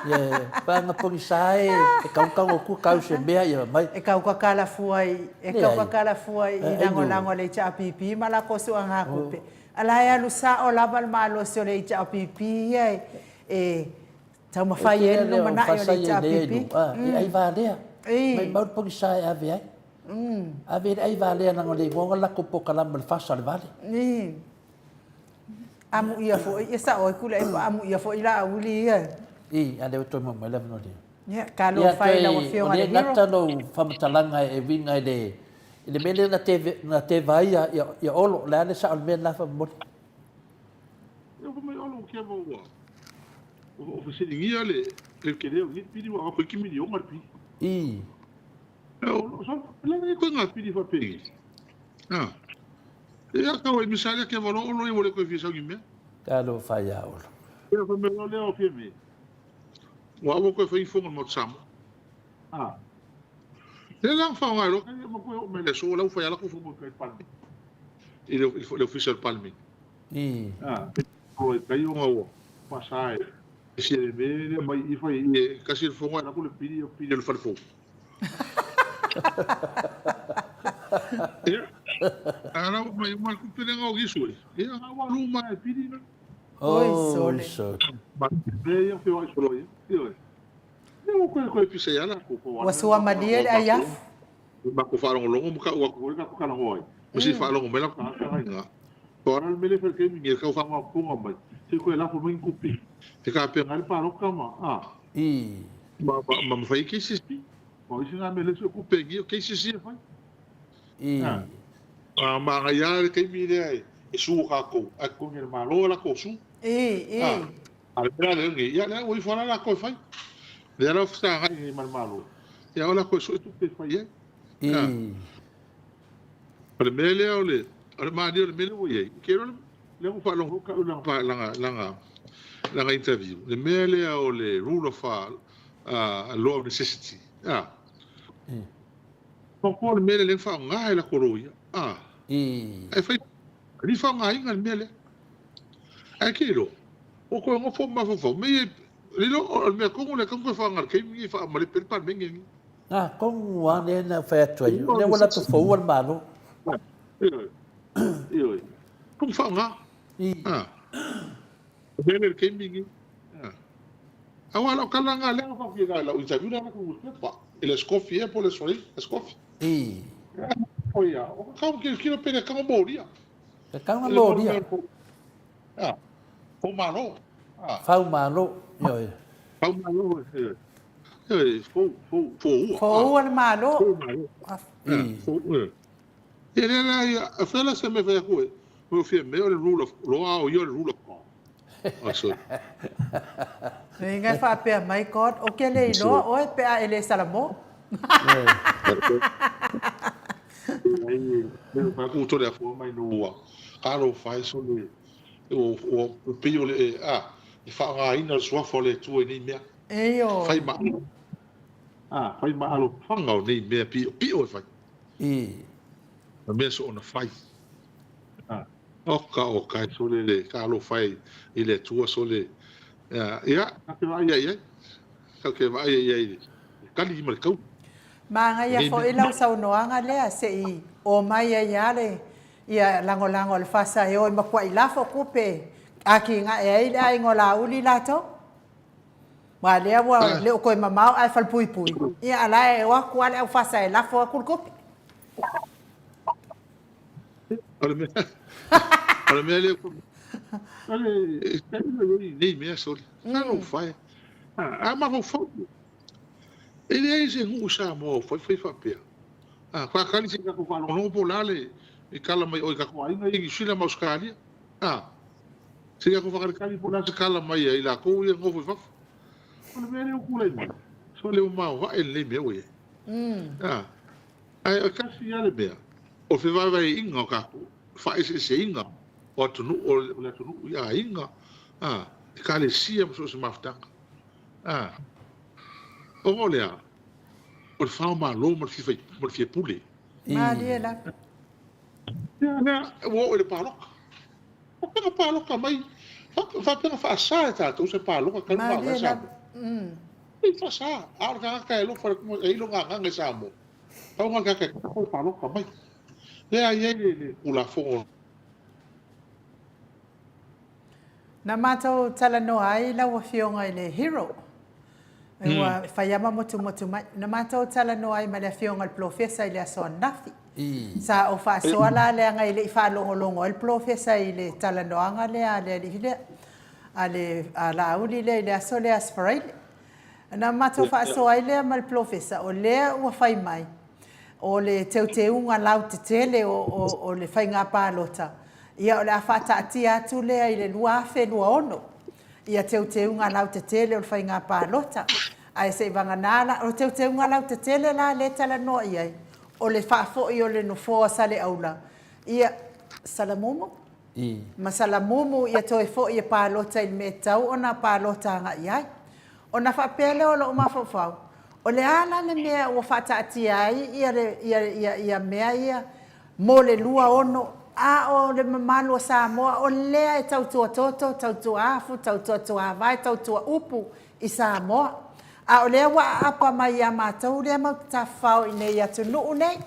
Ia, paga pogisa e, e kaukau atu kau se mea ia mai. E kaukakala fua i, e kaukakala fua i lagolago a le HRPP ma lakou suagatupe. A la e alu sao lava le malosi o le HRPP ia e, e taumafai ai le lumanai o le HRPP. E aivalea, maimau le pogisa e ave ai. Ave i le aivalea leaga o le igoa ona latou polokalame o le fasa o le vale. Amuia foi, e sao ai Tuilaepa, amuia foi Laauli ia. I, a lea ua toe maua mai le avanoa lea. Ia, talofa i lau Afioga i le Hero. O lea e gata lou faamatalaga e uiga i le i le mea lea na te na teva ai ia ia Olo, o le a le sao o le mea lena faamolemole? Ia fai mai Olo kia mau ua ua fesiligia le le tele o lenei pili ua avatu ai ki miliona le pili. I. Ia Olo sala le a le koe pili faapeni. Ah. Ia kau ai misale kia valo Olo ia ua le koe fia sau ni mea. Talofa ia Olo. Ia fai mai loa lea o Fiame. Ua aua koe fai ifoga mo Samoa. Ah. Le la whaonga ro kai ma koe o mai le so lau whai ala ko whango kai palmi. I le le ofisa o palmi. I. Ah. Ko e kai o ngaua. Pasa e. Si e me le mai i whai i kasi le whango ala ko le pili o pili o le whare fou. Ia. Ala mai mai ku pele ngau gisu. Ia ngau alu mai pili na. Oi sole. Ua suamalie le aiafu. Mako faalogologo ma kau aku foi ka kalago ai. Ma si faalogo mai la ka ka inga. Ko ara le mele fel ke mingi ka fa ma punga mai. Se ko la fo mai kupi. Te ka pe ngal pa roka ma a. I. Ma ma ma fai ke sisi. Ma isi nga mele se kupe ngi ke sisi e fai. I. A ma nga ia le taimi lea e su kākou, a totogi e le Malo latou su. I, i. A le mea la lea, ia lea ua ifo la latou e fai. Lea la ua fesagai nei ma le Malo, ia o latou e sue tupe e fai ai. I. O le mea lea o le, o le manaia o le mea lea ua i ai, ke iloa lea ua faalogo kau langa, langa, langa, langa interview, le mea lea o le rule of law of necessity. A. Manatua le mea lea lea na faaaoga e latou loia, a, ae fai, e le faaaogaina le mea lea. Ae ke iloa, ua toe nofo ma mafaufau, me ia, le iloa, o le mea tonu lea e tatau ona toe faaaoga i le taimi lenei e faamalepe ai le Palemene lenei. Na, tonu lava lea na fai atu ai, o lea ua latou foua le Malo. Ioe, ioe, tonu faaaoga. A, o le mea lea i le taimi lenei. A. Aua lau tala lena lea na faafia i lau interview lea na ku pepa i le Scofi ea po o le Soli, le Scofi. I. O ia, o ka kau kilokilo pe le kau molia. Le kau na molia. Ah, fau malo. Ah. Fau malo, ioe. Fau malo, ioe. E fou, fou, foua. Foua le Malo. Fou Malo. Fou. Ia lea la ia, a fea la se mea fai aku e, mo fia mea o le rule of law, o ia o le rule of God. Oh, sorry. Le inga e faapea mai God, o ke le iloa oe pe a e le Salamo. Aku tole afua mai no ua kalo fai so le o o pei o le a e whaangaina le suafa o le Atua i nei mea. Eio. Fai ma a fai ma alofaga o nei mea pio pio e fai. Ma mea soona fai. A oka oka e sole le ka alofa i i le Atua sole ia ka te vaai ai ai. Ka te vaai ai ai le kali ma le kau. Magaia foi lau saunoaga lea se i omai ai lava le ia lagolago a le FASA e o e makuai lafo kupe atinae ai le aiga o Laauli latou. Aua lea ua le o toe mamao ae falepuipui, ia a la e o atu lava le au FASA e lafo atu le tupe. O le mea, o le mea lea, o le, nei mea sole, talofa e. A mafaufau, e leai se nuu i Samoa o fai fai faapea. A faatali se i tatou faalogologo po o le a le tala mai o i tatou aiga ia i Niu Sila ma Ausetalia. A se i tatou faatalitali po o le a se tala mai a i latou ia e nofo i fafo. O le mea lea ua tulai mai, sole ua maoae lenei mea ua i ai. A ae o tasi lava le mea, o le fevaevaeaiga o tatou, faaeseeseina o atunuu, o le atunuu i aiga, a, ekalesia ma so o se mafutaga. A, ona o le a? O le fao malo ma le fia, ma le fia pule. Malie lava. Ia, lea, ua oo i le palota. Faapea na palota mai, faapea na faasa e tatou se palota talu ona Malie faavae lava. Samoa. E faasa, a o le tagata e alofa i lona agaga i Samoa, pau lena o le tagata e tatau ona palota mai. Lea e i ai le Tulafono. Na matou talanoa ai lau Afioga i le Hero, ua fai lava ma motumotu mai. Na matou talanoa ai ma le Afioga i le Polofesa i le aso ananafi. Sa ou faasoa la leaga e le i faalogologo ai le Polofesa i le talanoaga lea a le alii lea, a le Laauli lea i le aso lea Aso Faraile. Na matou faasoa ai lea ma le Polofesa, o lea ua fai mai, o le teuteuga lautetele o le faiga palota, ia o le a faataatia atu lea i le 2026 ia teuteuga lautetele o le faiga palota. Ae se i vagana la, o le teuteuga lautetele la lea e talanoa i ai, o le faafoi o le nofoa o Saleaula ia Salamumu ma Salamumu ia toe foi e palota i le mea e tatau ona palota agai i ai. Ona faapea lea o lou mafaufau, o le a la le mea ua faataatia ai ia mea ia mo le 26, a o le mamalu o Samoa, o lea e tautua toto, tautua afu, tautua tuavae, tautua upu i Samoa. A o lea ua aapa mai ia matou lea matou te tafafao i inei i atunuu nei,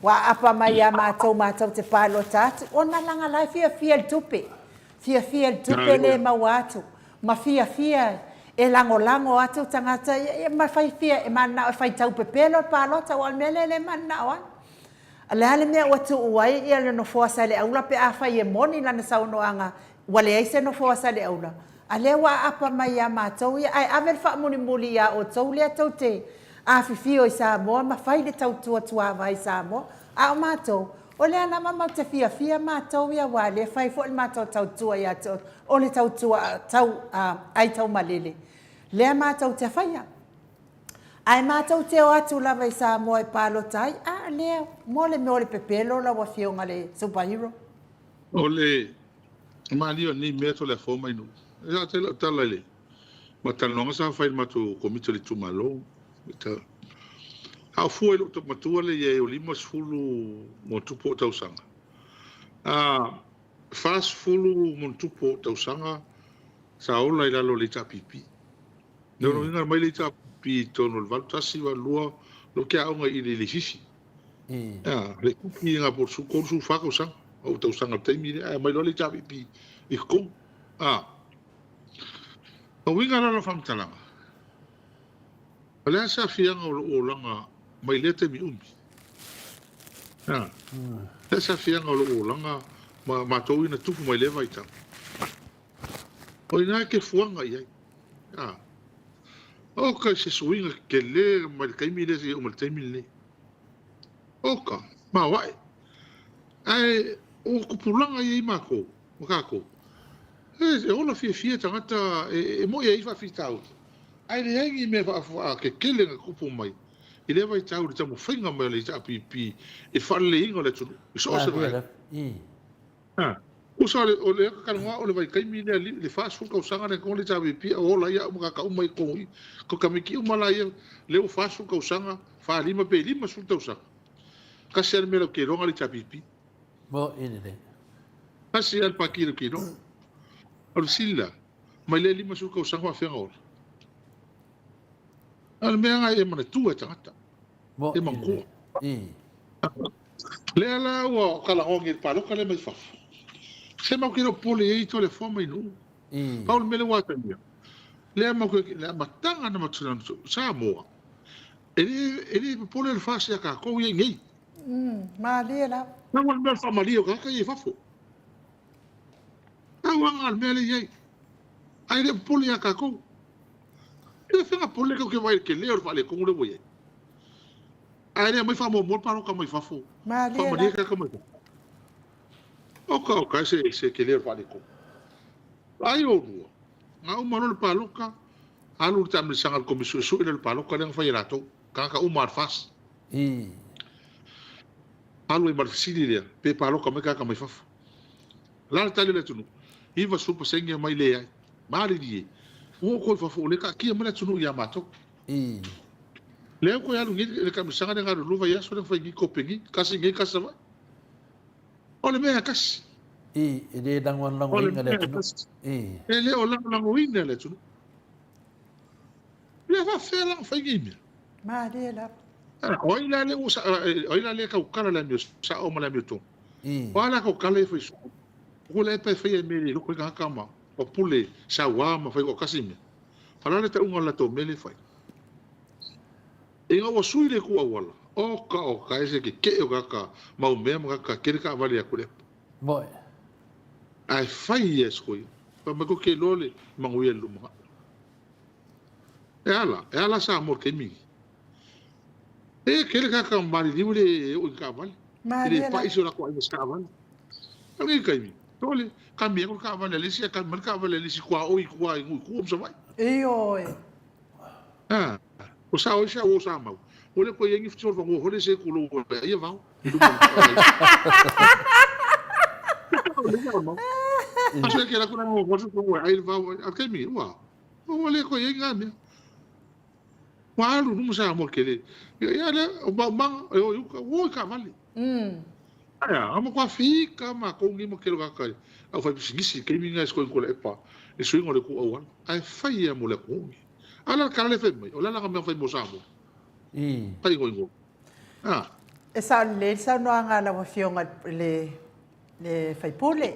ua aapa mai ia matou matou te palota atu, ona leaga la e fiafia i le tupe, fiafia i le tupe lea e maua atu, ma fiafia e lagolago atu tagata ia, ma fai fia, e mananao e faitau pepelo le palota, aua o le mea lea o lea e mananao ai. O le a le mea ua tuu ai le nofoa Saleaula pe afai e moni lana saunoaga ua leai se nofoa Saleaula, a lea ua aapa mai ia matou ia, ae ave le faamulimuli ia outou lea tou te afifio i Samoa ma fai le tautua tuavae i Samoa, a o matou, o lea lava matou te fiafia matou ia aua o lea e fai foi le matou tautua ia te outou, o le tautua tau aitaumalele lea matou te faia. Ae matou te o atu lava i Samoa e palota ai, a lea, mo le mea o le pepelo lau Afioga le Super Hero. O le malie o lenei mea Toleafoa mai nuu. E sa tele lau tala i le ma talanoaga sa fai i le matou komiti o le itumalo. A o fua i lou matua lea i ai o 50 ma ona tupu ou tausaga, a 40 ma ona tupu ou tausaga sa ola i lalo o le HRPP. Le lona uiga mai le HRPP i totonu o le 81, 82, lou te aoga i i Leififi. A, le kuki i ngā po o le 34 tausaga, ou tausaga i le taimi lea, ae aumai loa le HRPP i totonu. A, o uiga la o lau faamatalaga, o le a se aafiaga o lou olaga mai lea taimi umi? A, o le a se aafiaga o lou olaga ma matou ia na tupu mai lea vaitau? O i ina e te fuaga i ai. A. Oka se suiga kele mai le taimi lea seia uma i le taimi lenei. Oka, maoae. Ae o tupulaga ia i matou ma tatou, e ola fiafia tagata e moi ai faafitauli, ae leai ni mea faakekele na tupu mai i lea vaitau i le taumafaiga mai o le HRPP i le faaleleiina o le atunuu i so o se vaega. Tusa o le talanoa o le vaitaimi lea le 40 tausaga lea le HRPP a o ola ai au ma tagata uma i totonu i i. Ko tamaiti uma la ia lea ua 40 tausaga, 45 pe 50 tausaga. Tasi lava le mea latou te iloa na o le HRPP. Tasi lava le pati latou te iloa. O le fesili la, mai lea 50 tausaga faafefea ona ola? A o le mea lena e manatua e tagata. E manatua. Lea la ua talanoa nei i le palota lea mai fafo. Se matou te le o popole i ai Toleafoa ma Inuu. Pau le mea lea ua atagia, lea matou te, le amataga na matou Samoa, e le, e le popole le FAST ia tatou ia i inei. Malie lava. Pau le mea o le faamalie o tagata ia i fafo. Pau lava lena o le mea lea e i ai. Ae le o popole ia tatou. E le faiga popole tatou te vaai i le tele o le faaletonu lea ua i ai. Ae le aumai faamuamua le palota mai fafo. Faamalie tagata mai fafo. Oka oka e se tele o le faaletonu. Ai oulua, na uma loa le palota, alu le taamilosaga a le Komisi Suesue lea o le palota lea na fai e latou, tagata uma a le FAST. Alu ai ma le fesili lea, pe palota mai tagata mai fafo. O le a le tali a le atunuu? 90% aumai leai. Malilie, ua oo koe i fafo o lea e taatia mai le atunuu ia matou. Lea ua toe alu nei le taamilosaga lea na alu lua vaiaso lea na fai nei i Kopeni, tasi i inei tasi i Savaii. O le mea e tasi. E le lagolagoina le atunuu. E le o lagolagoina le atunuu. Le faafefea la ona fai nei mea? Malie lava. O ai la lea ua o ai la lea e tautala le amio sao ma le amiotonu? O a latou tala ia e fai soo? O le epa e faia i mea e le loko ai tagata ma pule saua ma fai toatasi mea. O le a le tauga o le latou mea lea e fai? Ina ua sui le itu auala, oka oka e se keke'e o tagata mau mea ma tagata tele taavale atu le epa. Moe. Ae fai ia e sikoia. Fai mai tou te iloa le manuia i le lumanai. E a la? E a la Samoa i le taimi lenei? E tele tagata maliliu e le oo i ni taavale. E le pai si o latou aiga i se taavale. A o lenei taimi, tole, kami atu le taavale a le isi ae kami mai le taavale a le isi tuaoi i tua i nuu i tua ma Savaii. Ioe. A, o sao ai si au o Samau. Ua le toe i ai ni fiti o le fanua hole se tulou e ai e vao. I luma o le Aso e ke la kura ngo hosu ko ai le vao a ke mi ua. Ua le toe i ai ngā mea. Ua alu luma sa mo kele. Ia le o mau manga e o yuka o i ka vale. Aia, a matua fika matou nei ma kelo kaka i au fai pisinisi taimi lena i sikoa i Kolaepa i suiga o le itu auala ae fai ia mo le atunuu nei. A o le ala le fai mai, o le ala na mea fai mo Samoa. Fai ingoingoa. A. E sao lelei le saunoaga a lau Afioga i le le sui usufono,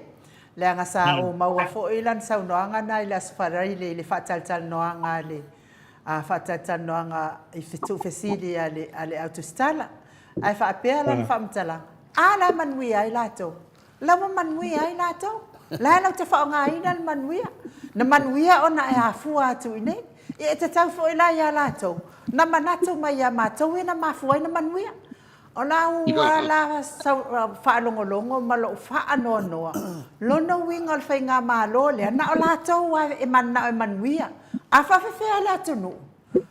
leaga sa ou maua foi lana saunoaga na i le Aso Faraile i le faatalatalanoaga a le faatalatalanoaga i tuufesili a le a le Au Tusitala. Ae faapea lana faamatalaga, A la e manuia ai latou? La ua manuia ai latou. La e latou te faaaogaina le manuia. Na manuia ona e afua atu i inei. Ia e tatau foi la ia latou na manatu mai ia matou ia na mafua ai na manuia. O lau la faalogologo ma lou faanoanoa, lona uiga o le faigamalo lea, na o latou lava e mananao e manuia. A faafefea le atunuu?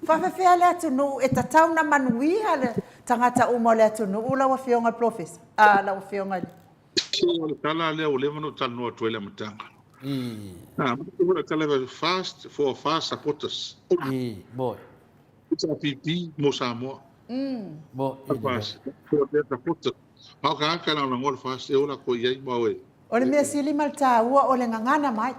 Faafefea le atunuu e tatau ona manuia le tagata uma o le atunuu lau Afioga i le Polofesa? Lau Afioga i le. Se o le tala lea ua leva ona ou talanoa atu ai i le amataga. O le tala e fast for fast supporters. Moe. HRPP mo Samoa. Mo Fast for their supporters. A o tagata e lagolagoa le fast e ola koe i ai ma oe. O le mea sili ma le taua o le gagana mai.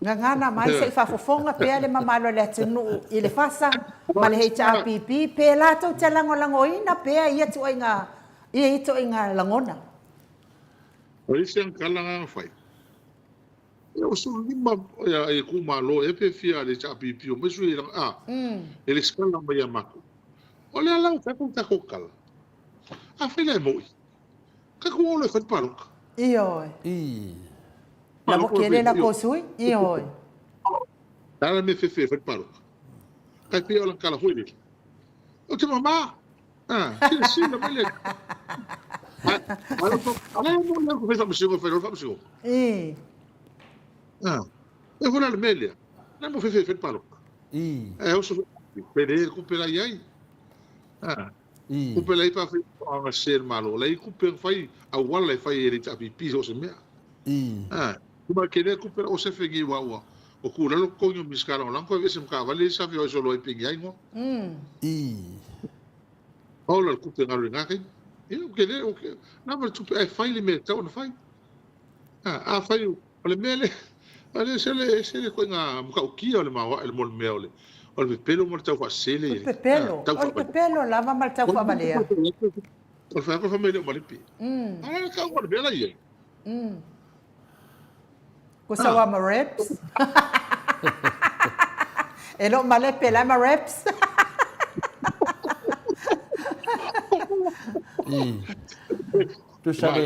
Gagana mai se i faafofoga pea le mamalu o le atunuu i le FASA ma le HRPP pe latou te lagolagoina pea ia ituaiga ia ituaiga lagona. O isi agatala na na fai, ia ua 15 ia itumalo ea pe fia a le HRPP omai sui a e lesitala mai ia matou. O lea la ua fai atu le tatou tala, afai la e moi, Tatou o loa e fai le palota. Ioe. La ua kele la kou sui? Ioe. Le a la mea fefe e fai le palota? Tai pei o lana tala foi lele. Ou te mamā. Ah, silasila mai le. A lea mo le fai faamasinoga fai loa le faamasinoga. Ii. Ah, e foi la le mea lea. Na mo fefe fai le palota. Ii. E oso foi. Pele le kupe la i ai. Ah. Ii. Kupe la i pa fai anga se le malo. La i kupe fai auala e fai e le HRPP so o se mea. Ii. Ah. Kuma ke lea kupe o se fengi ua ua. O ku lalo totogi o Minisita Lagolago koe aveese ma taavale ia sa feoai solo ai pengi ai igoa. Ii. Ola le tupe galu i lena taimi. Ia, ou te le, ou te, lava le tupe ae fai le mea e tatau ona fai. A, afai o le mea lea, o le, ese le, ese le ituaiga matautia o le maoae mo le mea o le, o le pepelo ma le taufaasese lea e i ai. O le pepelo, o le pepelo lava ma le taufaavale'a. O le fai atu fai mai e le o malepe. A o le a le tauga o le mea la e i ai? Kusa ua ma reps. E le o malepe la ma reps. Tusa le,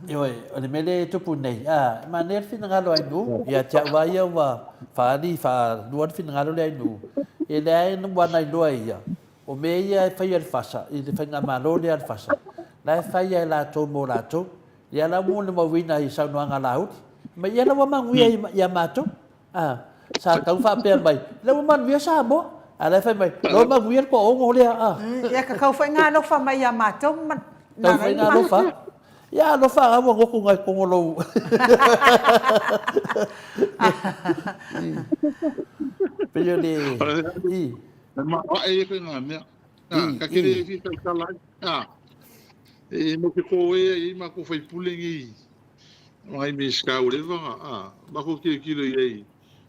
ioe, o le mea lea e tupu nei, a, e manaia le finagalo a Ainuu, ia te au lava ia ua faaali faalua le finagalo lea a Ainuu, e leai ua nailoa e ia, o mea ia e faia e le FASA, i le faigamalo lea a le FASA, la e fai lava e latou mo latou, Ia la ua molimauina i saunoaga a Laauli, mai ia la ua manuia ia matou. A, sa tau faapea mai, la ua manuia Samoa. A la e fai mai, la ua manuia le toaono lea. A. Ia ka tau foi ngā alofa mai ia matou ma Tau foi ngā alofa. Ia alofa a ua goku ngai kongo lou. Pei o le i. Ma ae e ngā mea. Ka kere e fita i tala ai. E mau ke kō ea i ai mākou faipule nei ma ngai Minisita ua leva ona a mākou tilotilo i ai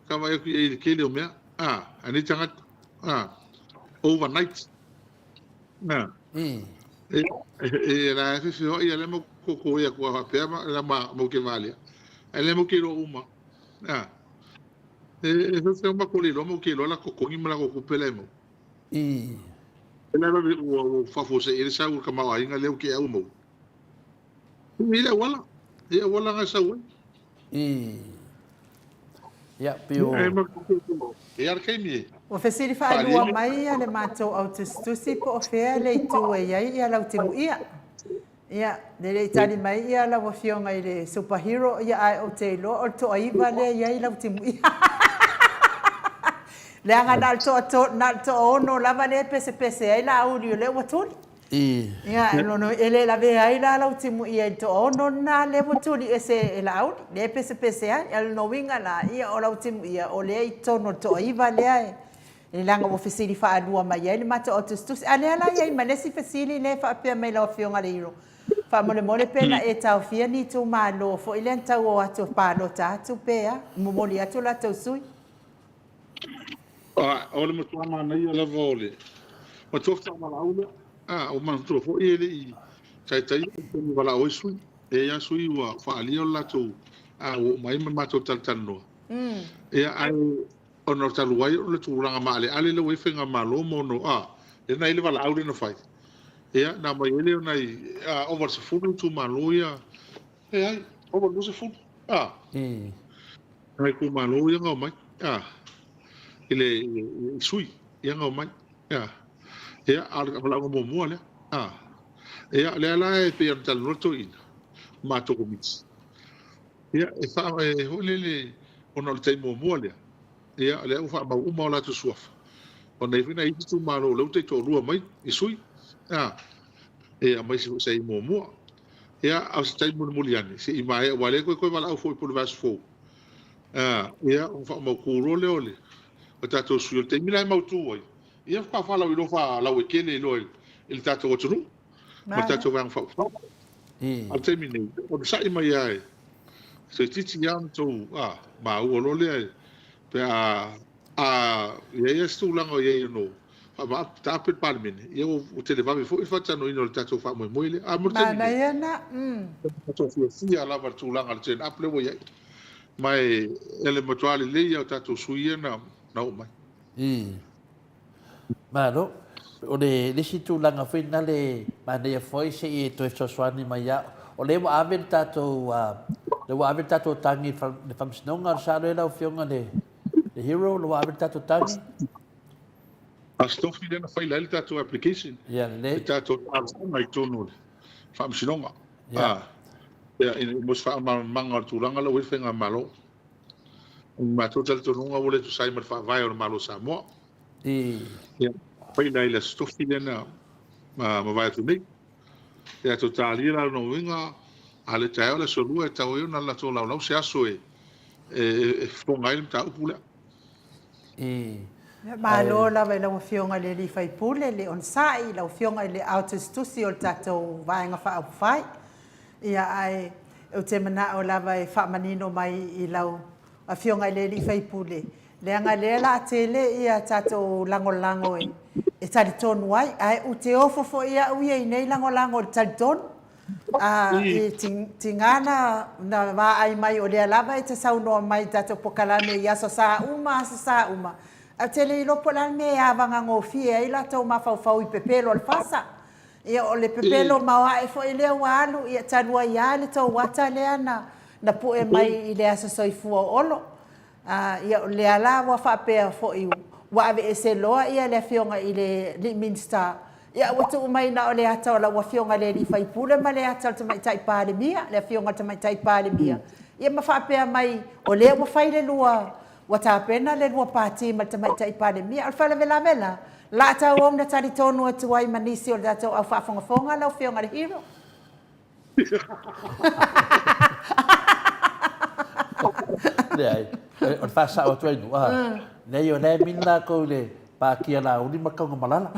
ka vaai atu i ai i le tele o mea a a nei tagata a overnight a e e la e fefe ia le mau kō ea kua faapea ma la ma mau ke valea ae le mau ke iloa uma a e e fefe ma ko le iloa mau ke iloa la totogi ma latou tupe la e maua. I. E le vave ua ua faafuasei ai le sau o le tamaoaiga lea ua tea ua maua. I le auala, i le auala na e sau ai. I. Ia, pei o. E a le taimi e. Ua fesili faalua mai le matou au tusitusi po o fea le itu e i ai ia lau timuia. Ia, e le i tali mai ia lau afioga i le super hero, ia ae ou te iloa o le toaiva lea e i ai lau timuia. Leaga na o le toa, na o le toaono lava lea e pesepese ai Laauli o lea ua tuli. Ia, e le lavea ai la lau timuia i le toaono lena lea ua tuli ese e Laauli, lea e pesepese ai. A o lona uiga la, ia o lau timuia o lea e i totonu o le toaiva lea e Leaga ua fesili faalua mai ai le matou au tusitusi. A lea la i ai ma le isi fesili lea e faapea mai lau Afioga le Hero, faamolemole pe na e taofia ni itumalo foi lea na tau o atu e palota atu pe a, momoli atu o latou sui. O le matua manaia lava o le matua faavalaau lea. A, ua manatua foi e le i taitai le taimi e valaau ai sui. E i ai lava sui ua faaalia o le latou ua oo mai ma le matou talatalanoa. Ia, ae Ona talu ai o le tulaga maaleale lea ua i ai faigamalo ma ono, a, lea na i ai le valaau lea na fai, ia, na aumai ai lea o nai, a, ova i le 10 itumalo ia, leai, ova i le 20, a, nai itumalo ia na omai, a, i le, i sui ia na omai, a, ia, a o le valaauga muamua lea, a, ia, lea la e pei ona talanoa le toeaina, matou komiti. Ia, e wha, e hoi lele, ona o le taimi muamua lea, ia, lea ua faamau uma o latou suafa. Ona i ai foi nai isi itumalo o lea ua taitoalua mai i sui, a, e aumai se sai muamua. Ia, a o se taimi mulimuli ane, se i maea, aua o lea toe toe valaau foi po o le vaiaso fou. A, ia, ona faamautu loa lea o le o tatou sui. O le taimi la e mautu ai, ia faatoa faalauiloa faalauaitele loa i le tatou atunuu ma le tatou Vaega Faaupufai. A o le taimi nei, onosai mai lava e toeitiiti lava ona outou maua loa lea pe a i ai lava se tulaga o i ai ono faataape le Palemene, ia ua televave foi le faatalanoaina o le tatou faamoemoe lea. A mo le taimi nei, matua fiafia lava i le tulaga o le turn up lea ua i ai. Ma e le matua lelei lava o tatou sui ia na oo mai. Malo. O le isi tulaga foi lena le manaia foi se i e toe fesoasoani mai ia au. O lea ua ave le tatou, lea ua ave le tatou tagi i le Faamasinoga, o le sao lea lau Afioga le Hero, lea ua ave le tatou tagi? Aso Tofi lea na faila ai le tatou application. Ia lelei. Le tatou talosaga i totonu o le Faamasinoga. Ia. Ia, ina ia mo se faamalamalamaga o le tulaga lea ua i ai le Faigamalo. O le matou talitonuga ua le tusa ai ma le Faavae o le Malo o Samoa. I. Ia, faila ai le Aso Tofi lea na mavae atu nei. Ia, tatou talia la lona uiga, a le taeao le Aso Lua e tatau ai ona latou laulau se aso e fofoga ai le mataupu lea. I. Malo lava i lau Afioga i le alii faipule le onosai i lau Afioga i le ao tusitusi o le tatou Vaega Faaupufai. Ia ae ou te manao lava e faamanino mai i lau Afioga i le alii faipule, leaga lea la a tele ia tatou lagolago e talitonu ai, ae ou te ofo foi au ia i nei lagolago i le talitonu. A, e tiga na vaai mai o lea lava e te saunoa mai i tatou polokalame i aso sa uma, aso sa uma, ae ou te le iloa po o le a le mea e avagagofie ai latou mafaufau i pepelo o le fasa. Ia, o le pepelo maoae foi lea ua alu, ia talu ai lava le tou ata lea na pue mai i le aso soifua o Olo. A, ia, o lea la ua faapea foi ua aveese loa ia le Afioga i le alii Minisita, ia ua tuu mai na o le ata o lau Afioga i le alii faipule ma le ata o le Tamaitai Palemia, le Afioga i le Tamaitai Palemia, ia ma faapea mai o lea ua fai le lua, ua tapena le lua pati ma le Tamaitai Palemia. O le faalavelave la, la tauau na talitonu atu ai ma nisi o le tatou au faafogafoga lau Afioga i le Hero. Leai, o le faasao atu ai nuu, a. Leai, o lea e mini lakou i le Pātia Laauli ma Taugamalala.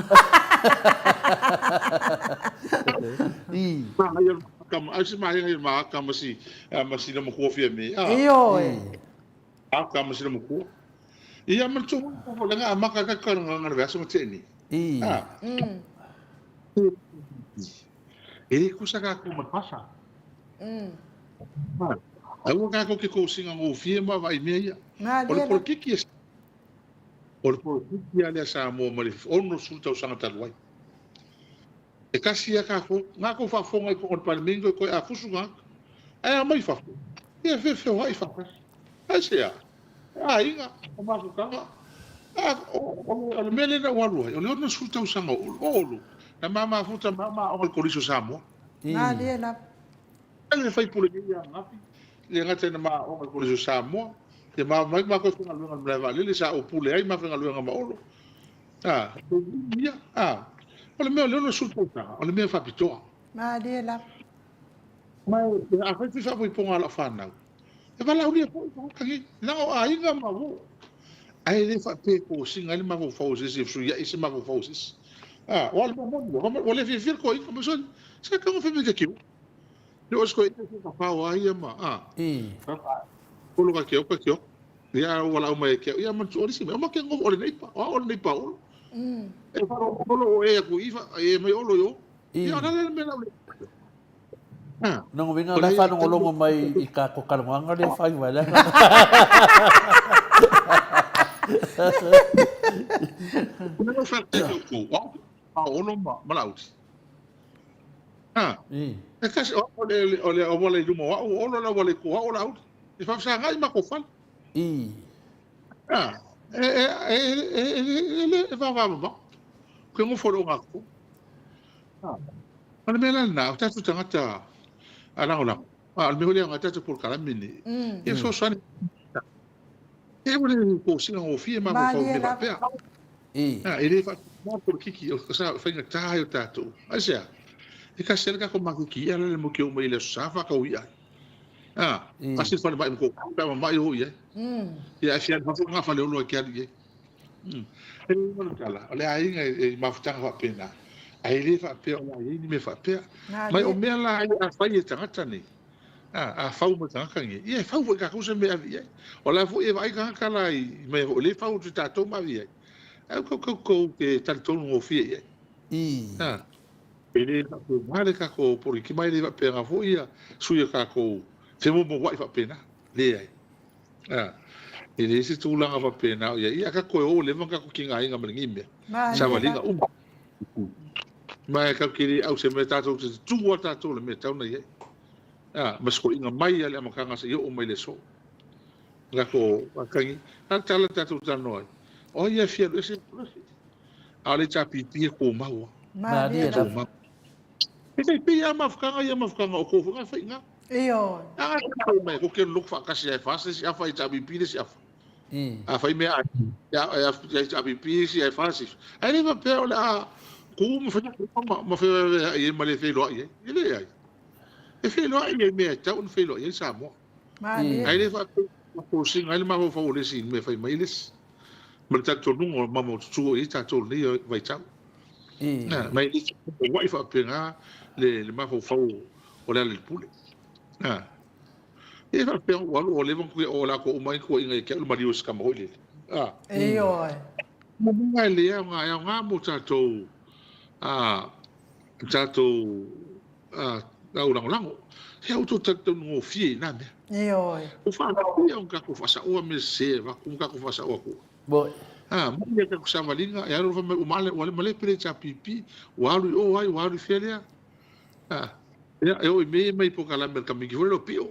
I. Ai se mahenga i maaka ma si ma si na matua fia me. Ioe. Aka ma si na matua. Ia ma tu ko le nga maka ka ka nga nga le ma te ni. I. E le kusa kākou ma le fasa. Aua kākou ke kousiga gofie ma vaai mea ia. O le polokiki a o le polokiki a lea Samoa mai le 60 tausaga talu ai. E kasi a kākou, ngā kou faafofoga i fofoga o le Palemene koe koe a fusu ngā ae a mai fafo. Ia feofeoai faatasi. Aisea? E aiga, o mafutaga. A, o le mea lea na ou alu ai, o le 60 tausaga o Olo, na ma mafuta ma ma aoga i le Kolisi o Samoa. Malie lava. E le faipule nei ia Gafi, le gata ina ma aoga i le Kolisi o Samoa, ia ma mai ma koe faigaluega i le malae vaalele, sa ou pule ai ma faigaluega ma Olo. A, ia, a, o le mea o le 60 tausaga, o le mea faapitoa. Malie lava. Ma afai foi faamoepoga a lau fanau, E valaaulia foi tagata nei, leaga o aiga ma uo. Ae le faapea e kosiga ai le mafaufau o se isi e fesuiai se mafaufau o se isi. A, o le mea moni, ua le fiafia le toeaina, ma soni, se tago fai mai ke kiu. Le o se toeaina se ka pao a ia ma, a. Olo ka keo, ka keo. Ia, ua valaau mai e ke au, ia, manatu, o le isi mea, o ma ke ngofu, o le neipa, o au o le neipa o Olo. E wharo olo o e aku i, e mai olo i o. Ia, o le ala le mea la o le. Lona uiga o la e faalogologo mai i ka ko talanoaga lea e fai mai. E kasi o le o le auala i luma o au o Olo le auala i tua o au o Laauli. E faafesagai matou fale. E e e e le e vavamamao. Ke nofo i le ogatotonu. O le mea la lena, o tatou tagata lagolago, a o le mea foi lea o tatou polokalame nei, ia fesoasoani. E ua le kosina gofie mafaufau i mea faapea. E le faatinoina le polokiki, o le faigata ai o tatou. Aisea? E tasi lava le tatou maketi i'a la le motu e oo mai i le Aso Sa faatau i'a ai. Tasi le falemai ma tou pe a mamai o i ai. Ia ae fia alu fafo lena faleolo e te alu i ai. E le igoa le tala, o le aiga e mafutaga faapena, ae le faapea o le a i ai ni mea faapea. Mai o mea la ia a fai e tagata nei, a fau mai tagata nei, ia e fau foi tatou se mea e ave i ai. O la foi e vaai tagata la i mea foi o lea e fau atu e tatou ma ave i ai, ae aua tatou te talitonu gofie i ai. E le faapena le tatou polokiki ma e le faapena foi ia sui o tatou femoumouai faapena. Leai. A, e leai se tulaga faapena o i ai. Ia, tatou toe o ua leva ona tatou tigaina ma lenei mea. Savaliga uma. Ma e tatou te le au se mea, tatou te tutū lava tatou i le mea e tatau ona i ai. A, ma se toeaiga mai lava i le amataga seia oo mai i le aso. Tatou atagi, a le tala tatou talanoa ai, o ai e fia alu ese, alu ese. A o le HRPP e kōmau a. Malie lava. E tai pei a mafukanga ia mafukanga o kou whanga whai ngā. Ioe. A nga te mai, ko ke loko whaakasi ai whasa si afa HRPP le si afa. A whai mea ai, ia HRPP si ai whasa si. Ai le whapea o le a ku ma whai ma ma whai whai ai ma le whai loa i ai. E le ai. E whai loa i ai mea tau na whai loa i ai Samoa. Malie. Ai le whapea o singa ai le mafaufau o le si mea whai mai le si. Ma le talitonuga o mama o tutū o i ai tātou nei vaitau. Nā, mai le wa'i faapena le mafaufau o le ala i le pule. Nā, e faapea ua alu o leva kuia o lākou uma i kuaʻiga ia ke au le maliu o se kama hoi lele. A. Ioe. Momoga e le aoga, e aoga mo tātou, a, tātou, a, au lagolago. He au tō tātou ngōfie i nā mea. Ioe. Ua whānau o kākou whaasaoa me se, vaku kākou whaasaoa kua. Moi. A, mai ia kākou savaliga, e alo fai mai, ua male, ua male pele HRPP, ua alu i o ai, ua alu i fea lea. A, ia, e oi me mai po ka lame ka miki foi lo pio.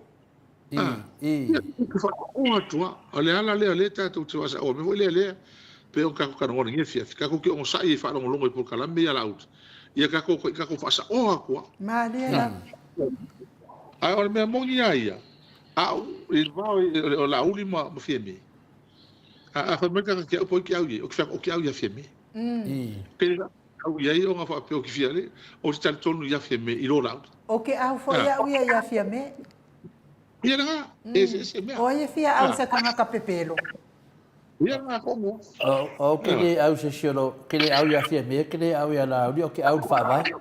A, ia, ku whakaoa atu a, o le ala lea lea tātou te whakaoa, me foi lea lea, pe o kākou kanongona ngia fia, kākou ki ongo sa'i e whaalongolongo i po ka lame ia la uta. Ia kākou ko i kākou whaasaoa kua. Malie la. A o le mea moni a ia, a o i vao o la uli ma fia me. A fai mai kaka ki au poi ki au i, o ki whea o ki au ia fia me. Pere au i ai o ngā whaapeo ki fia le, o te tari tonu ia fia me i rō la uli. O ke au foi au ia ia fia me. Ia nga, e se se mea. O ia fia au se kangaka pepelo. Ia nga ko mo. O ke le au se siolo, ke le au ia fia me, ke le au ia la uli, o ke au le whaavae.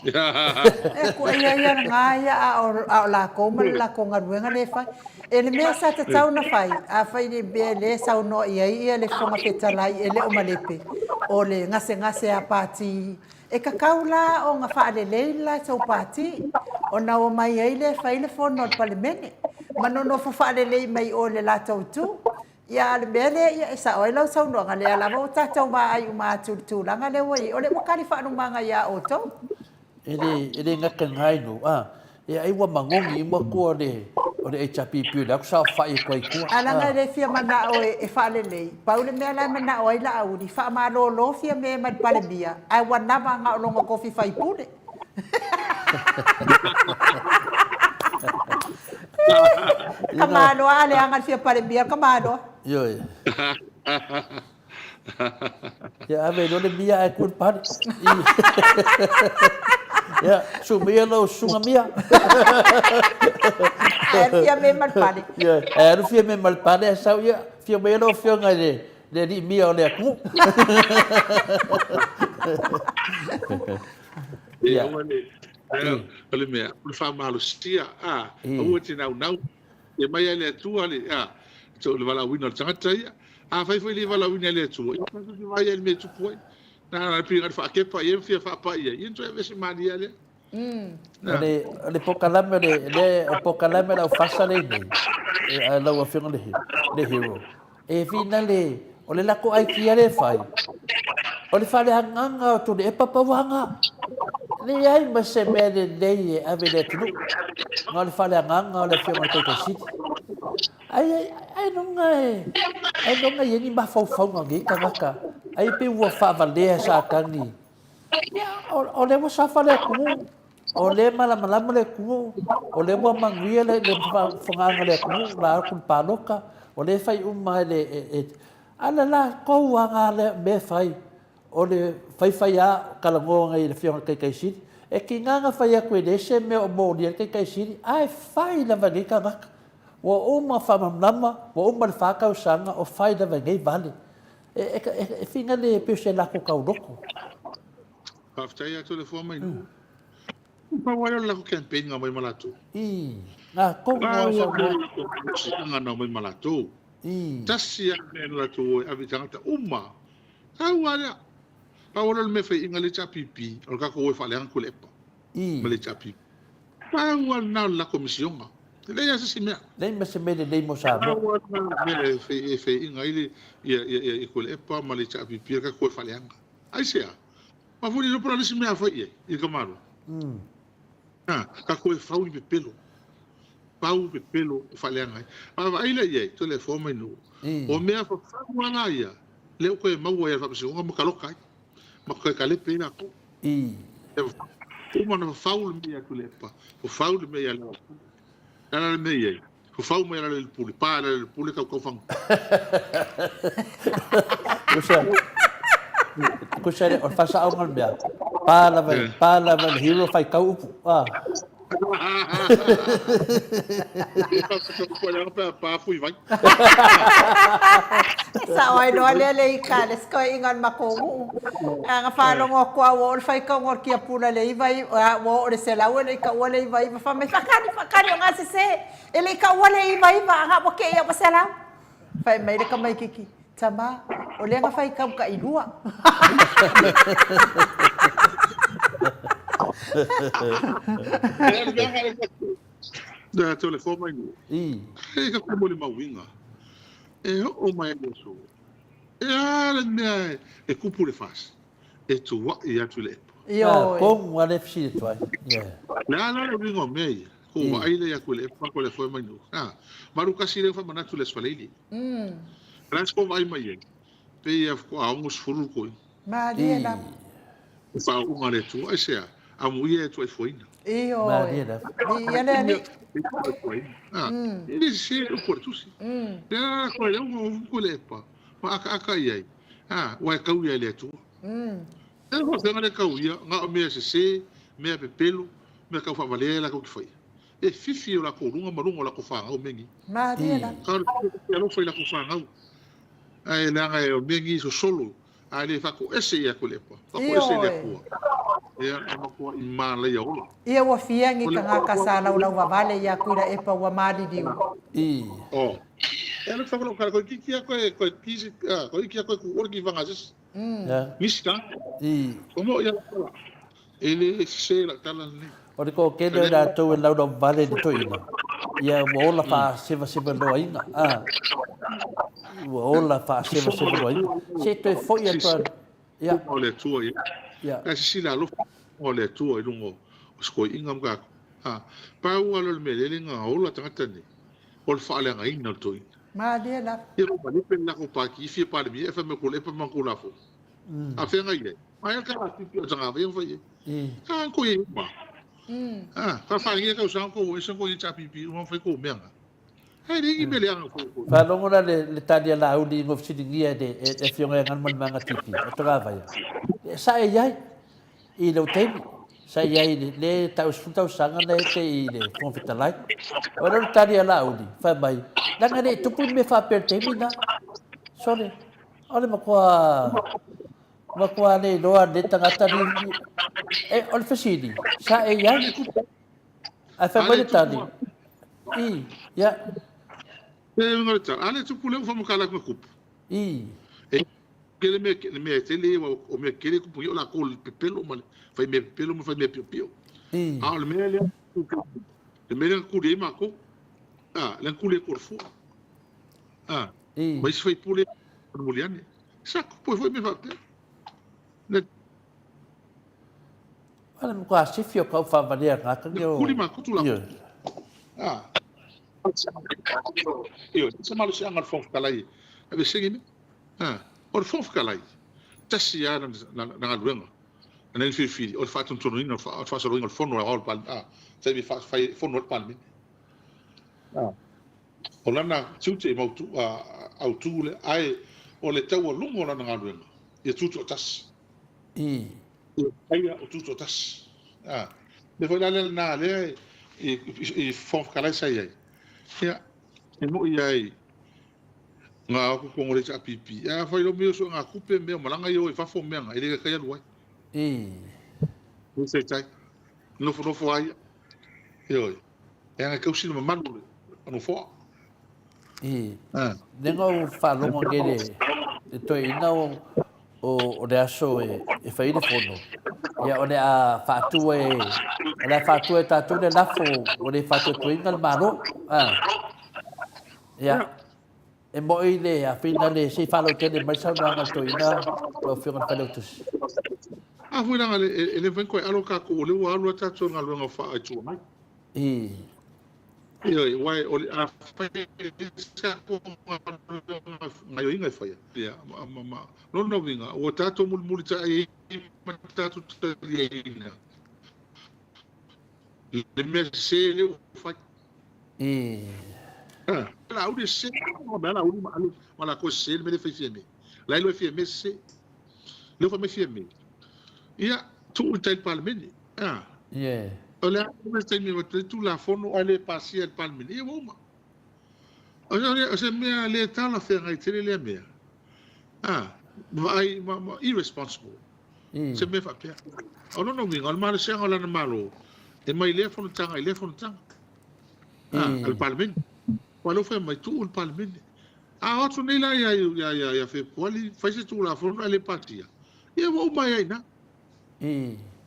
E kua ia ia ngā ia a o, a o lākou ma le lākou galuega lea e fai. E le mea sa tatau ona fai, afai le mea lea e saunoa i ai ia le Fofoga Fetalai e le o Malepe, o le gasegase a pāti, e kakau la ona faalelei le latou pāti, ona omai ai lea e fai le fono a le Palemene, ma nonofo faalelei mai o i le latou itu. Ia, a o le mea lea, ia, e sao ai lau saunoaga, lea lava ua tatou vaai uma atu i le tulaga lea ua i ai, o lea ua kali faalumaga iā outou. E le, e le gataga nu, a, e ai ua magogi uma kua o le, o le HRPP o le aku saofai e kua i tua. A leaga e le fia manao e faalelei, pau le mea la e manao ai Laauli, faamalolo fia me ma le Palemia, ae ua nama na o lona tofi faipule. Ka maloa a leaga le fia Palemia, ka maloa. Ioe. Ia ave loa le mia ae ku le pale. Ia, su mia lau susuga mia. Ae alu fia me ma le pale. Ia, ae alu fia me ma le pale ae sau ia, fia mai lau afioga i le Le alii mia o le atunuu. Ia. O le mea, o le faamalosia, a, aua e te naunau. Ia mai lava e le Atua le, a, le valaauina o le tagata ia. Afai foi e le valaauina e le Atua, ia tatou te vaai lava i le mea e tupu ai. Na ona pei na o le faakepa i ai ma fia faapai i ai, ia ona toe aveese malie lava lea. O le pokalame o le, le, o pokalame o le aufasa le nei, e, a lau afioga le, le hero. E whina le, o le lako aitia le whai. O le whaleagaga o tōne e papauanga. Le ai ma se mea le nei e ave le atunu. Ngā o le whaleagaga o le afioga le Taitai City. Ai, ai, ai nonga e, ai nonga i eni mafaufauga o nei tagata. Ai pe ua whaavalea sa tangi. Ia, o lea ua safa le atunuu, o lea e malamalama le atunuu, o lea ua manuia le faafofogaaga a le atunuu, la atu le paloka, o lea e fai uma e le, e, a le latou lava na mea e fai, o le faifaiā talanoa nei i le Afioga i le Taitaisili. E tiga ona fai atu e leai se mea o molia ai le Taitaisili, ae fai lava e nei tagata. Ua uma faamalamalama, ua uma le fa tausaga o fai lava e nei vale. E whina le pei o se lako tauloto. Faafetai atu le fua mai nuu. Pau ai o le lako campaign nga mai ma latou. I, nga tonu a sa ua. Nga na mai ma latou. I. Tasi a mea na latou o e ave i tagata uma. Tau a lea. Pau o le mea fai inga le HRPP, o le kakou o e faaleaga ku le epa. I. Ma le HRPP. Pau lava lena o le lako misiona. E leai lava se isi mea. Leai ma se mea lelei mo Samoa. Pau lava lena o le mea e feiina ai le ia Tuilaepa ma le HRPP le tatou faaleaga. Aisea? Ma foi le iloa po o le a le isi mea a fai i ai i le tamaloa. A, tatou e fau ni pepelo. Fau pepelo e faaleaga ai. Vaavaai la i ai, Tuilaepa mai nuu. O mea fafau lava la ia. Lea ua toe maua ai e le Faamasinoga ma taloka ai, ma toe talepe ai latou. E uma ona fafau le mea ia Tuilaepa, fafau le mea ia Lealailepule. O le a la le mea e i ai? Fafau mai Lealailepule, pa Lealailepule tautau fagu. Tusa, tusa o le faasaoga o le mea, pa lava, pa lava le hero faitau upu. Ah. Sao ai loa lea le ika le sikoiga o le matou nuu. A na faalogo atu a ua oo le faitauga o le tiapula i le iva ua oo i le 100 e le i taua le 99. Fai mai, faatali, faatali o gasese, e le i taua le 99 a ua tei ua 100. Fai mai le tamaititi, Tama, o lea na faitau tailua. Na te ole fō mai nuu. E ka kumu le mauiga. E oo mai le aso. E a le mea e kupu le fasi. E tua'i atu i le epa. Ioe. Pomu a le fesili atu ai. Le a la le uiga o mea ia. Ko vaai le atu i le epa ko le foe mai nuu. Maru kasi le whamanatu le asfaleili. La se ko vaai mai ai. Pe ia faatoa 60 le toeaina. Malie lava. O faauuga a le Atua, aisea? Amuia e tuaifuaina. Ioe. Malie lava. Viia le Alii. E le sese le upu a le Tusi. Le ala koe le uga o koe le epa, ma akaaka i ai, ua e tau ia e le Atua. E faafeaga le tau ia, na o mea sese, mea pepelo, mea tau faavalea e latou te faia. E fifi o latou luga ma luga o latou fanau mea nei. Malie lava. Ka o le alofa i latou fanau. Ae leaga e o mea nei sosolo, ae le faatoese ia Tuilaepa, faatoese i le Atua. Ia, e matuai malaia ola. Ia ua fia ni tagata sa laulauvavale ia Tuilaepa ua maliliu. Oh. E ala whakalo kara koe ki kia koe koe ki koe kia koe ku ora ki whanga sisi. Nisi ka. O mo ia la. E le se la tala nei. O le toatele o i latou e laulauvale i le toeaina, ia ua ola faasevasevaloaina, a, ua ola faasevasevaloaina. Se i toe foi atu a, ia. O le Atua ia. Ia. Ae sisila alofa o le Atua i luga o se toeaina ma tatou. A, pau lava lea o le mea lele na ola tagata nei, o le faaleagaina o le toeaina. Malie lava. Ia ua malepe le latou pati i fia Palemia e fai mai ko le epa ma Tulafono. A feagai ai. Mai a ka pipi o tanga vai fai ai. Ka ko ye ma. Ah, ka fa ngi ka sa ko ese ko ye cha pipi uma fai ko mea nga. Hai le ngi mele anga ko ko. Faalogo la le le tali a Laauli i ngofisiligia e le e le afioga ia Galumalemana Tipi o Tagavaia. Sa e iai i lou taimi. Sa i ai i le tau 10 tausaga na ete i le Fofoga Fetalai. O le tali a Laauli, fai mai, leaga e le i tupu ni mea faapea i le taimi na. Sole, o le matua Matua le iloa le tagata ni e o le fesili sa e iai ae fai mai le tali i ia E uiga le tala, a le tupu lea ua faamatala atu na kupu. I. E kele mea, le mea e tele ia, o mea kele kupu ia o lakou le pepelo ma le fai mea pepelo ma fai mea piopio. I. A o le mea lea, le mea lea na kuli ai makou, a, lea na kuli ai Kolofua, a, I. ma isi faipule mulimuli ane. Sa kupu ai foi mea faapea. Le. Ale matua sifi o kau whaavalia ngā tangi o... Kuli ma kutu la. Ah. Io, se malosiaga o le Fofoga Fetalai, aveesega mea. Ah, o le Fofoga Fetalai, tasi lava lana galuega, na ia filifili, o le faatonutonuina, o le faasoloina o le fono aoao o le Palemene, ah, taimi e fai fono ai le Palemene. Ah. O lana tiute e mautu, autu lea, ae o le taualuga o lana galuega, ia tutoatasi. Ia faia o tutoatasi. A, mea foi la lea lena lea i Fofoga Fetalai sa i ai. Ia, e moi ai ngā aku kongo le HRPP. A fai lo mea so ngā kupe mea malanga i o i fafo mea ngā, e le kai alu ai. E tai. Nofo nofo ai. Ioe. E aga kausi le mamalu o le nofoa. I. Nega o faalogo nei le, le toeaina o, o, o le aso e, e fai le fono. Ia, o le a faatua e, o le a faatua e tātou le lafo o le faatuatuaina le Malo. Ah. Ia, e moi le awhina le se i faalautele mai saunoaga a le toeaina lau Afioga i le Failautusi. A foi leaga e le mafai ona toe alo tatou o lea ua alu lava tatou i galuega faa-Itu Agai. I. Ioe, aua o le a fai ai se tatou gaoioiga e faia, ia, ma, ma, ma lona uiga, ua tatou mulimulitai ai ma tatou taliaina le mea sese lea ua fai. Ah, Laauli e sese, ma Laauli ma alu ma latou e sese le mea lea e fai Fiame. La e iloa e Fiame sese. Lea ua fai mai Fiame. Ia, tuu i tai i le Palemene. Ah. Yeah. O le a le taimi e avatu ai Tulafono ae le pasia e le Palemene? Ia ua uma. O se mea le talafeagai tele lea mea. Ah, vaai, ma, ma, irresponsible. Se mea faapea. O lona uiga, o le malosiaga o lana Malo, e mai lea fonotaga i lea fonotaga. Ah, a le Palemene. Aua o lea ua fai mai, tuu i le Palemene. A o atu nei la ia, ia, ia, ia Fepuari, fai se Tulafono ae le pasia, ia ua uma ai lava i ina.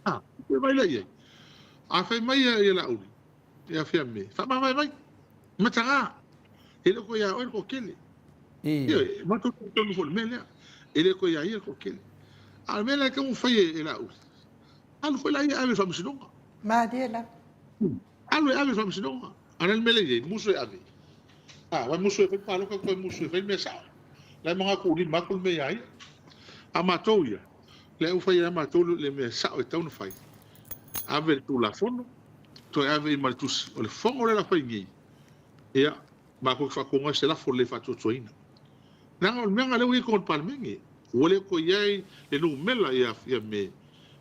A, fai mai lea i ai. A fai mai ia, ia Laauli, ia Fiame, faamavae mai, mataga, e le o koe ia oe le toatele. Ioe, matou talitonu foi i le mea lea, e le o koe ia ia le toatele. A o le mea la e tatau ona fai e Laauli, alu foi la ia e ave i le faamasinoga. Malie lava. Alu e ave i le faamasinoga. A o le a le mea lea e i ai? Musu e ave. A, aua e musu e fai palota, toe musu e fai le mea sao. La e manatu lima atu le mea ia ia. A matou ia, lea ua fai lava matou le mea sao e tatau ona fai. Ave le Tulafono, toe ave i ma le tusi. O le fono lea o le a fai nei, ia, matou te faatonuina ai se lafo lelei faatuatuaina. Leaga o le mea lena lea ua i ai i totonu o le Palemene, ua le toe i ai le numera ia me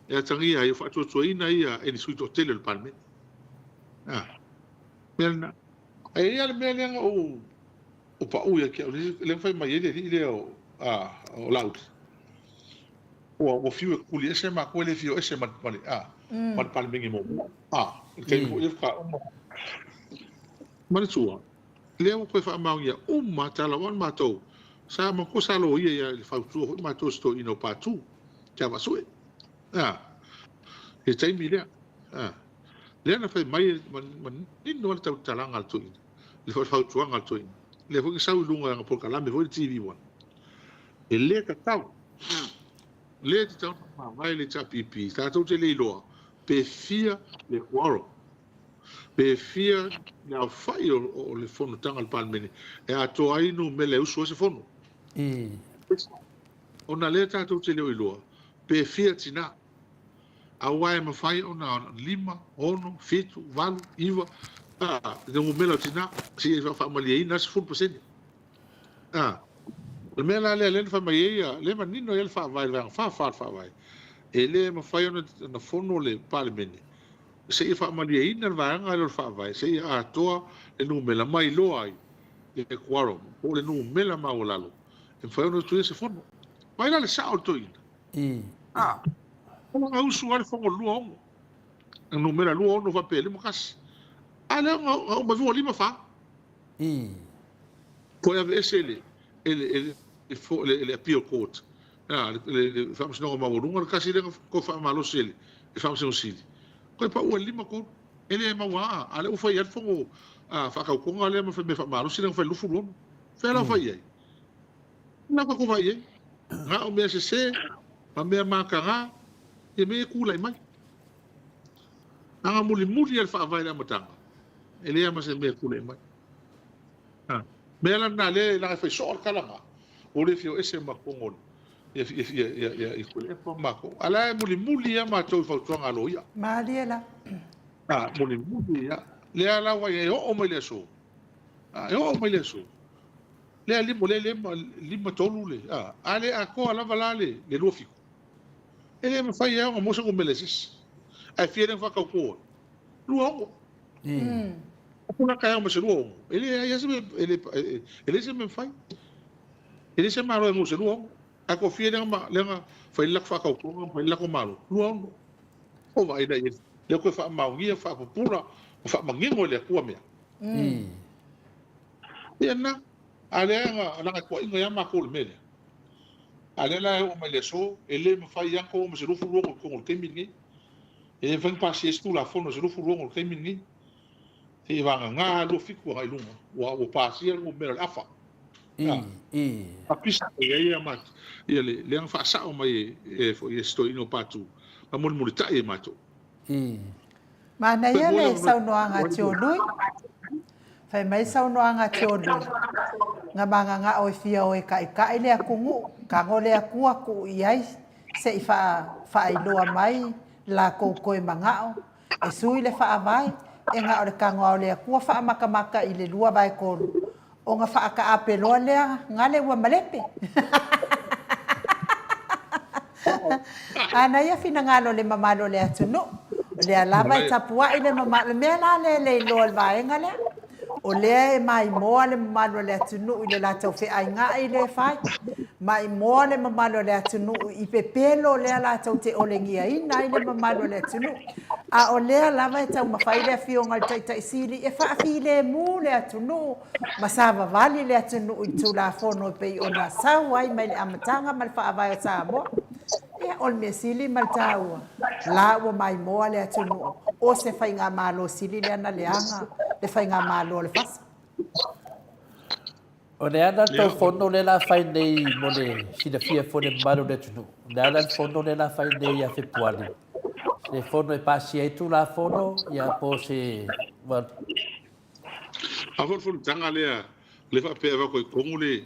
e atagia ai o faatuatuaina ia e ni sui toatele o le Palemene. A, mea lena. Ae i ai lava le mea lea na ou pau ia te au, lea na fai mai ai le alii lea o, a, o Laauli, ua fiu e kuli ese matou e le fia o ese ma le, a, ma le Palemene muamua. A, o le taimi foi lea faatoa uma. Manatua, lea ua toe faamaonia uma tala aua o matou, sa matou sa loia ia i le fautua foi matou i se toeaina o Patu, Tiavaasue. A, i le taimi lea, a, lea na fai mai manino lava le tautalaga a le toeaina, le fautuaga a le toeaina. Lea foi na sau i luga o ana polokalame foi le TV One. E le tatau, le tatau ona mavae le HRPP, tatou te le iloa pe fia le quorum. Pe fia le aofai o le fonotaga a le Palemene e atoa ai numera e usu ai se fono. Ona lea tatou te le o iloa pe fia tina, aua e mafai ona 5, 6, 7, 8, 9 le numera o tina seia faamalieina 10%. O le mea la lea lea na fai mai ai, lea e manino ai le Faavae, le Vaega 44 o le Faavae, e le mafai ona fono le Palemene seia faamalieina le vaega lea o le Faavae, seia atoa le numera ma iloa ai le quorum, po o le numera maualalo e mafai ona tuia se fono. Vaai la le sao o le toeaina. A, ua usu lava le fono i le 26, le numera 26 faapea 51. A lea na uma ifo ua 54. Toe aveese le le Appeal Court, le Faamasinoga Maualuga, le tasi lea na toe faamalosi e le Faamasino Sili, toe pau ai le 5 3. E le maua lava, a o lea ua fai i ai le fono faatautoga lea ma mea faamalosi lea na fai i le 26. Fea la fai i ai? O le a tatou vaai i ai? Na o mea sese ma mea mataga, ia mea ia e tulai mai. A na mulimuli lava le Faavae i le amataga, e leai lava ma se mea e tulai mai. Mea la lena lea leaga e fai soo le tala na, ua le fia o ese ma totonu o ia ia ia ia ia Tuilaepa ma matou. A la e mulimuli lava matou i fautuaga a loia. Malie la. A mulimuli lava. Lea la ua i ai e oo mai le aso. A e oo mai le aso. Lea lima lea lima 53 le a a le atoa lava la le le 27. E le mafai lava ona maua se numera e se isi. Ae fia lea na faatauto ai? 26. O pula taeao ma se 26. E leai lava se mea, e le, e leai se mea e mafai. E leai se Malo e maua se 26. Ae toafia lea na, lea na fai le latou faatautoga ma fai le latou Malo, 26. O vaai la i ai, lea ua toe faamaonia, faapupula ma faamanino e le Atua mea. Ia lena. A lea na, leaga e tuuaiga ia matou i le mea lea. A lea la e oo mai i le aso, e le mafai lava ona oo ma se 26 i totonu o le taimi lenei. E le mafai ona pasia ai se Tulafono i se 26 o le taimi lenei. Seia vagana 27 agai i luga, ua pasia le numera o le afa. Faapisa mai ai ia le lea na faasao mai e e se toeaina o Patu ma mulimulitai e matou. Manaia le saunoaga a Tiolui. Fai mai saunoaga a Tiolui, Nga magagao e fia o e kaʻikaʻi le akunuʻu, kago le akua kuʻu i ai, se i faailoa mai lakou koe magao, e sui le faavae, e gao le kago ao le akua faamakamaka i le 2/3, o ga faakaape loa lea gale ua malepe. Ana ia finagalo le mamalu o le atunuu, o lea lava e tapuai le mamalu, le mea la lea e le iloa e le vaega lea, o lea e maimoa le mamalu o le atunuu i le latou feaigaai lea e fai, maimoa le mamalu o le atunuu i pepelo lea latou te olegiaina ai le mamalu o le atunuu, a o lea lava e taumafai le Afioga i le Taitai Sili e faafilemu le atunuu ma savavali le atunuu i le Tulafono e pei ona sau ai mai le amataga ma le Faavae o Samoa. Ia, o le mea sili ma le taua, la ua maimoa le atunuu, o se faigamalo sili lea na leaga le faigamalo a le FASA. O le a la le tou fono lea la fai nei mo le silafia foi le mamalu o le atunuu? O le a la le fono lea la fai nei ia Fepuari? Se fono e pasia ai Tulafono, ia po o se... A foi le fonotaga lea le faapea e avatu ai totonu le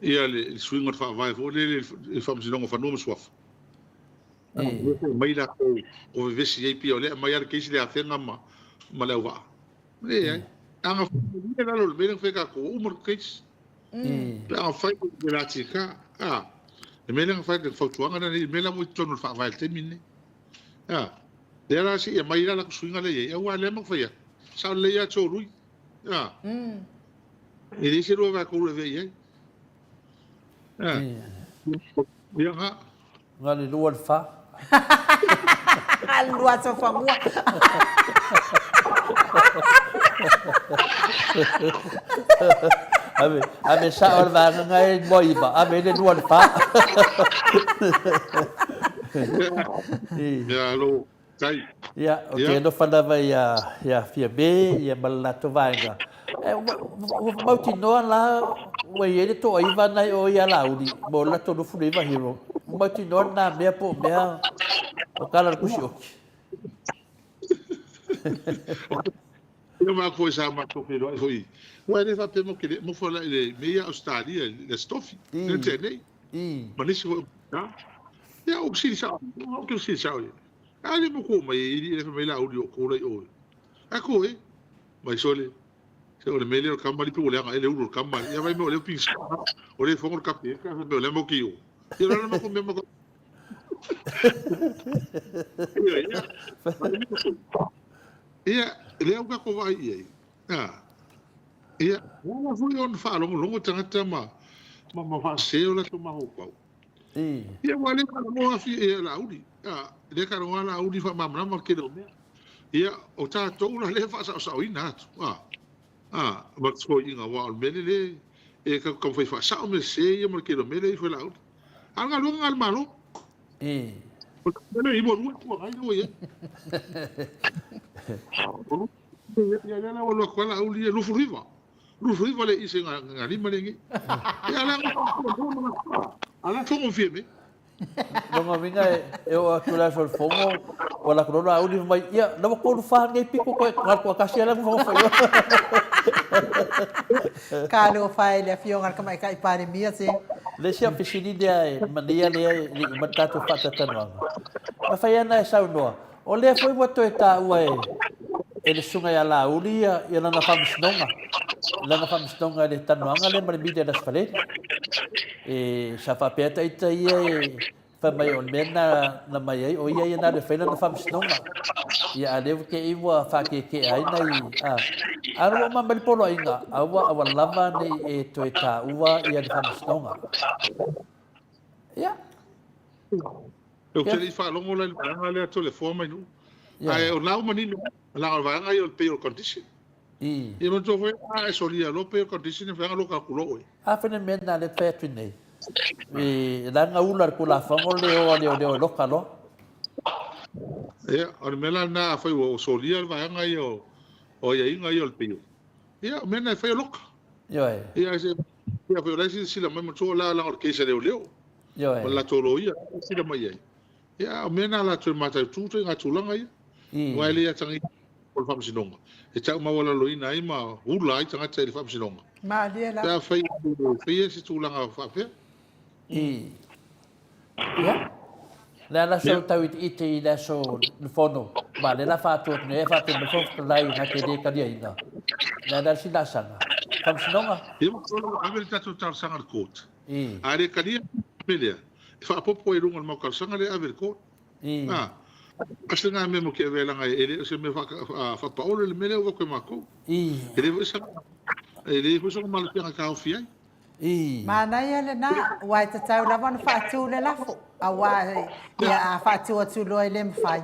ia le suiga o le faavae foi lele i le Faamasinoga o Fanua ma Suafa. Aumai latou o vevesi ai pei o lea aumai lava le case le afega ma ma le auvaa. Leai. A na fai lalo o le mea lea na fai e tatou ua uma le case. Pe a fai le latika, a le mea lea na fai le fautuaga lea le mea la ua i totonu o le faavae i le taimi lenei. A lea la se i aumai la latou suiga lea i ai, aua lea ma fai atu, sao lelei lava Tolui. A e leai se 2/3 e avea i ai. A ia na. Na le lua le fa. Le lua aso fanua. Ave, ave sao le vaega ngai e moa iva, ave le lua le fa. Ia lo, tai. Ia, ou te alofa lava ia, ia Fiame, ia ma le latou vaega. E, ua, ua mautinoa la, ua i ai le toaiva nai o ia Laauli, mo le latou 29 hero. Ua mautinoa lena mea po o mea o tala le tusi oki. Ia ma foi sa matou feiloai foi. Ua e le faapea mo ke le mo foi la i le mea ia Australia le Stofi. Le te nei. Ma nisi foi. Ia o sili sa. O ke sili sa. A le mo ko mai i le mai la uli o ko lai o. A ko e. Mai sole. Se o le mea lea o le kamali pe ua leaga ea le ulu o le kamali. Ia vai mea o lea pisa. O le fongo le kape. Ka mea o lea mo ki o. Ia la ma ko mea ma ko. Ia ia. Ia, lea ua tatou vaai i ai, a, ia, ua ala foi ona faalogologo tagata ma, ma, ma faasese o latou mafaufau. Ia, ua le faalogo afi ia Laauli, a, le faalogo lava Laauli faamalamalama le tele o mea. Ia, o tatou la lea e faasaosaoina atu, a, a, ma le fesoaina, aua o le mea lea e tatou taumafai e faasao mea sese ia ma le tele o mea lea e ifo e Laauli. A o le galuega lena a le Malo. O le iwa lua tua ngai lua ia. Ia lea la ua lua kuala au lia lufu riva. Lufu riva le ise nga nga lima le ngi. Ia la ala fongo fie me. Longa winga e o atu la sol fongo wala ko lola au mai ia na ko lu fa ngai piko ko ngal ko kasi ala mo fa yo. Ka le o fae le afioga le tamaitai Palemia se. Le isi au fesili lea e manaia lea e le i uma le tatou faatatalanoaga. Na fai ana e saunoa, o lea foi ua toe taua e, e le Susuga ia Laauli ia, ia lana faamasinoga, lana faamasinoga i le talanoaga lea ma le media i le Aso Faraile. E, sa faapea ita ia e, Fai mai o le mea lena na mai ai, o ia ia na alu e fai lana faamasinoga. Ia, a o lea ua te i ua faakeekea ai nai, a, a ua uma mai le poloaiga, aua, aua lava ne i e toe taua ia le faamasinoga. Ia. Ou te le i faalogo la i le vaega lea Toleafoa mai Nuu. Ae o lena ua manino, leaga o le vaega ia o le pay o le condition. Ia manatua foi, a e solia loa pay o le condition, e mafai ona loka atu loa oe. A fai le mea lena lea e fai atu nei, e leaga ula le Tulafono le o a leoleo e loka loa. Ia, o le mea la lena, afai ua solia le vaega ia o aiaiga ia o le pay, ia, o mea na e fai o loka. Ioe. Ia, se, ia, foi o la e silasila mai, manatua la, leaga o le case a leoleo. Ioe. Ma le latou loia, e silasila mai i ai. Ia, o mea na latou e mataitu ituaiga tulaga ia. Aua e le atagia. o le Faamasinoga, e tau maualaloina ai ma ula ai tagata i le Faamasinoga. Malie Pe lava. afai e faia se tulaga faapea. I. Ia. Le a la sau tau itiiti i le aso le fono, ma le la faatua atu nei e faapea mai Fofoga Fetalai na te le taliaina. Le a le si laasaga. Faamasinoga. Ia ma tolu ave le tatou talosaga i le court. I. A le talia le mea lea, e faaopoopo ai i luga o le mau talosaga lea e ave i le court. I. A, kasi lena mea mo ke avea leaga e le o se mea faapaole le mea lea ua avatu e matou. I. E le foi sana, e le foi sona malosiaga e taofi ai. I. Manaia lena, aua e tatau lava ona faatu le lafo, aua ia a faatu atu loa e le mafai,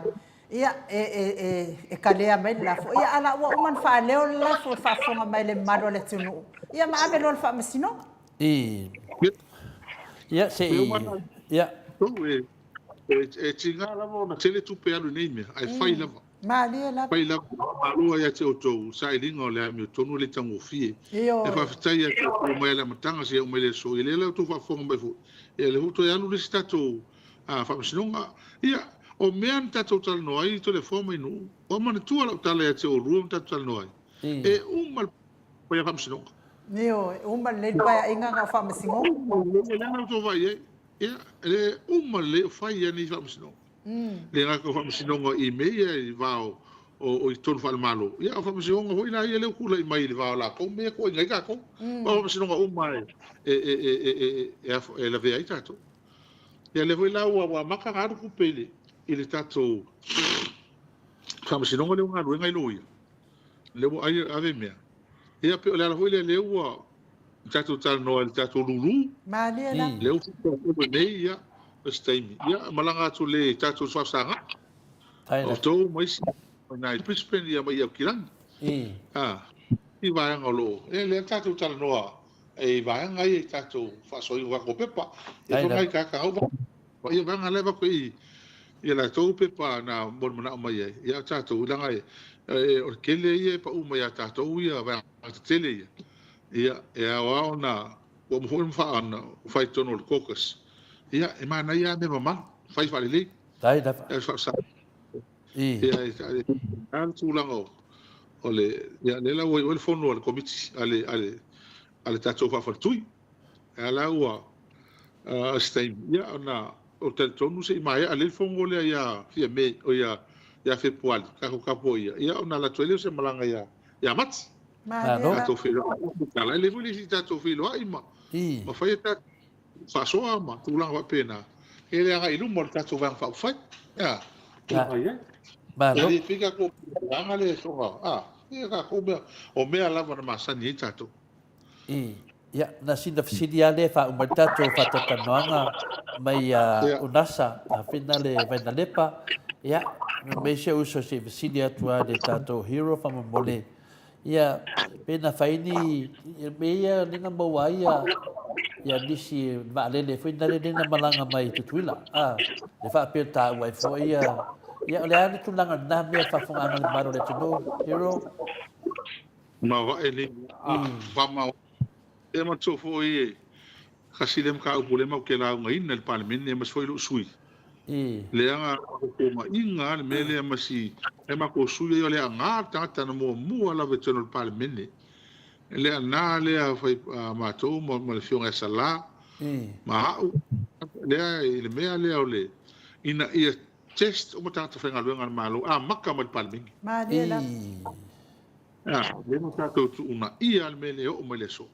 ia e, e, e, e kalea mai le lafo. Ia a la ua uma ona faaleo le lafo i le faafofoga mai le mamalu o le atunuu, ia ma ave loa i le faamasinoga. I. Ia, se i, ia. E tiga lava ona tele tupe alu i nei mea, ae fai lava. Malie lava. Fai lava, faamalo ia te outou sailiga o le amiotonu e le taugofie. Ioe. E faafetai ia te outou mai le amataga seia oo mai le aso. Ia lea la outou faafofoga mai foi, ia lea foi ua toe alu le isi tatou faamasinoga. Ia, o mea na tatou talanoa ai i Toleafoa ma i Nuu, ua manatua lau tala ia te oulua ma tatou talanoa ai, e uma le paia faamasinoga. Ioe, uma lelei le paeaiga na o faamasinoga. Uma lelei, lea na outou vaai ai. Ia, e uma lelei o fai ia nei faamasinoga. Le gata o faamasinoga i mea ia i va o o i totonu faale-Malo, ia o faamasinoga foi la ia lea ua tulai mai i le va o latou mea e toaiina ai tatou. O faamasinoga uma e e e e e e lavea ai tatou. Ia lea foi la ua amata ona alu tupe i le i le tatou faamasinoga lea ua galuega ai loia, lea ua ai ave mea. Ia pei o le ala foi lea lea ua tatou talanoa i le tatou lulu. Malie lava. Lea ua faataunuuina nei, ia, o se taimi. Ia, malaga atu le tatou Faasaga. Outou ma isi i Brisbane ia ma i Aukilani. Ah, i vaega o lo o. Ia, lea tatou talanoa i vaega ia i tatou faasoaina o tatou pepa. Ia foi nai tagata au va. Ia vaega lea avatu i ia latou pepa na molimanu mai ai. Ia o tatou, leaga o le tele ia e pau mai ia tatou ia vaega tetele ia. Ia, e ao lava ona ua uma foi ona faa fai i totonu o le caucus. Ia, e manaia lava mea mamalu, fai faalelei. Dai lava. E faasa. I. Ia, e a le tulaga o le, ia, lea la ua i le fono a le komiti, a le, a le, a le tatou faafaletui. A la ua, se taimi, ia, ona, o talitonu se i maea lelei le fono lea ia Fiame, o ia, ia Fepuari, tatou tapuaia, ia, ona alu atu ai lea o se malaga ia, ia Mati. Malo. Tatou feiloai, tala ai le foi le isi tatou feiloai ma, ma fai a tatou faasoa ma tulaga faapena. E le agai i luma o le tatou Vaega Faaupufai. Ia, tulaga i ai. Malo. E le pei tatou vaega lea e soga, a, ia tatou mea, o mea lava na masani ai tatou. I. Ia, na sina fesili lava lea e faauma ai le tatou faatalatalanoaga mai ia Unasa, a fina le Vainalepa. Ia, mei si ou uso se i fesili atu lava i le tatou hero faamolemole. Ia, pe na fai ni, mea ia lea na maua ai ia, ia nisi vaalele foi na lele na malaga mai Tutuila. A, le faapea taua ai foi ia, ia o le a le tulaga lena mea faafofogaaga a le mamalu o le atunuu, hero? Mavae nei a faamao e matua foi e kasi lea mataupu lea matou te laugaina i le Palemene aemaise foi lou sui leaga fomaiga le mea lea ma si e matou sui ai o le aga le tagata na muamua lava i totonu o le Palemene le aga lea fai matou ma le afioga ia Sala ma au lea i le mea lea o le ina ia test uma tagata faigaluega a le Malo amata mai le Palemene. Malie lava. A, lea na tatou tuunaia le mea lea e oo mai le aso.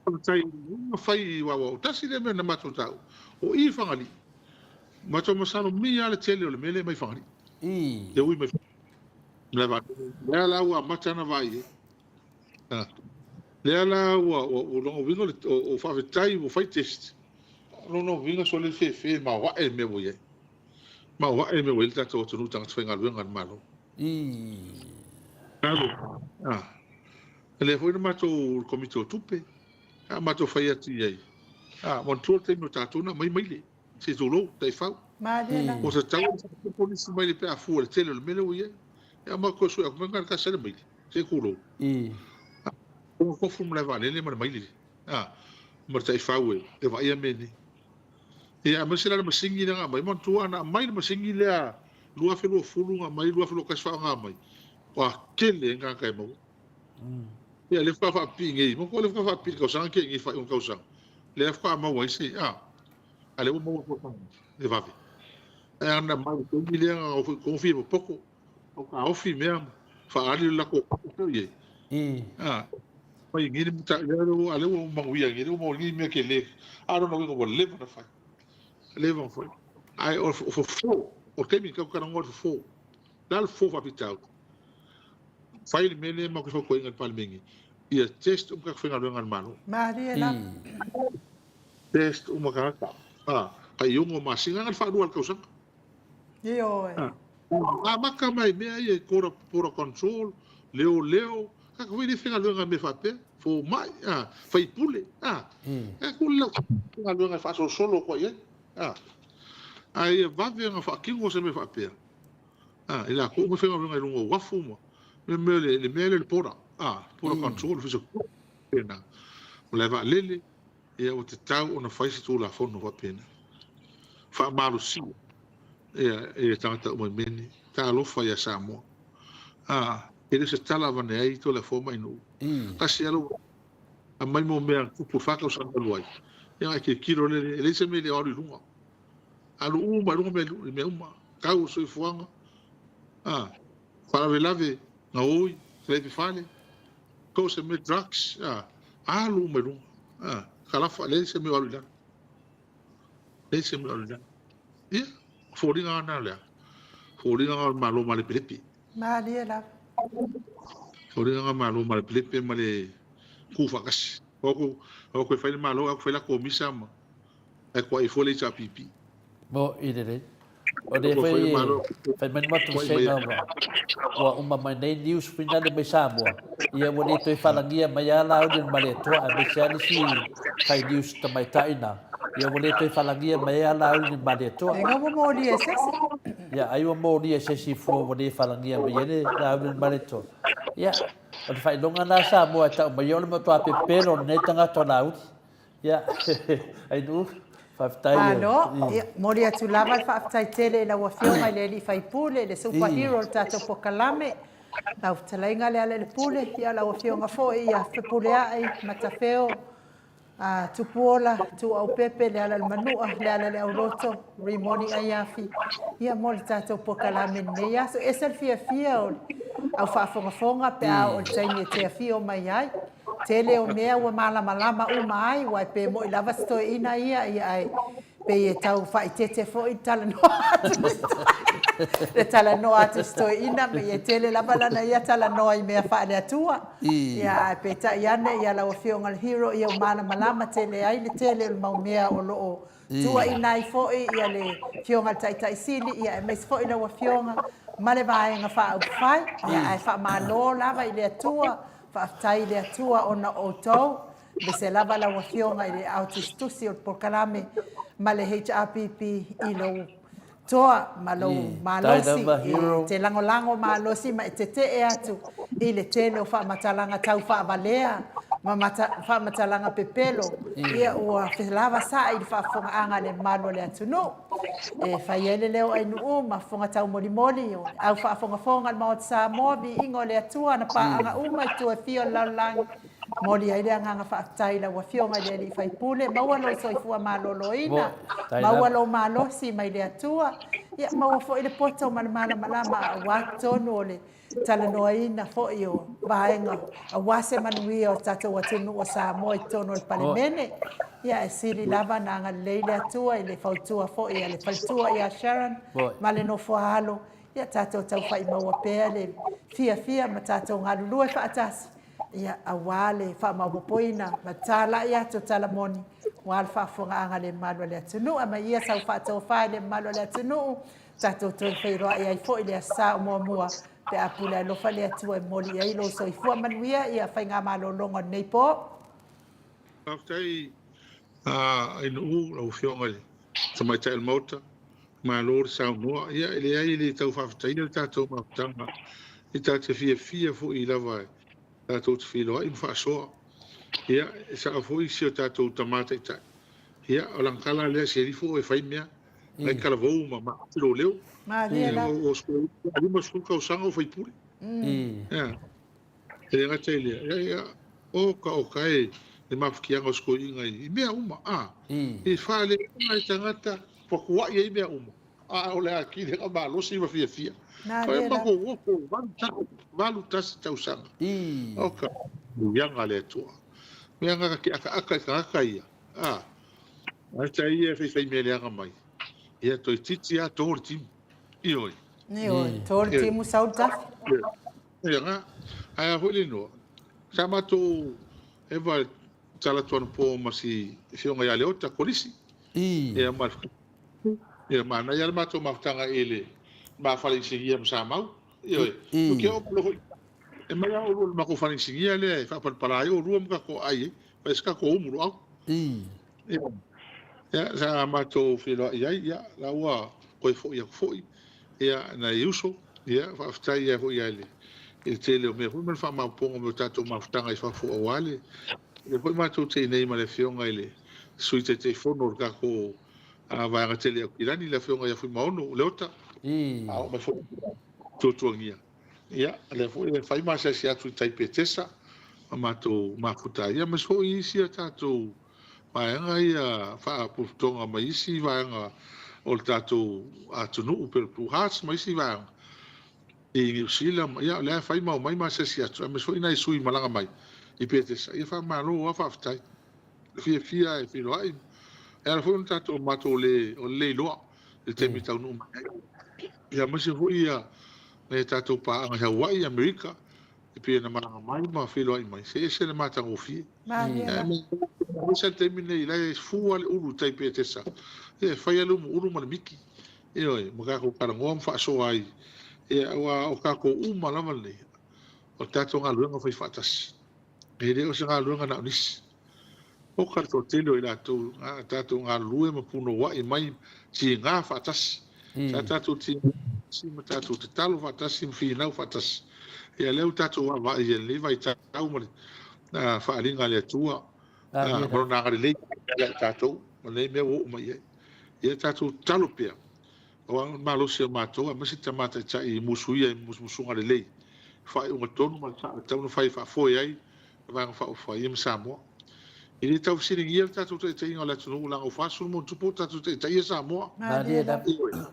Faafetai na fai i Wawao. Tasi lea mea na matou tau, o i Fagalii. Matou masalomia le tele o le mea lea mai Fagalii. E ui mai Fagalii. Lea la ua amata ona vaai ai. Lea la ua lona uiga o faafetai ua fai test. O lona uiga sole le fefe maoae le mea ua i ai. Maoae le mea ua i ai le tatou atunuu i tagata faigaluega a le Malo. Alo. A. Lea foi na matou Komiti o Tupe, a matou fai atu i ai. A, manatua le taimi o tatou na aumai maile, se i tulou, taifau. Malie lava. Ua tatau ona faaopoopo nisi maile pe a fua i le tele o le mea lea ua i ai. A matou sue atu mai na o le tasi lava le maile, se i tulou. A, ua tofu le malae vaalele ma le maile, a, ma le taifau e vaaia mea nei. Ia, aemaise la le masini lea na aumai. Manatua ana aumai le masini lea 2020 na aumai, 2021 faaaoga mai, ua tele ai tagata e maua. Ia lea faatoa faapipii nei, manatua lea faatoa faapipii i le tausaga na tea nei, faaiuga o le tausaga, lea faatoa maua ai se, a, a lea ua maua fesoasoani le vave. Ae ana aumai i le taimi lea na o foi i totonu fia popoto, tau taofi mea ma faaali le latou pei o i ai. A, mai nei le mata, lea ua, a lea ua manuia nei, lea ua maua nei mea tele. A o lona uiga ua leva ona fai. Leva ona fai. Ae o fofo, o le taimi tatou talanoa i le fofo. O le a le fofo o faafitauli? Fai le mea lea matou te fautuaina i le Palemene, ia test uma tagata faigaluega a le Malo. Malie lava. Test uma tagata. A, tai 6 masina, na o le faalua o le tausaga. Ioe. Amata mai mea ia i border, border control, leoleo, tagata foi le faigaluega i mea faapea, fomai, a, faipule, a, e ku le galuega e faasolosolo atu ai ai, a. Ae ia vave ona faatino se mea faapea, a, i latou uma e faigaluega i luga o uafu ma le mea le mea lea o le border, a, border control, ofisa faapena. Malae vaalele, ia ua tatau ona fai se Tulafono faapena. Faamalosia ia ia tagata uma i mea nei. Talofa ia Samoa. A, e le o se tala avane ai Toleafoa ma Ainuu. Tasi lava lou aumai mo mea na tupu i le fa tausaga talu ai. Ia ona e tilotilo lea, e leai se mea e le o alu i luga. Alu uma i luga mea, mea uma. Tau o le soifuaga, a, faalavelave, gaoi, kalepe fale. Ko se mea drugs a alu uma i luga a kalafa leai se mea o alu i lalo leai se mea o alu i lalo ia foliga na lea foliga na o le malo malepelepe. Malie lava. Foliga na malo malepelepe ma le ku faatasi o aku o aku e fai le malo aku fai la komisa ma ae kuai fua le HRPP. Mo i lelei. O lea foi fai mai le matou sega ua uma mai nei news finale mai Samoa. Ia ua le toe falagia mai a Laauli le Malietoa aemaise lava nisi fai news tamaitai na. Ia ua le toe falagia mai a Laauli le Malietoa. Inga ua molia e sesi. Ia ai ua molia e sesi fua ua le falagia mai ai le Laauli le Malietoa. Ia, o le faailoga na Samoa e tau mai o le matua pepelo o lenei tagata o Laauli. Ia, Ainuu, faafetai. Malo, ia, momoli atu lava le faafetai tele i lau Afioga i le Alii Faipule, le Super Hero o le tatou polokalame, lau fetalaiga Lealailepule, ia lau Afioga foi ia Fepuleai, Matafeo, Tupuola, Tuuaupepe, Lealailemanua, Lealaileauloto, Rimoni Aiafi, ia mo le tatou polokalame i lenei aso. E ese le fiafia o le au faafogafoga pe a oo i le taimi e te afio mai ai. Tele o mea ua malamalama uma ai, uae pe moi lava si toeaina ia, ia ae pei e tau faaeteete foi le talanoa atu i si le talanoa atu i si toeaina, ma ia tele lava lana ia talanoa i mea faale-Atua. Ia ae peitai ane, ia lau Afioga i le Hero, ia ua malamalama tele ai le tele o le mau mea o lo o tuuaina ai foi ia le Afioga i le Taitai Sili, ia aemaise foi lau Afioga ma le Vaega Faaupufai. Ia ae faamalo lava i le Atua Faafetai i le Atua ona o outou, aemaise lava lau Afioga i le Ao Tusitusi o le Polokalame ma le HRPP i lou toa ma lou malosi e te lagolago malosi ma e tetee atu i le tele o faamatalaga tau faavalea ma faamatalaga pepelo, ia ua felavasai i le faafofogaaga a le mamalu o le atunuu. E fai ai le leo ainuu ma fofoga taumolimoli o le au faafogafoga a le Maota Samoa, viiga o le Atua, ana paaga uma i tua e fia o le lalolagi. Momoli ai le agaga faafetai i lau Afioga i le Alii Faipule, maua lou soifua maloloina, maua lou malosi mai le Atua, ia maua foi le poto ma le malamalama aua totonu o le talanoaina foi o vaega aua se manuia o le tatou atunuu o Samoa i totonu o le Palemene. Ia, e sili lava ona agalelei le Atua i le fautua foi a le faletua ia Sharon ma le nofoa alo. Ia tatou taufa'i maua pea le fiafia ma tatou galulue faatasi, ia, aua le faamaopoopoina ma talai atu o tala moni aua le faafofogaaga le mamalu a le atunuu. Aumai ia sau faatofa i le mamalu o le atunuu Tatou toe feiloai ai foi i le Aso Sa o muamua pe a pule alofa le Atua e momoli i ai lou soifua manuia ia faigamalologa o lenei po. Faafetai Ainuu, lau Afioga i le Tamaitai o le Maota, malo le saunoa. Ia e leai e le tau faafetaia le tatou mafutaga, e ta te fiafia foi lava tatou te feiloai ma faasoa. Ia e sao foi si o tatou Tama Taitai, ia o lana tala lea, se alifo oe e fai mea. Nai talavou ma ma lou leo. Malie la. O 50 tausaga o faipule. Ia. E le gata i lea, ia, ia, o ka o ka e le mafatiaga o se toeaina i mea uma, a. I faaleaga i tagata, fatuai ai mea uma, a o le atili na malosi ma fiafia. Malie la. Matou ofo 81 tausaga. O ka manuiaga a le Atua. Mea na ta te akaaka i tagata ia, a. Gata ia e faifai mea leaga mai, ia toeitiiti lava to le timu. Ioe. Ioe, to le timu sau le tafi. Ia na, ae a foi le inoa. Sa matou eva tala atu anapo ma si afioga ia Leota Kolisi. Ia ma ia manaia le matou mafutaga i le ma fale inisinia ma Samau. Ioe. O ke o mo e mai a oulua i le matou fale inisinia lea e faapalapala ai oulua ma tatou aai ai, fai se tatou umu luau. Ia, ia sa matou feiloai ai, ia la ua toe foi atu foi, ia nai uso, ia faafetai ai foi ia i le tele o mea foi ma le faamaopoopoga o tatou mafutaga i fafo aua le lea foi matou te i nei ma le afioga i le Sui Taitaifono o le tatou vaega tele i Aukilani, le afioga ia Fuimaono Leota, a oo mai foi tuatuagia. Ia, lea foi e fai ma asiasi atu i tai Petesa ma matou mafuta ai, aemaise foi isi a tatou vaega ia faapotopotoga ma isi vaega o le tatou atunuu pei o le Blue Hearts ma isi vaega i Niu Sila. Ia, o lea e fai ma omai ma asiasi atu, aemaise foi nai sui malaga mai i Petesa. Ia, faamalo lava, faafetai. Fiafia e feiloai. E ala foi ona tatou matou le o le le iloa i le taimi e taunuu mai ai. Ia aemaise foi ia nai a tatou paaga i Hawaii, Amerika, e pei ona malaga mai ma feiloai mai, se ese le matagofie. Aemaise le taimi lenei la e fua le ulu i tai Petesa. Ia e fai lava le umuulu ma le miki. Ioe, ma tatou talanoa ma faasoa ai. Ia aua o tatou uma lava lenei, o le tatou galuega fai faatasi. E le o se galuega na o nisi. Oka le toatele o i latou a tatou galulue ma punouai mai tiga faatasi. Sa tatou tiga faatasi ma tatou tatalo faatasi ma finau faatasi. Ia lea ua tatou vaavaai i lenei vaitau ma le faaaliga a le Atua ma Lona agalelei ia i tatou ma lenei mea ua oo mai i ai. Ia tatou tatalo pea aua o le malosi o matou aemaise tama taitai i musuia i musumusuga lelei, faaiuga tonu ma le sao e tatau ona fai e faafoe ai le Vaega Faaupufai ia ma Samoa. E le tau fesiligia le tatou taitaiga o le atunuu leaga ua 40 ma ona tupu o tatou taitaia Samoa. Malie lava. Ioe.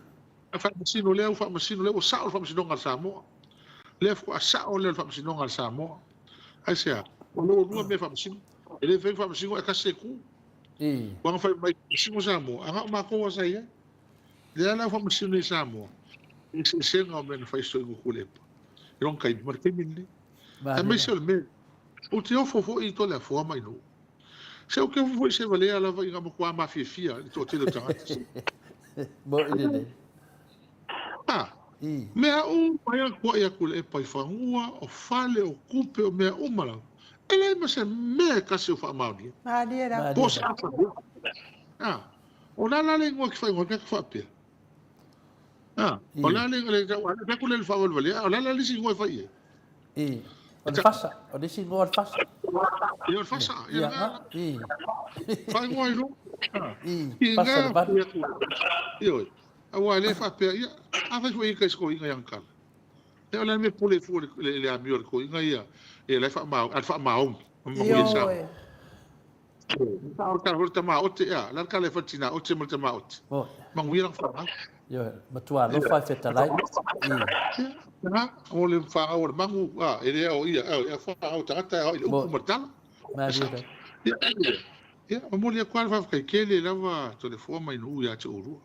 A faamasino lea ua faamasino lea ua sao le faamasinoga a le Samoa. Lea faatoa sao lea o le faamasinoga a le Samoa. Aisea? Ua lua mea e faamasino. E le mafai ona faamasino ae tasi se itu. Ua na fai mai faamasino Samoa, ae na o matou lava sa i ai. Lea la ua faamasino nei Samoa i eseesega o mea na fai i si toeaina o Tuilaepa i lona taimi ma le taimi lenei. Aemaise o le mea, ou te ofo foi i Toleafoa ma Inuu. Se ou te ofo foi i Sevalea lava ina matua mafiafia le toatele o tagata. Moni lelei. A, mea uma ia na tuuai a Tuilaepa i fanua, o fale, o tupe, o mea uma lava. E leai ma se mea e tasi o faamaonia. Malie lava. Po o se afa. A, O le a la le igoa ki faaigoa mea ka faapea? A, o le a le le tau ale ka le faavalevalea, a o le a la le isi igoa e fai i ai? I, o le fasa, o le isi igoa o le fasa. Ia o le fasa, ia na. I. Faaigoa ai loa. I, fasa le vale. Ioe, aua e le faapea, ia, afai foi e ita i se toeaina i ana tala. Ia o le a le mea pule fua le amio a le toeaina ia, ia la e faamaoni, a le faamaoni, ma manuia Samoa. O le tala foi le tama ote, ea, le a le tala e fai le tina ote ma le tama ote. Manuia lana fanau. Ioe, matua alofa e fetalai. Ia, o le fanau o le magu, a, e le ao ia, e fanau tagata e ao i le upu ma le tala. Ia, ia, momoli atu lava le faafetai tele lava Toleafoa ma Inuu ia te oulua.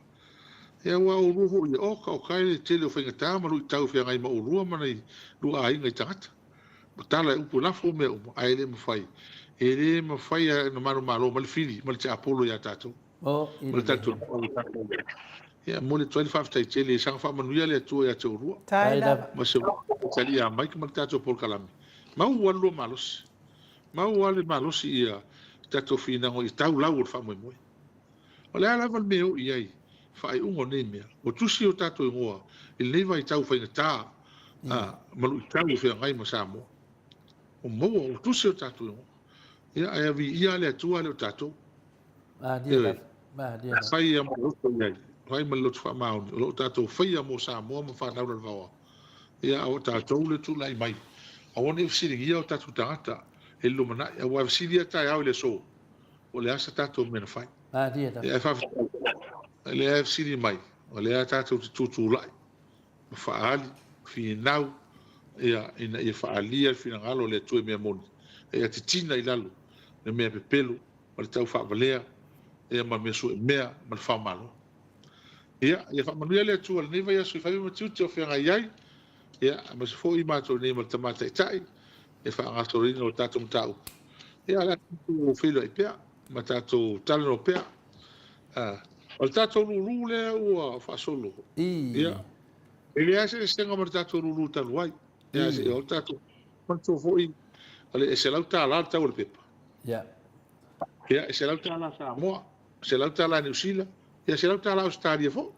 Ia, aua o oulua foi ia, oka oka e le tele o faigata ma luitau e feagai ma oulua ma nai lua aiga i tagata. Ua tala e upu lafo mea uma, ae le mafai. E le mafai ona manumalo mai le fili ma le tiapolo ia tatou. Ma le talitonuga ua tatou Ia, e momoli atu ai le faafetai tele, saga faamanuia le Atua ia te oulua. Ma se taliia mai ma le tatou polokalame. Maua le lua malosi. Maua le malosi ia tatou finago i tau lau o le faamoemoe. O le a lava le mea e oo i ai faaiuga o nei mea, ua tusi o tatou igoa i lenei vaitau faigata ma luitau o feagai ma Samoa. Ua maua, ua tusi o tatou igoa. Ia, ae viia le Atua le o tatou. Malie lava, malie lava. Fai ia ma loto i ai. Fai ma le loto faamaoni o lo o tatou faia mo Samoa ma fanau lalovaoa. Ia, a o tatou le tulai mai, aua ne i fesiligia o tatou tagata i le lumanai, aua e fesili lava taeao i le aso, po o le a se tatou mea na fai. Malie lava. Ia, ae faafetai, o lea e fesili mai, o lea tatou te tutulai ma faaali, finau, ia, ina ia faaalia le finagalo o le Atua i mea moni, a ia titina i lalo le mea pepelo ma le taufaavalea, ia ma mea suemea ma le faamalo. Ia, ia faamanuia le Atua i lenei vaiaso i faiva ma tiute o feagai ai, ia, aemaise foi matou nei ma le Tama Taitai e faagasoloina o tatou mataupu. Ia, o le a tatou feiloai pea ma tatou talanoa pea. Ah, o le tatou lulu lea ua faasolo. Ia, e leai se eseesega ma le tatou lulu talu ai. Ia, o le tatou manatua foi, o le $100 le tau o le pepa. Ia. Ia, e $100 Samoa, $100 Niu Sila, ia $100 Ausetalia foi.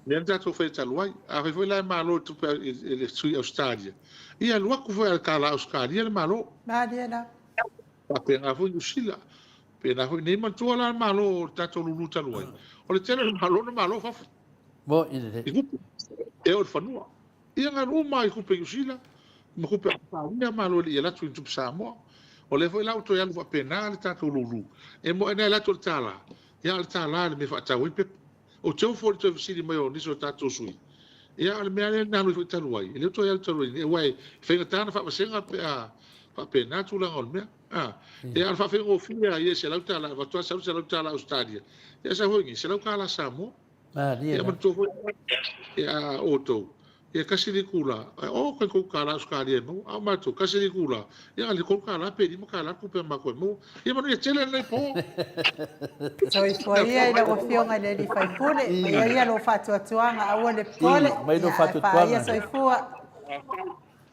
Lea na tatou faia talu ai. Afai foi la e malo i tupe i le sui Ausetalia, ia alu atu foi a le tala Ausetalia le Malo. Malie la. Faapena foi Niu Sila. Faapena foi nei manatua la le Malo o le tatou lulu talu ai. O le tele o le Malo na malo fafo. Mo i le. I kupe. E o le fanua. Ia na alu uma i kupe Niu Sila ma kupe Ausetalia malo e le i alu atu i tupe Samoa. O lea foi la ua toe alu faapena le tatou lulu. E moe na alu atu o le tala. Ia o le tala le mea faatau ai pepa. Ou te ofo i le toe fesili mai o nisi o tatou sui. Ia, o le mea lea na alu ai foi talu ai, e le o toe alu talu ai nei, aua e faigata ona faavasega pe a faapena tulaga o le mea. A, ia, o le faafaigofie lava ia i $100, e avatu lava sau le $100 Ausetalia, ia sau foi nei, $100 Samoa. Malie Ia, la. manatua foi, ia, outou, Ia kasi le itula, ae o kai $3 Ausetalia e maua, a o matou, kasi le itula, ia na o le $3 pe $5 le tupe a matou e maua. Ia manuia tele lenei po. Soifua ia i lau Afioga i le Alii Faipule, maia ia lou faatuatuaga, aua le popole, Mai lou ia ae paia faatuatuaga. soifua.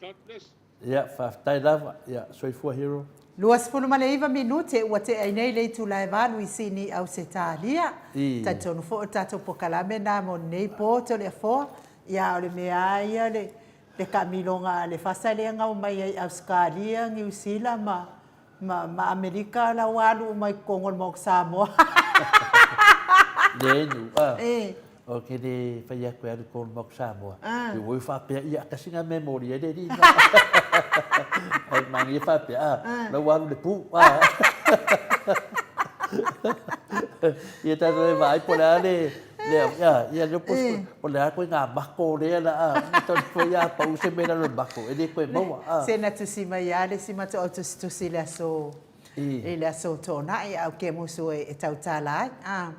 God bless. Ia, faafetai lava. Ia, soifua Hero. 29 minute ua tea ai nei le itula e valu i Sini, Ausetalia. Talitonu foi o le tatou pokalame na mo lenei po Toleafoa. Ia, o le mea lava ia le, le taamiloga a le fasa lea na omai ai Ausetalia, Niu Sila ma, ma, ma Amerika la ua alu uma i totonu o le Maota Samoa. Leai nu, a. Ou te le fai atu e alu i totonu o le Maota Samoa. I ua faapea, ia, tasi lena mea e molia ai le alii lena. Ai manaia faapea, a, la ua alu le pu, a. Ia tatou e vaai po o le a le, le, ia, ia, le po o le a koe ngā mako lea la, a, tau foi a pau se mea i lalo o le mako, e le koe maua, a. Se na tusi mai lava le isi matou au tusitusi i le aso, i le aso Toonai, a o Kemusu e tautala ai, a.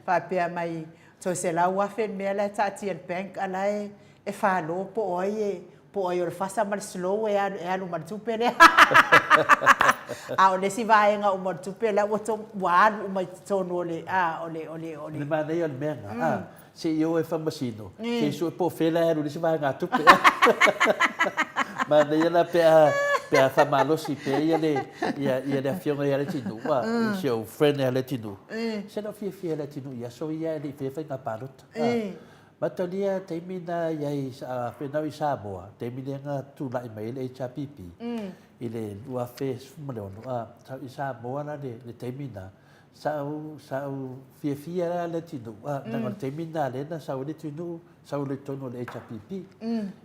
Faapea mai, Toe $100,000 le mea la e taatia i le bank a la e falo po o ai e po o ai o le fasa ma le slow e alu e alu ma le tupe lea. A o le isi vaega uma o le tupe la ua to, ua alu uma i totonu o le a o le o le o Le le manaia o le mea lena, a, se i o e faamasino, se i sue po o fea la e alu i le isi vaegatupe. Manaia la pe a pe a faamalosi pea ia le ia ia le afioga ia Leatinuu, a, si ou friend ia Leatinuu. Se na fiafia e Leatinuu i aso ia e le i faia faiga palota. Matalia taimi na i ai whenau i Samoa, taimi lea na tūla'i mai ai le HRPP i le 2016, a, sa i Samoa la le, le taimi na, sa ou, sa ou fiafia la Leatinuu, a, leaga o le taimi na lea na sau ai Leatinuu, sau loa i totonu o le HRPP.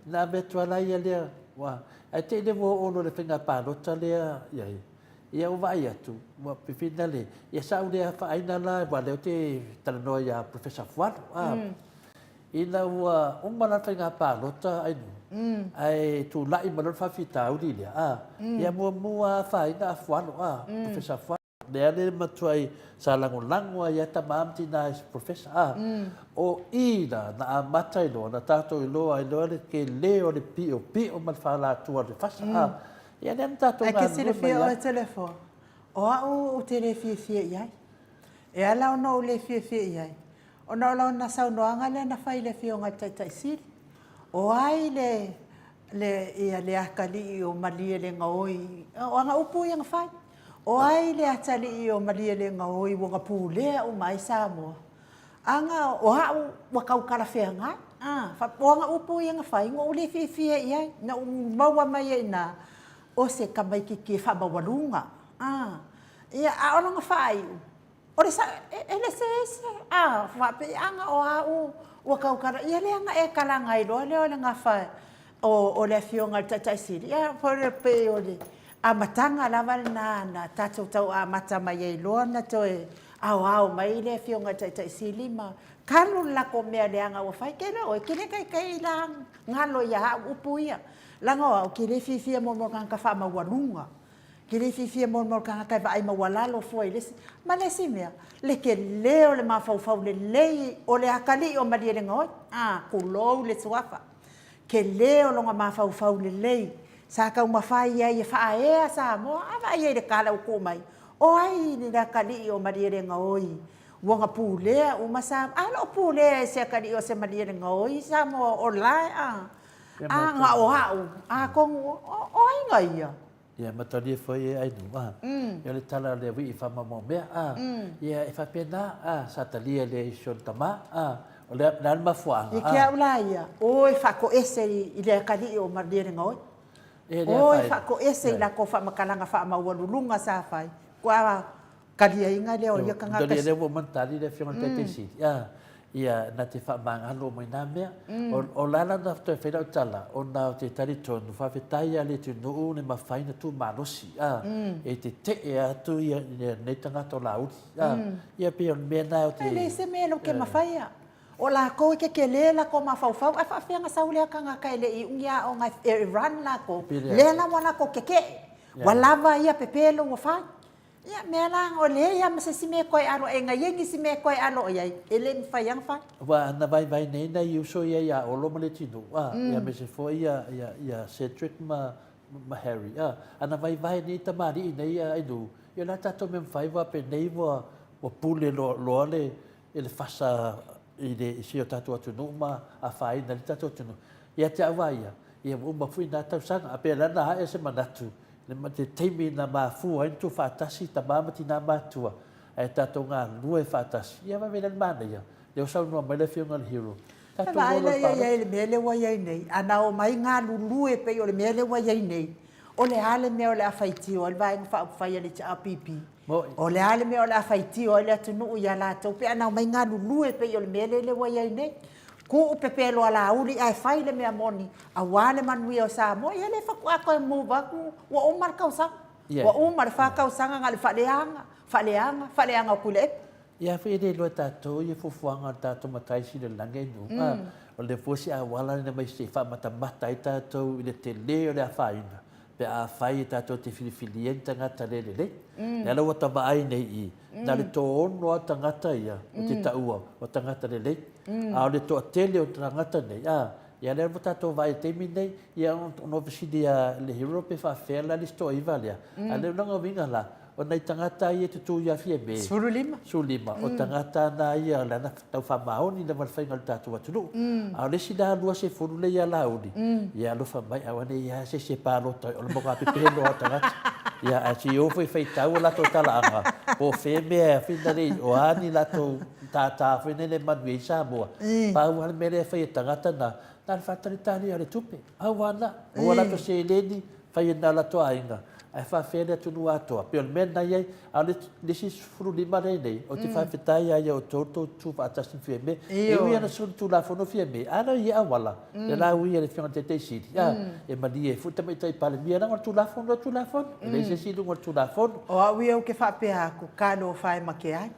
Na ave atu lava la ia lea, ua, ae te i lea ua oo loa i le faiga palota lea i ai, Ia ua vaai atu, ua pipina le, ia sa ou le afaina la, aua o lea ou te talanoa ia Professor Fualu, a, ina ua uma la le faiga palota Ainuu, ae tulai mai loa le faafitauli lea, a, ia muamua afaina a Fualu, a, Professor Fualu, lea le matuai sa lagolago ai lava tama ma tina i Professor, a, o i la na amata ai loa, na tatou iloa ai loa le tele o le piopio ma le falatua o le fasa, a, Ia lea na tatou Ae ke galulue mai silafia ai. oe Toleafoa, o au ou te le fiafia i ai. E ala ona ou le fiafia i ai, ona o lana saunoaga lea na fai i le Afioga i le Taitai Sili. O ai le, le, ia, le atalii o Malielegaoi, o ana upu ia na fai. O ai le atalii o Malielegaoi ua na pulea uma ai Samoa. Ana, o au ua tau talafeagai, a, o ana upu ia na fai, na ou le fiafia i ai, na ou maua mai ai i ina, o se tamaitiiti e faamaualuga, a. Ia, a o lona faaiu, O le sa, e le se ese, a, faapeiaga o au ua kaukala, ia leaga e kalaga ai loa lea o le gafa o, o le Afioga i le Taitai Sili, ia, foi lea pei o le amataga lava lena na tatou tau amata mai ai loa ona toe aoao mai le Afioga i le Taitai Sili ma kalo le latou mea leaga ua fai. Ke le oe, ke le taitai la galo ia au upu ia, leaga o au, ke le fiafia mo le tagata faamaualuga. Ke le fiafia mo le tagata e vaai maualalo fua i le isi. Ma le isi mea, le tele o le mafaufau lelei o le atalii o Malielegaoi, a, tulou le suafa. Tele o lona mafaufau lelei sa taumafai ai e faaea Samoa. A vaai ai i le tala ua tuu mai, o ai le atalii o Malielegaoi ua na pulea uma Samoa? A le o pulea e se atalii o se Malielegaoi Samoa o la e, a, a na o au, atonu o ai na ia? Ia matalie foi e Ainu, a. Ia o le tala o le alii faamaumau mea, a. Ia e faapena, a, sa talia lea i si ona tama, a. O le a le mafuaaga, a. I ke au la ia, o e faatoese i le atalii o Malielegaoi. O e faatoese i latou faamatalaga faamaualuluga sa fai, kua taliaina lea o ia tagata. Ia lea ua uma ona tali le Afioga i le Taitai Sili, a, ia, na te faamagalo mai na mea. O le ala na toe fai lau tala, ona ou te talitonu, faafetai lava i le atunuu le mafai ona tumalosi, a, e tetee atu ia nei tagata o Laauli, a, ia pei o le mea lena ou te. E leai se mea e ke mafaia. O lakou e kekele lakou mafaufau, ae faafefea na sau lea tagata e le i iu ni aoga e run lakou, lea la ua lakou kekee, ua lava ia pepelo ua fai. Ia, mea la, o leai lava ma se isi mea e toe alo, e na i ai nisi mea e toe alo i ai, e le mafai lava ona fai. Aua na vaivai nei nai uso ia ia Olo ma Letinuu, a, ia aemaise foi ia, ia, ia Cedric ma, ma Harry, a, a na vaivai nei tamalii nei a Ainuu, ia o le a tatou mea mafai aua penei ua, ua pule loa, loa le, le fasa i le, i si o tatou atunuu ma afaina ai le tatou atunuu. Ia te au lava ia, ia ua uma foi na tausaga, a pei o le a na ae se manatu, le taimi na mafua ai ona tuufaatasi tama ma tina matutua, ae tatou galulue faatasi, ia vave lea le manaia, lea ua saunoa mai le Afioga i le Hero, E tatou vaai o loa la i le ia i palota. ai i le mea lea ua i ai nei, a na omai galulue pei o le mea lea ua i ai nei, o le a le mea o le a faitio ai le Vaega Faaupufai a le HRPP? Moni. O le a le mea o le a faitio ai le atunuu ia latou pe a na omai galulue pei o le mea lea ua i ai nei? Tuu pepelo a Laauli ae fai le mea moni aua le manuia o Samoa. Ia lea faatoa toe move atu ua uma le tausaga. Ua uma le fa tausaga na o le faaleaga, faaleaga, faaleaga o Tuilaepa. Ia foi e le iloa e tatou ia fuafuaga a le tatou Matai Sili o le Lagi e nu. O le fua se auala lena mai se i faamatamata ai tatou i le tele o le afaina pe afai e tatou te filifilia ni tagata le lelei. Lea la ua ta vaai nei i, na o le toaono lava tagata ia ou te taua o tagata lelei. A o le toatele o tagata nei, a, ia lea ua tatou vaai i le taimi lenei, ia ona ou fesili ia le Hero pe faapefea la le isi toaiva lea. A o le uiga uiga la, o nai tagata ia e tutū ia Fiame, 15. 15, o tagata na ia lea na tau faamaoni lava le faiga o le tatou atunuu. A o le isi la 20 lea ia Laauli, ia alofa mai aua ne i i ai se isi e palota ai, o le matua pepelo lava o tagata. Ia ae se i o foi e faitau a latou talaaga, po o fea mea o a ni latou tātā foi nei e manuia ai Samoa. Pau lava le mea lea e fai e tagata na, na o le faatalitali lava o le tupe. Pau lava lena. Maua latou seleni, fai e nā latou aiga, ae faafefea le atunuu atoa. Pei o le mea lena e i ai, a o le isi 15 lea e i nei, ou te faafetai lava ia outou le tou tutu faatasi ma Fiame. E ui lava ina sui le Tulafono Fiame, a lea e i ai auala, lea la ui a le Afioga i le Taitai Sili, a, e malie ai foi le Tamaitai Palemia, leaga o le Tulafono o le Tulafono, e leai se isi i luga o le Tulafono. O au ia ou te faapea atu, talofa e make ai.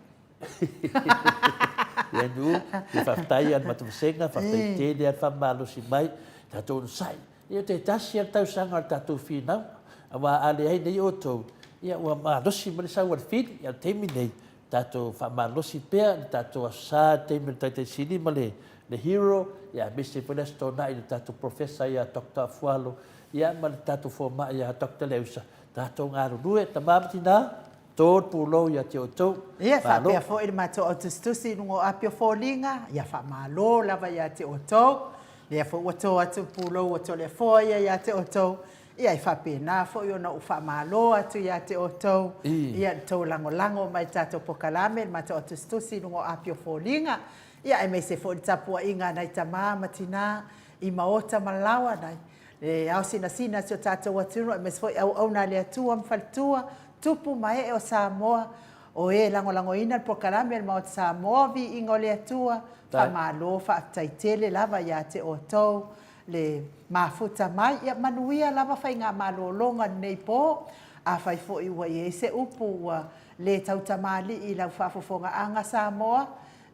Ia Nu, ia faafetai ia le matou vasega, faafetai tele ia le faamalosi mai, tatou onosai. Ia te tasi ia le tausaga o le tatou finauga, aua a leai nei outou, ia ua malosi mai le sau a le fili, ia le taimi nei, tatou faamalosi pea le tatou Aso Sa, le taimi o le Taitai Sili ma le le Hero, ia aemaise foi le Aso Toonai i le tatou Professor ia Doctor Afualo, ia ma le tatou Fomai ia Doctor Leusa. Tatou galulue, tama ma tina, to le pulou ia te outou. Ia, Malo. faapea foi le matou au tusitusi i luga o api o foliga, ia faamalo lava ia te outou. Lea foi ua to atu le pulou ua toleafoa ia ia te outou, ia e faapena foi ona ou faamalo atu ia te outou, ia le tou lagolago mai i le tatou pokalame, le matou au tusitusi i luga o api o foliga, ia aemaise foi le tapuaiga a nai tama ma tina i maota ma laoa nai le ao sinasina a si o tatou atunuu aemaise foi auauna a le Atua ma faletua, tupu ma ee o Samoa. O e lagolagoina le polokalame a le Maota Samoa, Viiga o le Atua, faamalo, faafetai tele lava ia te outou le mafuta mai. Ia manuia lava faigamalologa i lenei po. Afai foi ua i ai se upu ua le tautamalii i lau faafofogaaga Samoa,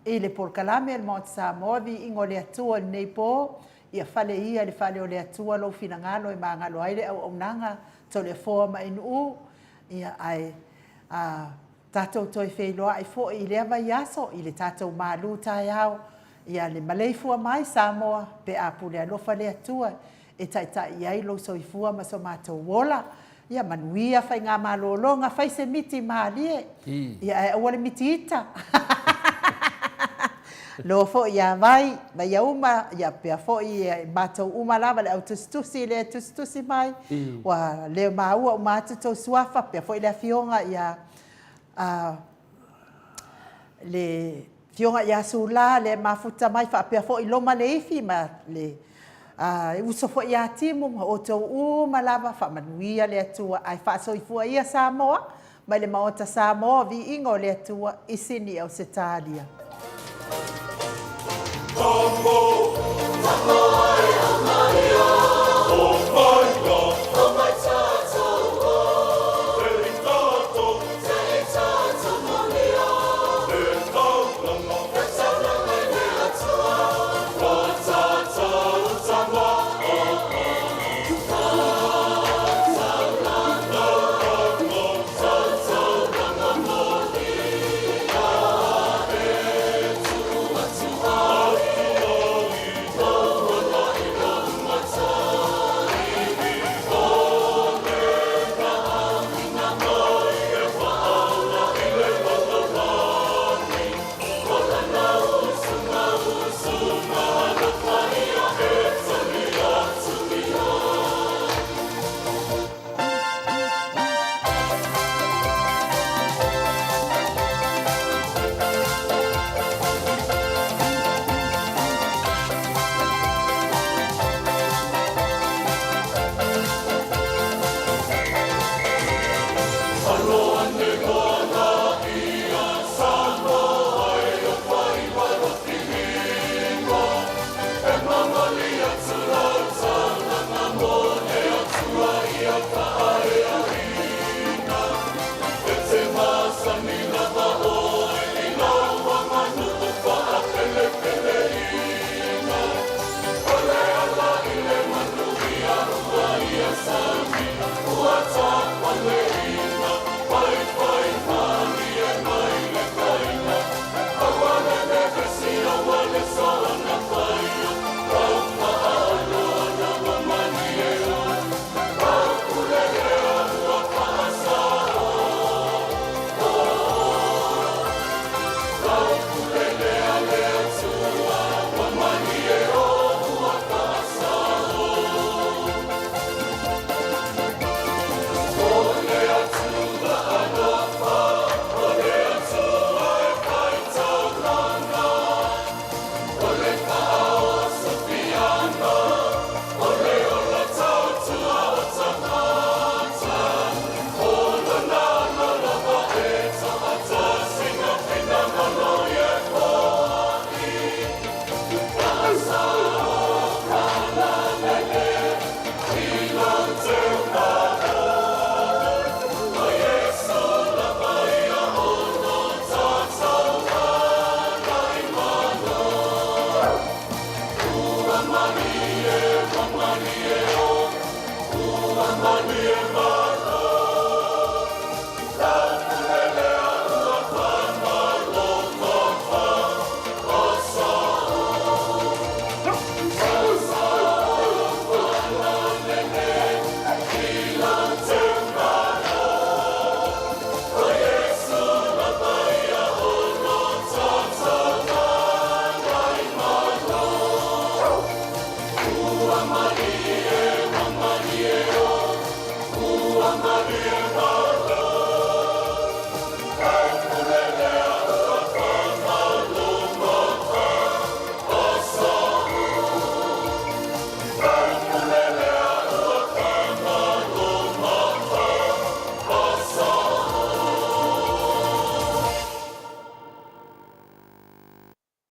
i le polokalame a le Maota Samoa, Viiga o le Atua i lenei po, ia fale ia i le fale o le Atua lou finagalo e magalo ai le auaunaga Toleafoa ma Ainuu, ia ae a tatou toe feiloai foi i lea vaiaso i le tatou malu taeao, ia le maleifua mai Samoa pe a pule alofa le Atua e taitai ai lou soifua ma so matou ola. Ia manuia faigamalologa, fai se miti malie, ia ae aua le miti ita. Loa foi ia Vai, Vaiauma, ia pea foi i matou uma lava le au tusitusi lea e tusitusi mai, ua le maua uma atu tou suafa, pea foi le afioga ia le Afioga ia Sula lea e mafuta mai faapea foi Loma Leifi ma le uso foi ia Timu ma outou uma lava, faamanuia le Atua ae faasoifua ia Samoa mai le Maota Samoa, viiga o le Atua i Sini Ausetalia.